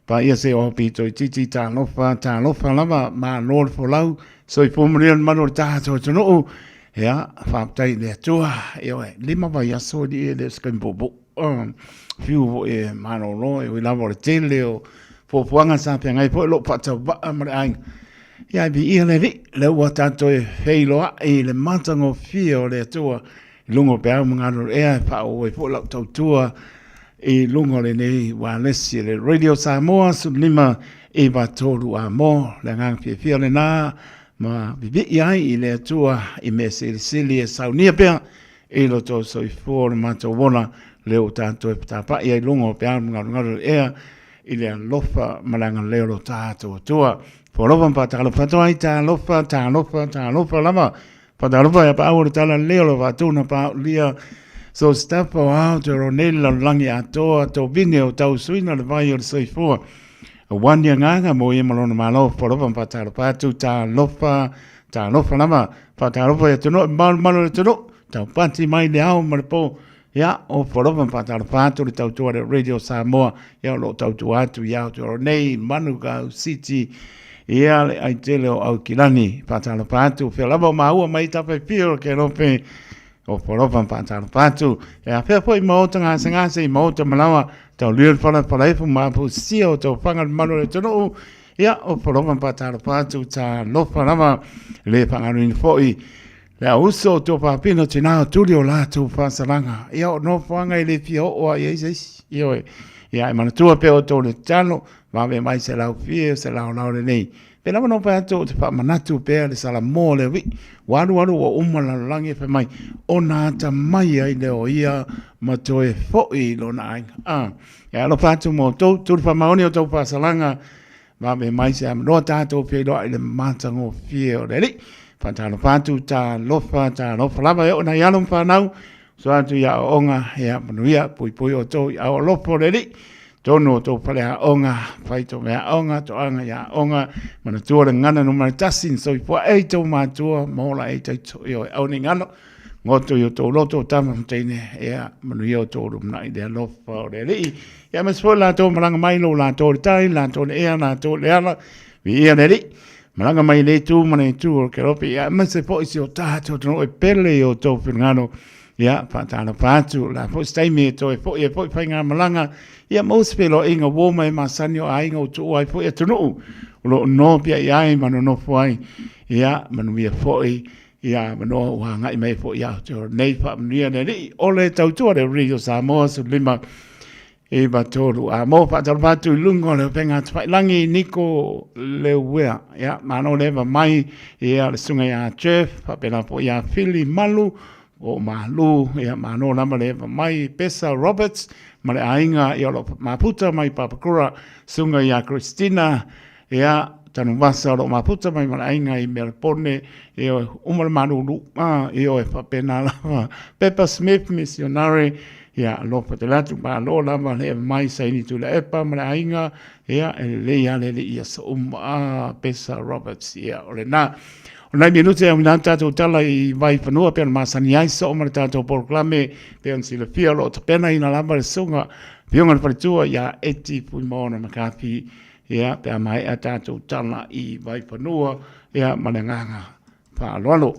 Paia se oa pito itiiti talofa, talofa lava, malo le folau, soifua manuia le mamalu o le tatou atunuu. Ia, faafetai i le Atua, ioe, 5 vaiaso alii e le o se taimi puupuu. Fiu foi e malolo, e ui lava o le tele o fuafuaga sa feagai foi o lo o faatauvaa ma le aiga. Ia, e viia le Alii, lea ua tatou e feiloai i le matagofie o le Atua i luga o peau ma galulue e faaauau ai foi lau tautua i luga o lenei ualesi le Radio Samoa 15 93 a mo le agaga fiafia lena ma vivii ai i le Atua i mea silisili e saunia pea i lo tou soifua o le matou ola lea ua tatou e patapa'i ai i luga o peau ma galugalu o le ea i le alofa ma le agalelei o lo tatou Atua. Foalofa ma faatalofa atu ai, talofa, talofa, talofa lava. Faatalofa ia paau o le tala lelei o lo faatuna paaulia so se tafa o Aotearoa nei le lalolagi atoa tovine o tausuina le vai o le soifua. Aua ni agaga mo ia ma lona malo faalofa ma faatalofa atu talofa talofa lava faatalofa i atunuu e malumalu o le atunuu taupati mai le ao ma le po ia o faalofa ma faatalofa atu le tautua le Radio Samoa ia o lo o tautua atu i Aotearoa nei Manukau City ia le ai tele o Aukilani faatalofa atu fea lava o maua mai tafa e fia o ke lope o faalofa ma faatalofa atu e afea foi maota gasegase i maota malawa taulia le fala falaifo ma apusia o taufaga le mamalu o le atunuu ia o faalofa ma faatalofa atu talofa lava le faagaluina foi Le au uso o Tuafafine o tina o tuli o latou faasalaga. Ia o nofoaga e le fia oo a i ai se isi. Ioe. Ia e manatua pea outou le tatalo, vave mai se laufie o se laolao lenei. Pe lava no fai atu o te faamanatu pea le Salamo le alii. Ua alu alu ua uma le lalolagi e fai mai, ona atamai ai lea o ia ma toe foi i lona aiga. A, e alofa atu ma outou, tuli faamaoni outou faasalaga, Vave mai se avanoa tatou feiloai i le matagofie o le Alii. Faatalofa atu, talofa, talofa lava e oo nai alo ma fanau, so atu i aoaoga, ia manuia, puipui outou i ao alofa o le Alii. Tonu o tou faleaoga, fai tou meaaoga, toaga i aoga, manatua le gagana numera tasi na soifua ai tou matua ma ola ai taito i oe. Aua ne i galo, Goto i o tou loto o tama ma teine, ea, manuia o tou lumanai le alofa o le Alii. Ia aemaise foi latou malaga mai lo latou le tai, latou le ea, latou le ala, viia le Alii. Malaga mai le itu ma le itu o le keropi, ia aemaise foi si o tatou atunuu e pele i o tou finagalo. Ia, faatalofa atu, la foi se taimi e toe foi ai foi faigamalaga, ia maua se feiloaiga uo ma e masani o aiga ua tuua ai foi atunuu o lo o nopiai ai ma nonofo ai. Ia, manuia foi Ia avanoa ua agai mai foi i Aotearoa nei faamanuia le Alii o le tautua le Radio Samoa 15 93 a mo faatalofa atu i luga o le upega atu-failangi Niko Leuea ia malo le eva mai ia le susuga ia Jeff faapena foi ia Fili Malu o Malu ia malo lava le eva mai Pesa Roberts ma le aiga ia o lo maputa mai Papakura susuga ia Christina Ia, Tanuvasa o lo o mafuta mai ma le aiga i Melbourne, ioe, uma le malulu, a, ioe, faapena lava. Pepper Smith, missionary, Ia, alofa tele atu, malo lava le mai Saini Tuilaepa ma le aiga, ia, e lelei lava le alii i aso uma. Ah, Pesa Roberts, ia, o lena. O nai minute e auina atu tatou tala i Vaifanua pei ona masani ai soo ma le tatou polokalame pei ona silafia o lo o tapenaina lava le susuga Afioga i le Faletua ia Eti Fuimaono McCarthy ia pe a maea tatou tala i Vaifanua ia ma le agaga faaaloalo.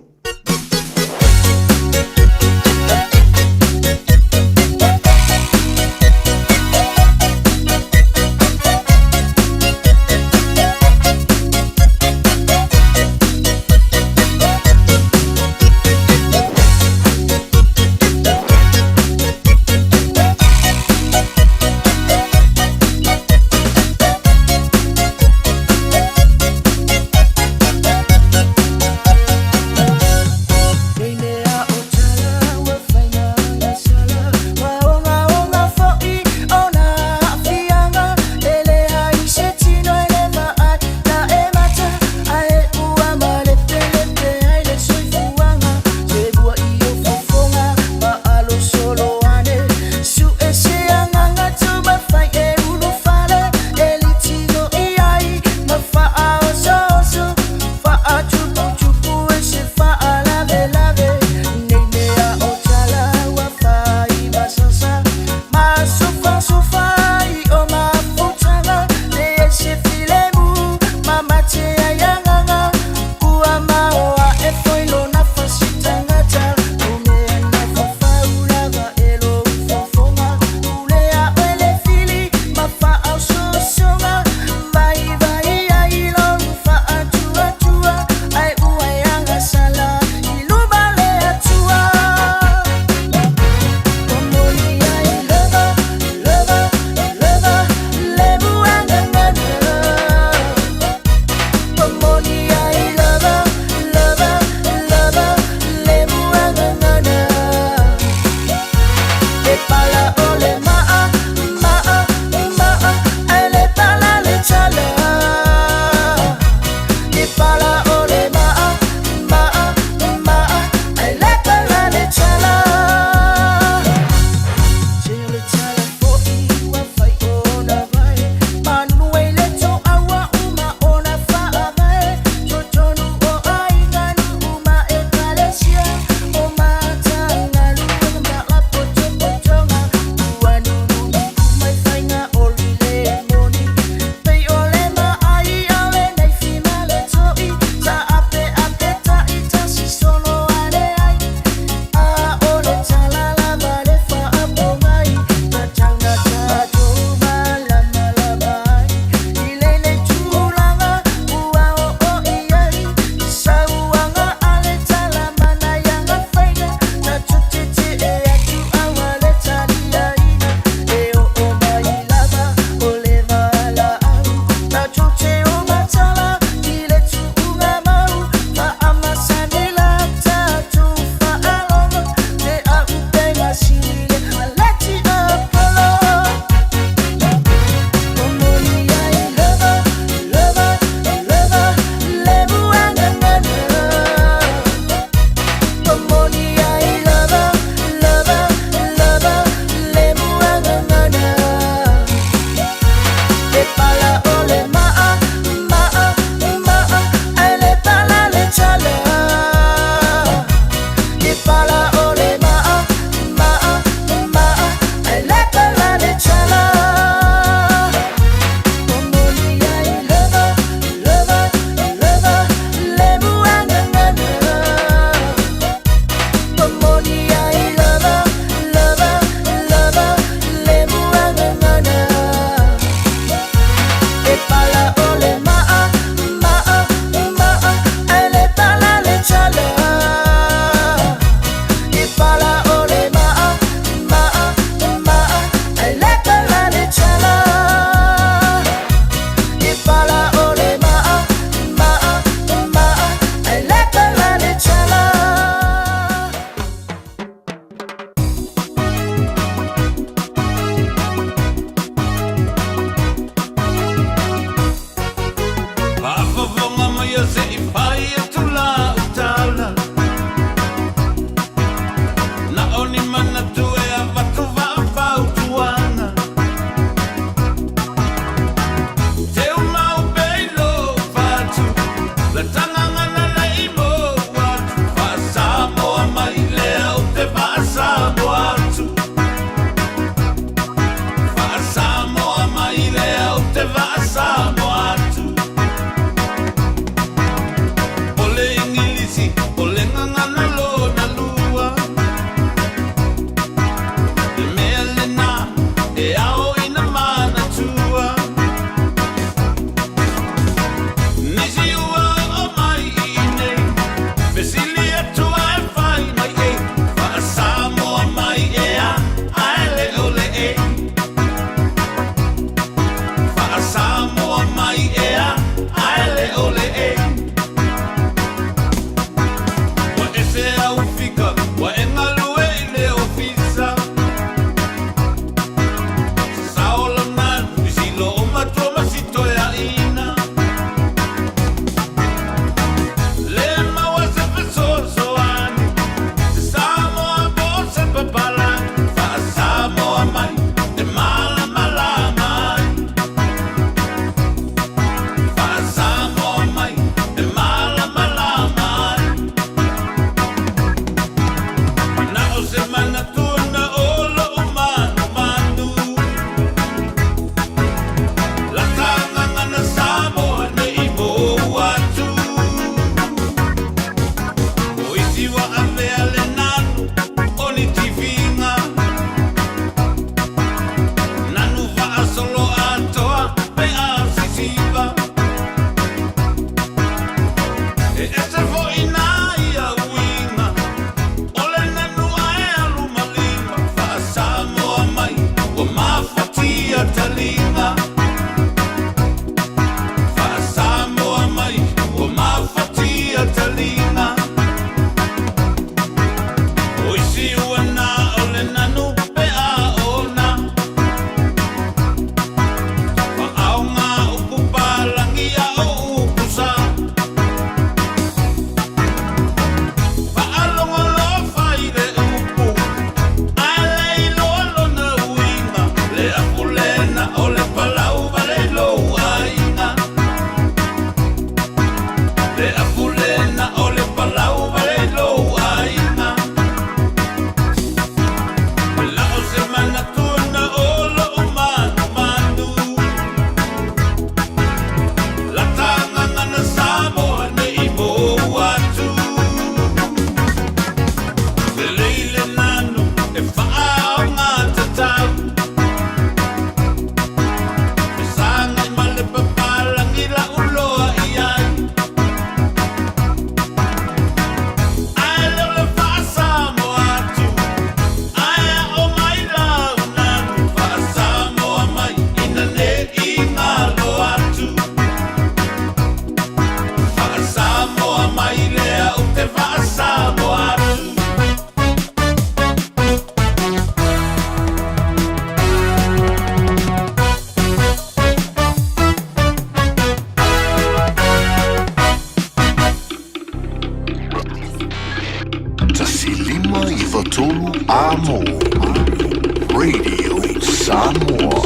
3 A Mo Radio Samoa.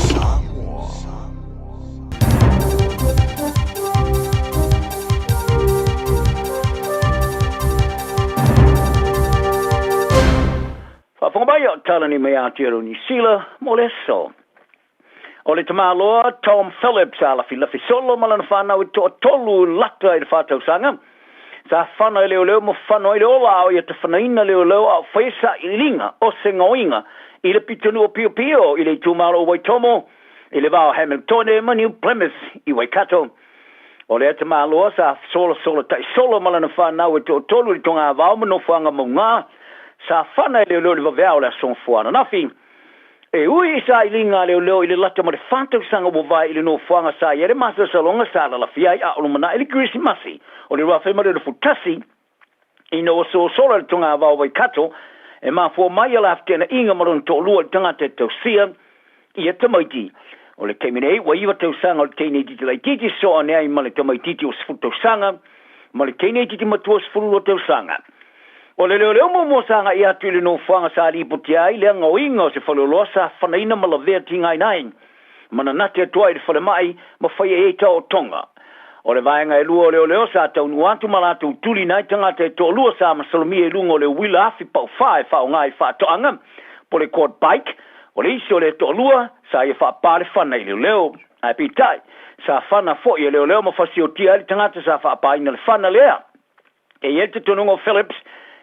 Faafofoga mai o Talani mai Aotearoa Niu Sila mo le aso. O le tamaloa Tom Phillips sa lafilafi solo ma lana fanau e toatolu lata i le faatausaga. Sa fana e leoleo ma fano ai le ola a o ia tafanaina leoleo a o faia sailiiliga o se gaoiga i le pitonuu o Piopio i le itumalo o Waitomo i le va o Hamiltone ma New Plymouth i Waikato. O lea tamaloa sa solasola taisolo ma lana fanau e toatolu i le togavao ma nofoaga mauga sa fana e leoleo i le vaveao o le Aso Gafua ananafi. E ui i sailiga a leoleo i le lata ma le fa tausaga ua vae i le nofoaga sa i ai le masalosaloga sa lalafia ai a o lumanai le Kerisimasi o le 2021, ina ua sosola le togavao Waikato e mafua mai a la feteenaiga ma lona toalua i le tagata e tausia ia tamaiti. O le taimi nei, ua iva tausaga o le teine itiiti laitiiti soa ane ai ma le tamaitiiti ua 10 tausaga ma le teine itiiti matua 12 tausaga. O le leoleo muamua sa agai atu i le nofoaga sa lipotia ai le agaoiga o se faleoloa sa fanaina ma lavea tigaina ai ma nanate atu ai i le falemai ma faia i ai taootoga. O le vaega e lua o leoleo sa taunuu atu ma latou tulina ai tagata e toalua sa masalomia i luga o le uila afi paufa e faaaoga i faatoaga po le quad bike. O le isi o le toalua sa ia faapa le fana i leoleo. Ae peitai, sa fana foi e leoleo ma fasiotia ai le tagata sa faapaina le fana lea. E i ai le talitonuga o Phillips,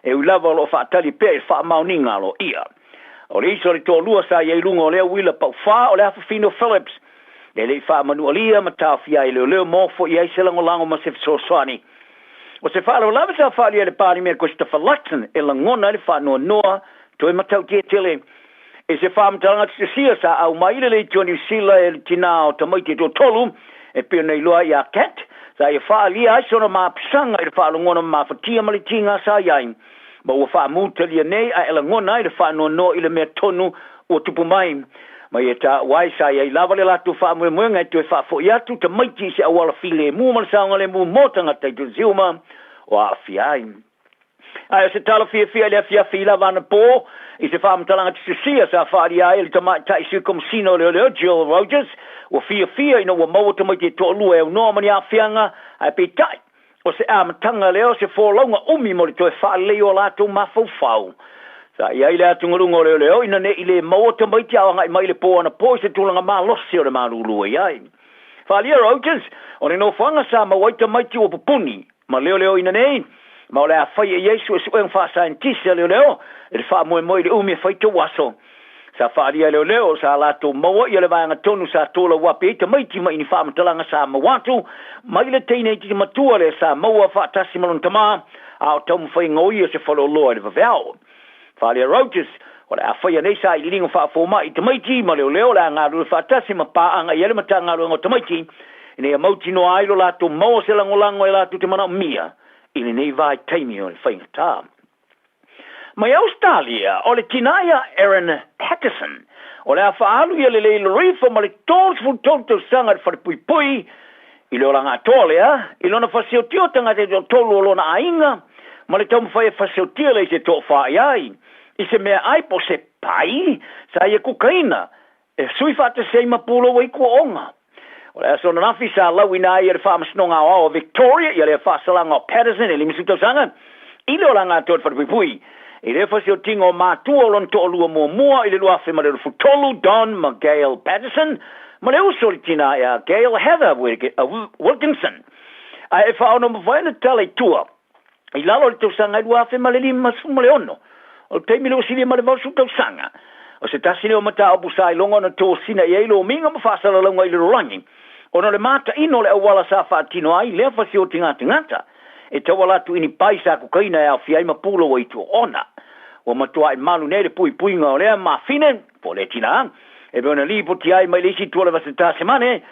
e ui lava o lo o faatali pea i le faamaoniga a loia. O le isi o le toalua sa i ai i luga o lea uila paufa o le afafine o Phillips, e le i faamanualia ma taofia ai e leoleo ma ofo i ai se lagolago ma se fesoasoani. O se faalavelave sa faaalia e le Palemia Christopher Luxon e lagona ai le faanoanoa toe matautia tele i se faamatalaga tusitusia sa aumai i le Leitio Niu Sila e le tinā o tamaiti e toatolu e pei ona iloa ai ia Kat, sa ia faaalia ai sona maapisaga i le faalogona mamafatia ma le tiga sa i ai, ma ua faamutalia nei ae lagona ai le faanoanoa i le mea tonu ua tupu mai. Ma ia taua ai sa i ai lava le latou faamoemoega e toe faafoi atu tamaiti i se auala filemu ma le saogalemu mo tagata i Tuzilma o aafia ai. Ae o se tala fiafia i le afiafi i lava anapo i se faamatalaga tusitusia sa faaalia ai e le tamaitai Sui Komesina o Leoleo Jill Rogers, ua fiafia ina ua maua tamaiti e toalua e aunoa ma ni aafiaga, ae peitai, o se amataga lea o se folauga umi mo le toe faalelei o a latou mafaufau. Sa i ai le atugaluga o leoleo ina ne i le maua tamaiti a o agai mai i le po anapo i se tulaga malosi o le malulu e i ai. Faaalia Rogers, o le nofoaga sa maua ai tamaiti ua pupuni, ma leoleoina nei, ma o le a faia i ai suesuega faasaienitisi a leoleo i le faamoemoe i le umi e fai tauaso. Sa faaalia e leoleo sa latou maua ia le vaega tonu sa tolauapi ai tamaiti mai ni faamatalaga sa maua atu mai le teine itiiti matua lea sa maua faatasi ma lona tama a o taumafaiga o ia se faleoloa i le vaveao. Faaalia Rogers, o le a faia nei sailiiliga faafomai i tamaiti ma leoleo o le a galulue faatasi ma paaga i ai le Matagaluega o Tamaiti ina ia mautinoa ai lo latou maua se lagolago e latou te manaomia i lenei vaitaimi o le faigata. Mai Ausetalia, o le tina ia Erin Patterson, o le a faaalu ia lelei loloifo ma le 33 tausaga i le falepuipui i le olaga atoa lea, i lona fasiotia o tagata e toatolu o lona aiga, ma le taumafai e fasiotia lea i se toafa i ai, i se meaai po o se pai sa ia kukaina e sui faatasi ai ma pulou ai kuaoga. O le aso ananafi sa lauina ai e le Faamasinoga Aoao o Victoria ia lea faasalaga o Patterson e 50 tausaga i le olaga atoa i le falepuipui. I lea fasiotiga o matua o lona toalua muamua i le 2023, Don ma Gail Patterson, ma le uso o le tina ia Gail Heather Wilkinson. Ae e faaonomafai ana tala i tua i lalo o le tausaga e 2056, o le taimi lea ua silia ma le 80 tausaga. O se tasi lea o mataupu sa iloga ona tosina i ai lomiga ma faasalalauga i le lalolagi, ona o le mataino o le auala sa faatino ai lea fasiotigatigata e tauala atu i ni pai sa kukaina e aofia ai ma pulou ai tua ona. Ua matuai malu nei le puipuiga o lea mafine, po o lea tina, e pei ona lipoti ai mai le isi itu o le Vasetasemane,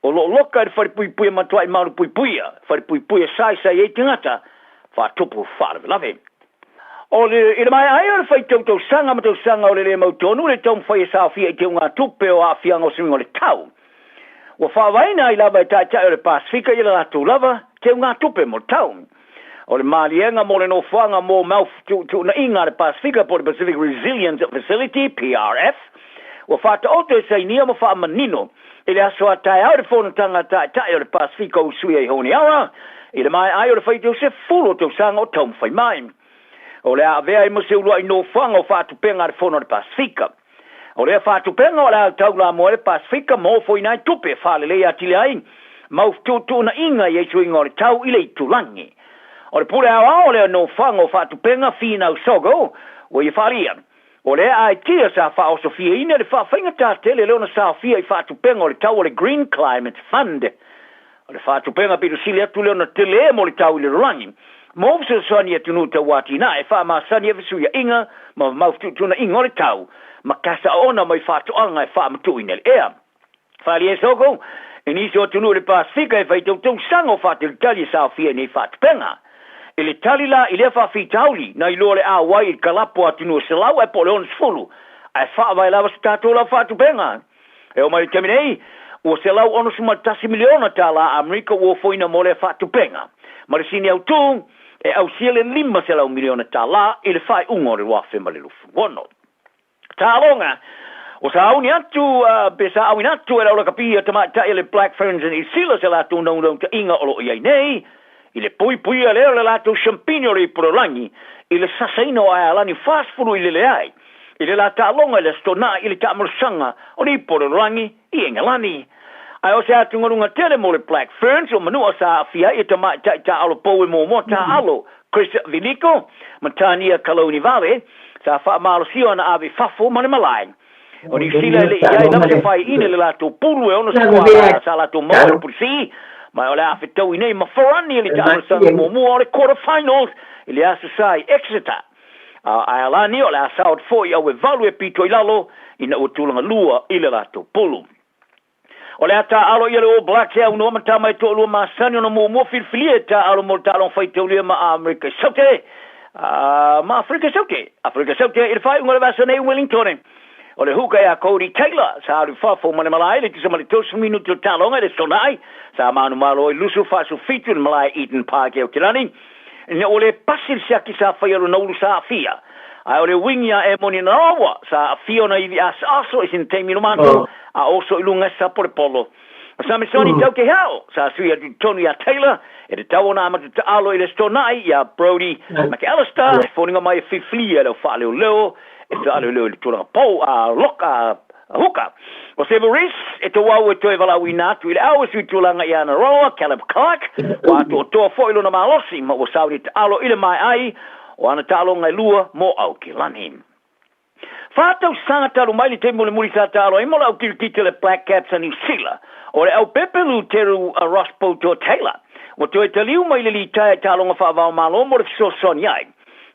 o lo o loka i le falepuipui e matuai malupuipuia, falepuipui e saisai ai tagata faatupu faalavelave. O le, i le maea ai o le faitau tausaga ma tausaga o le le mautonu le taumafai e saofia i teugatupe o aafiaga o suiga o le tau, ua faavaeina ai lava e taitai o le Pasefika i le latou lava teugatupe mo le tau. O le maliega mo le nofoaga mo mau fetuutuunaiga a le Pasefika po o le Pacific Resilience Facility, PRF, ua faataoto e sainia ma faamanino i le aso a taeao i le Fonotaga a Taitai o le Pasefika o Usuia i Honiara i le maea ai o le faitau 10 o tausaga o taumafai mai. O le a avea ai ma se uluai nofoaga o faatupega a le Fono a le Pasefika. O lea faatupega o le a taulamoa ai le Pasefika ma ofoina ai tupe e faaleleia atili ai mau fetuutuunaiga i ai suiga o le tau i le itulagi. O le pule aoao o lea nofoaga o faatupega Finau Sogo ua ia faaalia. O lea aitia sa faaosofiaina i le faafaigata tele lea ona saofia i faatupega o le tau o le Green Climate Fund. O le faatupega pito sili atu lea ona tele mo le tau i le lalolagi. Mo fesoasoani i atunuu tauatinae e faamasani ai fesuiaiga ma mau fetuutuunaiga o le tau ma kasaoona mai faatoaga e faamatuuina i le ea. Faaalia e Soko i nisi o atunuu i le Pasefika e fai tautausaga o faatalitali e saofia i nei faatupega. I le tali la i lea faafitauli, na iloa le auai i le kalapo a atunuu e 100 ae po o le 60, ae faavae lava se tatou lau faatupega. E oo mai i le taimi nei, ua $161 miliona tala Amerika ua ofoina mo lea faatupega, ma le sini autū e ausia le $500 miliona tala i le faaiuga o le 2026. Taaloga, Ua sauni atu pe sa auina atu e le aulakapi a tamaitai a le Black Ferns i Niu Sila se latou naunautaiga o lo o i ai nei i le puipuia lea o le latou siampini o le Ipololagi i le sasaina o Aealani 40 i lele ai i le la taaloga i le Aso Toonai i le taamalosaga o le Ipololagi i Engelani. Ae o se atugaluga tele mo le Black Ferns o Manua sa aafia ai e tamaitai taaalo pou e muamua taaalo Chris Vilico ma Tania Kalounivale sa faamalosia ona ave i fafo ma le malae. O Niu Sila e le i ai lava se faiaina i le latou pulu e 60 sa latou maua i le pulesī, ma o le a fetaui nei ma Farani i le taamalosaga muamua o le quarter finals i le Aso Sa i Exeter. A Aealani o le a sao atu foi i Auevalu e pito i lalo ina ua tulaga lua i le latou pulu. O le a taaalo ia le All Blacks e aunoa ma tama e toalua masani ona muamua filifilia e taaalo mo le taaloga faitaulia ma Amerika i Saute ma Afrika i Saute, Afrika i Saute i le faaiuga o le vasa nei i Wellingtone. O le huka ia Codie Taylor sa alu i fafo ma le malae i le tusa ma le 30 minuti o le taaloga i le Toonai sa manumalo ai Lusu 47 i le malae Eden Park i Aotearoa Ina ua le pasi le siaki sa faia lona ulu sa aafia. Ae o le uiga ia Emoni Narawa sa aafia ona ivi asaaso i sina taimi no matou a oso i luga e sapo le polo. O Samisoni Taukeiao sa sui atu i totonu ia Taylor e tatau ona amata taalo i le Aso Toonai ia Brodie McAllister e foliga mai e filifilia e le au faaleoleo e faaleoleo i le tulaga pou a lock a Huka. O Sevu Reece, e tauau e toe valaauina atu i le au e sui tulaga i ana roa, Caleb Clarke, ua atoatoa foi lona malosi ma ua sauni taalo i le maea ai o ana taaloga e lua mo Aukilani. Fa tausaga talu mai le taimi mulimuli sa taalo ai mo le au kirikiti o le Black Caps a Niu Sila, o le aupepe Luteru a Ross Poutoa Taylor, ua toe taliu mai le litaea i taaloga faava-o-Malo mo le fesoasoani ai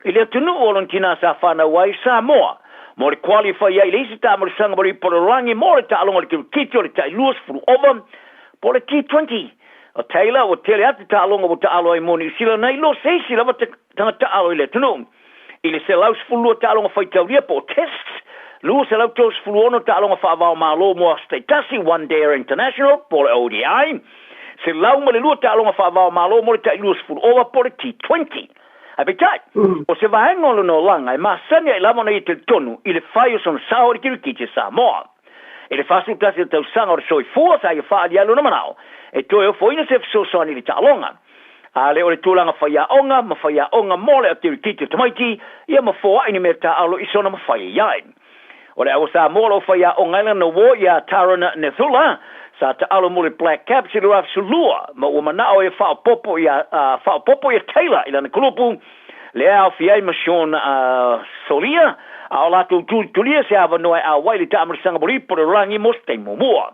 i le atunuu o lona tinā sa fanau ai, Samoa, mo le qualify ai i le isi taamalosaga mo le Ipololagi mo le taaloga o le kirikiti o le tai 20 ova po o le T20. O Taylor ua tele atu taaloga ua taalo ai mo Niu Sila nai lo se isi lava tagata taalo i le atunuu. I le 112 taaloga faitaulia po o tests, 236 taaloga faava-o-Malo mo aso taitasi, One Day International, po o le ODI, 102 taaloga faava-o-Malo mo le tai 20 ova po o le T20. Ae peitai, o se vaega o lona olaga e masani ai lava ona ia talitonu i le fai o sona sao i le kirikiti a Samoa. I le 41 o tausaga o le soifua sa ia faaalia ai lona manao e toe ofoina se fesoasoani i le taaloga. A le o le tulaga faiaoga ma faiaoga mo le kirikiti o tamaiti ia ma foai ni mea taaalo i sona mafai ai ai. O le au Samoa o lo o faiaoga ai lana uo iā Taran Nethula, sa taalo mo le Black Caps i le 2012, ma ua manao e faaopoopo ia faaopoopo ia Taylor i lana kulupu, lea e aofia ai ma Sean Solia, a o latou tulitulia se avanoa e auai i le taamalosaga molipo o le lalolagi mo se taimi muamua.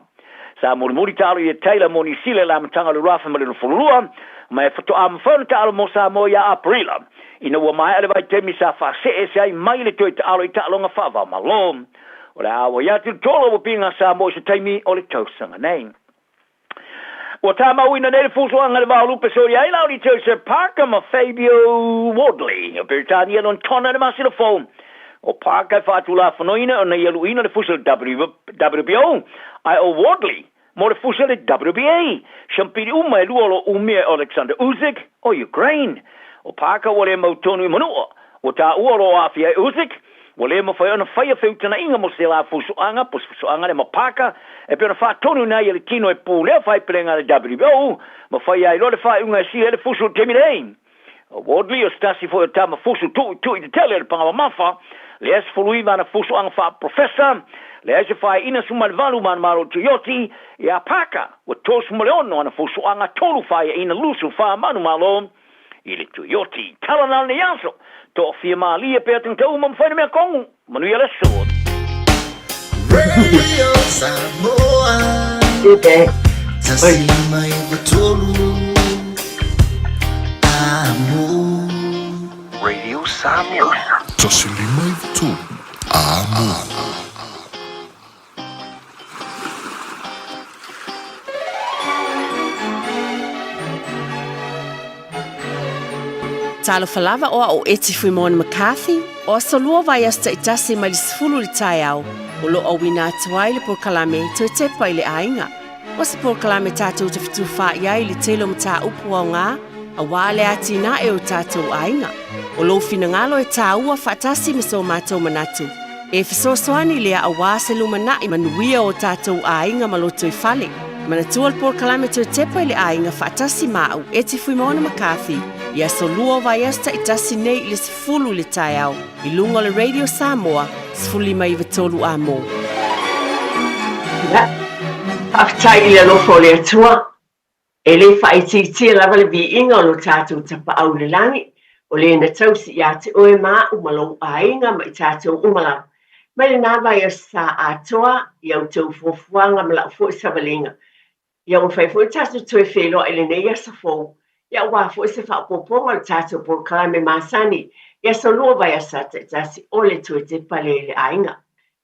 Sa mulimuli taalo ia Taylor mo Niu Sila i le amataga o le 2022, ma e faatoa mafai ona taalo mo Samoa ia Aperila, ina ua maea le vaitaimi sa faasee ese ai mai le toe taalo i taaloga faava-o-Malo. O le a auai atu le tolo ua piga Samoa i se taimi o le tausaga nei. Ua tāmauina nei le fuafuaga i le vaolupe soli ai Lauli Joseph Parker ma Fabio Wardley o Peretania lona tona i le masina fou. O Parker e faatulafonoina ona ia luʻina le fusi o le WBO, ae o Wardley mo le fusi o le WBA. Siampili uma e lua o lo o umia e Oleksandr Usyk o Ukraine. O Parker ua le mautonu i Manua, ua taua o lo o aafia ai Usyk, ua le mafai ona faia feutanaʻiga mo se la fusoaga po o se fusoaga lea ma Parker e pei ona faatonuina ai e le tino e pulea faaipelega a le WBO ma faia ai loa le faaiuga e sili ai le fusu i le taimi nei. O Wardley o se tasi foi o tama fusu tuʻituʻi tetele o le paga mamafa, lea e 19 ana fusoaga faaprofesa, leai se faaiʻina 18 ma ana malo tuioti, iā Parker ua 36 ana fusoaga, tolu faaiaina 24 ma manumalo i le tuioti. Tala na lenei aso, toafia malie pea tagata uma ma fai le mea kogu. Manuia le aso. Radio Samoa 159 Amo. Radio Samoa. 153 Amo. Talofa lava o au o Eti Fuimoana McCarthy, o aso lua vaiaso taitasi mai le 10 i le taeao, o lo o auina atu ai le polokalame Toe Tepa i le Aiga. O se polokalame tatou te fetufaai ai i le tele o mataupu aoga aua le atinae o tatou aiga. O lou finagalo e tāua faatasi ma so matou manatu. E fesoasoani lea aua se lumanai manuia o tatou aiga ma lotoifale. Manatua le polokalame Toe Tepa i le Aiga faatasi ma au Eti Fuimaono McCarthy i aso lua o vaiaso taitasi nei i le 10 i le taeao i luga o le Radio Samoa 1593 Amo. Ia, faafetai i le alofa o le Atua, e le faaitiitia lava le viiga o lo tatou Tapaau i le lagi, o le na tausi ia te oe ma aʻu ma lou aiga ma i tatou uma lava. Mai lena vaiaso sa atoa i a outou fuafuaga ma la'u foi savaliga. Ia ua mafai foi ona tatou toe feiloai i lenei aso fou, ia aua foi se faaopoopoga o le tatou polokalame masani i aso lua vaiaso taitasi o le Toe Tepa lea i le Aiga.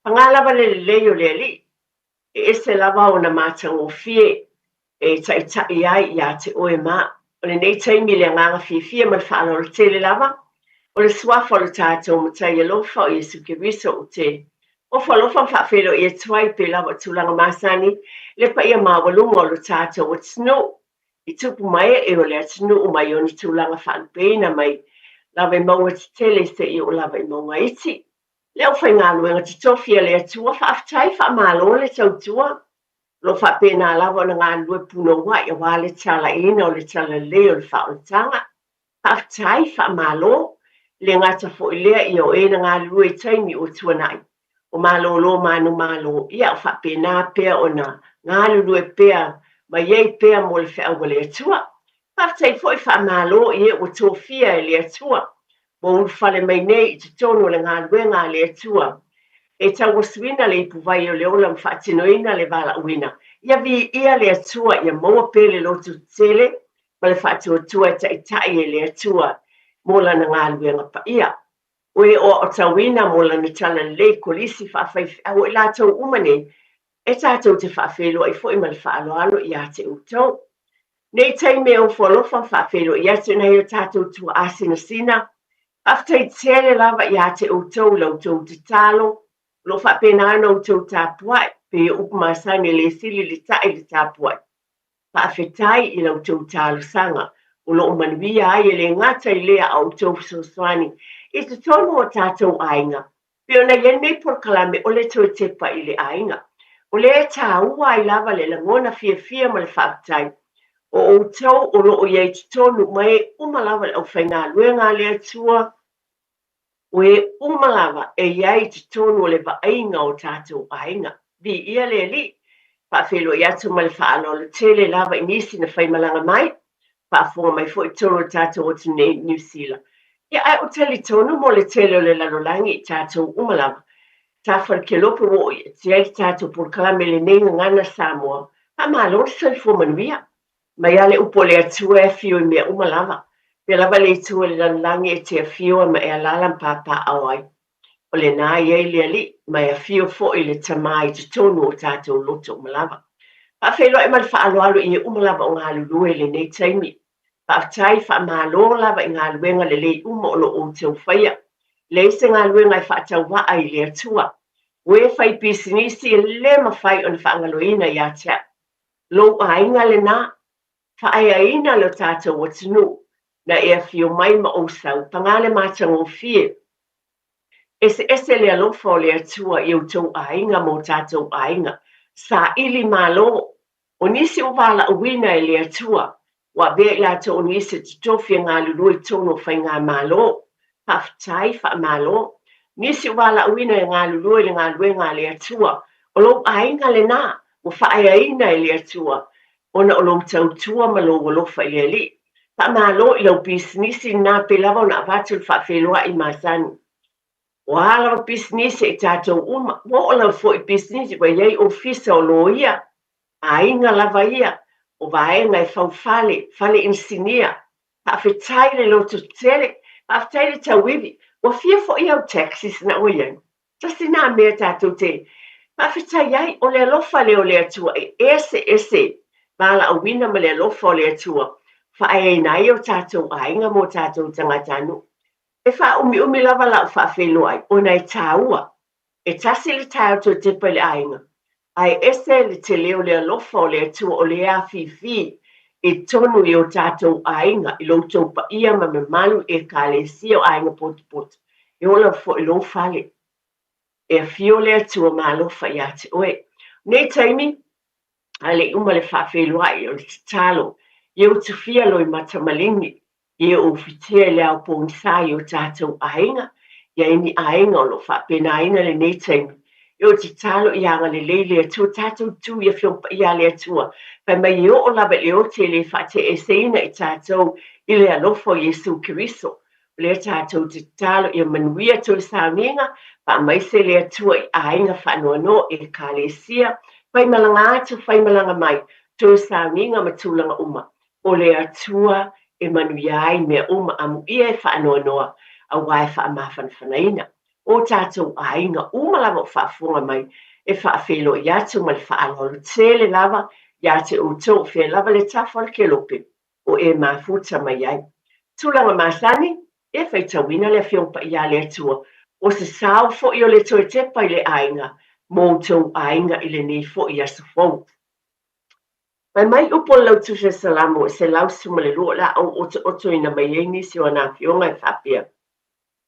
Paga lava le lelei o le Alii, e ese lava ona matagofie e taitai ai ia te oe ma au. O lenei taimi i le agaga fiafia ma le faaaloalo tele lava, o le suafa o le tatou Matai alofa o Iesu Keriso ou te ofo alofa ma faafeiloai atu ai pei lava o tulaga masani le paia maualuga o lo tatou atunuu i tupu ma ee o le atunuu mai ona tulaga faalupeina mai lava i mauga tetele seia oo lava i mauga iti. Le aufaigaluega totofi a le Atua, faafetai, faamalo le tautua. O lo o faapena lava ona galulue punouai aua le talaiina o le talalelei o le faaolataga. Faafetai, faamalo. E le gata foi lea ia o e na galulue i taimi ua tuanai, o malolo manumalo, ia o faapena pea ona galulue pea ma i ai pea mo le feau a le Atua. Faafetai foi, faamalo i e ua tofia e le Atua ua ulufale mai nei i totonu o le galuega a le Atua e tauasuina le ipuvai o le ola ma faatinoina le valaauina. Ia viia le Atua, ia maua pea le loto tetele ma le faatuatua e taitai e le Atua mo Lana galuega paia. O e o aotauina mo Lana talalelei kolisi faafaifeau o i latou uma nei, e tatou te faafeiloai foi ma le faaaloalo ia te outou. Nei taimi e ofo alofa faafeiloai atu i nai o tatou tuaa sinasina. Faafetai tele lava ia te outou i la outou tatalo, o lo o faapena ona outou tapuai, pei o upu masani e le sili le taʻi le tapuai. Faafetai i la outou talosaga o lo o manuia ai e le gata i lea a outou fesoasoani i totonu o tatou aiga, pei ona i ai lenei polokalame o le toe tepa i le aiga. O lea e tāua ai lava le lagona fiafia ma le faafetai o outou o lo o i ai i totonu ma e uma lava le aufaigaluega a le Atua, O e uma lava e i ai i totonu o le vaaiga o tatou aiga. Viia le Alii, faafeiloai atu ma le faaaloalo tele lava i nisi na faimalaga mai, faafofoga mai foi i totonu o le tatou atu nei i Niu Sila. Ia, ae ou talitonu mo le tele o le lalolagi i tatou uma lava. Tafa le kelope ua oo i ai le tatou polokalame i lenei gagana Samoa. Faamalo le soifua manuia. Mai lava le upu o le Atua e afio i mea uma lava. Pea lava le Itu o le lalolagi e te afio ai ma e alaala ma papaaao ai. O lena e i ai le Alii, ma e afio foi le Tama i totonu o tatou loto uma lava. Faafeiloai ma le faaaloalo i e uma lava o galulue i lenei taimi. Faafetai, faamalo lava i galuega lelei uma o lo o outou faia. Leai se galuega e faatauvaa i le Atua. O e fai pisinisi e le mafai ona faagaloina ia te au. Lou aiga lena, faaeaina lo tatou atunuu. Na e afio mai ma ou sau, pagā le matagofie. Eseese le alofa o le Atua i outou aiga ma o tatou aiga. Saili malo! O nisi ua valaauina e le Atua, ua avea i latou o nisi e totofi e galulue i totonu o faigamalo. Faafetai, faamalo. Nisi ua valaauina e galulue i le galuega a le Atua, o lou aiga lena, ua faaeaina e le Atua, ona o lou tautua ma lou alofa i le Alii. Faamalo i lau pisinisi lena pei lava ona avatu le faafeiloai masani. O a lava pisinisi a i tatou uma, ua oo lava foi i pisinisi ua i ai ofisa o loia, aiga lava ia, o vaega e fau fale, fale inisinia. Faafetai le lototetele, faafetai le tauivi. Ua fia foi au taxis na ua i ai? Tasi nā mea tatou te faafetai ai, o le alofa lea o le Atua e eseese valaauina ma le alofa o le Atua faaeaina ai o tatou aiga ma o tatou tagatanuu. E faaumiumi lava lau faafeiloai ona e taua. E tasi le taeao toe tepa i le aiga, ae ese le tele o le alofa o le Atua o lea afifi i totonu i o tatou aiga, i lo outou paia ma mamalu i Ekalesia o Aiga Potopoto, e oo lava foi i lou fale. E afio le Atua ma alofa ia te oe. O nei taimi, a le i uma le faafeiloai o le tatalo, ia utufia loimata maligi Ia e ufitia i le ao pogisa i o tatou aiga, i ai ni aiga o lo o faapenaina lenei taimi. E o tatalo ia agalelei le Atua, tatou tu i Afioga Paia a le Atua, fai mai e oo lava i le oti e le faateeseina i tatou i le alofa o Iesu Keriso. O lea tatou te tatalo ia manuia toe sauniga, faamaise le Atua i aiga faanoanoa, Ekalesia, faimalaga atu, faimalaga mai, toe sauniga ma tulaga uma. O le Atua e manuia ai mea uma, amuia e faanoanoa, aua e faamafanafanaina o tatou aiga uma lava o faafofoga mai, e faafeiloai atu ma le faaaloalo tele lava ia te outou o fea lava le tafa o le kelope o e mafuta mai ai. Tulaga masani, e faitauina le Afioga Paia a le Atua, o se sao foi o le toe tepa i le aiga mo outou aiga i lenei foi aso fou. Fai mai upu o le Lautusi o Salamo e 112 o le a ou otootoina mai ai nisi o ana afioga e faapea,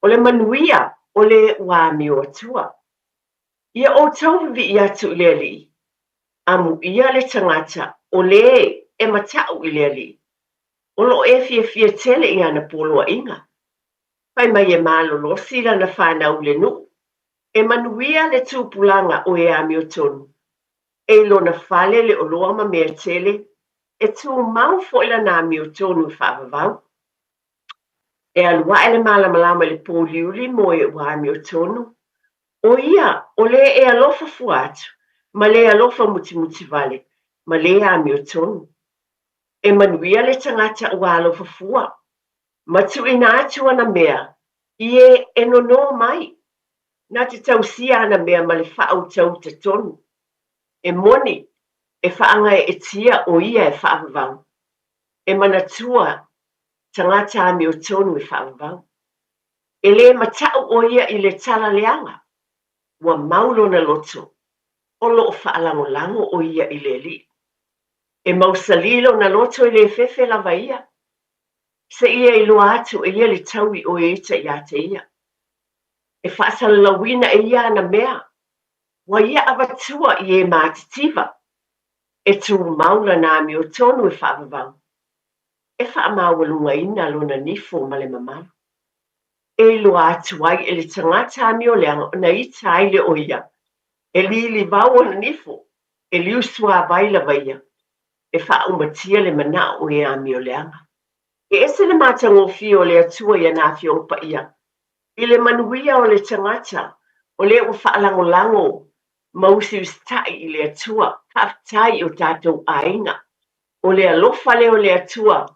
O le manuia o le ua amio atua. Ia outou vivii atu i le Alii, amuia le tagata o le e mataʻu i le Alii, o lo o e fiafia tele i ana poloaiga. Fai mai e malolosi lana fanau i le nuu, e manuia le tupulaga o e amiotonu, E i lona fale le oloa ma mea tele, e tumau foi lana amiotonu e faavavau. E alu aʻe le malamalama i le pōuliuli mo e ua amiotonu, ʻo ia o le e alofa fua atu ma le alofa mutimuti wale ma le amiotonu. E manuia le tagata ua alofa fua, ma tuuina atu ana mea i e e nonō mai. Na te tausia ana mea ma le faautauta tonu. E moni, e faagaeetia ʻo ia e faavavau. E manatua tagata amiotonu e faavavau. E lē mataʻu ʻo ia i le tala leaga. Ua mau lona loto, o lo o faalagolago ʻo ia i le Alii. E mausalī lona loto e lē fefe lava ia. Seia iloa atu e ia le taui o e ita iā te ia. E faasalalauina e ia ana mea, ua ia avatua i e matitiva, e tumau lana amiotonu e faavavau, e faamaualugaina lona nifo ma le mamalu. E iloa atu ai e le tagata amioleaga ona ita ai le o ia, e lilivau ona nifo, e liusuāwai lava ia, e faaumatia le manao o e amioleaga. E ese le matagofie o le Atua i ana Afioga Paia, I le manuia o le tagata, o lea ua faalagolago ma usiusitai i le Atua, faafetai i o tatou aiga. O le alofa lea o le Atua,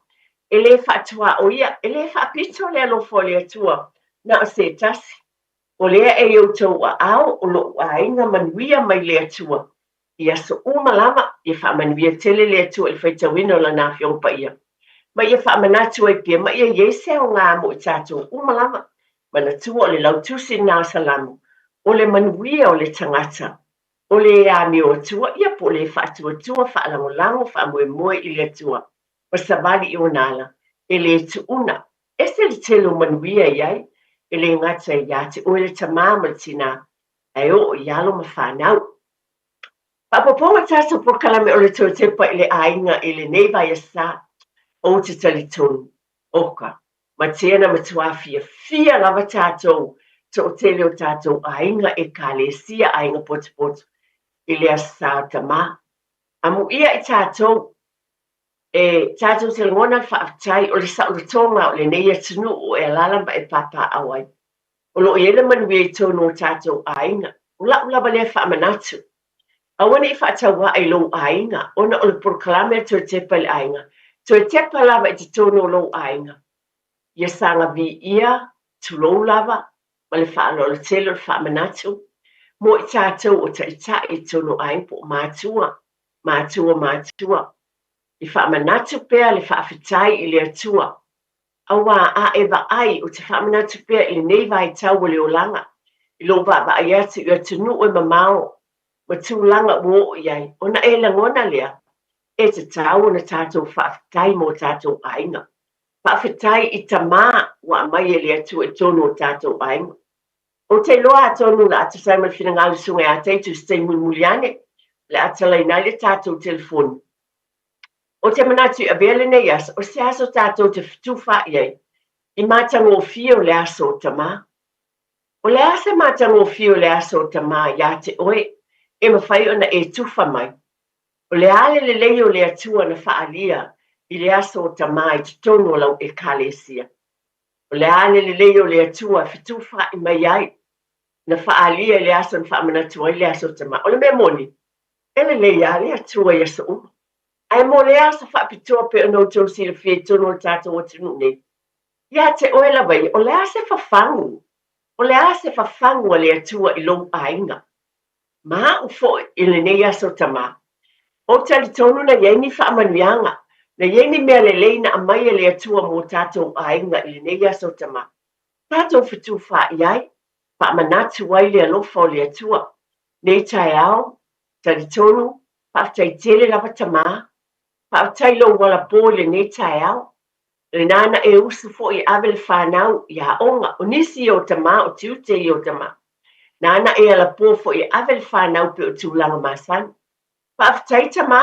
e le faatuaoia, e le faapito le alofa o le Atua, na o se tasi. O lea e i outou aao o lou aiga manuia mai le Atua, I aso uma lava, ia faamanuia tele le Atua i le faitauina o Lana Afioga Paia, ma ia faamanatu ai pea ma ia i ai se aoga mo i tatou uma lava. Manatua o le lautusi lena o Salamo, o le manuia o le tagata, o le e amio atua, ia po o le e faatuatua, faalagolago, faamoemoe i le Atua, ma savali i ona ala. E le tuuna. Ese le tele o manuia i ai, e le gata ia te oe le tamā ma le tinā, ae oo i alo ma fanau. Faaopoopoga tatou polokalame o le toe tepa i le aiga i lenei vaiasa, ou te talitonu, oka, matea na matuā fiafia lava tatou toatele o tatou aiga Ekalesia Aiga Potopoto i le Aso Sa o Tamā. Amuia i tatou, e tatou te lagona le faafetai o le saolotoga o lenei atunuu e alaala ma e papaaao ai. O lo o i ai le manuia i totonu o tatou aiga. O la'u lava lea faamanatu. Aua ne i faataua'a i lou aiga ona o le polokalame a Toe Tepa i le Aiga. Toe tepa lava i totonu o lou aiga. Ia saga viia, tulou lava, ma le faaaloalo tele o le faamanatu mo i tatou o taitai i totonu o aiga po o matua, matua, matua. I faamanatu pea le faafetai i le Atua Auā, a e vaai, ou te faamanatu pea i lenei vaitau o le olaga, i lou vaavaai atu i atunuu e mamao ma tulaga ua oo i ai, ona e lagona lea, e tatau ona tatou faafetai mo tatou aiga. Faafetai i tamā ua aumai e le Atua i totonu o tatou aiga. Ou te iloa atonu o le a tusa ai ma le finagalo Susuga ia Teitu i se taimi mulimuli ane, o le a talaina ai le tatou telefoni. Ou te manatu i avea lenei aso, o se aso tatou te fetufaai ai i matagofie o le aso o Tamā. O le a se matagofie o le aso o Tamā iā te oe e mafai ona e tufa mai? O le a le lelei o le Atua na faaalia i le aso o Tamā i totonu o lau Ekalesia? O le a le lelei o le Atua e fetufaai mai ai na faaalia i le aso na faamanatu ai le aso o Tamā? O le mea moni, e lelei lava le Atua i aso uma. Ae mo le aso faapitoa pei ona outou silafia i totonu o le tatou atunuu nei, ia te oe lava ia, o le a se fafagu? O le a se fafagu a le Atua i lou aiga? Ma a'u foi i lenei aso tamā. Ou talitonu na i ai ni faamanuiaga, na i ai ni mea lelei na aumai e le Atua mō tatou aiga i lenei aso tamā. Tatou fetufaai ai, faamanatu ai le alofa o le Atua. Nei taeao, talitonu, Faafetai tele lava tamā. Faafetai lou alapō i lenei taeao. Lena na e usu foi e ave le fanau i aoga. O nisi ia o tamā, o tiute ia o tamā. Nāna e alapō foi e ave le fanau pei o tulaga masani. Faafetai tamā.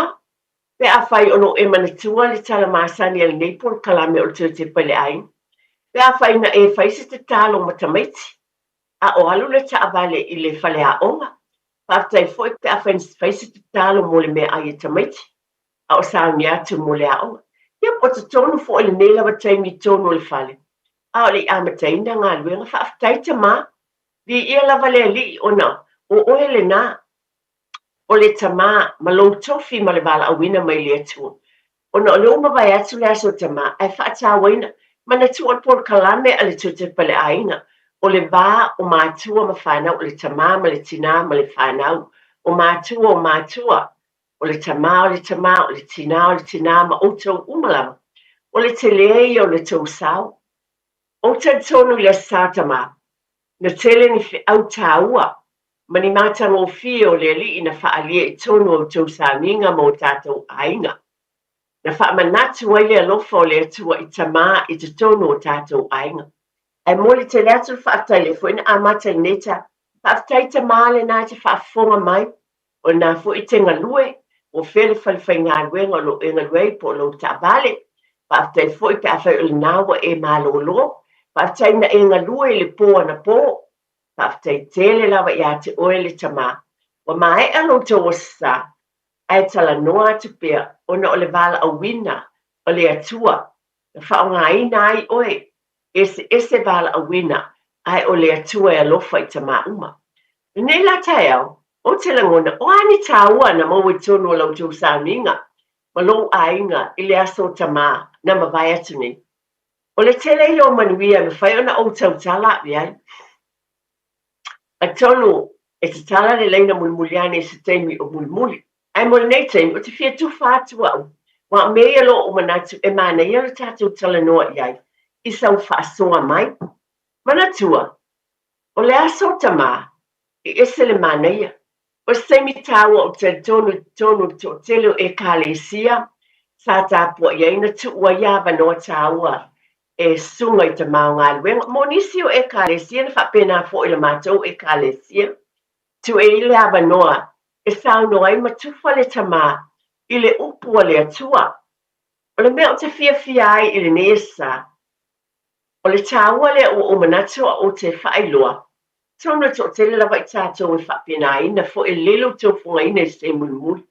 Pe afai o lo o e manatua le tala masani a lenei polokalame o le Toe Tepa i le Aiga. Pe afai na e fai se tatalo ma tamaiti, a o alu le taavale i le faleaoga, Faafetai foi pe afai na fai se tatalo mo le meaai a tamaiti, a o sauni atu mo le aoga. Ia po o totonu foi i lenei lava taimi i totonu o le fale, a o le i amataina galuega. Faafetai tamā. Viia lava le Alii ona o oe lenā, o le tamā ma lou tofi ma le valaauina mai le Atua. Ona o lea ua mavae atu le aso tamā, ae faatauaina, manatua le polokalame a le Tutepa le Aiga, o le va o matua ma fanau, o le tamā ma le tinā ma le fanau, o matua o matua, o le tamā o le tamā, o le tinā o le tinā ma outou uma lava. O le telē ia o le tou sao. Ou talitonu i le Aso Sa tamā, na tele ni feau tāua ma ni matagofie o le Alii na faaalia i totonu o outou sauniga ma o tatou aiga. Na faamanatu ai le alofa o le Atua i tamā i totonu o tatou aiga. Ae momoli tele atu le faafetai lea foi na amata i lenei ta. Faafetai tamā lenā e te faafofoga mai, o lenā foi e te galue, ua fea le fale faigaluega o lo o e galue ai po o lou taavale. Faafetai foi pe afai o lenā ua e malōlō. Faafetai na e galue i le pō anapō. Faafetai tele lava iā te oe le tamā. Ua maea lo outou aso sa, ae talanoa atu pea ona o le valaauina o le Atua na faaaogaina ai oe, eseese valaauina ae o le Atua e alofa i tamā uma. Lenei la taeao, ou te lagona, o a ni tāua na maua i totonu o la outou sauniga ma lou aiga i le aso o tamā na mavae atu nei? O le tele ia o manuia e mafai ona ou tautala ave ai. Atonu e tatala le laina mulimuli ane i se taimi o mulimuli. Ae mo lenei taimi, ou te fia tufa atu au, aua o mea ia loa ou manatu e manaia lo tatou talanoa i ai i sau faasoa mai. Manatua, o le aso tamā, e ese le manaia. O se taimi tāua ou te talitonu i totonu o le toatele o Ekalesia, Sa tapuaʻi ai na tuu ai avanoa tāua e susuga i tamā o galuega. Mo nisi o Ekalesia na faapena foi le matou Ekalesia, tuu ai le avanoa e saunoa ai ma tufa le tamā i le upu a le Atua. O le mea ou te fiafia ai i lenei asa, o le tāua lea ua ou manatu a ou te faailoa, atonu e toatele lava i tatou e faapenaina foi e lele ou taufogaina i se mulimuli.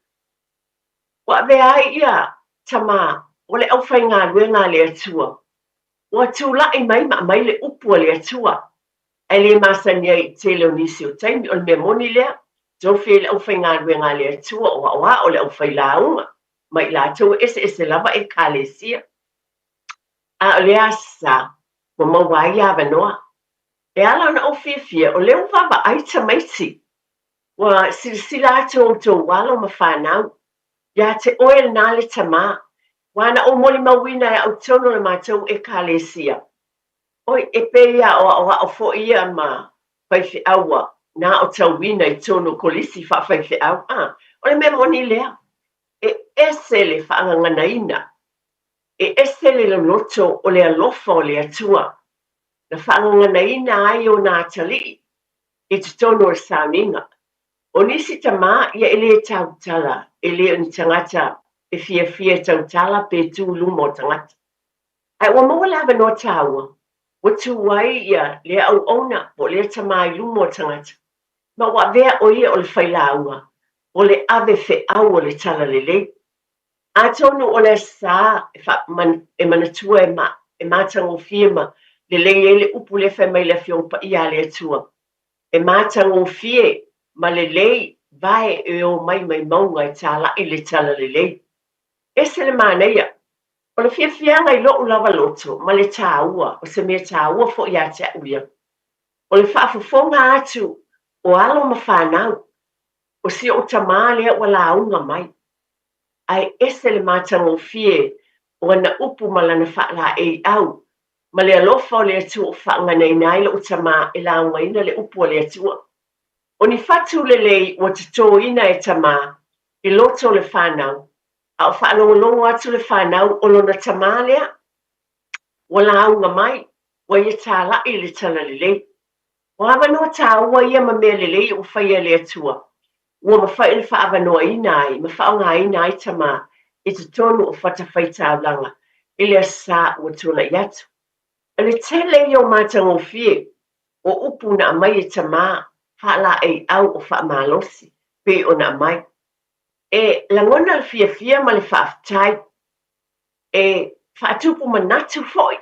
Ua avea ai ia tamā o le aufaigaluega a le Atua, ua tulai mai ma aumai le upu a le Atua, ae le masani ai i tele o nisi o taimi. O le mea moni lea, tofi ai le aufaigaluega a le Atua o aoao le aufailauga ma i latou e eseese lava Ekalesia. A o le asa ua maua ai avanoa. E ala ona ou fiafia, o lea ua vaavaai tamaiti. Ua silasila atu outou alo ma fanau ia te oe lena le tamā, ua na ou molimauina e au tonu o le matou Ekalesia. Oi, e pei a o aʻoaʻo foi ia ma faifeau ua na o tauina i tonu o kolisi faafaifeau. A, o le mea moni lea, e ese le faagaganaina, e ese le loloto o le alofa o le Atua na faagaganaina ai ona atalii i totonu o le sauniga. O nisi tamā, ia e le tautala, e le o ni tagata e fiafia e tautala pe tu i luma o tagata. Ae ua maua le avanoa tāua, ua tū ai ia lea auauna po o lea tamā i luma o tagata, ma ua avea ʻo ia o le failauga, o le ave feau o le talalelei. Atonu o le asa e e manatua e ma e matagofie ma lelei ai le upu lea fai mai le Afioga Paia a le Atua, e matagofie ma lelei vae e o mai mai mauga e tālaʻi le talalelei. Ese le manaia O le fiafiaga i loʻu lava loto ma le tāua, o se mea tāua foi ia te aʻu ia, o le faafofoga atu o alo ma fanau, o si oʻu tamā lea ua lauga mai. Ae ese le matagofie o ana upu ma lana faalaeiau, ma le alofa o le Atua ua faaganaina ai loʻu tamā e laugaina le upu a le Atua. O ni fatu lelei ua totoina e tamā i loto o le fanau, A o faalogologo atu le fanau o lona tamā lea, ua lauga mai, ua ia tālaʻi i le talalelei. O avanoa tāua ia ma mea lelei ua faia e le Atua, ua mafai ona faaavanoaina ai ma faaaogaina ai tamā i totonu o fatafaitaulaga i le asa ua tuanaʻi atu. O le tele ia o matagofie o upu na aumai e tamā faalaeiau o faamalosi pei ona aumai. E lagona le fiafia ma le faafetai, e faatupu manatu foi,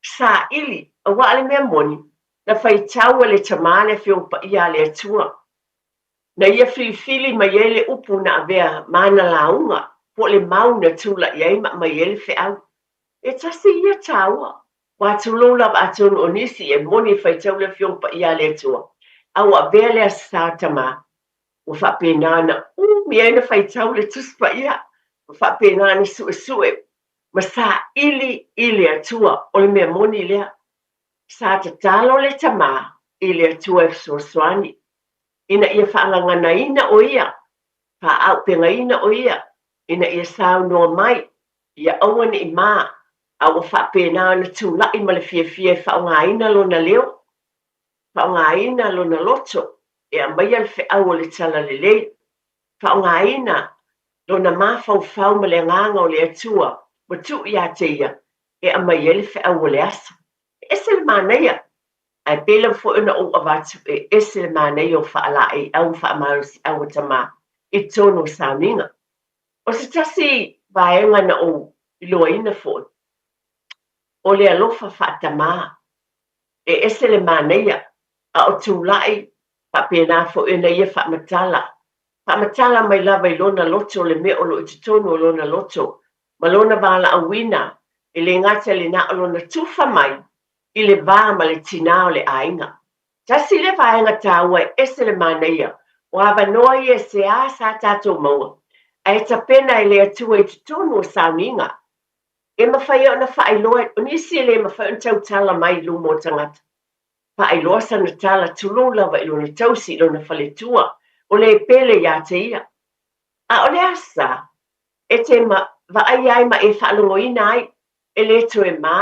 saili, aua le mea moni, na faitau e le tamā le Afioga Paia a le Atua, na ia filifili mai ai le upu na avea ma ana lauga, po o le mau na tulaʻi ai ma aumai ai le feau. E tasi ia tāua, ua tulou lava atonu o nisi e moni e faitau le Afioga Paia a le Atua, a ua avea le Aso Sa tamā Ua faapena ona umi ai ona faitau le Tusi Paia, ua faapena ona suesue ma saili i le Atua. O le mea moni lea, sa tatalo le tamā i le Atua e fesoasoani ina ia faagaganaina ʻo ia, faaaupegaina ʻo ia, ina ia saunoa mai, ia aua ne i mā, a ua faapena ona tulaʻi ma le fiafia e faaaogaina lona leo, faaaogaina lona loto e aumaia le feau o le talalelei, faaaogaina lona mafaufau ma le agaga o le Atua ua tuu ia te ia e aumai ai le feau o le aso. E ese le manaia, ae pei lava foi ona ou avatu e ese le manaia o faalaeiau ma faamalosiau a tamā i totonu o sauniga. O se tasi vaega na ou iloaina foi, o le alofa faatamā. E ese le manaia, a o tulai faapena foi ona ia faamatala, faamatala mai lava i lona loto le mea o lo o i totonu o lona loto ma lona valaauina, e le gata i lena o lona tufa mai i le va ma le tinā o le aiga. Tasi lea vaega taua e ese le manaia o avanoa ia e seā sa tatou maua, ae tapena e le Atua i totonu o sauniga. E mafai ai ona faailoa, o nisi e le mafai ona tautala mai i luma o tagata. Faailoa sana tala tulou lava i lona tausi i lona faletua, o le pele ia te ia. A o le asa, e te vaaia ai ma e faalogoina ai, e lē toe ma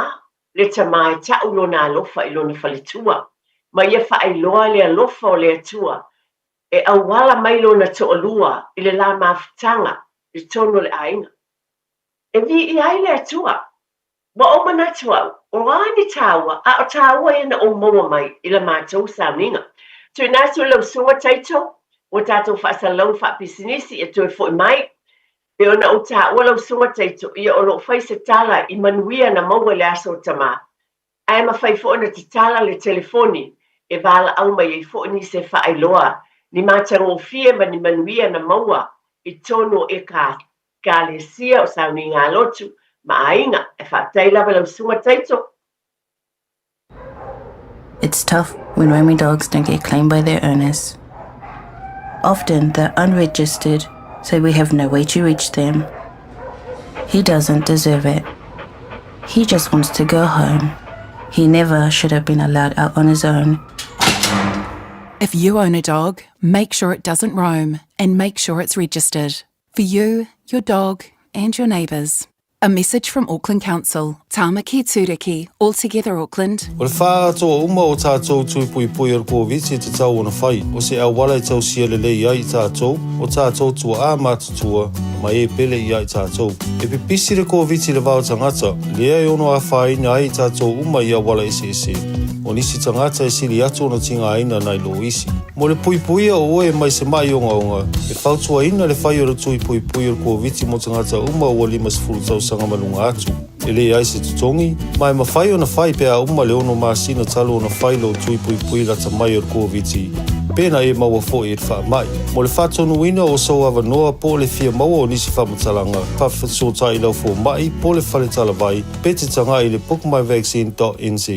le tamā e ta'u lona alofa i lona faletua, ma ia faailoa le alofa o le Atua e auala mai lona to'alua i le lā mafutaga i totonu o le aiga. E viia ai le Atua. Ua ou manatu au, o a ni tāua, a o tāua ia na ou maua mai i la matou sauniga. Tuuina atu i lau susuga Taito, ua tatou faasalalauga faapisinisi e toe foi mai. Pei ona ou tāua lau susuga Taito, ia o lo o fai se tala i manuia na maua i le aso o Tamā. Ae mafai foi ona tatala le telefoni e valaau mai ai foi nisi e faailoa ni matagofie ma ni manuia na maua i totonu o Ekalesia o Sauniga Lotu ma Aiga. E faafetai lava i lau susuga Taito. It's tough when roaming dogs don't get claimed by their owners. Often they're unregistered, so we have no way to reach them. He doesn't deserve it. He just wants to go home. He never should have been allowed out on his own. If you own a dog, make sure it doesn't roam and make sure it's registered. For you, your dog, and your neighbours. A message from Auckland Council, Tāmaki Tūriki, All Together Auckland. O le fāatoa uma o tātou tui puipui o le Koviti te tau ona whai, o se auala e tausia lelei ai i tātou, o tātou tuaā mātutua, ma e pele i ai tātou. E pipisi le Koviti le vao tangata, lea e ono āwhāina ai i tātou uma i auala eseese. O nisi tagata e sili atu ona tigaina nai lo isi. Mo le puipuia o oe mai se maʻi ogaoga, e fautuaina le fai o le tui puipui o le Koviti mo tagata uma ua 50 tausaga ma luga atu. E leai se totogi, ma e mafai ona fai pe a uma le ono masina talu ona fai lou tui puipui lata mai o le Koviti, pe na e maua foi i le faamai. Mo le faatonuina o sou avanoa po o le fia maua o nisi faamatalaga, faafesootai i lau fomai po o le fale talavai pe te tagai i le bookmyvaccine.nz.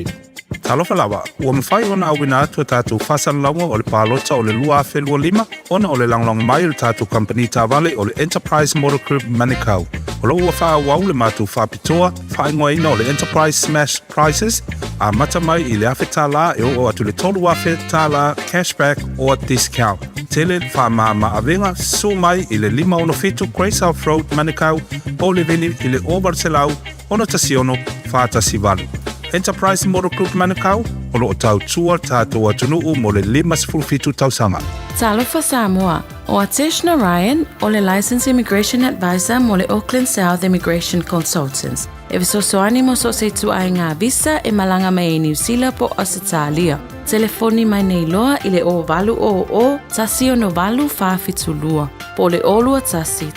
Talofa lava, ua mafai ona auina atu a tatou faasalalauga o le palota o le 2025 ona o le lagolago mai o le tatou kamupani taavale o le Enterprise Motor Group Manukau. O lo o ua faaauau le matou faapitoa faaigoaina o le Enterprise Smash Prices, amata mai i le $1,000 e oo atu i le $3,000 cashback or discount. Tele faamama avega susu mai i le 567 Great South Road Manukau po o le vili i le 0800 6 6 4 1 8. Enterprise Motor Group Manukau, o lo o tautua tātou atunuu mo le 57 tausaga. Talofa Samoa, o Atesh Narayan, o le Licensed Immigration Advisor mo le Auckland South Immigration Consultants. E fesoasoani mo so o se ituaiga visa e malaga mai ai Niu Sila po o Ausetalia. Telefoni mai nei loa i le 0800 168 472 po o le 021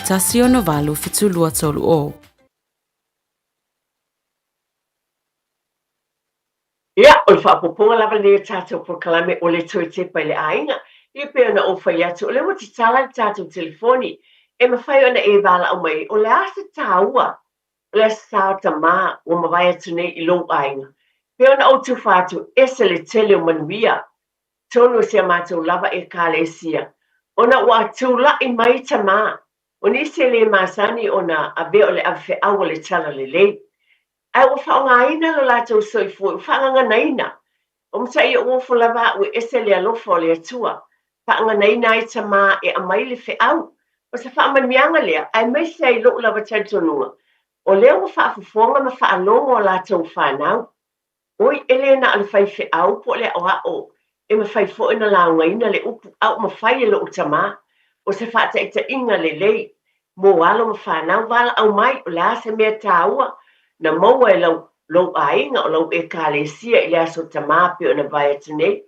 168 7230. Ia, o le faaopoopoga lava lenei o tatou polokalame o le toe tepa i le aiga, ia pei ona ou fai atu, o lea ua tatala le tatou telefoni e mafai ona e valaau mai ai, o le a se taua o le Aso Sa o Tamā ua mavae atu nei i lou aiga? Pei ona ou tufa atu, ese le tele o manuia tonu o si a matou lava Ekalesia, ona ua tula'i mai tamā. O nisi e le masani ona avea o le avefeau o le talalelei. Ae ua faaaogaina lo latou soifua, ua faagaganaina. O matai ou ofo lava a'u e ese le alofa o le Atua. Faaganaina ai tamā e aumai le feau. O se faamanuiaga lea, aemaise ai lo'u lava talitonuga, o lea ua faafofoga ma faalogo a latou fanau. Oi, e le na o le faifeau po o le aʻoaʻo e mafai foi ona laugaina le upu a ua mafai e loʻu tamā. O se faataitaiga lelei mo alo ma fanau valaau mai o le a se mea tāua na maua e lau lou aiga o lau Ekalesia i le aso tamā pei ona vae atu nei.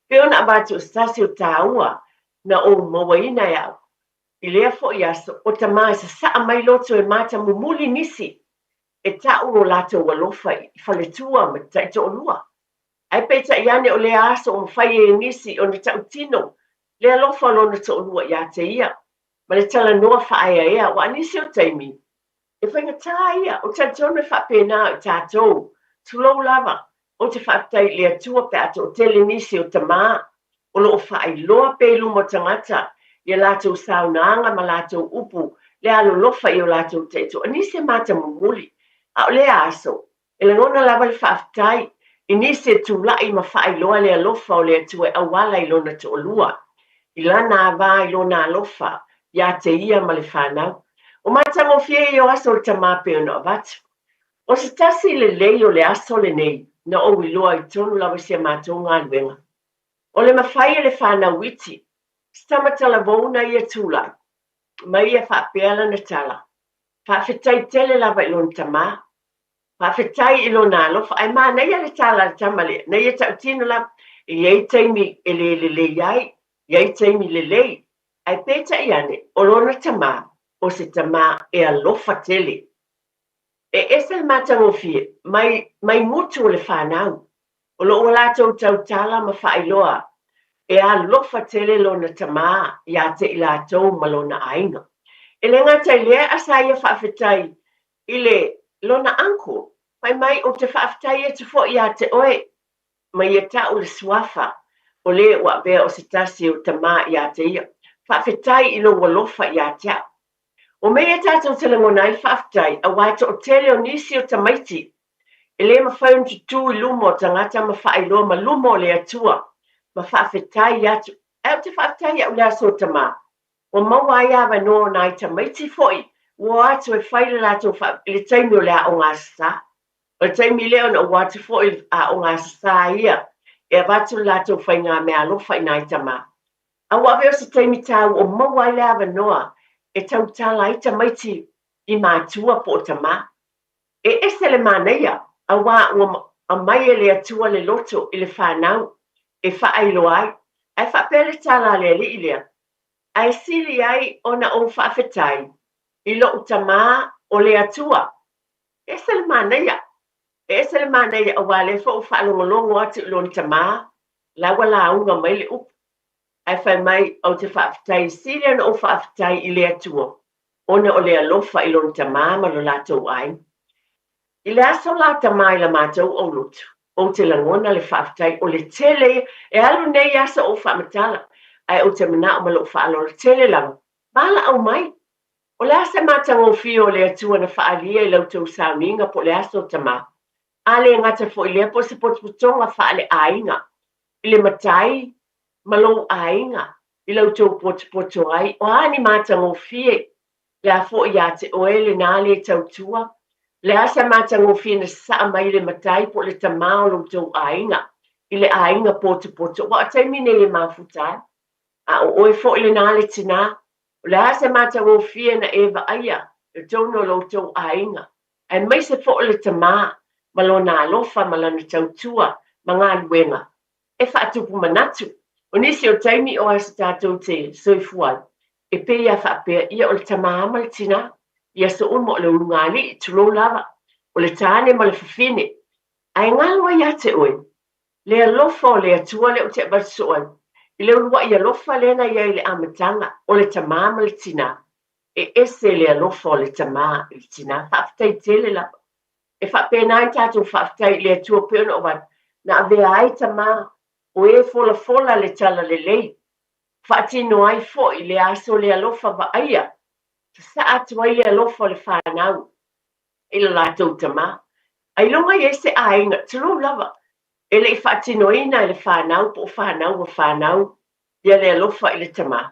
Pei ona avatu o se tasi o tāua na ou mauaina e au i lea foi aso o tamā e sasaa mai loto e mata mumuli nisi e ta'u lo latou alofa i faletua ma taitoalua. Ae peitai ane o lea aso o mafai e nisi ona ta'utino le alofa o lona to'alua iā te ia, ma le talanoa fa'aeaea, aua nisi o taimi, e faigata ia, o talitonu e fa'apena i tatou, tulou lava, Ou te faafetai i le Atua pe a toatele nisi o tamā o lo o faailoa pea i luma o tagata i a latou saunoaga ma latou upu le alolofa i o latou taitoa nisi e mata mumuli. A o lea aso, e lagona lava le faafetai i nisi e tula'i ma faailoa le alofa o le Atua e auala i lona toalua, i lana ava i lona alofa iā te ia ma le fanau. O matagofie ia o aso o le tama pei ona avatu. O se tasi lelei o le aso lenei na ou iloa ai tonu lava i si a matou galuega. O le mafai e le fanau iti, se tama talavou na ia tulai mai ia faapea lana tala, Faafetai tele lava i lona tama. Faafetai i lona alofa. Ae manaia le tala a le tama lea, na ia tautino lava, e i ai taimi e le lelei ai, i ai taimi lelei, ae peitai ane, o lona tama, o se tama e alofa tele. E ese le matagofie, mai, mai gutu o le fanau, o lo o ua latou tautala ma faailoa e alofa tele lona tama ia te i latou ma lona aiga. E le gata i lea a sa ia faafetai i le lona uncle, fai mai ou te faafetai atu foi ia te oe ma ia ta'u le suafa o le ua avea o se tasi o tama ia te ia. Faafetai i lou alofa ia te a'u. O mea ia tatou te lagona ai le faafetai auā e to'atele o nisi o tamaiti e le mafai ona tutū i luma o tagata ma faailoa ma luma o le Atua ma faafetai atu. Ae ou te faafetai a'u le aso o tamā ua maua ai avanoa o nai tamaiti foi ua o atu e fai le latou faa i le taimi o le aoga sasā. O le taimi lea ona ua atu foi i le aoga sasā ia e avatu le latou faiga meaalofa i nai tamā. A ua ave o se taimi tāua o maua ai le avanoa e tautala ai tamaiti i matua po o tamā. E ese le manaia, auā ua aumai e le Atua le loto i le fanau e faailoa ai. Ae faapea le tala a le alii lea, Ae sili ai ona ou faafetai i loʻu tamā o le Atua. E ese le manaia! E ese le manaia auā lea foi ua faalogologo atu i lona tamā, la ua lauga mai le upu. Ae fai mai, Ou te faafetai, e sili ona ou faafetai i le Atua ona o le alofa i lona tamā ma lo latou aiga. I le aso la tamā i la matou aulotu, ou te lagona le faafetai o le tele ia, e alu nei aso o ou faamatala, ae ou te manao ma lou faaaloalo tele lava, valaau mai. O le a se matagofie o le Atua na faaalia i la outou sauniga po o le aso tamā? A le gata foi lea po o se potopotoga faale-aiga i le matai ma lou aiga i la outou potopoto ai, o a ni matagofie, le a foi ia te oe lenā le tautua? Le a se matagofie na sasaa mai i le matai po o le tamā o lo outou aiga i le aiga potopoto? Aua o taimi nei e mafuta ai. A o oe foi lenā le tinā, o le a se matagofie na e vaaia i totonu o lo outou aiga, aemaise foi o le tamā ma lona alofa ma lana tautua ma galuega e faatupu manatu. O nisi o taimi o aso tatou te soifua ai, e pei a faapea ia o le tamā ma le tinā, i aso uma o le ulugalii, tulou lava, o le tāne ma le fafine. Ae galo ai ia te oe, le alofa o le Atua lea ou te avatu soo ai, i le uluai alofa lea na i ai i le amataga, o le tamā ma le tinā. E ese le alofa o le tamā i le tinā. Faafetai tele lava. E faapena ai tatou faafetai i le Atua pei ona ou atu, na avea ai tamā o e folafola le talalelei, faatino ai foi le aso le alofa vaaia, sasaa atu ai le alofa o le fanau i le latou tamā. Ailoga i ai se aiga, tulou lava, e le i faatinoina e le fanau po o fanau a fanau ia le alofa i le tamā.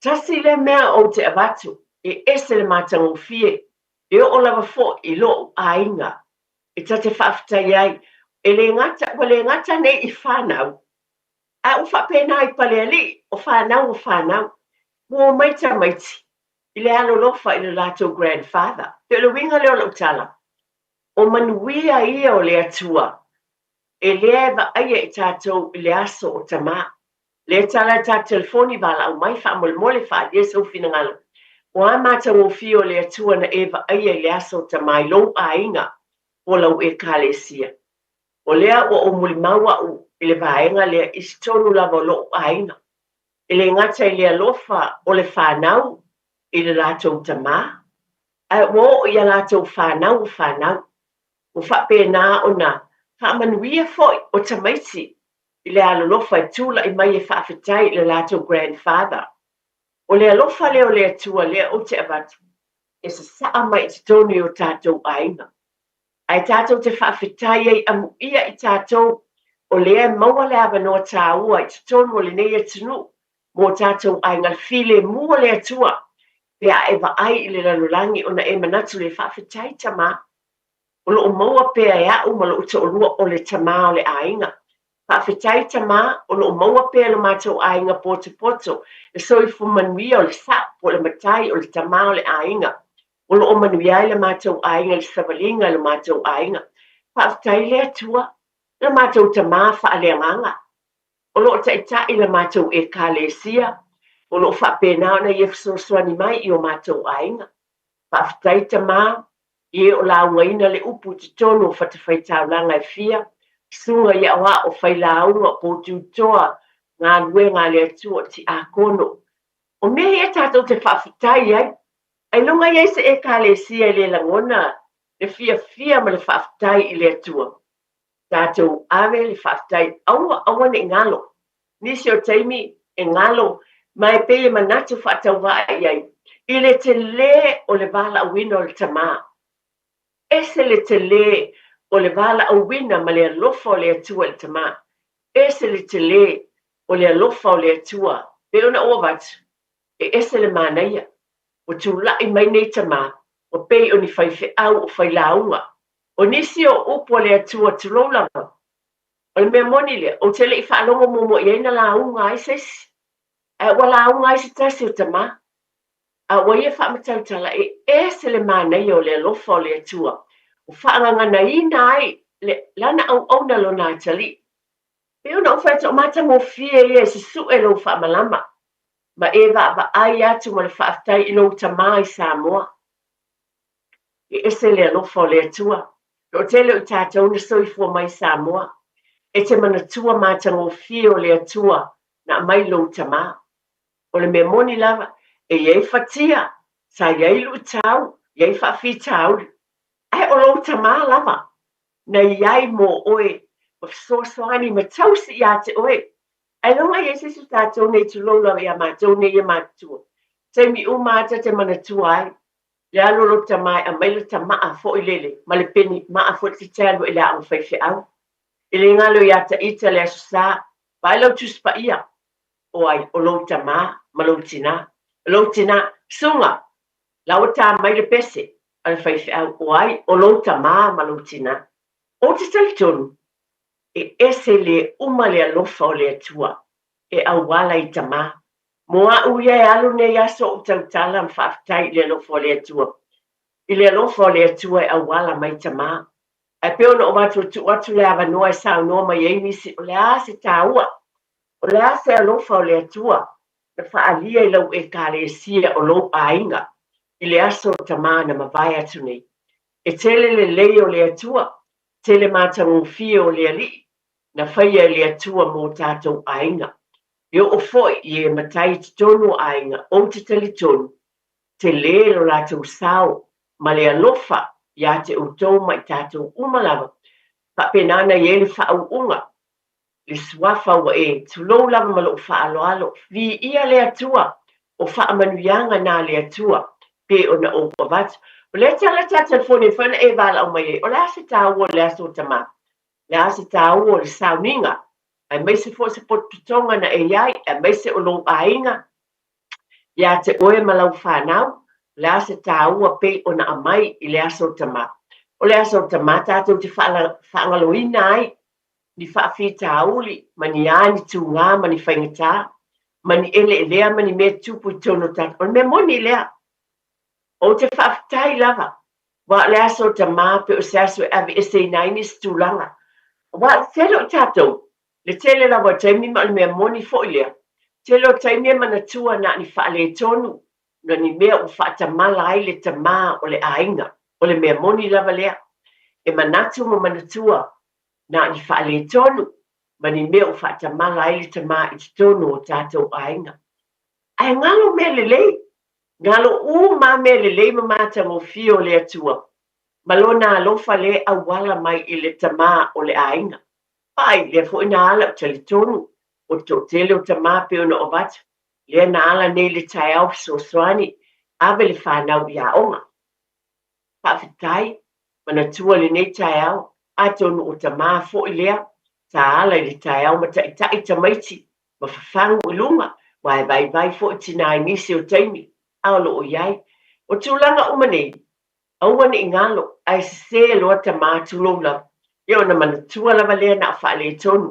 Tasi lea mea ou te avatu, e ese le matagofie E oo lava foi i lou aiga e ta te faafetai ai, e le gata, ua le gata nei i fanau, a ua faapena i Palealii, o fanau o fanau, ua omai tamaiti i le alolofa i le latou grandfather. Pei o le uiga lea o lau tala, o manuia ia o le Atua e lea e vaaia i tatou i le aso o tamā. Lea tala e ta telefoni valaau mai faamolemole faaalia sou finagalo. O a matagofie o le Atua na e vaaia i le aso o tamā i lou aiga po lau Ekalesia. O lea ua ou mulimau a'u i le vaega lea i totonu lava o lo'u aiga. E le gata i le alofa o le fanau i le latou tamā, ae ua oo i a latou fanau o fanau. Ua faapena ona faamanuia foi o tamaiti i le alolofa e tula'i mai e faafetai i le latou grandfather. O le alofa lea o le Atua lea ou te avatu e sasaa mai i totonu i o tatou aiga. Ae tatou te faafetai ai amuia i tatou o lea e maua le avanoa tāua i totonu o lenei atunuu mo tatou aiga le filemu o le Atua. Pe a e vaai i le lalolagi ona e manatu lea, Faafetai Tamā, o loo maua pea e a'u ma lo'u to'olua o le tamā o le aiga. Faafetai Tamā, o loo maua pea e lo matou aiga potopoto le soifua manuia o le sa'o po o le matai o le tamā o le aiga. O loo manuia ai le matou aiga i le savaliga e lo matou aiga. Faafetai le Atua, lo matou tamā faaleagaga. O loo ta'ita'i la matou Ekalesia, o loo faapena ona ia fesoasoani mai i o matou aiga. Faafetai Tamā, i e o laugaina le upu i totonu o fatafaitaulaga e fia, susuga i aoao, failauga, o poututoa, galuega a le Atua, o tiakono. O mea ia tatou te faafetai ai. Ailoga i ai se Ekalesia e le lagona le fiafia ma le faafetai i le Atua. Tatou ave le faafetai, aua, aua ne i galo. Nisi o taimi e galo ma e pei e manatu faatauvaa i ai i le telē o le valaauina o le Tamā. Ese le telē o le valaauina ma le alofa o le Atua i le Tamā. Ese le telē o le alofa o le Atua pei ona ou avatu, e ese le manaia. Ua tulai mai nei Tamā, ua pei o ni faifeau o failauga. O nisi o upu a le Atua, tulou lava, O le mea moni lea, ou te le i faalogo muamua i ai na lauga ai se isi, ae ua lauga ai se tasi o tamā. A ua ia faamatautala e ese le manaia o le alofa o le Atua, ua faagaganaina ai le, Lana auauna Lona atalii. Pei ona ou fai atu, o matagofie ia e susu'e lou faamalama, ma e vaavaai atu ma le faafetai i lou tamā i Samoa. E ese le alofa o le Atua. Toatele o i tatou na soifua mai i Samoa. E te manatua matagofie o le Atua na aumai lou tamā. O le mea moni lava, e i ai fatia, sa i ai luitau, i ai faafitauli. Ae o lou tamā lava na i ai mō oe ma fesoasoani ma tausi iā te oe. Ailoga i ai se isi o tatou nei tulou lava iā matou nei e matutua. Taimi uma a ta te manatua ai Le alu o lou tama e aumai lata maa foi lele ma le peni maa foi ta te alu ai i le aoga faifeau. E le galo iā ta ita le Aso Sa, vaai lau Tusi Paia, o ai, o lou tamā ma lou tinā. O lou tinā, Suga, la ua tā mai le pese a le faifeau, o ai, o lou tamā ma lou tinā. Ou te talitonu, e ese le uma le alofa o le Atua e auala i tamā. Mo a'u ia e alu nei aso o'u tautala ma faafetai i le alofa o le Atua. I le alofa o le Atua e auala mai tamā. Ae pei ona ou avatu e tuu atu le avanoa e saunoa mai ai nisi o le a se tāua, o le a se alofa o le Atua na faaalia i lau Ekalesia o lou aiga i le aso o tamā na mavae atu nei. E tele lelei o le Atua, tele matagofie o le Alii na faia e le Atua mō tātou aiga. E oo foi i e matai i totonu o aiga, ou te talitonu, telē lo latou sao ma le alofa iā te outou ma i tatou uma lava. Faapena ona i ai le faauuga, le suafa ua e tulou lava ma lou faaaloalo, viia le Atua, o faamanuiaga na le Atua, pe ona ou avatu. O lea tala ta telefoni e mafai ona e valaau mai ai, o le a se taua o le aso o tamā? O le a se taua o le sauniga? Aemaise foi se potopotoga na e i ai, aemaise o lou aiga iā te oe ma lau fanau, o le a se taua pei ona aumai i le aso o tamā. O le aso o tamā tatou te faagaloina ai ni faafitauli ma ni a ni tugā ma ni faigata ma ni eleelea ma ni mea tupu i totonu o tatou. O le mea moni lea. Ou te faafetai lava, aua o le aso o tamā pei o se aso e aveeseina ai nisi tulaga. Aua o le tele o tatou, le tele lava o taimi ma o le mea moni foi lea, tele o taimi e manatua na o ni faaletonu, na ni mea ua faatamala ai le tamā o le aiga. O le mea moni lava lea. E manatu ma manatua na o ni faaletonu ma ni mea ua faatamala ai le tamā i totonu o tatou aiga. Ae galo mea lelei, Galo uma mea lelei ma matagofie o le Atua, ma Lona alofa lea e auala mai i le tamā o le aiga. Vaai, lea foi na ala ou talitonu, o le toatele o tamā pei ona ou avatu, lea na ala nei le taeao fesoasoani, ave le fanau i aoga. Faafetai, manatua lenei taeao, atonu o tamā foi lea sa ala i le taeao ma taitai tamaiti ma fafagu i luga, aua e vaivai foi tinā i nisi o taimi. A o lo o i ai. O tulaga uma nei, aua ne i galo, ae sese loa tama tulou lava, ia ona manatua lava lea na o faaletonu.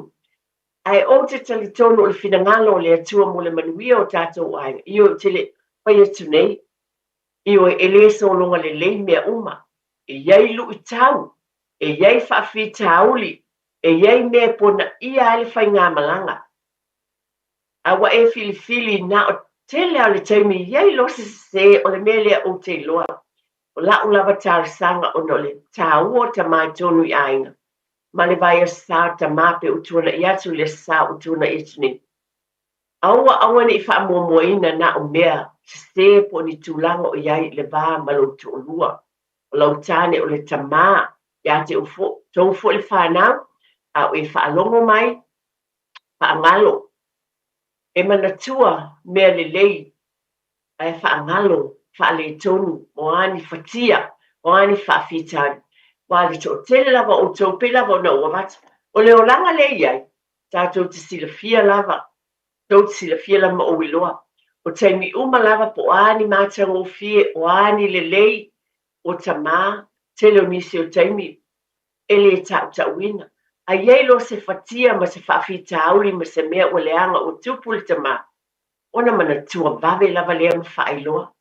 Ae ou te talitonu o le finagalo o le Atua mo le manuia o tatou aiga, ioe, ou te le fai atu nei, ioe, e le sologa lelei mea uma. E i ai luitau, e i ai faafitauli, e i ai mea e ponaia ai le faigamalaga. A ua e filifili na o tele lava o le taimi e i ai loa se sese o le mea lea ou te iloa. O la'u lava talosaga ona o le tāua o tama i tonu i aiga ma le vai aso sa o tama pe ua tuana'i atu i le aso sa ua tuana'i atu nei. Aua aua ne i faamuamuaina na o mea sese po o ni tulaga o i ai i le va ma lou toalua. O lau tāne o le tama ia te outou foi le fanau, a o e faalogo mai, faagalo. E manatua mea lelei ae faagalo faaletonu o a ni fatia, o a ni faafitauli. Aua le toatele lava o outou, pei lava ona ou avatu, o le olaga lea e i ai, tatou te silafia lava, tou te silafia lava ma ou iloa, o taimi uma lava po o a ni matagofie, o a ni lelei o tama, tele o nisi o taimi, e lē taʻutaʻuina. A i ai loa se fatia ma se faafitauli ma se mea ua leaga ua tupu le tama, ona manatua vave lava lea ma faailoa.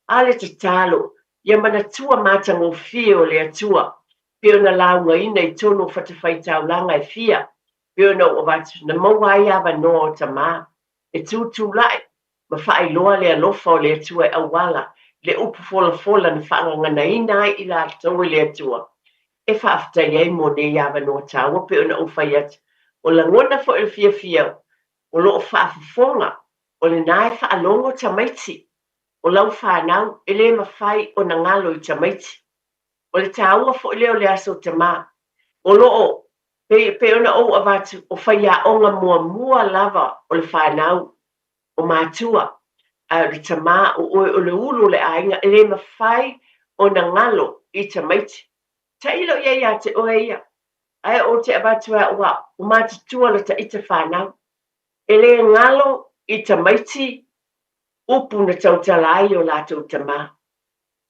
A le tatalo, ia manatua matagofie o le Atua, pei ona laugaina i tonu o fatafaitaulaga e fia, pei ona ou avatu, na maua ai avanoa o tama e tutulai ma faailoa le alofa o le Atua e auala i le upu folafola na faagaganaina ai i latou e le Atua e faafetai ai mo nei avanoa taua pei ona ou fai atu. O lagona foi o le fiafia o lo o faafofoga, o lena e faalogo tamaiti o lau fanau e le mafai ona galo i tamaiti. O le taua foi lea o le Aso Tama. O lo o, pei, pei ona ou avatu, o faiaoga muamua lava o le fanau, o matua, ae o le tama, o oe o le ulu o le aiga, e le mafai ona galo i tamaiti. Tailo i ai ia te oe ia, ae ou te avatu ai aua o matutua la ta ita fanau. E le galo i tamaiti upu na tautala ai o latou tama.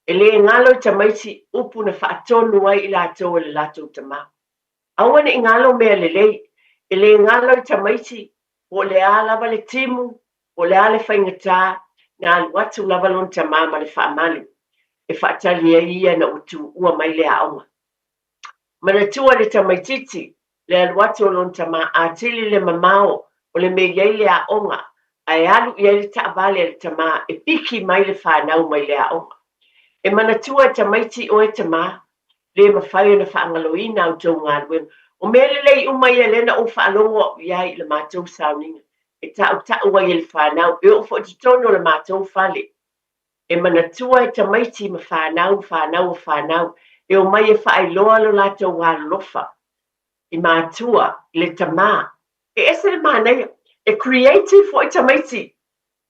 E le galo i tamaiti upu na faatonu ai i latou e le latou tama. Aua ne i galo mea lelei. E le galo i tamaiti po o le a lava le timu, po o le a le faigata, na alu atu lava lona tama ma le faamalu e faatali ai ia ina ua tuua mai le aoga. Manatua le tamaitiiti le alu atu o lona tama atili le mamao o le mea i ai le aoga ae alu i ai le taavale a le tama e piki mai le fanau mai le aoga. E manatua e tamaiti oe tama, le mafai ona faagaloina a outou galuega. O mea lelei uma ia lea na ou faalogo a'u i ai i le matou sauniga e taʻutaʻu ai e le fanau e oo foi i totonu o le matou fale. E manatua e tamaiti ma fanau ma fanau o fanau e omai e faailoa lo latou alolofa i matua, i le tama. E ese le manaia. E creative foi tamaiti.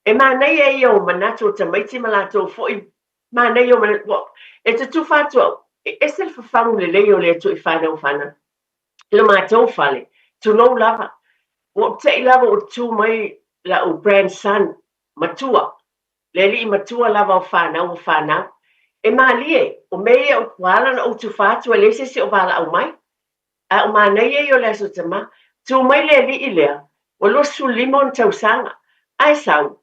E manaia ia o manatu o tamaiti ma latou foi manaia o manatu. Ua, e tutufa atu au, e ese le fafagu lelei o le Atua i fanau o fanau. I lo matou fale, tulou lava, ua ou te'i lava ua tu mai la'u grandson matua, le alii matua lava o fanau o fanau. E malie, o mea ia ua ala ona ou tufa atu e leai se isi o valaau mai. Ae o manaia ia o le Aso Tama, tu mai le alii lea, ua 25 ona tausaga, ae sau,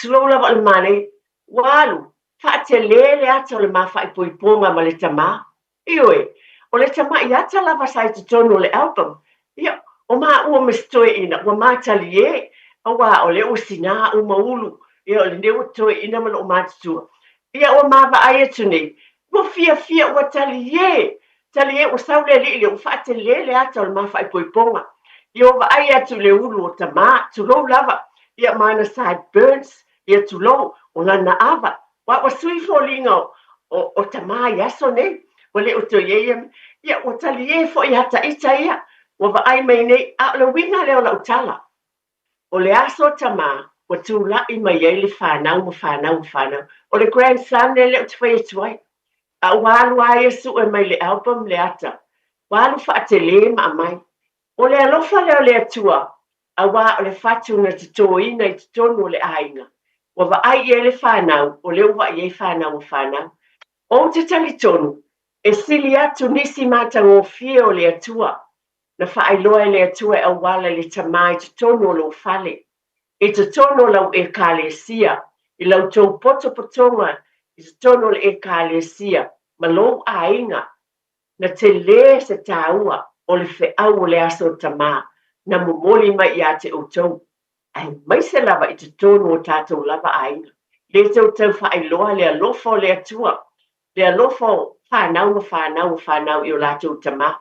tulou lava o le manaia, ua alu, faatele le ata o le ma faaipoipoga ma le tama. Ioe, o le tamai ata lava sa i totonu o le album. Ia, o maua ma si toeaina, ua matalie, aua o lea ua sinā uma ulu, ia o lenei ua toeaina ma lou matutua. Ia, ua ma vaai atu nei, ua fiafia, ua talie, talie, ua sau le alii lea, ua faatele le ata o le ma faaipoipoga. Ia, ua vaai atu i le ulu o tama, tulou lava, ia ma ana sideburns, ia tulou, o lana ava, Ua, ua sui foliga o, o, o tama i aso nei, ua le o toe i ai ia mea. Ia, ua talie foi ia ta ita ia, ua vaai mai nei, a o le uiga lea o lau tala, o le aso tama ua tula'i mai ai le fanau ma fanau ma fanau. O le grandson lea lea ou te fai atu ai. A ua alu lava ia sue mai le album le ata, ua alu faatele ma aumai. O le alofa lea o le Atua, aua o le fatu na totoina i totonu o le aiga. Ua vaai i ai le fanau, o lea ua vaai i ai fanau a fanau. Ou te talitonu, e sili atu nisi matagofie o le Atua, na faailoa e le Atua e auala i le Tama i totonu o lou fale, i totonu o lau Ekalesia, i la outou potopotoga i totonu o le Ekalesia ma lou aiga, na tele se taua o le feau o le Aso Tama na momoli mai ia te outou, aemaise lava i totonu o tatou lava aiga. Le tou tau faailoa le alofa o le Atua, le alofa o fanau ma fanau o fanau i o latou tama.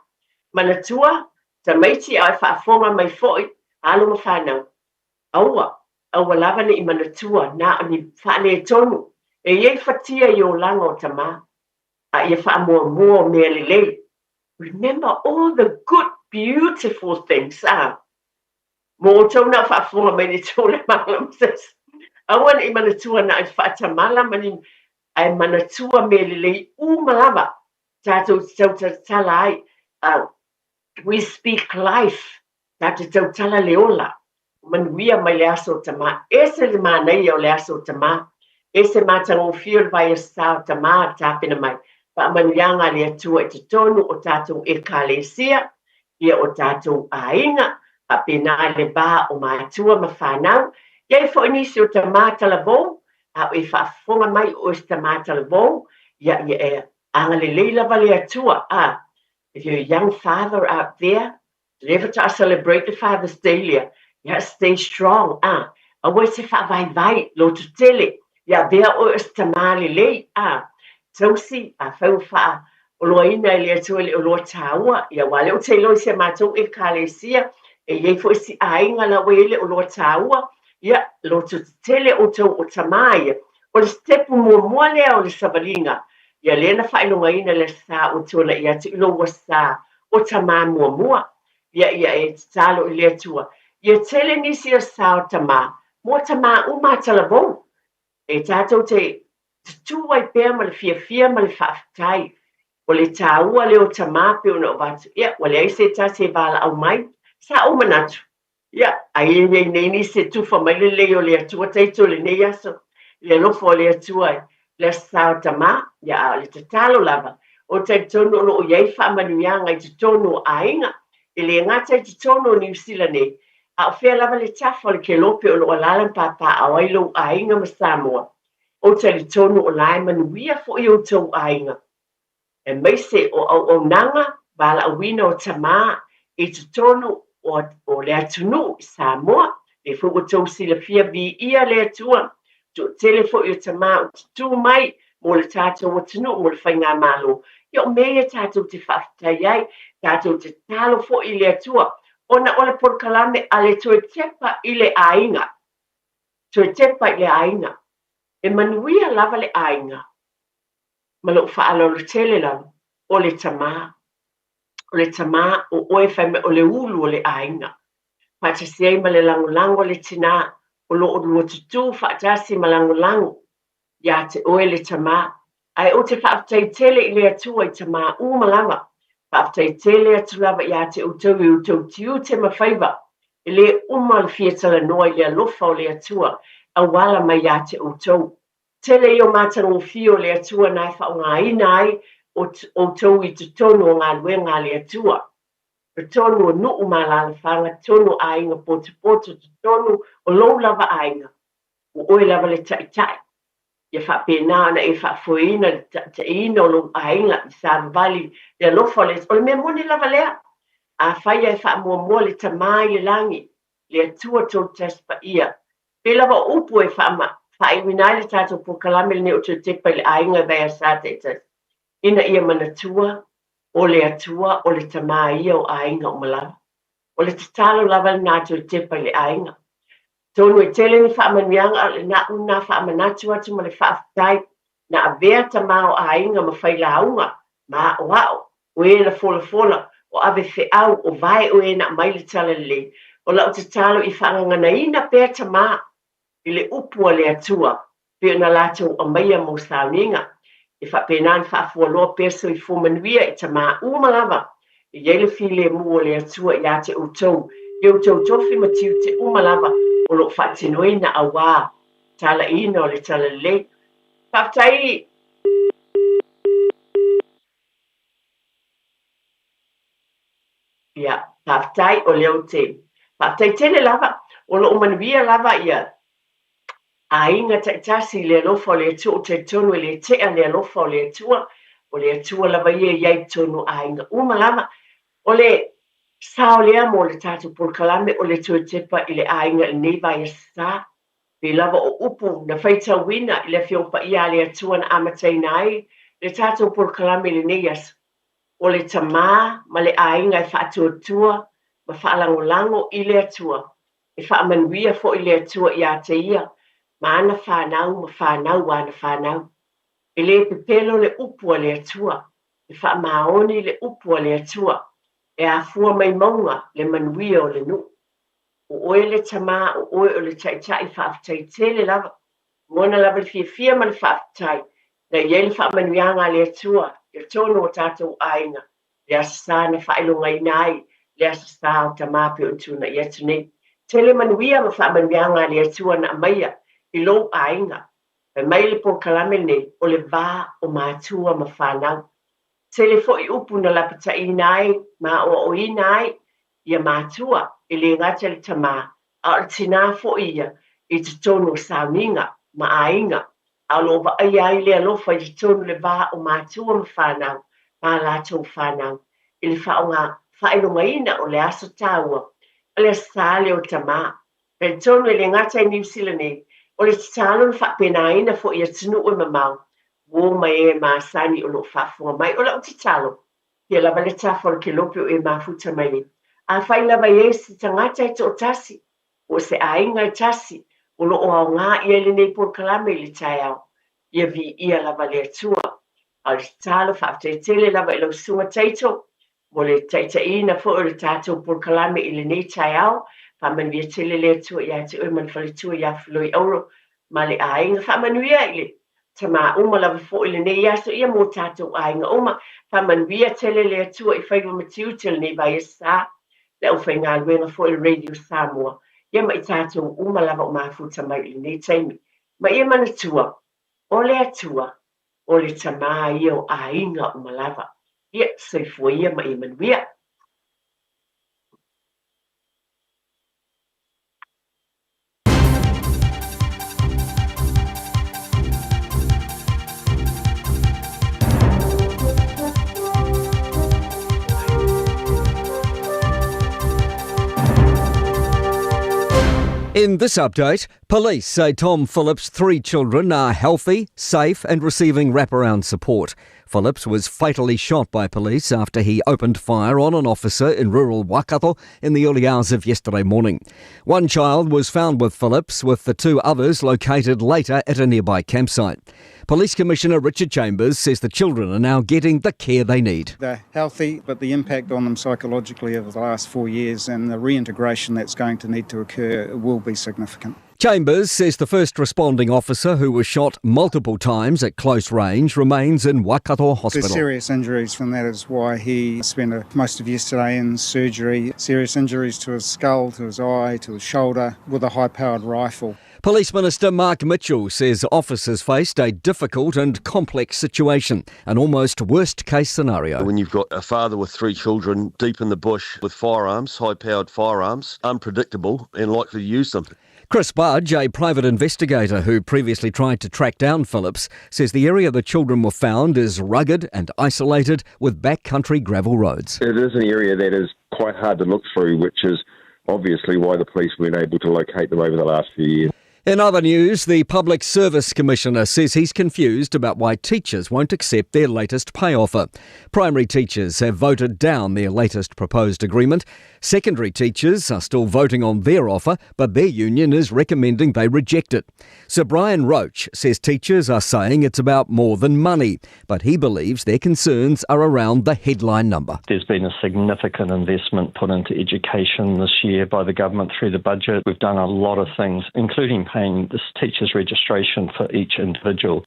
Manatua, tamaiti a o e faafofoga mai foi, alo ma fanau, aua, aua lava ne i manatua na o ni faaletonu e i ai fatia i olaga o tama, a ia faamuamua o mea lelei. Remember all the good, beautiful things, ah. Mo outou na o faafofoga mai le tou le malama se isi. Aua ne i manatua na o le faatamala ma ni, ae manatua mea lelei uma lava tatou te tautalatala ai. We speak life, tatou te tautala le ola. Manuia mai le Aso o Tama. Ese le manaia o le Aso o Tama. Ese matagofie o le vaiaso sa o Tama tapena mai. Faamanuiaga a le Atua i totonu o tatou Ekalesia, ia o tatou aiga, faapena le va o matua ma fanau. I ai foi nisi o tama talavou, a o e faafofoga mai o oe se tama talavou, ia ia e agalelei lava le Atua, a if you're a young father out there, lea faatoa celebrate le Father's Day lea, ia stay strong, a aua e te faavaivai lototele, ia avea oe o se tama lelei, a tausi, afai ua faaoloaina e le Atua i le oloa taua, ia aua o lea ou te iloa i si a matou Ekalesia, e i ai foi si aiga la ua i ai le oloa taua, ia lototetele outou o tama ia. O le sitepu muamua lea o le savaliga, ia lea na faailogaina le Aso Sa ua tuanai atu i lou Aso Sa o tama muamua. Ia ia e tatalo i le Atua, ia tele nisi Aso Sa o tama, mo tama uma a talavou, e tatou te tutū ai pea ma le fiafia ma le faafetai. O le taua lea o tama pei ona ou avatu, ia, ua leai se tasi e valaau mai, sa ou manatu, ia, ai e i ai nei nisi e tufa mai le lelei o le Atua taito i lenei aso, i le alofa o le Atua i le Aso Sa o Tama, ia, a o le tatalo lava, ou te talitonu o lo o i ai faamanuiaga i totonu o aiga, e le gata i totonu o Niu Sila nei, a o fea lava le tafa o le kelope o lo o alaala ma papaaao ai lou aiga ma Samoa. Ou talitonu o la e manuia foi outou aiga, aemaise o auaunaga valaauina o tama i totonu o le atunuu i Samoa. Lea foi ua outou silafia viia le Atua, toatele foi o tama ua tutū mai mo le tatou atunuu, mo le faigamalo. Ia o mea ia tatou te faafetai ai, tatou te tatalo foi i le Atua, ona o le polokalame a le toe tepa i le aiga, toe tepa i le aiga. E manuia lava le aiga, ma lou faaaloalo tele lava, o le tama. O le tama, o oe fai mai o le ulu o le aiga. Faatasi ai ma le lagolago a le tinā, o lo olua tutū faatasi ma lagolago ia te oe le tama, ae ou te faafetai tele i le Atua i tama uma lava. Faafetai tele atu lava ia te outou i outou tiute ma faiva, e le uma le fia talanoa i le alofa o le Atua auala mai ia te outou. Tele ia o matagofie o le Atua na e faaaogaina ai outou i totonu o galuega a le Atua, totonu o nuu ma alaalafaga, totonu o aiga potopoto, totonu o lou lava aiga. Ua oe lava le taitai, ia faapena ona e faafoeina le taitaiina o lou aiga i savavali le alofa o le O le mea moni lava lea, afai ae faamuamua le Tama i le lagi, le Atua Tolutasi Paia, pei lava o upu e faaiuina ai le tatou polokalame lenei o Toe Tepa i le Aiga i Vaiaso taitasi, ina ia manatua o le Atua o le Tama ia o aiga uma lava. O le tatalo lava lena Toe Tepa i le Aiga. Atonu e tele ni faamanuiaga a o le naʻu lena faamanatu atu ma le faafetai na avea tama o aiga ma failauga ma aʻoaʻo o e na folafola, o ave feau, o vae o e na aumai le talalelei. O lau tatalo i faagaganaina pea tama i le upu a le Atua pei ona latou aumaia mo sauniga, e faapena ona faafualoa pea soifua manuia i tama uma lava e i ai le filemu o le Atua ia te outou, i outou tofi ma tiute uma lava o lo o faatinoina auā talaiina o le Talalelei. Faafetai. Ia, faafetai o lea ou te. Faafetai tele lava, o lo o manuia lava ia aiga taitasi i le alofa o le Atua, ou te talitonu e le tea le alofa o le Atua, o le Atua lava ia e i ai i totonu o aiga uma lava. O le sao lea mo le tatou polokalame o le toe tepa i le aiga i lenei vaiaso sa. Pei lava o upu na faitauina i le Afioga Paia a le Atua na amataina ai le tatou polokalame i lenei aso, o le tama ma le aiga e faatuatua ma faalagolago i le Atua, e faamanuia foi le Atua ia te ia ma ana fanau ma fanau a ana fanau. E le pepelo le upu a le Atua, e faamaoni le upu a le Atua, e afua mai mauga le manuia o le nuu. O oe le tama, o oe o le taitai faafetai tele lava. Lagona lava le fiafia ma le faafetai na i ai le faamanuiaga a le Atua i totonu o tatou aiga, le Aso Sa na faailogaina ai le Aso Sa o tama pei ona tuanai atu nei. Tele manuia ma faamanuiaga a le Atua na aumaia i lou aiga. Fai mai le polokalame lenei, o le va o matua ma fanau. Tele foi upu na lapataiina ai ma aoaoina ai ia matua, e le gata i le tama, a o le tinā foi ia i totonu o sauniga ma aiga, a o lo o vaaia ai le alofa i totonu le va o matua ma fanau ma a latou fanau i le faaaoga faailogaina o le aso taua o le Aso Sa lea o tama. Talitonu e le gata i Niu Sila nei, o le tatalo na faapenaina foi i atunuu e mamao, uo mai e masani o lo o faafofoga mai. O lau tatalo, ia lava le tafa o le kelope o e mafuta mai ai. Afai lava e i ai se tagata e toatasi, po o se aiga e tasi, o lo o aoga i ai lenei polokalame i le taeao, ia viia lava le Atua. A o le tatalo, faafetai tele lava i lau Susuga Taito mo le taitaiina foi o le tatou polokalame i lenei taeao. Faamanuia tele le Atua ia te oe ma le faletua ia Filoi Auro ma le aiga. Faamanuia i le tama uma lava foi i lenei aso ia mo tatou aiga uma. Faamanuia tele le Atua i faiva ma tiute o lenei vaiaso sa, le aufaigaluega foi o le Radio Samoa, ia ma i tatou uma lava o mafuta mai i lenei taimi. Ma ia manatua, o le Atua, o le tama ia o aiga uma lava. Ia, soifua ia ma ia manuia. In this update, police say Tom Phillips' three children are healthy, safe, and receiving wraparound support. Phillips was fatally shot by police after he opened fire on an officer in rural Waikato in the early hours of yesterday morning. One child was found with Phillips, with the two others located later at a nearby campsite. Police Commissioner Richard Chambers says the children are now getting the care they need. They're healthy, but the impact on them psychologically over the last 4 years and the reintegration that's going to need to occur will be significant. Chambers says the first responding officer who was shot multiple times at close range remains in Waikato Hospital. There's serious injuries from that is why he spent most of yesterday in surgery. Serious injuries to his skull, to his eye, to his shoulder with a high-powered rifle. Police Minister Mark Mitchell says officers faced a difficult and complex situation, an almost worst-case scenario. When you've got a father with 3 children deep in the bush with firearms, high-powered firearms, unpredictable and likely to use them. Chris Budge, a private investigator who previously tried to track down Phillips, says the area the children were found is rugged and isolated with backcountry gravel roads. It is an area that is quite hard to look through, which is obviously why the police weren't able to locate them over the last few years. In other news, the Public Service Commissioner says he's confused about why teachers won't accept their latest pay offer. Primary teachers have voted down their latest proposed agreement. Secondary teachers are still voting on their offer, but their union is recommending they reject it. Sir Brian Roche says teachers are saying it's about more than money, but he believes their concerns are around the headline number. There's been a significant investment put into education this year by the government through the budget. We've done a lot of things, including paying this teacher's registration for each individual.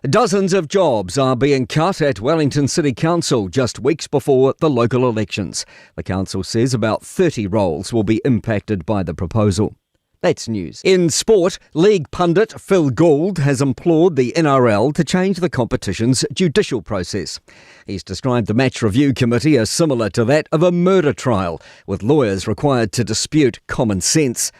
Dozens of jobs are being cut at Wellington City Council just weeks before the local elections. The council says about 30 roles will be impacted by the proposal. That's news. In sport, league pundit Phil Gould has implored the NRL to change the competition's judicial process. He's described the match review committee as similar to that of a murder trial, with lawyers required to dispute common sense.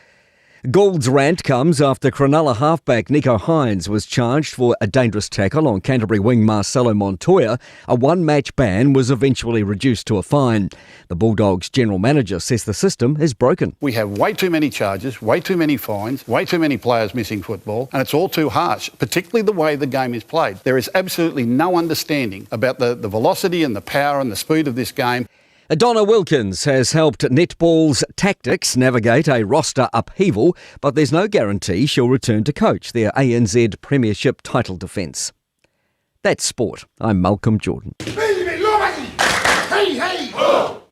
Gould's rant comes after Cronulla halfback Nicho Hynes was charged for a dangerous tackle on Canterbury wing Marcelo Montoya. A one-match ban was eventually reduced to a fine. The Bulldogs general manager says the system is broken. We have way too many charges, way too many fines, way too many players missing football, and it's all too harsh, particularly the way the game is played. There is absolutely no understanding about the velocity and the power and the speed of this game. Donna Wilkins has helped netball's Tactix navigate a roster upheaval, but there's no guarantee she'll return to coach their ANZ Premiership title defence. That's sport. I'm Malcolm Jordan. Hey, hey! Oh!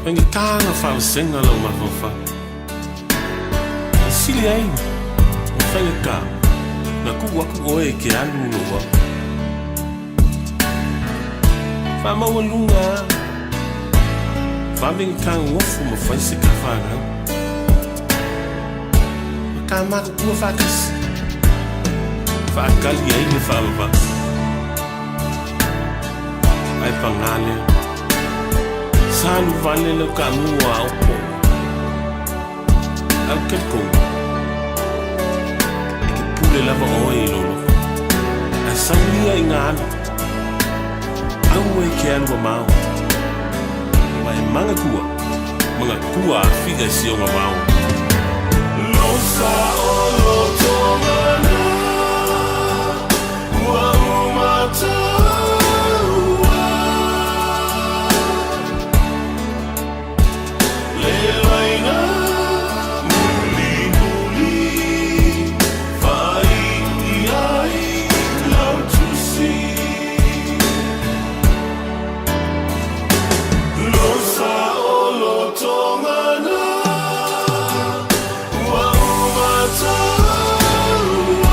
Faigata na faavasega lou mafaufau. E sili ai ona faigata na kuu aku oe e ke alu lou ao. Faamaualuga a, vave gatagogofu ma fai se kafanau. Ma ka matutua faatasi, faatali ai le faavavau. Ae pagā lea, sa alu vale lau kamuua a opo. Ae ou te talitonu, e te pule lava oe i lou loto. Ae sau ia i ngā alu. Aua e ke alu mamao. Ma e manatua, manatua a fika i si ona vao. Losa o loto mana ua uma taua Le laina muli muli fai i ai lau tusi Losa o loto mana ua uma taua.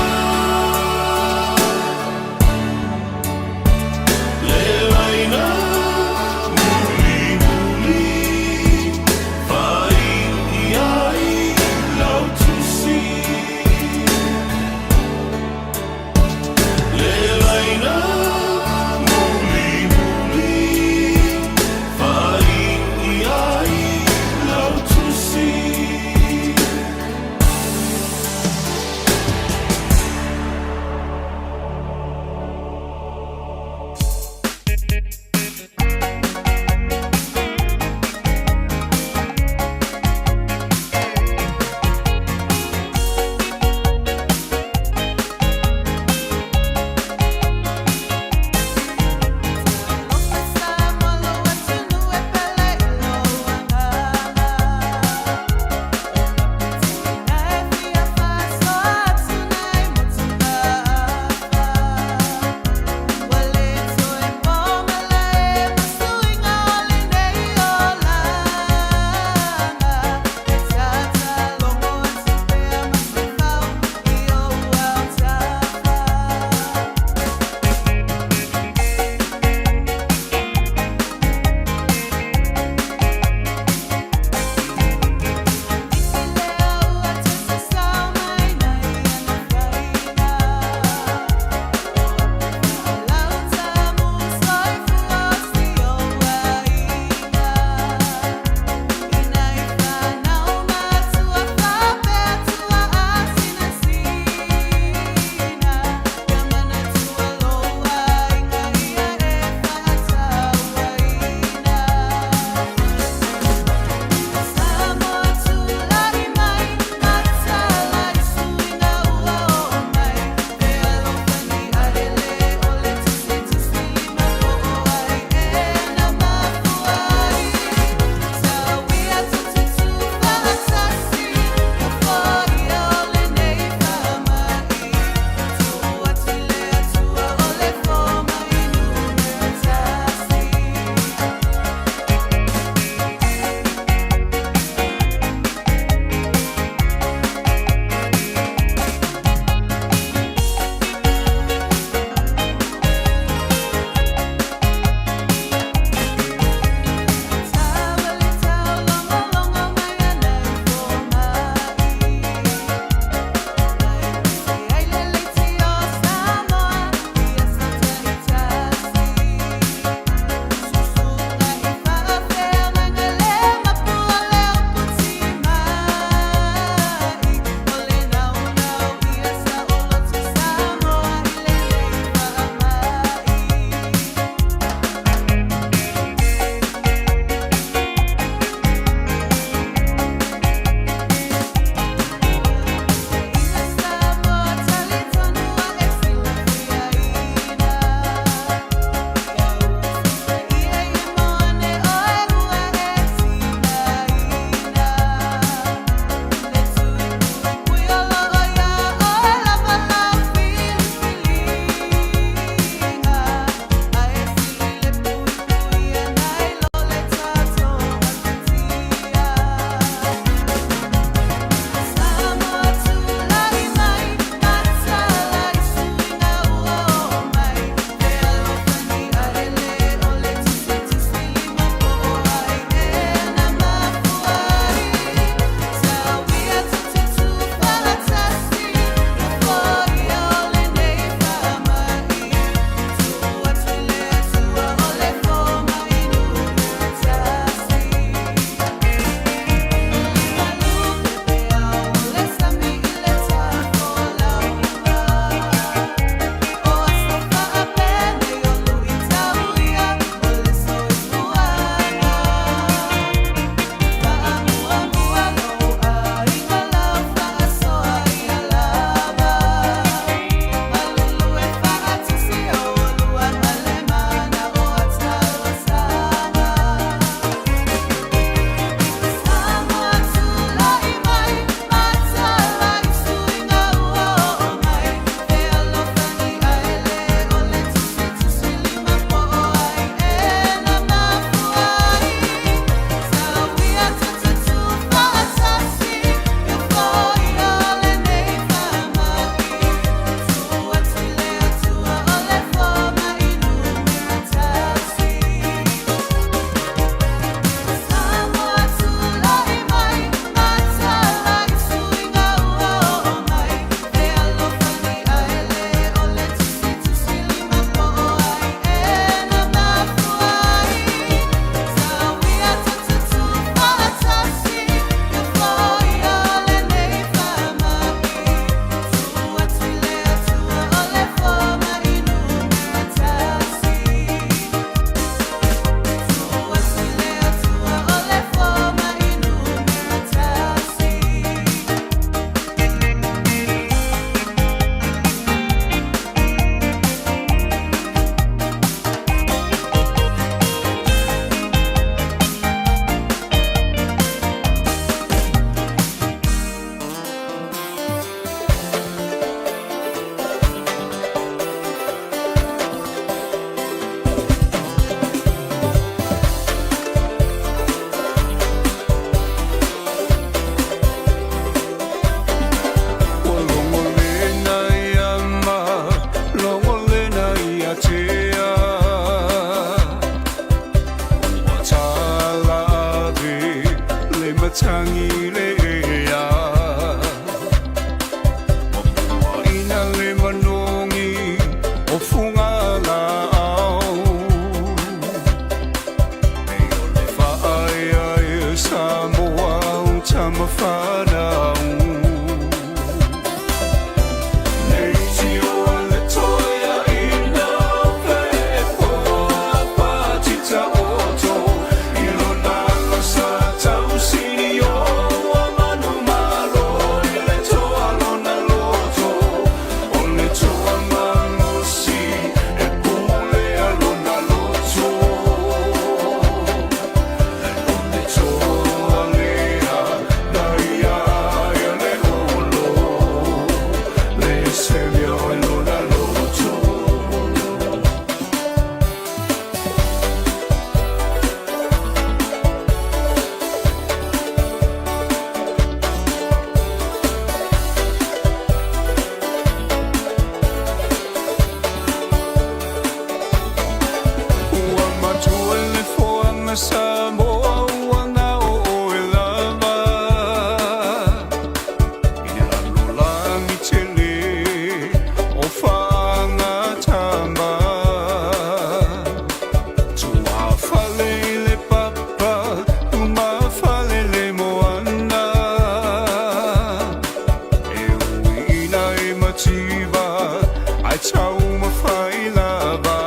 taumafai lava.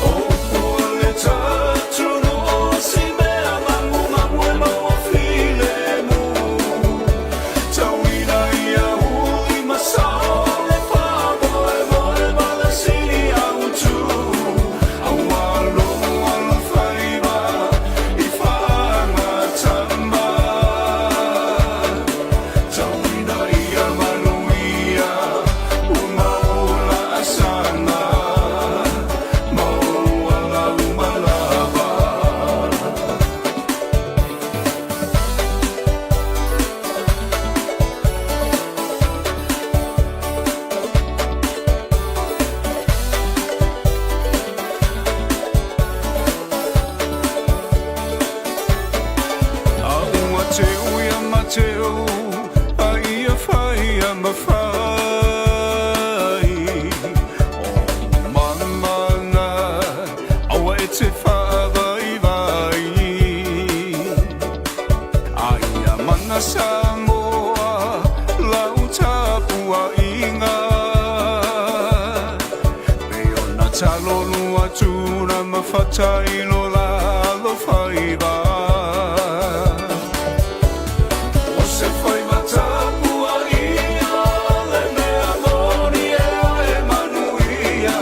O upu a le tatunuu o si mea magumagu e maua filemu. Tauina ia ui ma sao le faamoemoe ma le sili autu. Aua lou alofaiva i faagatama. Tauina ia manuia ua mau laasaga, maua lau malava. A ua teu ia Mateo, a ia fai ia mafai. O mamana, aua e te faavaivai. A ia mana Samoa, lau tapuaiga. Pei ona talolu atu na mafata i lo la alofaiva. O se faiva tapuaia le mea moni e oe manuia.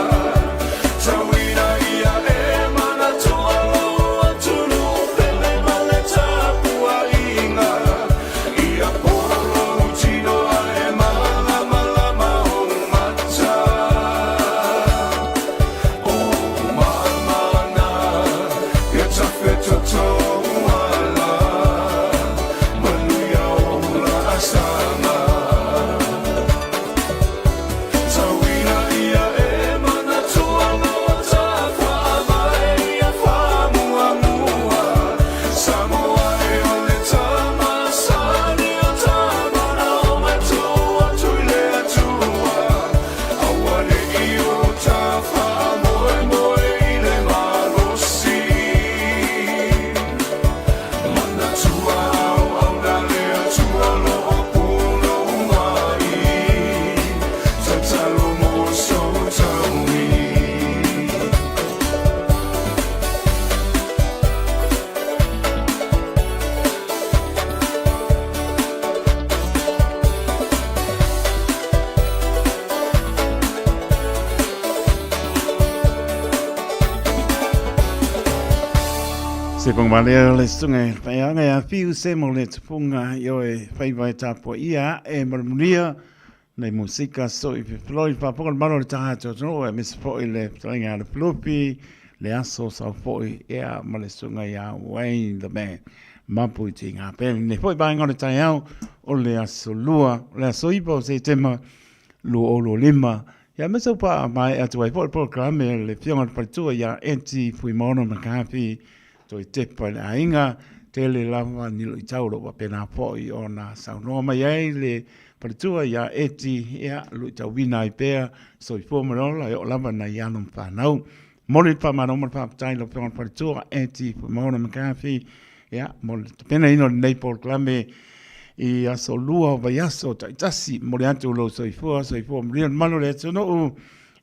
Tauina ia e manatua lou atunuu pele ma le tapuaiga. Ia polo lou tino ae malamalama ou mata. O mamana, ia tafetotou ala, manuia ou laasaga. Tauina ia e manatua loa tafaavae ia faamuamua. Samoa e o le tama sani o tama na o matua atu i le Atua. Aua ne i o ta faamoemoe i le malosi. Manatua auauna le Atua lo o punou ai. Tatalo mo sou taui. Se ponga malea le susuga i le faiaoga ia Fiu se mo le tupunga i oe faiva e tapua ia e malamulia nei musika so i fefelo i faafofoga le malo o le taha atu atunuu e misi foi le fetalaiga a le Flupi le aso sau foi ia ma le susuga ia Wayne the Man Mapu i Tīngā Pele. Nei foi vaega o le taeao o le aso lua, o le aso 9 o Setema 2025. Ia me sau paa mai atu ai foi le polokalame le Afioga i le Faletua ia Eti Fuimaono McCarthy toe tepa i le aiga tele lava ni luitau o lo o faapena foi ona saunoa mai ai le faletua ia Eti, ia luitauina ai pea soifua ma le ola e oo lava nai alo ma fanau. Momoli le faamalo ma le faafetai i lau Afioga i le Faletua Eti Fuimaono McCarthy, ia mo le tapenaina o lenei polokalame i aso lua o vaiaso taitasi. Momoli atu lou soifua, soifua manuia le mamalu o le atunuu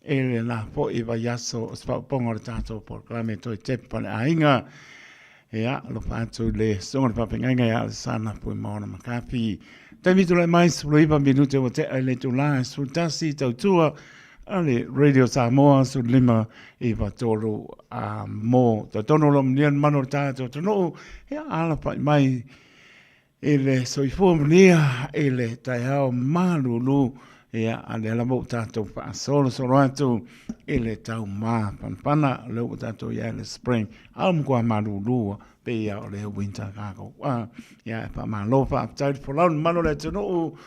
e le la foi vaiaso o se faaopoopoga o le tatou polokalame toe tepa le aiga. Ia, alofa atu i le susuga o le faafeagaiga ia Alesana Fuimaono McCarthy. Taimi tulai mai, 19 minute ua tea i le itula e 11 tautua a le Radio Samoa 15 93 a mo. Tautono lo manuia le mamalu o le tatou atunuu, ia alafai mai i le soifua manuia i le taeao malulu, ia, a lea lava ua tatou faasolosolo atu i le tau mafanafana, lea ua tatou i ai le spring, a o matua malulu pei lava o le winter kākou. A, ia, e faamalo faafetai le folau le mamalu o le atunuu,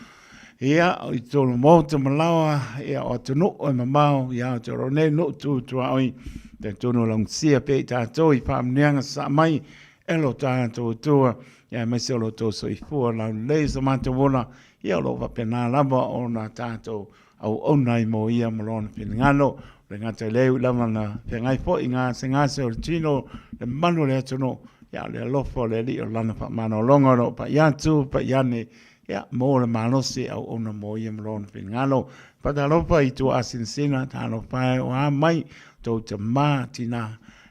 ia, i totonu o maota ma laoa, ia, o atunuu e mamao, ia, Aotearoa nei, nuu tu tuaoi, talitonu o laugasia pea i tatou i faamanuiaga sasaa mai e lo tatou Atua, aemaise o lo outou soifua laulelei so matou ola, ia o lo o faapena lava ona tatou auauna ai mo ia ma lona finagalo. O le gata i lea, e ui lava na feagai foi i gasegase o le tino, le mamalu o le atunuu, ia o le alofa o le Alii o lana faamalologa o lo o pai atu, pai ane, Ia, mo le malosi e auauna mo ia ma lona finagalo. Faatalofa i tua asinasina, talofa e o a mai tou tamā tinā.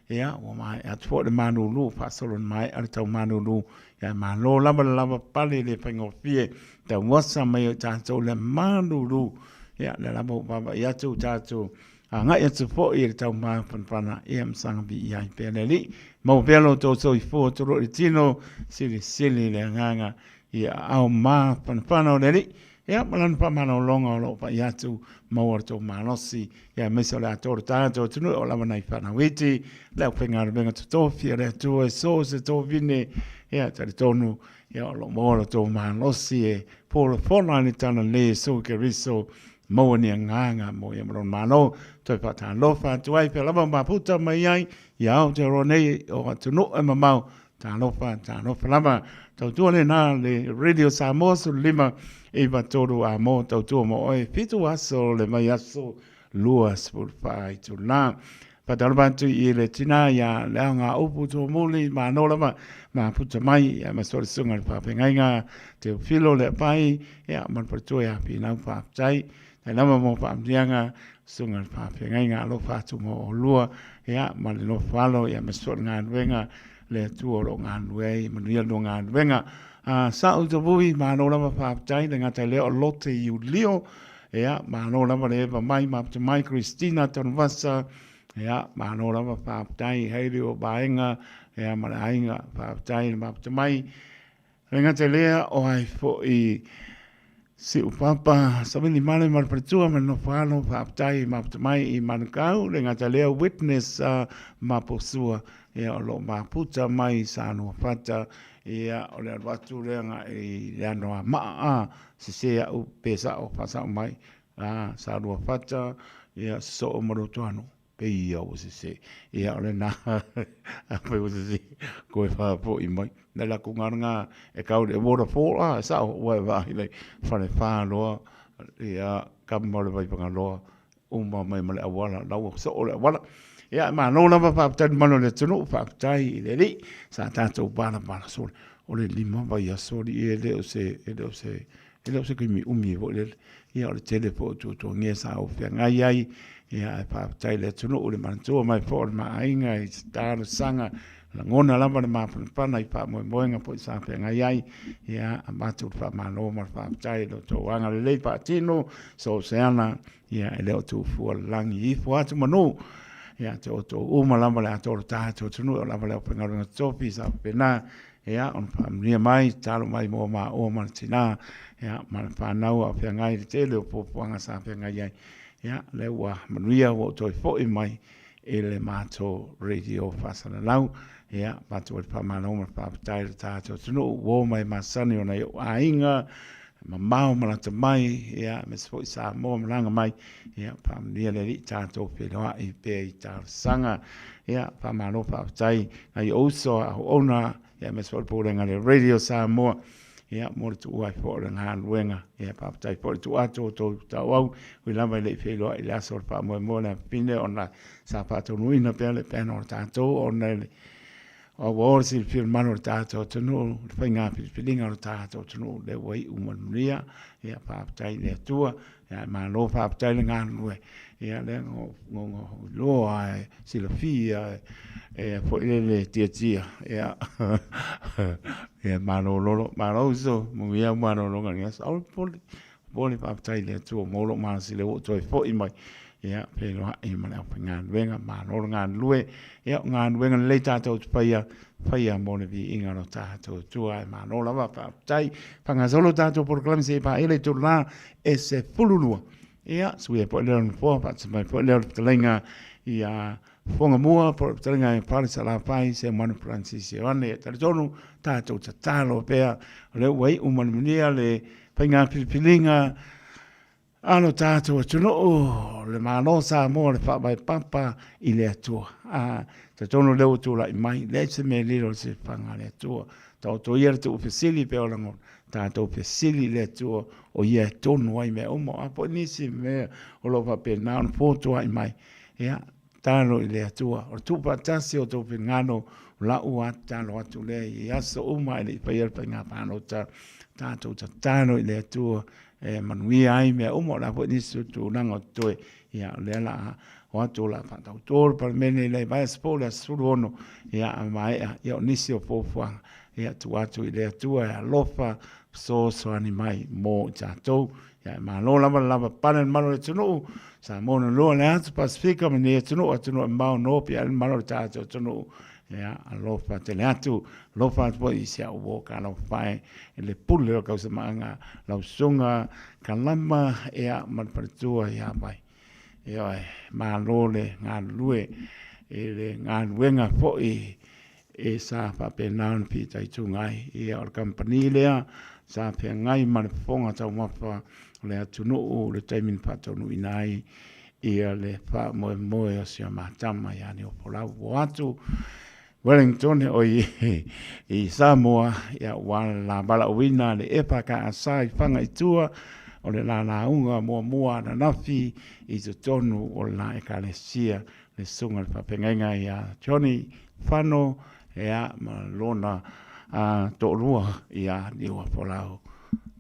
Ia, ua maea atu foi le malūlū, faasolo ina maea le tau malūlū. Ia, malo lava le lava pale le faigofie tauasa mai o tatou le malūlū. Ia, lea lava ua vaavaai atu tatou agai atu foi i le tau mafanafana, ia ma saga viia ai pea le Alii. Maua pea lo outou soifua tulou i le tino, silisili le agaga i aao mafanafana o le Alii, ia ma lana faamalologa o lo o pai atu, maua lo outou malosi, ia aemaise o le atoa o le tatou atunuu o lava nai fanau iti, le aufaigaluega totofi a le Atua e so o se tovine, ia talitonu, ia o lo o maua lo outou malosi e folafola ai le talalelei e Iesu Keriso, maua ni agaga mo ia ma lona Malo. Toe faatalofa atu ai pea lava mafuta mai ai i Aotearoa nei o atunuu e mamao. Talofa, talofa lava. Tautua lena le Radio Samoa 15 93 a mo tautua mo oe 7 aso le vaiaso 24 itula. Faatalofa atu i le tina ia Leaga Upu Tuamuli, malo lava mafuta mai ia ma sole susuga le faafeagaiga Teofilo Leapai ia ma le faletua ia Finau faafetai. Tai lava mo faamanuiaga susuga le faafeagaiga alofa atu mo oulua ia ma le nofo alo ia ma sole galuega le Atua o lo o galulue ai manuia le lua galuega. Sa ou tavui malo lava faafetai le gata i lea o Lote Iulio Ia, malo lava le eva mai, mafuta mai Christina Tanuvasa. Ia, malo lava faafetai Hailey o Vaega, ia ma le aiga, faafetai le mafuta mai. Le gata i lea, o ai foi Siu Papa, Savini Male ma le faletua ma le nofo alo, faafetai mafuta mai i Manukau. Le gata i lea, Witness Maposua, ia o lo o mafuta mai Saluafata, ia o le alu atu lea i le Anoamaa a. Sese a'u pe sa'o faasa'o mai a sa lua fata ia sosoo ma lua tuanu pei ia ua sese ia o lena afai ua sese koe faafo'i mai le lakou galuega e kau i le waterfall a e sa'o ua e vaai le falefa loa ia kama o le Vaifagaloa uma mai ma le auala la ua soo le auala ia malo lava faafetai le mamalu o le atunuu faafetai i le Alii sa tatou palapala sole o le 5 vaiaso alii e le o se e le o se e le o se taimi umi foi lele ia o le tele foi o tuatuagia sa ou feagai ai ia ae faafetai i le atunuu le manatua mai foi o le ma aiga i se talosaga Lagona lava le mafanafana i faamoemoega foi sa feagai ai, ia avatu le faamalo ma le faafetai i lo outou agalelei faatino, so o se ala, ia e le o tuufua le lagi ifo atu manu, ia te outou uma lava le atoa o le tatou atunuu, o lava le aufaigaluega totofi sa faapena, ia ona faamanuia mai, tatalo mai mo maua ma le tina, ia ma le fanau a o feagai i le tele o fuafuaga sa feagai ai, ia lea ua manuia ua ou toe foi mai i le matou radio faasalalau. Ia, avatu ai le faamalo ma le faafetai i le tatou atunuu ua o mai masani o nai ou aiga, mamao ma lata mai, ia, aemaise foi Samoa malaga mai. Ia, faamanuia le Alii tatou feiloai pea i talosaga. Ia, faamalo faafetai nai ou uso a auauna, ia, aemaise foi le Pulega a le Radio Samoa. Ia, mo le tuua ai foi o le galuega. Ia, faafetai foi le tuu atu o outou tauau, ui lava e le i feiloai i le aso o le faamoemoe o le afafine ona sa faatonuina pea le panel o tatou ona e le ua o le silafia o le malu o le tatou atunuu, le faiga filifiliga o le tatou atunuu lea ua iu ma le manuia. Ia, faafetai i le Atua. Ia, malo faafetai le galulue. Ia, lea na ou iloa e silafia e foi lele tiatia. Ia, ia malolo, malo uso, manuia malologa i lenei aso. Aua le popole, popole, faafetai i le Atua ua maua lou malosi lea ua ou toe foi mai. Ia, feiloai ma le aufaigaluega, malo le galulue. Ia, o galuega lelei tatou te faia, faia mo le viiga o lo tatou Atua. Ae malo lava, faafetai. Faagasolo tatou polokalame seia paia le itula e 12. Ia, suia foi lea o le nofoa, faatasi mai foi lea o le fetalaiga ia Fogamua, po o le fetalaiga ia Pale Salafai, Seumanu Francis Ioane. E talitonu, tatou tatalo pea, o lea ua iu ma le manuia le faiga filifiliga a lo tatou atunuu, le Malo o Samoa, le Faavae Papa i le Atua. A, talitonu lea ua tulai mai, leai se mea e lilo i le silafaga a le Atua. Taoto ia le tuufesili pei o lagona, tatou fesili i le Atua o Ia e tonu ai mea uma. O a foi nisi mea o lo o faapena ona fotuai mai, ia, tatalo i le Atua. O le tuufaatasi o outou finagalo, o lau lava tatalo atu lea i aso uma ae le i faia le faiga palota. Tatou tatalo i le Atua e manuia ai mea uma, o le a foi nisi o tulaga o totoe, ia, o lea la a o atu o le a faatauto le Palemene i le vaiaso fou le aso 16, ia, a maea, ia, o nisi o fuafuaga, ia, tuu atu i le Atua e alofa fesoasoani mai mo i tatou. Ia, e malo lava le lava pale le mamalu o le atunuu, Samoa na lua le atu Pasifika ma nei atunuu, atunuu e mamao nopi ai le mamalu o le tatou atunuu. Ia, alofa tele atu, alofa atu foi i si au uo Kalaofae i le pule o Kausamaaga, lau susuga Kalama, ia, ma le faletua ia Vai. Ioe, malo le galulue i le galuega foi e sa faapena ona fitaituga ai. Ia, o le kamupani lea sa feagai ma le fofoga taumafa o le atunuu i le taimi na faataunuuina ai ia le faamoemoe o si a matama ia Niofolau. Ua atu Wellington o i Samoa, ia ua la valaauina le EFKS i Faga i tua o le lalauga muamua ananafi i totonu o le la Ekalesia le susuga i le faafeagaiga ia Johnny Fano ia ma lona toalua ia Niuafolau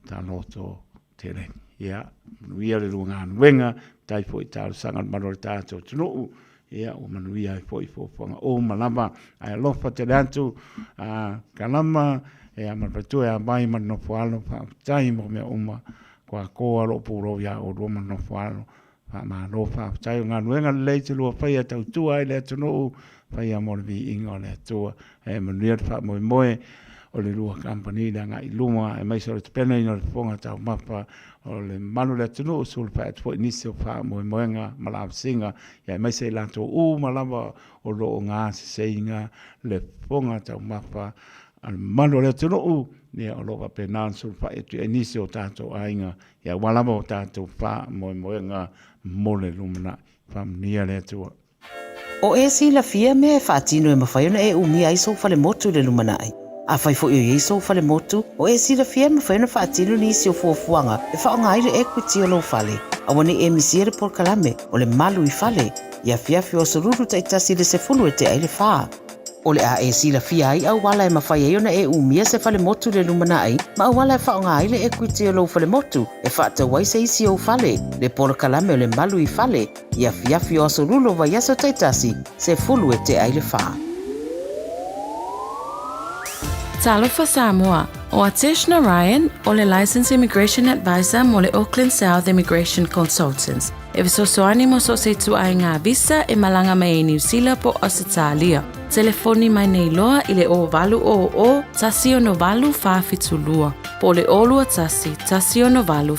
Taloto Tele. Ia, manuia le lua galuega, faafetai foi i talosaga a le mamalu o le tatou atunuu, ia ua manuia ai foi fuafuaga uma lava. Ae alofa tele atu a Kalama, ia ma le faletua ia Vai ma le nofo alo, faafetai mo mea uma, koakoa o loo pulou ia oulua ma le nofo alo. Faamalo faafetai o galuega lelei te lua faia e tautua ai le atunuu, faia mo le viiga o le Atua. E manuia le faamoemoe o le lua kamupani le agai i luma aemaise o le tapenaina o le fofoga taumafa o le mamalu o le atunuu, sulufai atu foi nisi o faamoemoega ma lavasiga, aemaise i latou uma lava o lo o gaseseina le fofoga taumafa a le mamalu o le atunuu, ia o lo o faapena ona sulufai atu i ai nisi o tatou aiga Ia aua lava o tatou faamoemoega mo le lumanai. Faamanuia le Atua. O e silafia mea e faatino e mafai ona e umia ai sou falemotu i le lumanai. Afai foi o i ai sou falemotu, o e silafia e mafai ona faatino nisi o fuafuaga e faaaoga ai le equity o lou fale. Aua ne i e misia le polokalame o le Malu i Fale i afiafi o aso Lulu taitasi i le 10 e tea ai le fa. O le a e silafia ai auala e mafai ai ona e umia se falemotu i le lumanai ma auala e faaaoga ai le ekuiti o lou falemotu e faatau ai se isi ou fale, le polokalame o le Malu i Fale, i afiafi o aso Lulu o vaiaso taitasi, 10 e tea ai le fa. Talofa Samoa, ʻO Atesh Narayan, ʻo le Licensed Immigration Advisor mo le Auckland South Immigration Consultants. E fesoasoani mo so o se ituaiga visa e malaga mai ai Niu Sila po o Ausetalia. Telefoni mai nei loa i le 0800 168 472 po o le 021 168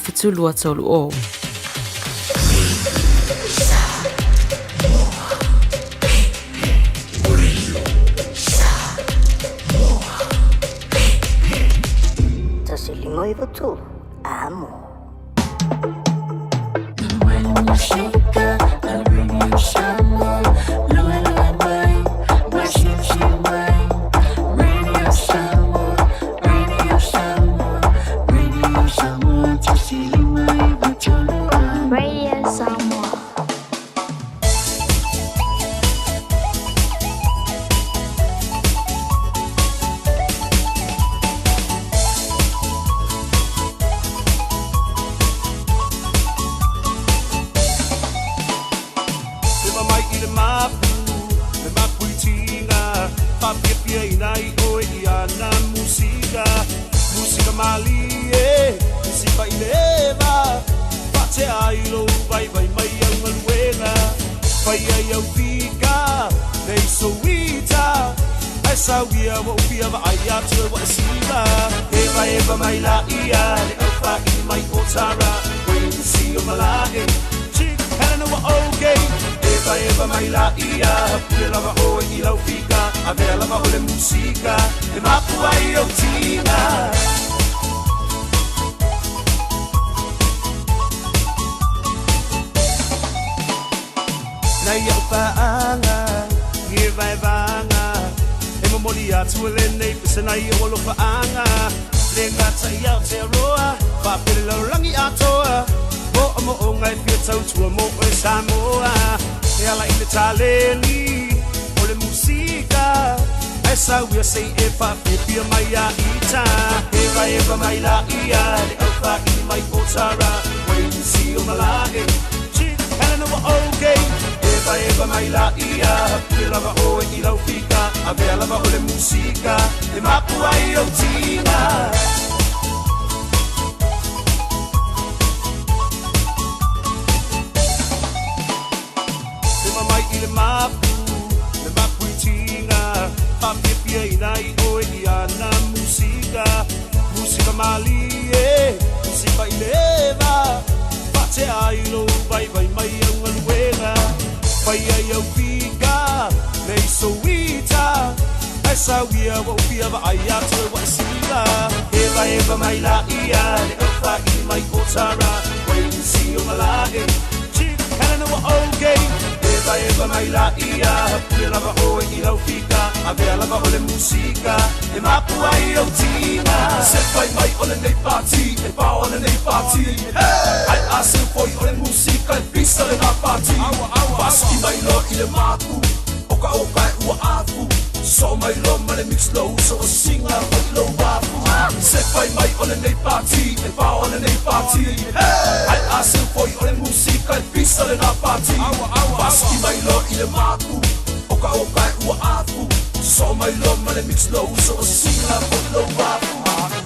7230. 153, amo. Radio Samoa. Pepa mai i le mapu, le mapu i tinga Whaapiapia ina i oe i ana musika Musika malie, musipa i le eva Whaatea ai lou vaivai mai au galuega Whai ai au fika, nei souita Ae sauia ua upia vaai atu e ua e sila Eva eva mai la ia, le au whaini mai o Tara Wayne si o malae, Chick Helena ua okay Eva eva mai la ia, pule lava oe i lau fika Avea lava o le musika, e mapu ai au tinga Nei au whaanga, ngi vaevaanga E momoli atu e lenei pese nai o alofaanga Le ngata i Aotearoa, whapele laurangi atoa Mo'o mo'o ngai fia tautua mo oe Samoa E ala i le taleni o le musika Ae sauia sei e whaapiapia mai a ita Eva eva mai la ia le aufaili mai o Tara Wait and see o malae Chief Helena wa okay Eva eva mai la ia Pule lava oe i lau fika Avea lava o le musika E mapu ai o tina Te mai i le mapu Le mapu i tinga Whaapiapia ina i oe i ana musika Musika malie Musika i leva Whate ai lo vai vai mai au ngaluega Pai ai au fika Le iso ita Ai sauia wa upia va ai atu e wa sila Eva eva mai la ia Le aufaili mai o Tara Wait and see o malae Chief Helena wa okay Eva eva mai la ia Pule lava oe i lau fika Avea lava o le musika E mapu ai au tina Se fai mai o le nei pati E pao o le nei pati Ai a se foi o le musika E pisa le nā pati Paski mai lo i le mapu O ka o ka e ua afu So mai lo ma le mix lo So o singa fai lo wafu Se fai mai o le nei pati E pao o le nei pati Ai a se foi o le musika E pisa le nā pati Paski mai lo i le mapu O ka o ka e ua afu So mai lo ma le mix lo So o singa fai lo wafu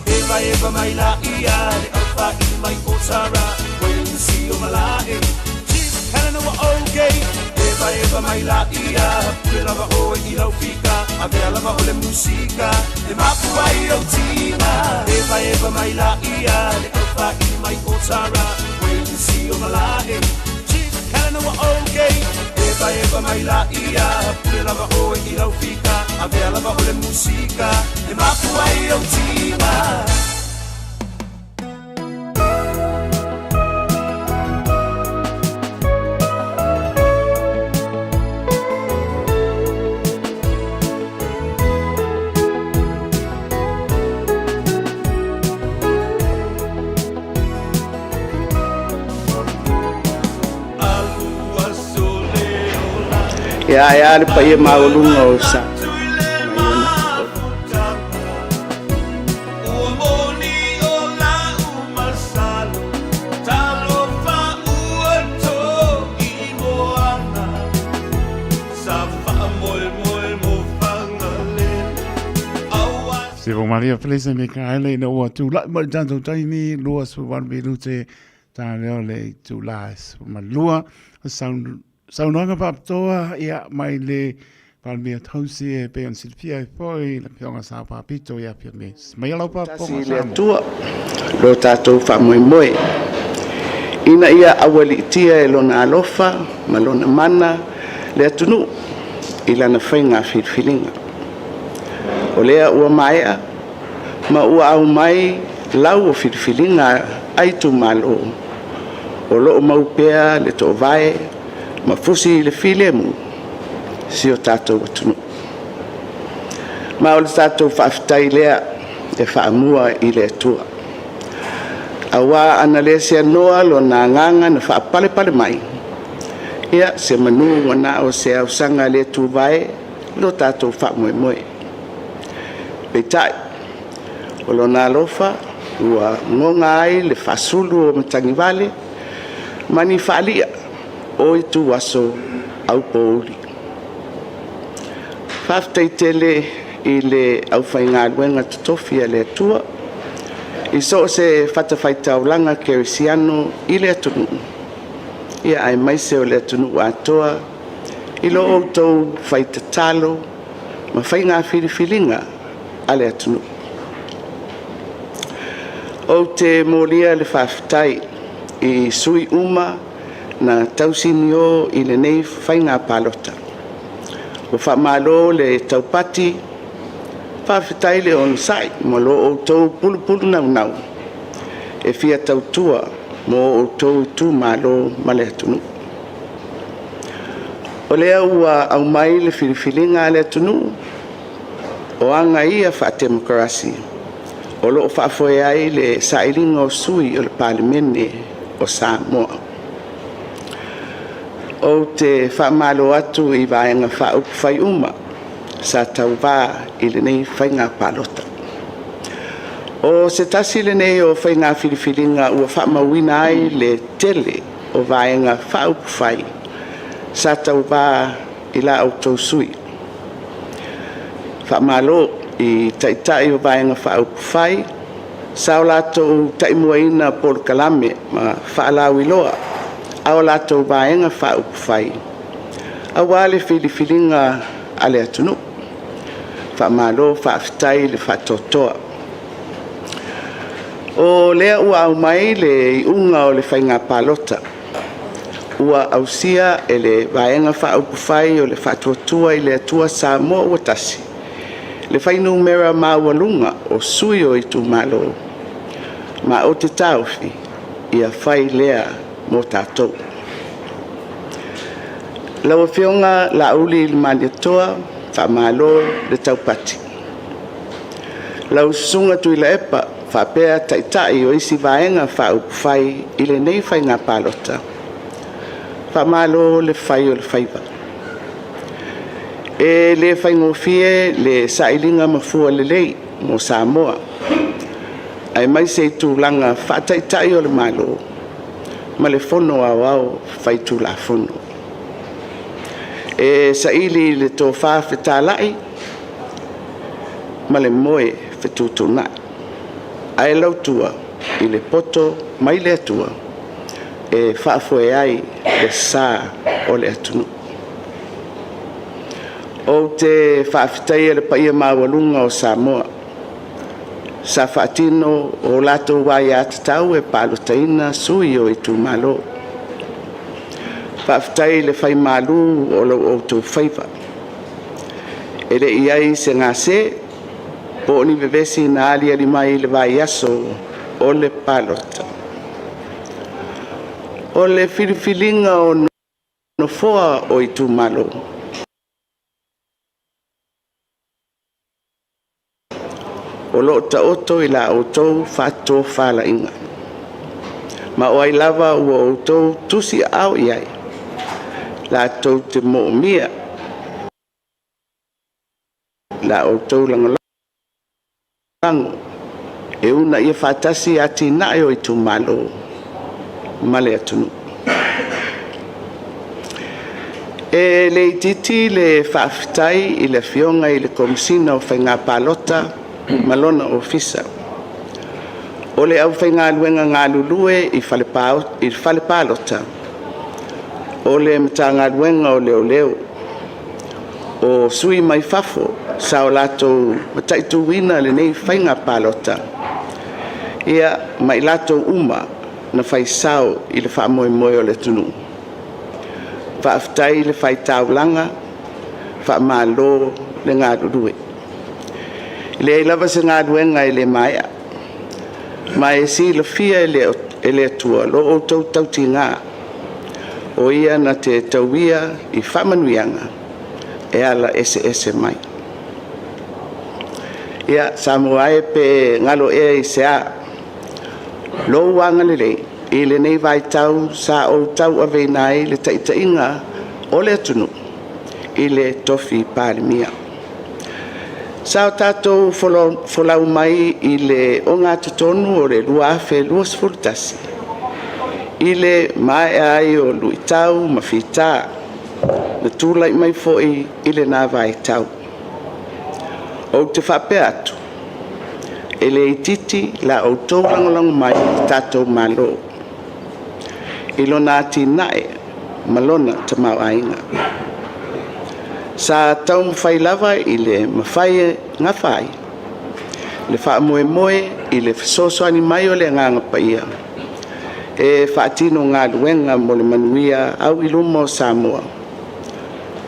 Eva eva mai la ia Le aufaili mai o Tara Wait and see o malae Chief Helena wa okay Eva eva mai la ia Pule lava oe i lau fika Avea lava o le musika E mapu ai au tina Eva eva mai la ia Le aufaili mai o Tara Wait and see o malae Chief Helena wa okay Eva eva mai la ia Pule lava oe i lau fika Avea lava o le musika E mapu ai au tina Ia ae a le paia maualuga o sa Se o Maria Felisa Mikaele ina ua tūlaʻi mai le tatou taimi 28 minute tā leo le itulā e 12 o saunoaga faapitoa ia mai le Palemia Tausi e pei ona silafia ai foi le Afioga Sao Faapito ia Fiame mai lau Tasi i le Atua lo tatou faamoemoe, ina ia aualiitia e Lona alofa ma Lona mana le atunuu i lana faiga filifiliga. O lea ua maea ma ua aumai lau o filifiliga a itumalo, o lo o mau pea le toovae ma fusi i le filemu si o tatou atunuu. Ma o le tatou faafetai lea e faamua i le Atua. Auā ana le seanoa lona agaga na faapalepale mai, ia se manu ua na o se ausaga le tuvae lo tatou faamoemoe. Peitai, o lona alofa ua goga ai le faasulu o matagivale ma ni faali'a o ituaso aupouli. Faafetai tele i le aufaigaluega totofi a le Atua i so o se fatafaitaulaga kerisiano i le atunuu, ia aemaise o le atunuu atoa i lo outou fai tatalo ma faiga filifiliga a le atunuu. Ou te molia le faafetai i sui uma na tausinio i lenei faiga palota. Ua faamalo le taupati, faafetai le onosai ma lo outou pulupulu naunau e fia tautua mo outou itumalo ma le atunuu. O lea ua aumai le filifiliga a le atunuu, o aga ia faatemokarasi o lo o faafoe ai le sailiga o sui o le Palemene o Samoa. Ou te faamalo atu i vaega faaupufai uma sa tauvā i lenei faiga palota. O se tasi lenei o faiga filifiliga ua faamauina ai le tele o Vaega Faaupufai sa tauvā i la outou sui. Faamalo i Taitai o Vaega Faaupufai sa o latou taimuaina polokalame ma faalauiloa a o latou Vaega Faaupufai aua le filifiliga a le atunuu. Faamalo faafetai le faatoatoa. O lea ua aumai le iuga o le faiga palota ua ausia e le Vaega Faaupufai o le Faatuatua i le Atua Samoa ua Tasi le fuainumera maualuga o sui o itumalo, ma ou te taofi ia fai lea mo tatou. Lau Afioga Laaulialemalietoa, faamalo le taupati. Lau Susuga Tuilaepa faapea Taitai o isi Vaega Faaupufai i lenei faiga palota, faamalo le fai o le faiva. E le faigofie le sailiga mafua lelei mo Samoa, aemaise i tulaga faataitai o le Malo ma le Fono Aoao Faitulafono. E saili i le tofa fetalai ma le moe fetuutuunai, ae lautua i le poto mai le Atua e faafoe ai le sa o le atunuu. Ou te faafetaia le paia maualuga o Samoa sa faatino o latou aiatatau e palotaina sui o itumalo. Faafetai i le faimalu o lo outou faiva. E le i i ai se gase po o ni vevesi na aliali mai i le vaiaso o le palota. O le filifiliga o Nofoa o itumalo, o lo o taoto i la outou faatofalaiga, ma o ai lava ua outou tusiaao i ai, latou te moomia la outou lagolago e uunaia faatasi atinae o itumalo ma le atunuu. E le itiiti le faafetai i le Afioga i le Komesina o Faiga Palota ma lona Ofisa, o le aufaigaluega galulue i fale palota, o le Matagaluega o Leoleo, o sui mai fafo sa o latou mataituina lenei faiga palota, ia ma i latou uma na fai sao i le faamoemoe o le atunuu. Faafetai le fai taulaga, faamalo le galulue. E leai lava se galuega e le maea, ma e silafia e le Atua lo outou tautiga, o Ia na te tauia i faamanuiaga e ala eseese mai. Ia, Samoa e pe galo ea i se a lou agalelei i lenei vaitau sa ou tauaveina ai le taitaiga o le atunuu i le tofi Palemia. Sa o tatou folau mai i le ogatotonu o le 2021 i le maea ai o luitau ma fita na tulai mai foi i lena vaitau. Ou te faapea atu, e le itiiti la outou lagolago mai i le tatou Malo i lona atinae ma lona tamaoaiga. Sa taumafai lava i le mafai e gafa ai le faamoemoe i le fesoasoani mai o le Agaga Paia e faatino galuega mo le manuia auiluma o Samoa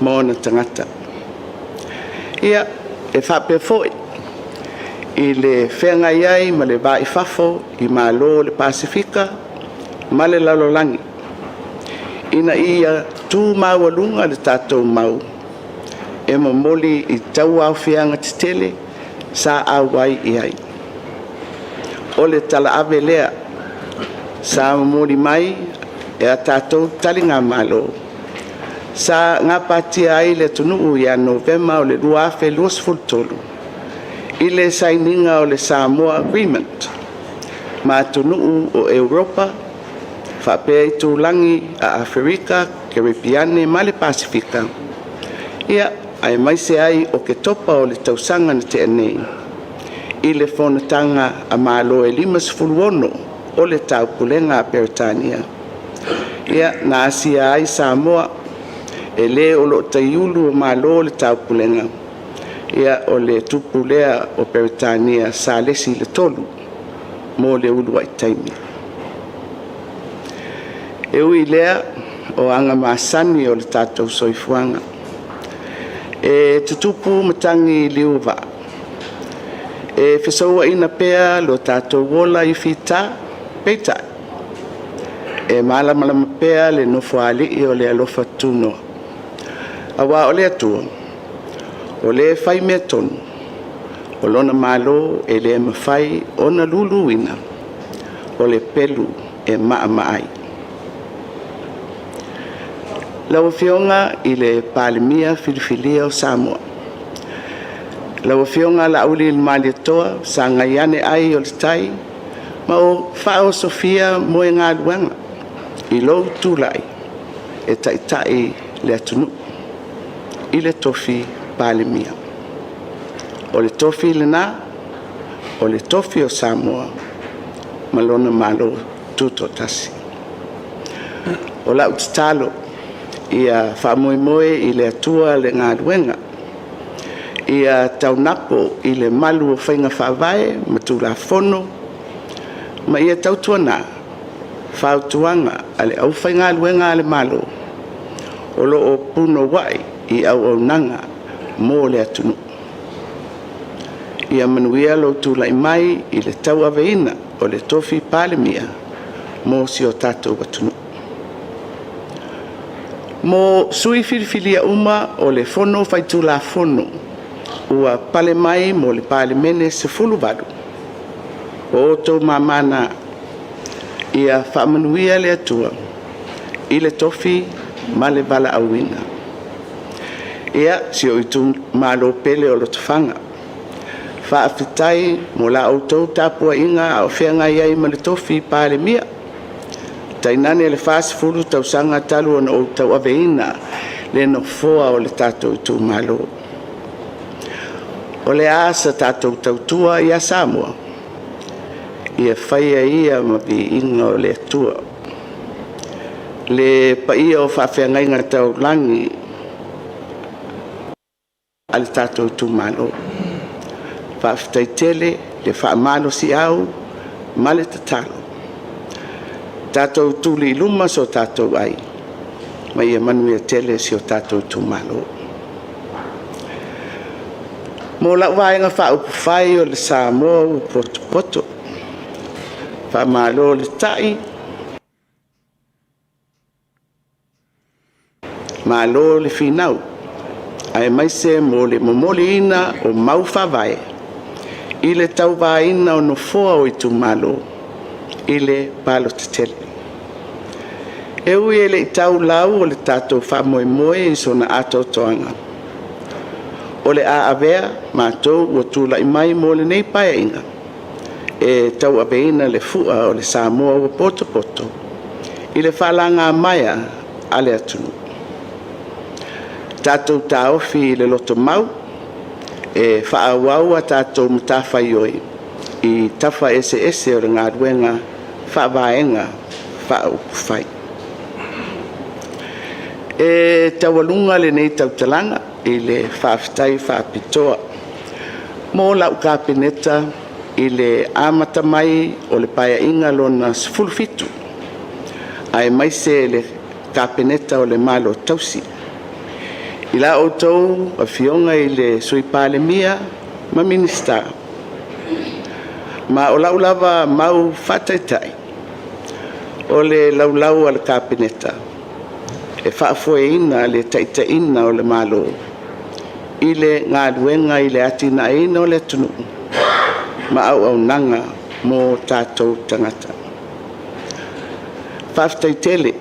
ma ona tagata. Ia, e faapea foi i le feagai ai ma le va i fafo i Malo o le Pasefika ma le lalolagi, ina ia tu maualuga le tatou mau e momoli i tauaofiaga tetele sa auai i ai. O le talaave lea sa momoli mai e a tatou taligamalo sa gapatia ai le atunuu ia Novema o le 2023. i le sainiga o le Samoa Agreement ma atunuu o Europa faapea itulagi a Aferika, Kerepiane ma le Pasefika, ia aemaise ai Oketopa o le tausaga na tea nei i le Fonotaga a Malo e 56 o le Taupulega a Peretania, ia na asia ai Samoa e le o lo o taiulu o Malo o le Taupulega, ia o le tupu lea o Peretania Salesi III mo le uluai taimi. E ui i lea o aga masani o le tatou soifuaga, e tutupu matagi i liu o vaa, e fesouaina pea lo tatou ola i fita, peitai, e malamalama pea le Nofoalii o le alofa tunoa, aua o le Atua, o le fai mea tonu, o lona Malo e le mafai ona luluina, o le pelu e maamaa ai. Lau Afioga i le Palemia Filifilia o Samoa, lau Afioga Laaulialemalietoa Sagaiane ai o le Tai, ma o faaosofia moegaluaga i lou tulai e taitai le atunuu i le tofi Palemia. O le tofi lena, o le tofi o Samoa ma lona Malo Tutoatasi. O lau tatalo ia faamoemoe i le Atua le galuega, ia taunapo i le malu o faiga faavae ma Tulafono, ma ia tautuana fautuaga a le aufaigaluega a le Malo o lo o punouai i auaunaga mo le atunuu. Ia manuia lou tulai mai i le tauaveina o le tofi Palemia mo si o tatou atunuu. Mo sui filifilia uma o le Fono Faitulafono ua pale mai mo le Palemene 18, o outou mama na, ia faamanuia le Atua i le tofi ma le valaauina. Ia, si ou itumalo pele o Lotofaga, faafetai mo la outou tapuaiga a o feagai ai ma le tofi Palemia, tainane le 40 tausaga talu ona ou tauaveina le nofoa o le tatou itumalo. O le a sa tatou tautua ia Samoa? Ia faia ia ma viiga o le Atua. Le paia o faafeagaiga taulagi a le tatou itumalo, faafetai tele le faamalosiau ma le tatalo. Tatou tuli i luma so tatou ai, ma ia manuia tele si o tatou itumalo. Mo lau Vaega Faaupufai o le Samoa ua potopoto, faamalo le ta'i, malo le finau, aemaise mo le momoliina o mau faavae i le tauvaina o nofoa o itumalo i le palota tele. E ui e le i tau lau o le tatou faamoemoe i sona atoatoaga, o le a avea matou ua tulai mai mo lenei Paeaiga e tauaveina le fua o le Samoa ua potopoto i le faalagamaea a le atunuu. Tatou taofi i le lotomau e faaauau a tatou matafaioi i tafa eseese o le galuega faavaega faaupufai. E taualuga lenei tautalaga i le faafetai faapitoa mo lau Kapeneta i le amata mai o le Paeaiga Lona XVII, aemaise le Kapeneta o le Malo Tausi. I la outou Afioga i le Sui Palemia ma Minisita, ma o lau lava mau faataitai, o le laulau a le Kapeneta e faafoeina le taitaiina o le Malo i le galuega i le atinaeina o le atunuu ma auaunaga mo tatou tagata. Faafetai tele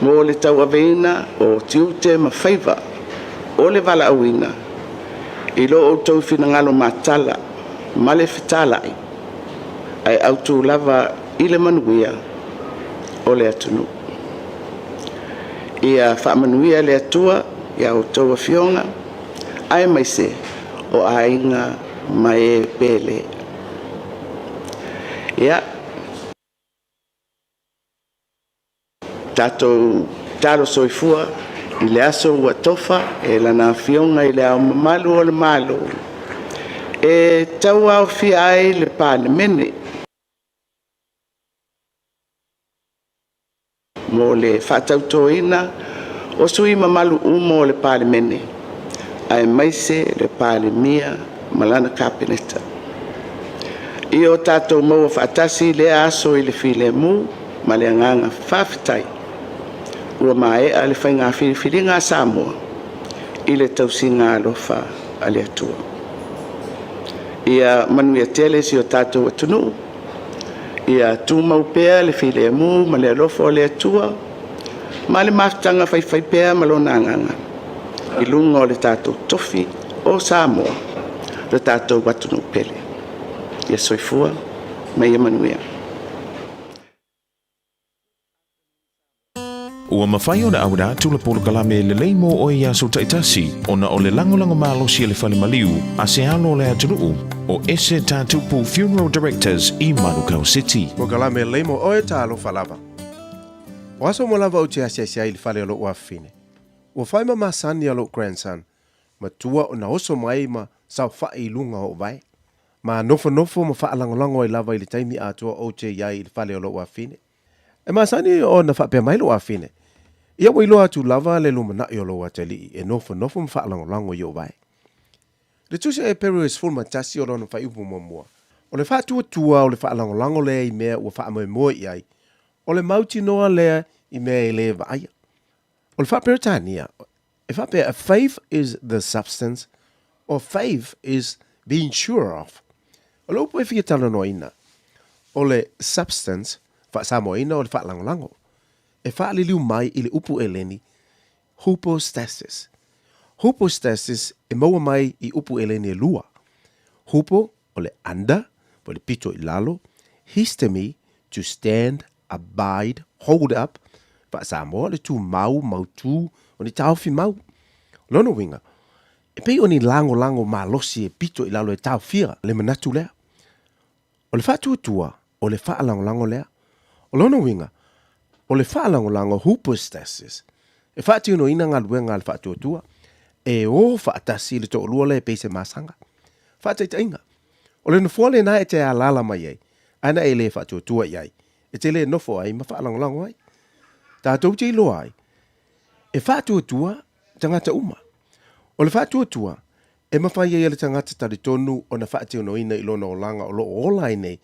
mo le tauaveina o tiute ma faiva o le valaauina. I lo outou finagalo matala ma le fetala'i, ae autū lava i le manuia o le atunuu. Ia faamanuia le Atua i a outou afioga, aemaise o aiga ma e pele. Ia, tatou talo soifua i le aso ua tofa e Lana Afioga i Le Ao Mamalu o le Malo e tauaofia ai le Palemene mo le faatautoina o sui usufono mamalu uma o le Palemene, aemaise le Palemia ma lana Kapeneta. Ia o tatou maua faatasi i lea aso i le filemu ma le agaga faafetai ua maea le faiga filifiliga a Samoa i le tausiga alofa a le Atua. Ia manuia tele si o tatou atunuu, ia tumau pea le filemu ma le alofa o le Atua ma le mafutaga faifaipea ma Lona Agaga i luga o le tatou tofi o Samoa, lo tatou atunuu pele. Ia soifua ma ia manuia. Ua mafai ona auina atu le polokalame lelei mo oe i aso taitasi ona o le lagolago malosi a le fale maliu a se alo o le atunuu o Ese Tatupu Funeral Directors i Manukau City. Polokalame lelei mo oe talofa lava. O aso uma lava ou te asiasi ai i le fale o lo'u afafine. Ua fai ma masani a lo'u grandson, matua ona oso mai ma saofa'i i luga o o'u vae. Ma nofonofo ma faalagolago ai lava i le taimi atoa ou te i ai i le fale o lo'u afafine. E masani ona faapea mai lou afine, Ia ua iloa atu lava le lumanaʻi o lou atalii e nofonofo ma faalagolago i ou vae. Le tusi a Eperu e 11 o lona faaiupu muamua, o le faatuatua o le faalagolago lea i mea ua faamoemoe i ai, o le mautinoa lea i mea e lē vaaia. O le faa-Peretania, e faapea, a faith is the substance, or faith is being sure of. O le upu e fia talanoaina, o le substance, faa-Samoaina o le faalagolago, e faaliliu mai i le upu Eleni, hupostasis. Hupostasis e maua mai i upu Eleni e lua. Hupo, o le under, po o le pito i lalo, histemi, to stand, abide, hold up, faa-Samoa o le tumau, mautū, o ni taofi mau. O lona uiga, e pei o ni lagolago malosi e pito i lalo e taofia le manatu lea. O le faatuatua, o le faalagolago lea. O lona uiga, o le faalagolago hupostasis, e faatinoina galuega a le faatuatua, e o faatasi le toalua lea e pei se masaga. Faataitaiga, o le nofoa lena e te alaala mai ai, ae na e le faatuatua i ai, e te le nofo ai ma faalagolago ai. Tatou te iloa ai, e faatuatua tagata uma. O le faatuatua, e mafai ai e le tagata talitonu ona faatinoina i lona olaga o lo o ola ai nei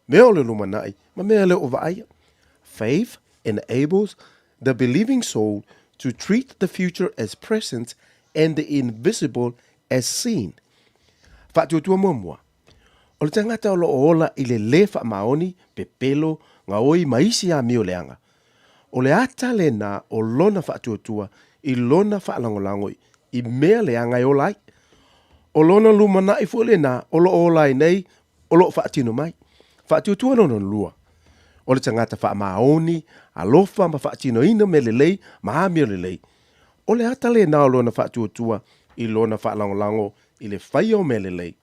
mea o le lumanai ma mea le o vaaia. Faith enables the believing soul to treat the future as present and the invisible as seen. Faatuatua muamua, o le tagata o lo o ola i le lē faamaoni, pepelo, gaoi ma isi amio leaga. O le ata lena o lona faatuatua i lona faalagolago i mea leaga e ola ai. O lona lumanaʻi foi lena o lo o ola ai nei o lo o faatino mai. Faatuatua lona lua, o le tagata faamaoni, alofa ma faatinoina mea lelei ma amio lelei. O le ata lena o lona faatuatua i lona faalagolago i le faia o mea lelei.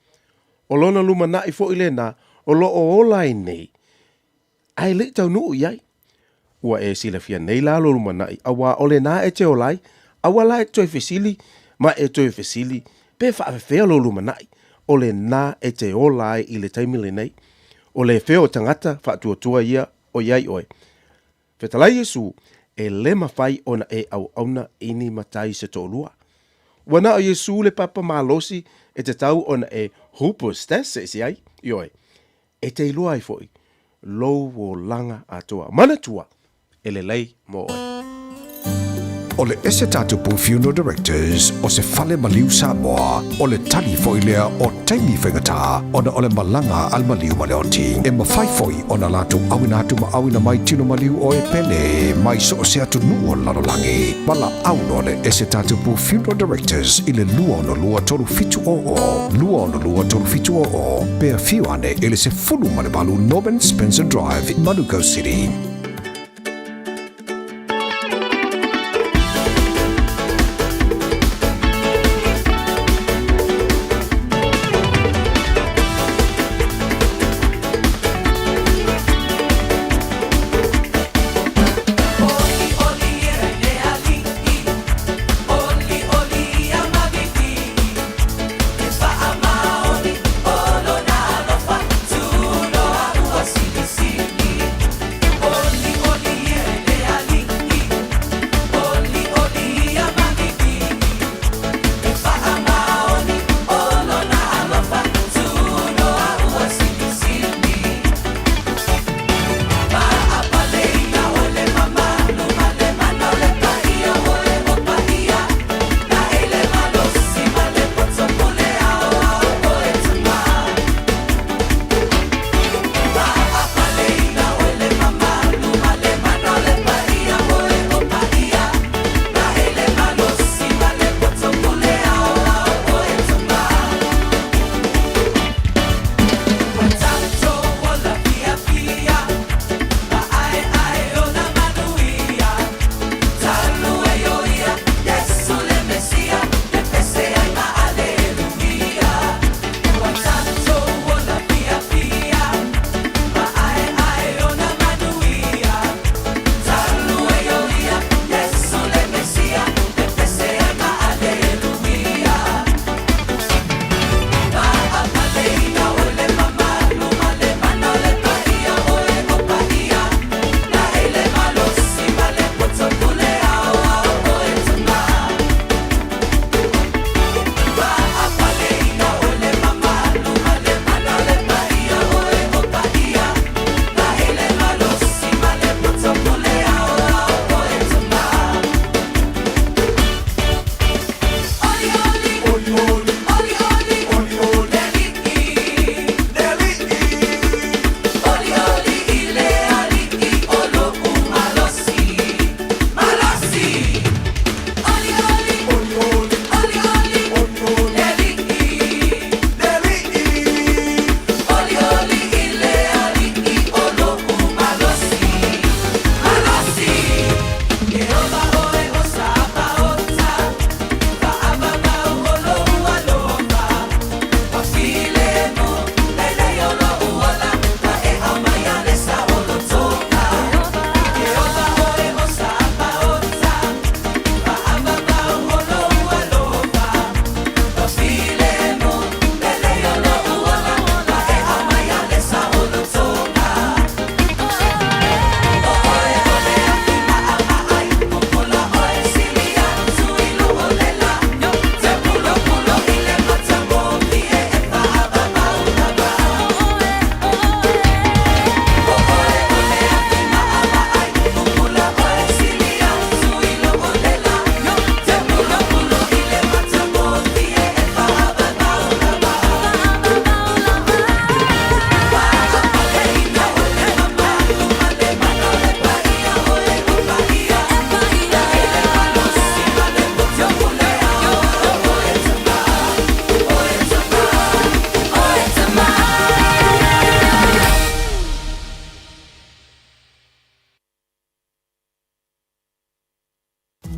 O lona lumanaʻi foi lena o lo o ola ai nei, ae le i taunuu i ai. Ua e silafia nei la lou lumanai, auā o lena e te ola ai, aua la e toe fesili ma e toe fesili pe faafefea lou lumanai, o lena e te ola ai i le taimi lenei. O le fea o tagata faatuatua ia o i ai oe. Fetalai Iesu, e le mafai ona e auauna i ni matai se toalua. Ua na o Iesu le papa malosi e tatau ona e hupostasis ai, ioe, e te iloa ai foi lou olaga atoa. Manatua, e lelei mo oe. O le Ese Tatupu Funeral Directors o se fale maliu Samoa, o le tali foi lea o taimi faigata ona o le malaga a le maliu ma le oti. E mafai foi ona latou auina atu ma auina mai tino maliu o e pele mai so o se atunuu o le lalolagi. Valaau loa le Ese Tatupu Funeral Directors i le 262 3700, 262 3700, pe afio ane i le 18 Norman Spencer Drive, Manukau City.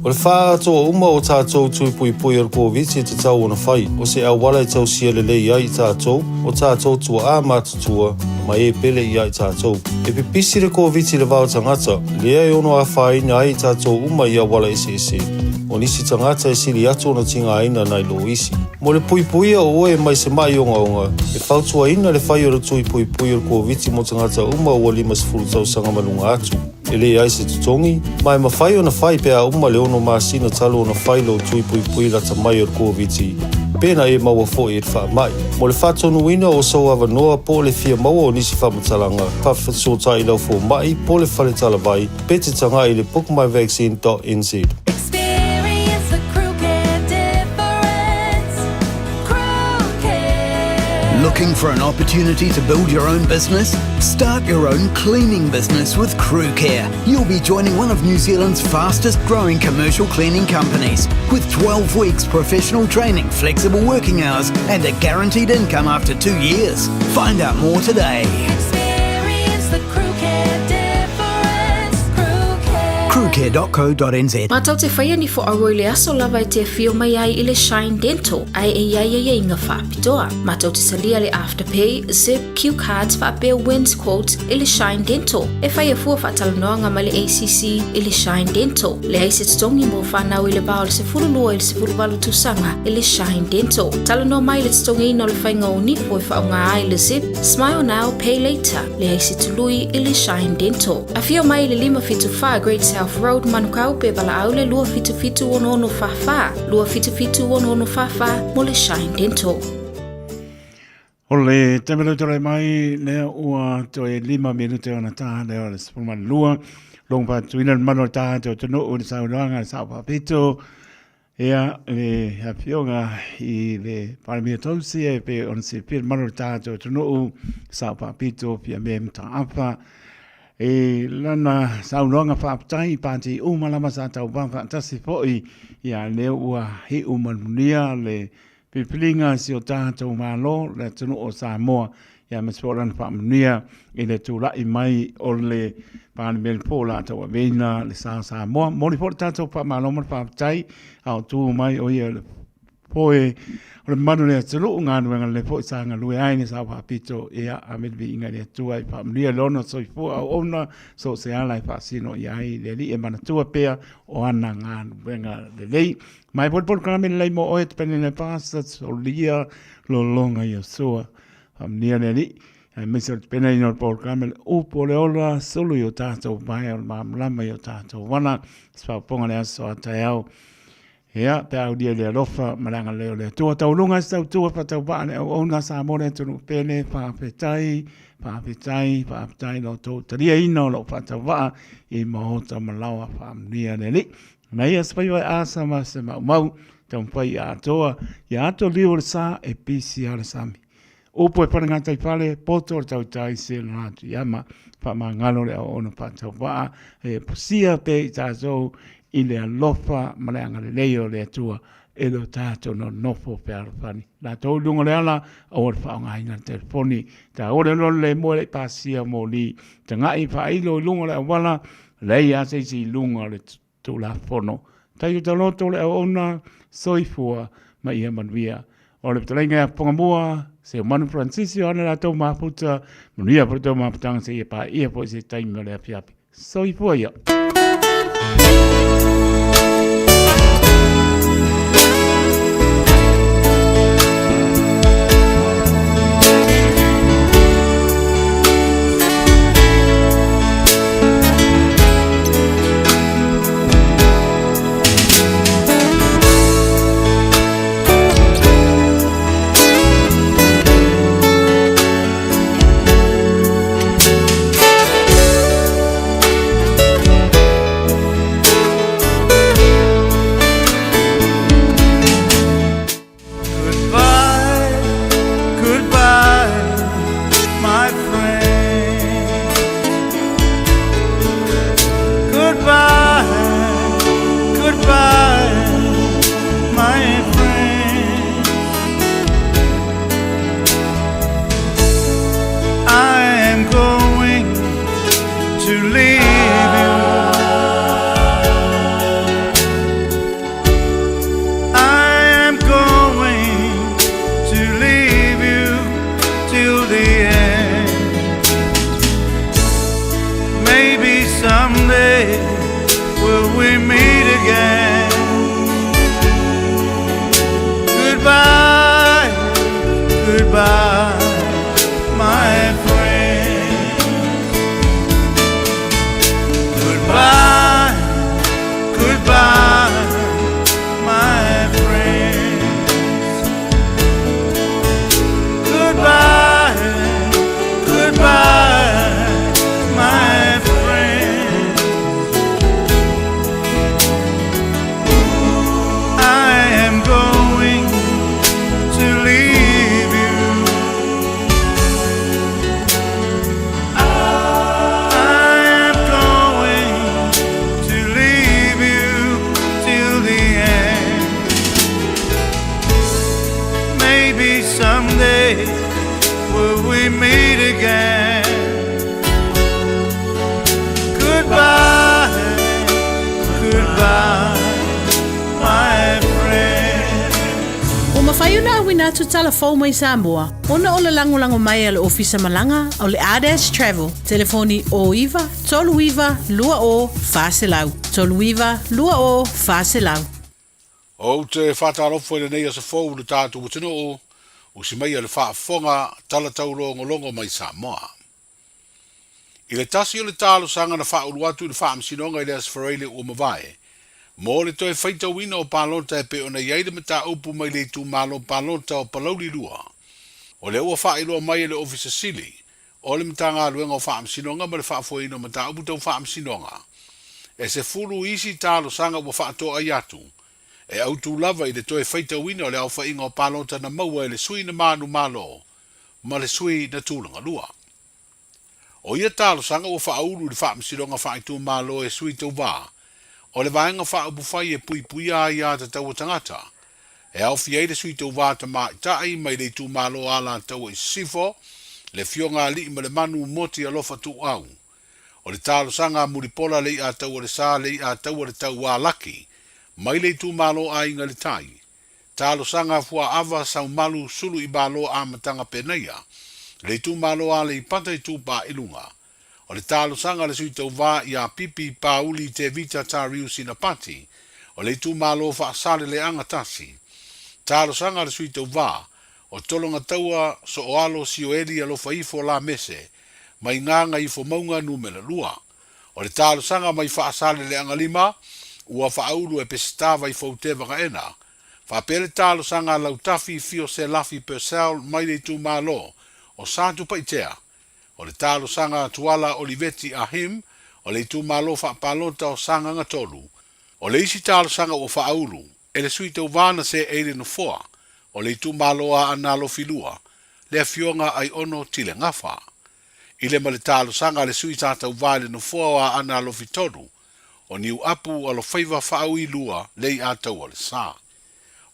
O le faaatoa uma o tatou tui puipui o le Koviti e tatau ona fai, o se auala e tausia lelei ai i tatou, o tatou tuaa matutua, ma e pele ia i tatou. E pipisi le Koviti i le va o tagata, lea e ono afaina ai i tatou uma i auala eseese. O nisi tagata e sili atu ona tigaina nai lo isi. Mo le puipuia o oe mai se ma'i ogaoga, e fautuaina le fai o le tui puipui o le Koviti mo tagata uma ua 50 tausaga ma luga atu. E leai se totogi, ma e mafai ona fai pe a uma le 6 masina talu ona fai lou tui puipui lata mai o le Koviti, pe na e maua foi i le faamai. Mo le faatonuina o sou avanoa po o le fia maua o nisi faamatalaga, faafesootai i lau fomai po o le fale talavai pe te tagai i le bookmyvaccine.nz. Looking for an opportunity to build your own business? Start your own cleaning business with Crew Care. You'll be joining one of New Zealand's fastest growing commercial cleaning companies with 12 weeks professional training, flexible working hours, and a guaranteed income after two years. Find out more today. Experience the Crew Care difference. Crew Care. Crewcare.co.nz. Matou te faia ni fo'auo i le aso lava e te afio mai ai i le Shine Dental ae e i ai aiaiga faapitoa. Matou te talia le Afterpay, Zip, Q Cards faapea Wins Quotes i le Shine Dental. E faia fua faatalanoaga ma le ACC i le Shine Dental. Leai se totogi mo fanau i le va o le 12 i le 18 tausaga i le Shine Dental. Talanoa mai i le totogiina o le faiga o nifo e faaaoga ai le Zip, Smile Now, Pay Later. Leai se tului i le Shine Dental. Afio mai i le 574 Great South Road, Manukau pe valaau le 277 6644, 277 6644 mo le Shine Dental. O le taimi lea tulai mai lea ua toe 5 minute ona tā lea o le 12 logo faatuina le manu o le tātou atunuu i le saunoaga a le Sao Faapito ia le afioga i le Palemia Tausi e pei ona silafia le manu o le tātou atunuu Sao Faapito Fiame Mataafa i lana saunoaga faafetai i pāti uma lava sa tauva faatasi foi ia lea ua hi'u manuia le Filifiliga a si o tatou Malo, le atunuu o Samoa, ia aemaise foi o lana faamanuia i le tulai mai o le Palemene po o le a tauaveina le sa o Samoa. Momoli foi le tatou faamalo ma le faafetai a o tu mai o ia le foe o le mamalu o le atunuu, galuega lelei foi sa galue ai le Sao Faapito, ia ave le viiga i le Atua e faamanuia lona soifua auauna so o se ala e faasino i ai le Alii e manatua pea o ana galuega lelei. Mai foi le polokalame lelei mo oe te penene pasa solia lologa Iosua. Faamanuia le Alii, aemaise o le tapenaina o le polokalame le upu o le ola, sulu i o tātou vae o le malamalama i o tātou wana, se faaopoopoga le aso a taeao. Ia, pe a aulia i le alofa ma le agalelei o le Atua. Taualuga e se tautua faatauvaa le auauna a Samoa le atunuu pele, faafetai, faafetai, faafetai lo outou taliaina o lou faatauvaa i maota ma laoa faamanuia le Alii. Na ia se faiva e asa ma se maumau, taumafai ia atoa, ia ato liu o le sa e pisi a le sami. Upu e pale gatai fale, poto o le tautai se lona atu iama, faamagalo le auauna faatauvaa, e pusia pea i tatou i le alofa ma le agalelei o le Atua e lo tatou nonofo fealofani. Latou i luga o le ala, aua le faaaogaina le telefoni. Taua le loa le moe le i pasia moli. Tagai faailo i luga o le auala, leai lava se isi i luga o le Tulafono. Tai o taloto le auauna, soifua ma ia manuia. O le fetalaiga ia Fofogamua, Seumanu Francisio ana latou mafuta, manuia foi le tou mafutaga seia paia foi se taimi o le afiafi. Soifua ia. mafai ona auina atu tala fou mai Samoa ona o le lagolago mai a le Ofisa Malaga o le Ardash Travel, telefoni 09 39 20 400, 39 20 400. Ou te faatalofa i lenei aso fou i le tatou atunuu, usi maia le faafofoga talataulogologo mai Samoa. I le tasi o le talosaga na faaulu atu i le Faamasinoga i le Aso Faraile ua mavae, mo le toe faitauina o palota e pei ona i ai le mataupu mai le itumalo palota o Palauli 2, o lea ua faailoa mai e le Ofisa Sili o le Matagaluega o Faamasinoga ma le Faafoeina o Mataupu Tau Faamasinoga, e 10 isi talosaga ua faatoai atu e autu lava i le toe faitauina o le aofaiga o palota na maua e le sui na manumalo ma le sui na tulagalua. O ia talosaga ua faaulu i le Faamasinoga Faaitumalo e Sui Tauva o le Vaega Faaupufai e Puipuia Aia Tatau a Tagata, e aofia ai le Sui Tauva Tamaitai mai le itumalo Alataua i Sisifo, le Afioga Aliimalemanu Moti Alofa Tuuau. O le talosaga a Mulipola Leiataualesa Leiataualetauā Laki mai le itumalo Aiga i le Tai, Talosaga Fuaava Saumalu Sulu i Malo Amataga Penaia, le itumalo Aleipata Itupa i Luga. O le talosaga a le Sui Tauva ia Pipi Pauli Tevita Tariu Sinapati, o le itumalo Faasaleleaga Tasi. Talosaga a le Sui Tauva, o Tologataua Sooalo Sioeli Alofaifo Lamese, mai Gagaifomauga Numera 2. O le talosaga mai Faasaleleaga 5, ua faaulu e Peseta Vaifouteva Gaena. Faapea le talosaga a Lautafi Fio Selafi Purcell mai le itumalo o Satupaitea. O le talosaga a Tuala Oliveti Ahim o le itumalo faapalota o Sagaga 3. O le isi talosaga ua faaulu e le sui tauva na seei le nofoa o le itumalo Aana Alofi 2, le Afioga Aiono Tile Gafa. I le ma le talosaga a le sui sa tauva i le nofoa o Aana Alofi 3, o Niuapu Alofaiva Faaui 2 lei Ataua le Sa.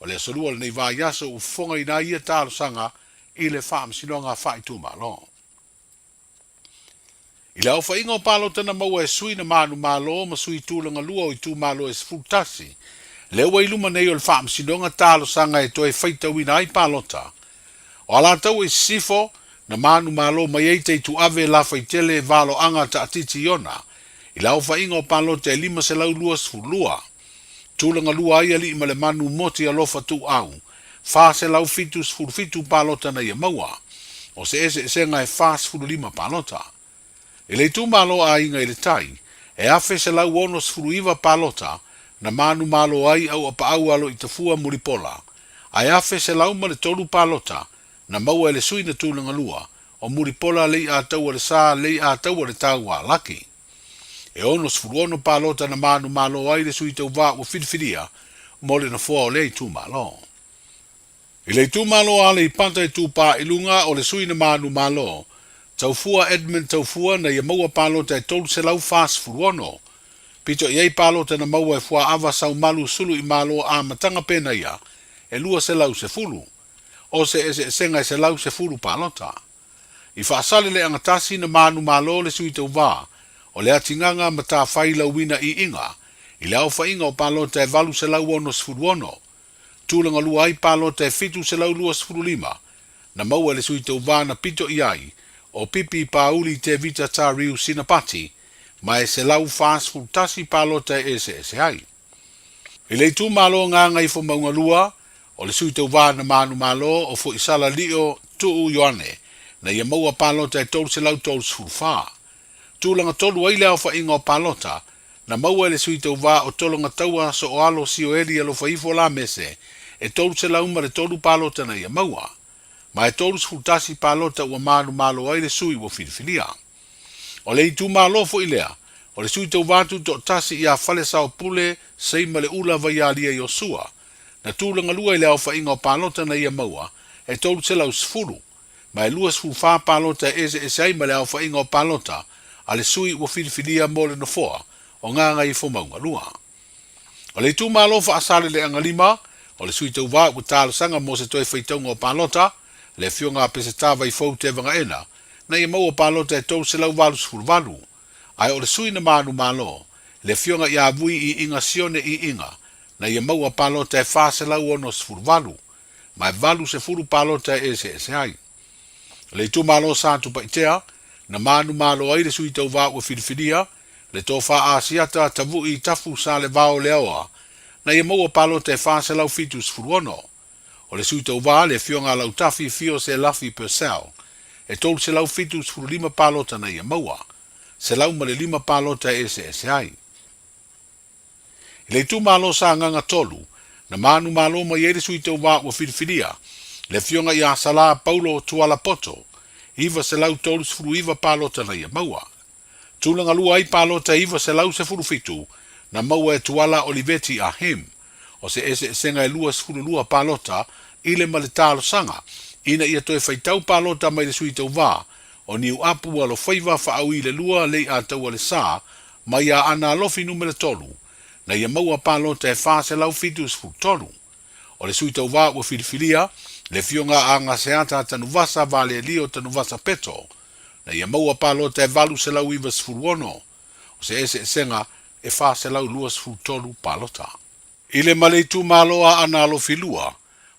O le aso Lua o lenei vaiaso ua fofogaina ai ia talosaga i le Faamasinoga Faaitumalo. I le aofaiga o palota na maua e sui na manumalo ma sui tulaga lua o itumalo e 11, lea ua i luma nei o le Faamasinoga talosaga e toe faitauina ai palota. O Alataua i Sisifo, na manumalo mai ai Teituave Lafaitele Valoaga Taatiti Iona i le aofaiga o palota e 522. Tulaga lua ai Alii ma le Manu Moti Alofa Tuuau, 477 palota na ia maua. O se eseesega e 45 palota. I le itumalo Aiga i le Tai, e 1,169 palota na manumalo ai Auapaau Aloitafua Mulipola, ae 1,103 palota na maua e le sui na tulaga lua o Mulipola Leiataua le Sa Leiataua le Tau a Laki. E 66 palota na manumalo ai le sui tauva ua filifilia mo le nofoa o lea itumalo. I le itumalo o Aleipata Itupa i Luga o le sui na manumalo, Taufua Edmund Taufua na ia maua palota e 346. Pito i ai palota na maua e Fuaava Saumalu Sulu i Malo amataga penaia e 210. O se eseesega e 110 palota. I Faasaleleaga tasi na manumalo le sui tauva o le atigaga Matafai Lauina Iiga i le aofaiga o palota e 866. Tulaga lua ai palota e 725 na maua e le sui tauva na pito i ai o Pipi Pauli Tevita Tariu Sinapati ma e 141 palota e eseese ai. I le itumalo Gagaifomauga 2, o le sui tauva na manumalo o Foisala Lio Tuu Ioane na ia maua palota e 334. Tulaga tolu ai le aofaiga o palota na maua e le sui tauva o Tologataua Sooalo Sioeli Alofaifo Lamese e 303 palota na ia maua, ma e 31 palota ua manumalo ai le sui ua filifilia. O le itumalo foi lea, o le sui tauva tutoatasi ia Falesaopule Seimaleula Vaialia Iosua, na tulaga lua i le aofaiga o palota na ia maua e 310, ma e 24 palota e eseese ai ma le aofaiga o palota a le sui ua filifilia mo le nofoa o Gagaifomauga 2. O le itumalo Faasaleleaga 5, o le sui tauva ua talosaga mo se toe faitauga o palota, le Afioga a Peseta Vaifou Tevagaena, na ia maua palota e 388, ae o le sui na manumalo, le Afioga ia Vui Iiga Sione Iiga, na ia maua palota e 468. ma e 80 palota e eseese ai. O le itumalo sa Tupaitea, na manumalo ai le sui tauvā ua filifilia, le Tofa Asiata Tavu'i Tafu Salevao Leaoa, na ia maua palota e 476. O le sui tauvā, le Afioga a Lautafi Fio Selafi Purcell, e 375 palota na ia maua, 105 palota e eseese ai. I le itumalo Sagaga 3, na manumalo mai ai le sui tauvā ua filifilia, le Afioga ia Salā Paulo Tuala Poto, 939 palota na ia maua. Tulaga lua ai palota e 917 na maua e Tuala Oliveti Ah Him, o se eseesega e 22 palota i le ma le talosaga ina ia toe faitau palota mai le sui tauvā o Niuapu Alofaiva Faauilelua Leiataualesa mai Aana Alofi Numera 3, na ia maua palota e 473. O le sui tauvā ua filifilia, le Afioga a Agaseata Tanuvasa Valelio Tanuvasa Peto, na ia maua palota e 896, o se eseesega e 423 palota. I le ma le itumalo Aana Alofi 2,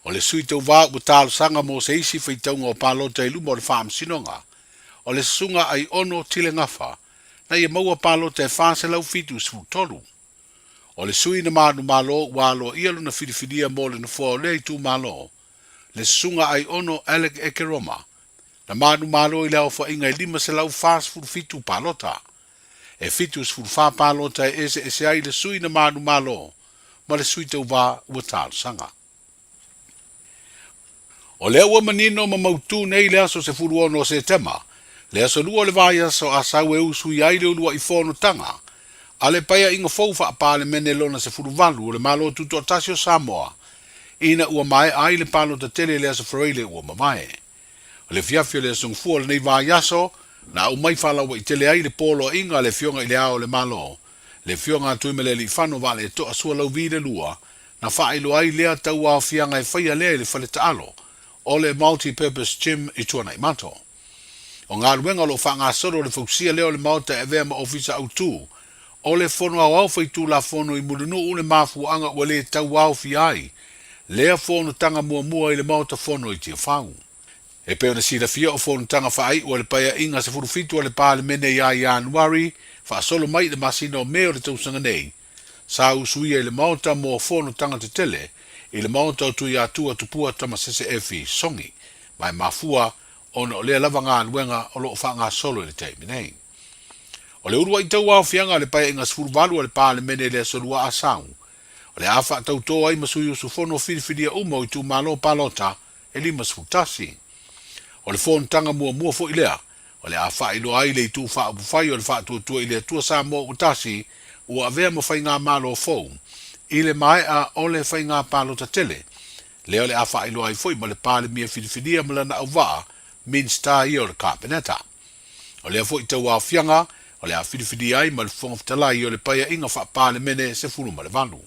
o le sui tauvā ua talosaga mo se isi faitauga o palota i luma o le Faamasinoga, o le Susuga Aiono Tile Gafa, na ia maua palota e 473. O le sui na manumalo ua aloaia lona filifilia mo le nofoa o lea itumalo, le Susuga Aiono Alec Ekeroma, na manumalo i le aofaiga e 547 palota. E 74 palota e eseese ai le sui na manumalo ma le sui tauvā ua talosaga. O lea ua manino ma mautū nei le aso 16 o Setema, le aso 2 o le vaiaso Asau e usui ai le ulua'i fonotaga a le Paeaiga fou Faa-Palemene lona 18 o le Malo Tutoatasi o Samoa, ina ua maea ai le palota tele i le aso Faraile ua mavae. O le afiafi o le Aso Gafua o lenei vaiaso, na aumai faalauaitele ai le poloaiga a le Afioga i Le Ao o le Malo, le Afioga a Tuimalealiifano Vaaleto'a Sualauvi le Lua, na faailoa ai lea tauaofiaga e faia lea i le fale taalo o le Multi-Purpose Gym i Tuanaimato. O galuega o lo o faagasolo le fausia lea o le Maota e avea ma Ofisa Autu o le Fono Aoao Faitulafono i Mulinuu le mafuaaga ua le tauaofia ai lea fonotaga muamua i le Maota Fono i Tiafau. E pei ona silafia o fonotaga faaiu a le Paeaiga 17 a le Palemene ia Ianuari faasolo mai i le masina o Me o le tausaga nei, sa usuia i le Maota mo fonotaga tetele i le Maota o Tuiatua Tupua Tamasese Efi Songi, ma e mafua ona o lea lava galuega o lo o faagasolo i le taimi nei. O le uluai tauaofiaga a le Paeaiga 18 a le Palemene i le Aso Lua Asau, o le a faatautō ai ma sui usufono filifilia uma o itumalo palota e 51. O le fonotaga muamua foi lea, o le a faailoa ai le Itu Faaupufai o le Faatuatua i le Atua Samoa ua Tasi ua avea ma faigamalo fou i le maea o le faiga palota tele, lea o le a faailoa ai foi ma le Palemia filifilia ma lana auvaa Minisita ia o le Kapeneta. O lea foi tauaofiaga o le a filifilia ai ma le Fofoga Fetalai o le Paeaiga Faa-Palemene 18.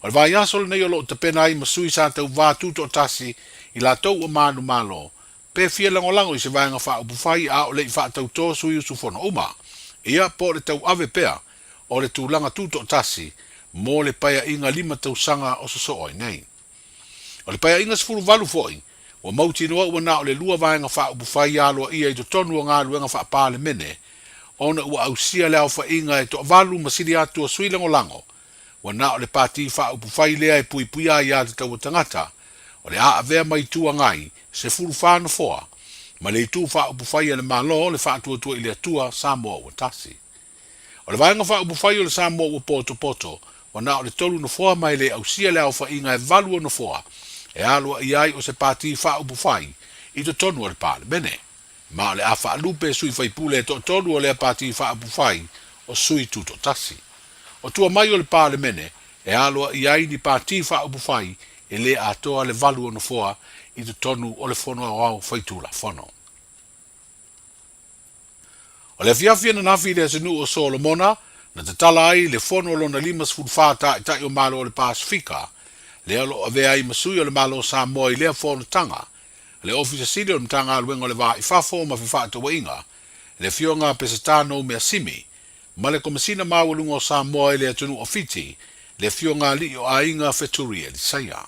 O le vaiaso lenei o lo o tapena ai ma sui sa tauvā tutoatasi i latou ua manumalo, pe fia lagolago i se vaega faaupufai a o le i faatautō sui usufono uma, ia po o le tauave pea o le tulaga tutoatasi mo le paeaiga lima tausaga o sosoo ai nei. O le Paeaiga 18 foi, ua mautinoa ua na o le lua vaega faaupufai aloaia i totonu o galuega faa-Palemene, ona ua ausia le aofaiga e toavalu ma sili atu o sui lagolago, ua na o le pati faaupufai lea e puipuia ai aiatatau a tagata, o le a avea ma Itu Agai, 14 nofoa, ma le Itu Faaupufai a le Malo, le Faatuatua i le Atua, Samoa ua Tasi. O le Vaega Faaupufai o le Samoa ua potopoto, ua na o le tolu nofoa ma e le ausia le aofaiga e valu o nofoa e aloaia ai o se Pati Faaupufai i totonu o le Palemene. Ma o le a faalupe sui faipule e toatolu o lea Pati Faaupufai o sui tutoatasi. O tua mai o le Palemene e aloaia ai ni Pati Faaupufai e le atoa le valu o nofoa i totonu o le Fono Aoao Faitulafono. O le afiafi ananafi i le atunuu o Solomona, na tatala ai le fono lona 54 Taitai o Malo o le Pasefika, lea o lo o avea ai ma sui o le Malo o Samoa i lea fonotaga, le Ofisa Sili o le Matagaluega o le Va i Fafo ma Fefaatauaiga, le Afioga Peseta Noumeasimi, ma le Komesina Maualuga o Samoa i le atunuu o Fiti, le Afioga Alii o Aiga Feturi Elisaia.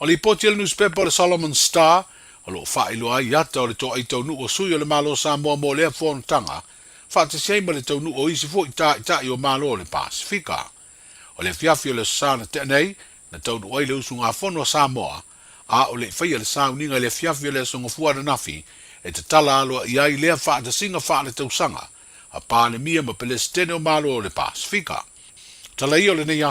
O lipoti a le nusipepa o le Solomon Star, o lo o faailoa ai ata o le toai taunuu o sui o le Malo o Samoa mo lea fonotaga, faatasi ai ma le taunuu o isi foi taitai o Malo o le Pasefika. O le afiafi o le Aso Sa na tea nei, na taunuu ai le usugafono a Samoa, a o le i faia le sauniga i le afiafi o le Aso Gafua ananafi, e tatala aloaia ai lea faatasiga faaletausaga a Palemia ma Pelesitene o Malo o le Pasefika. Tala ia o lenei.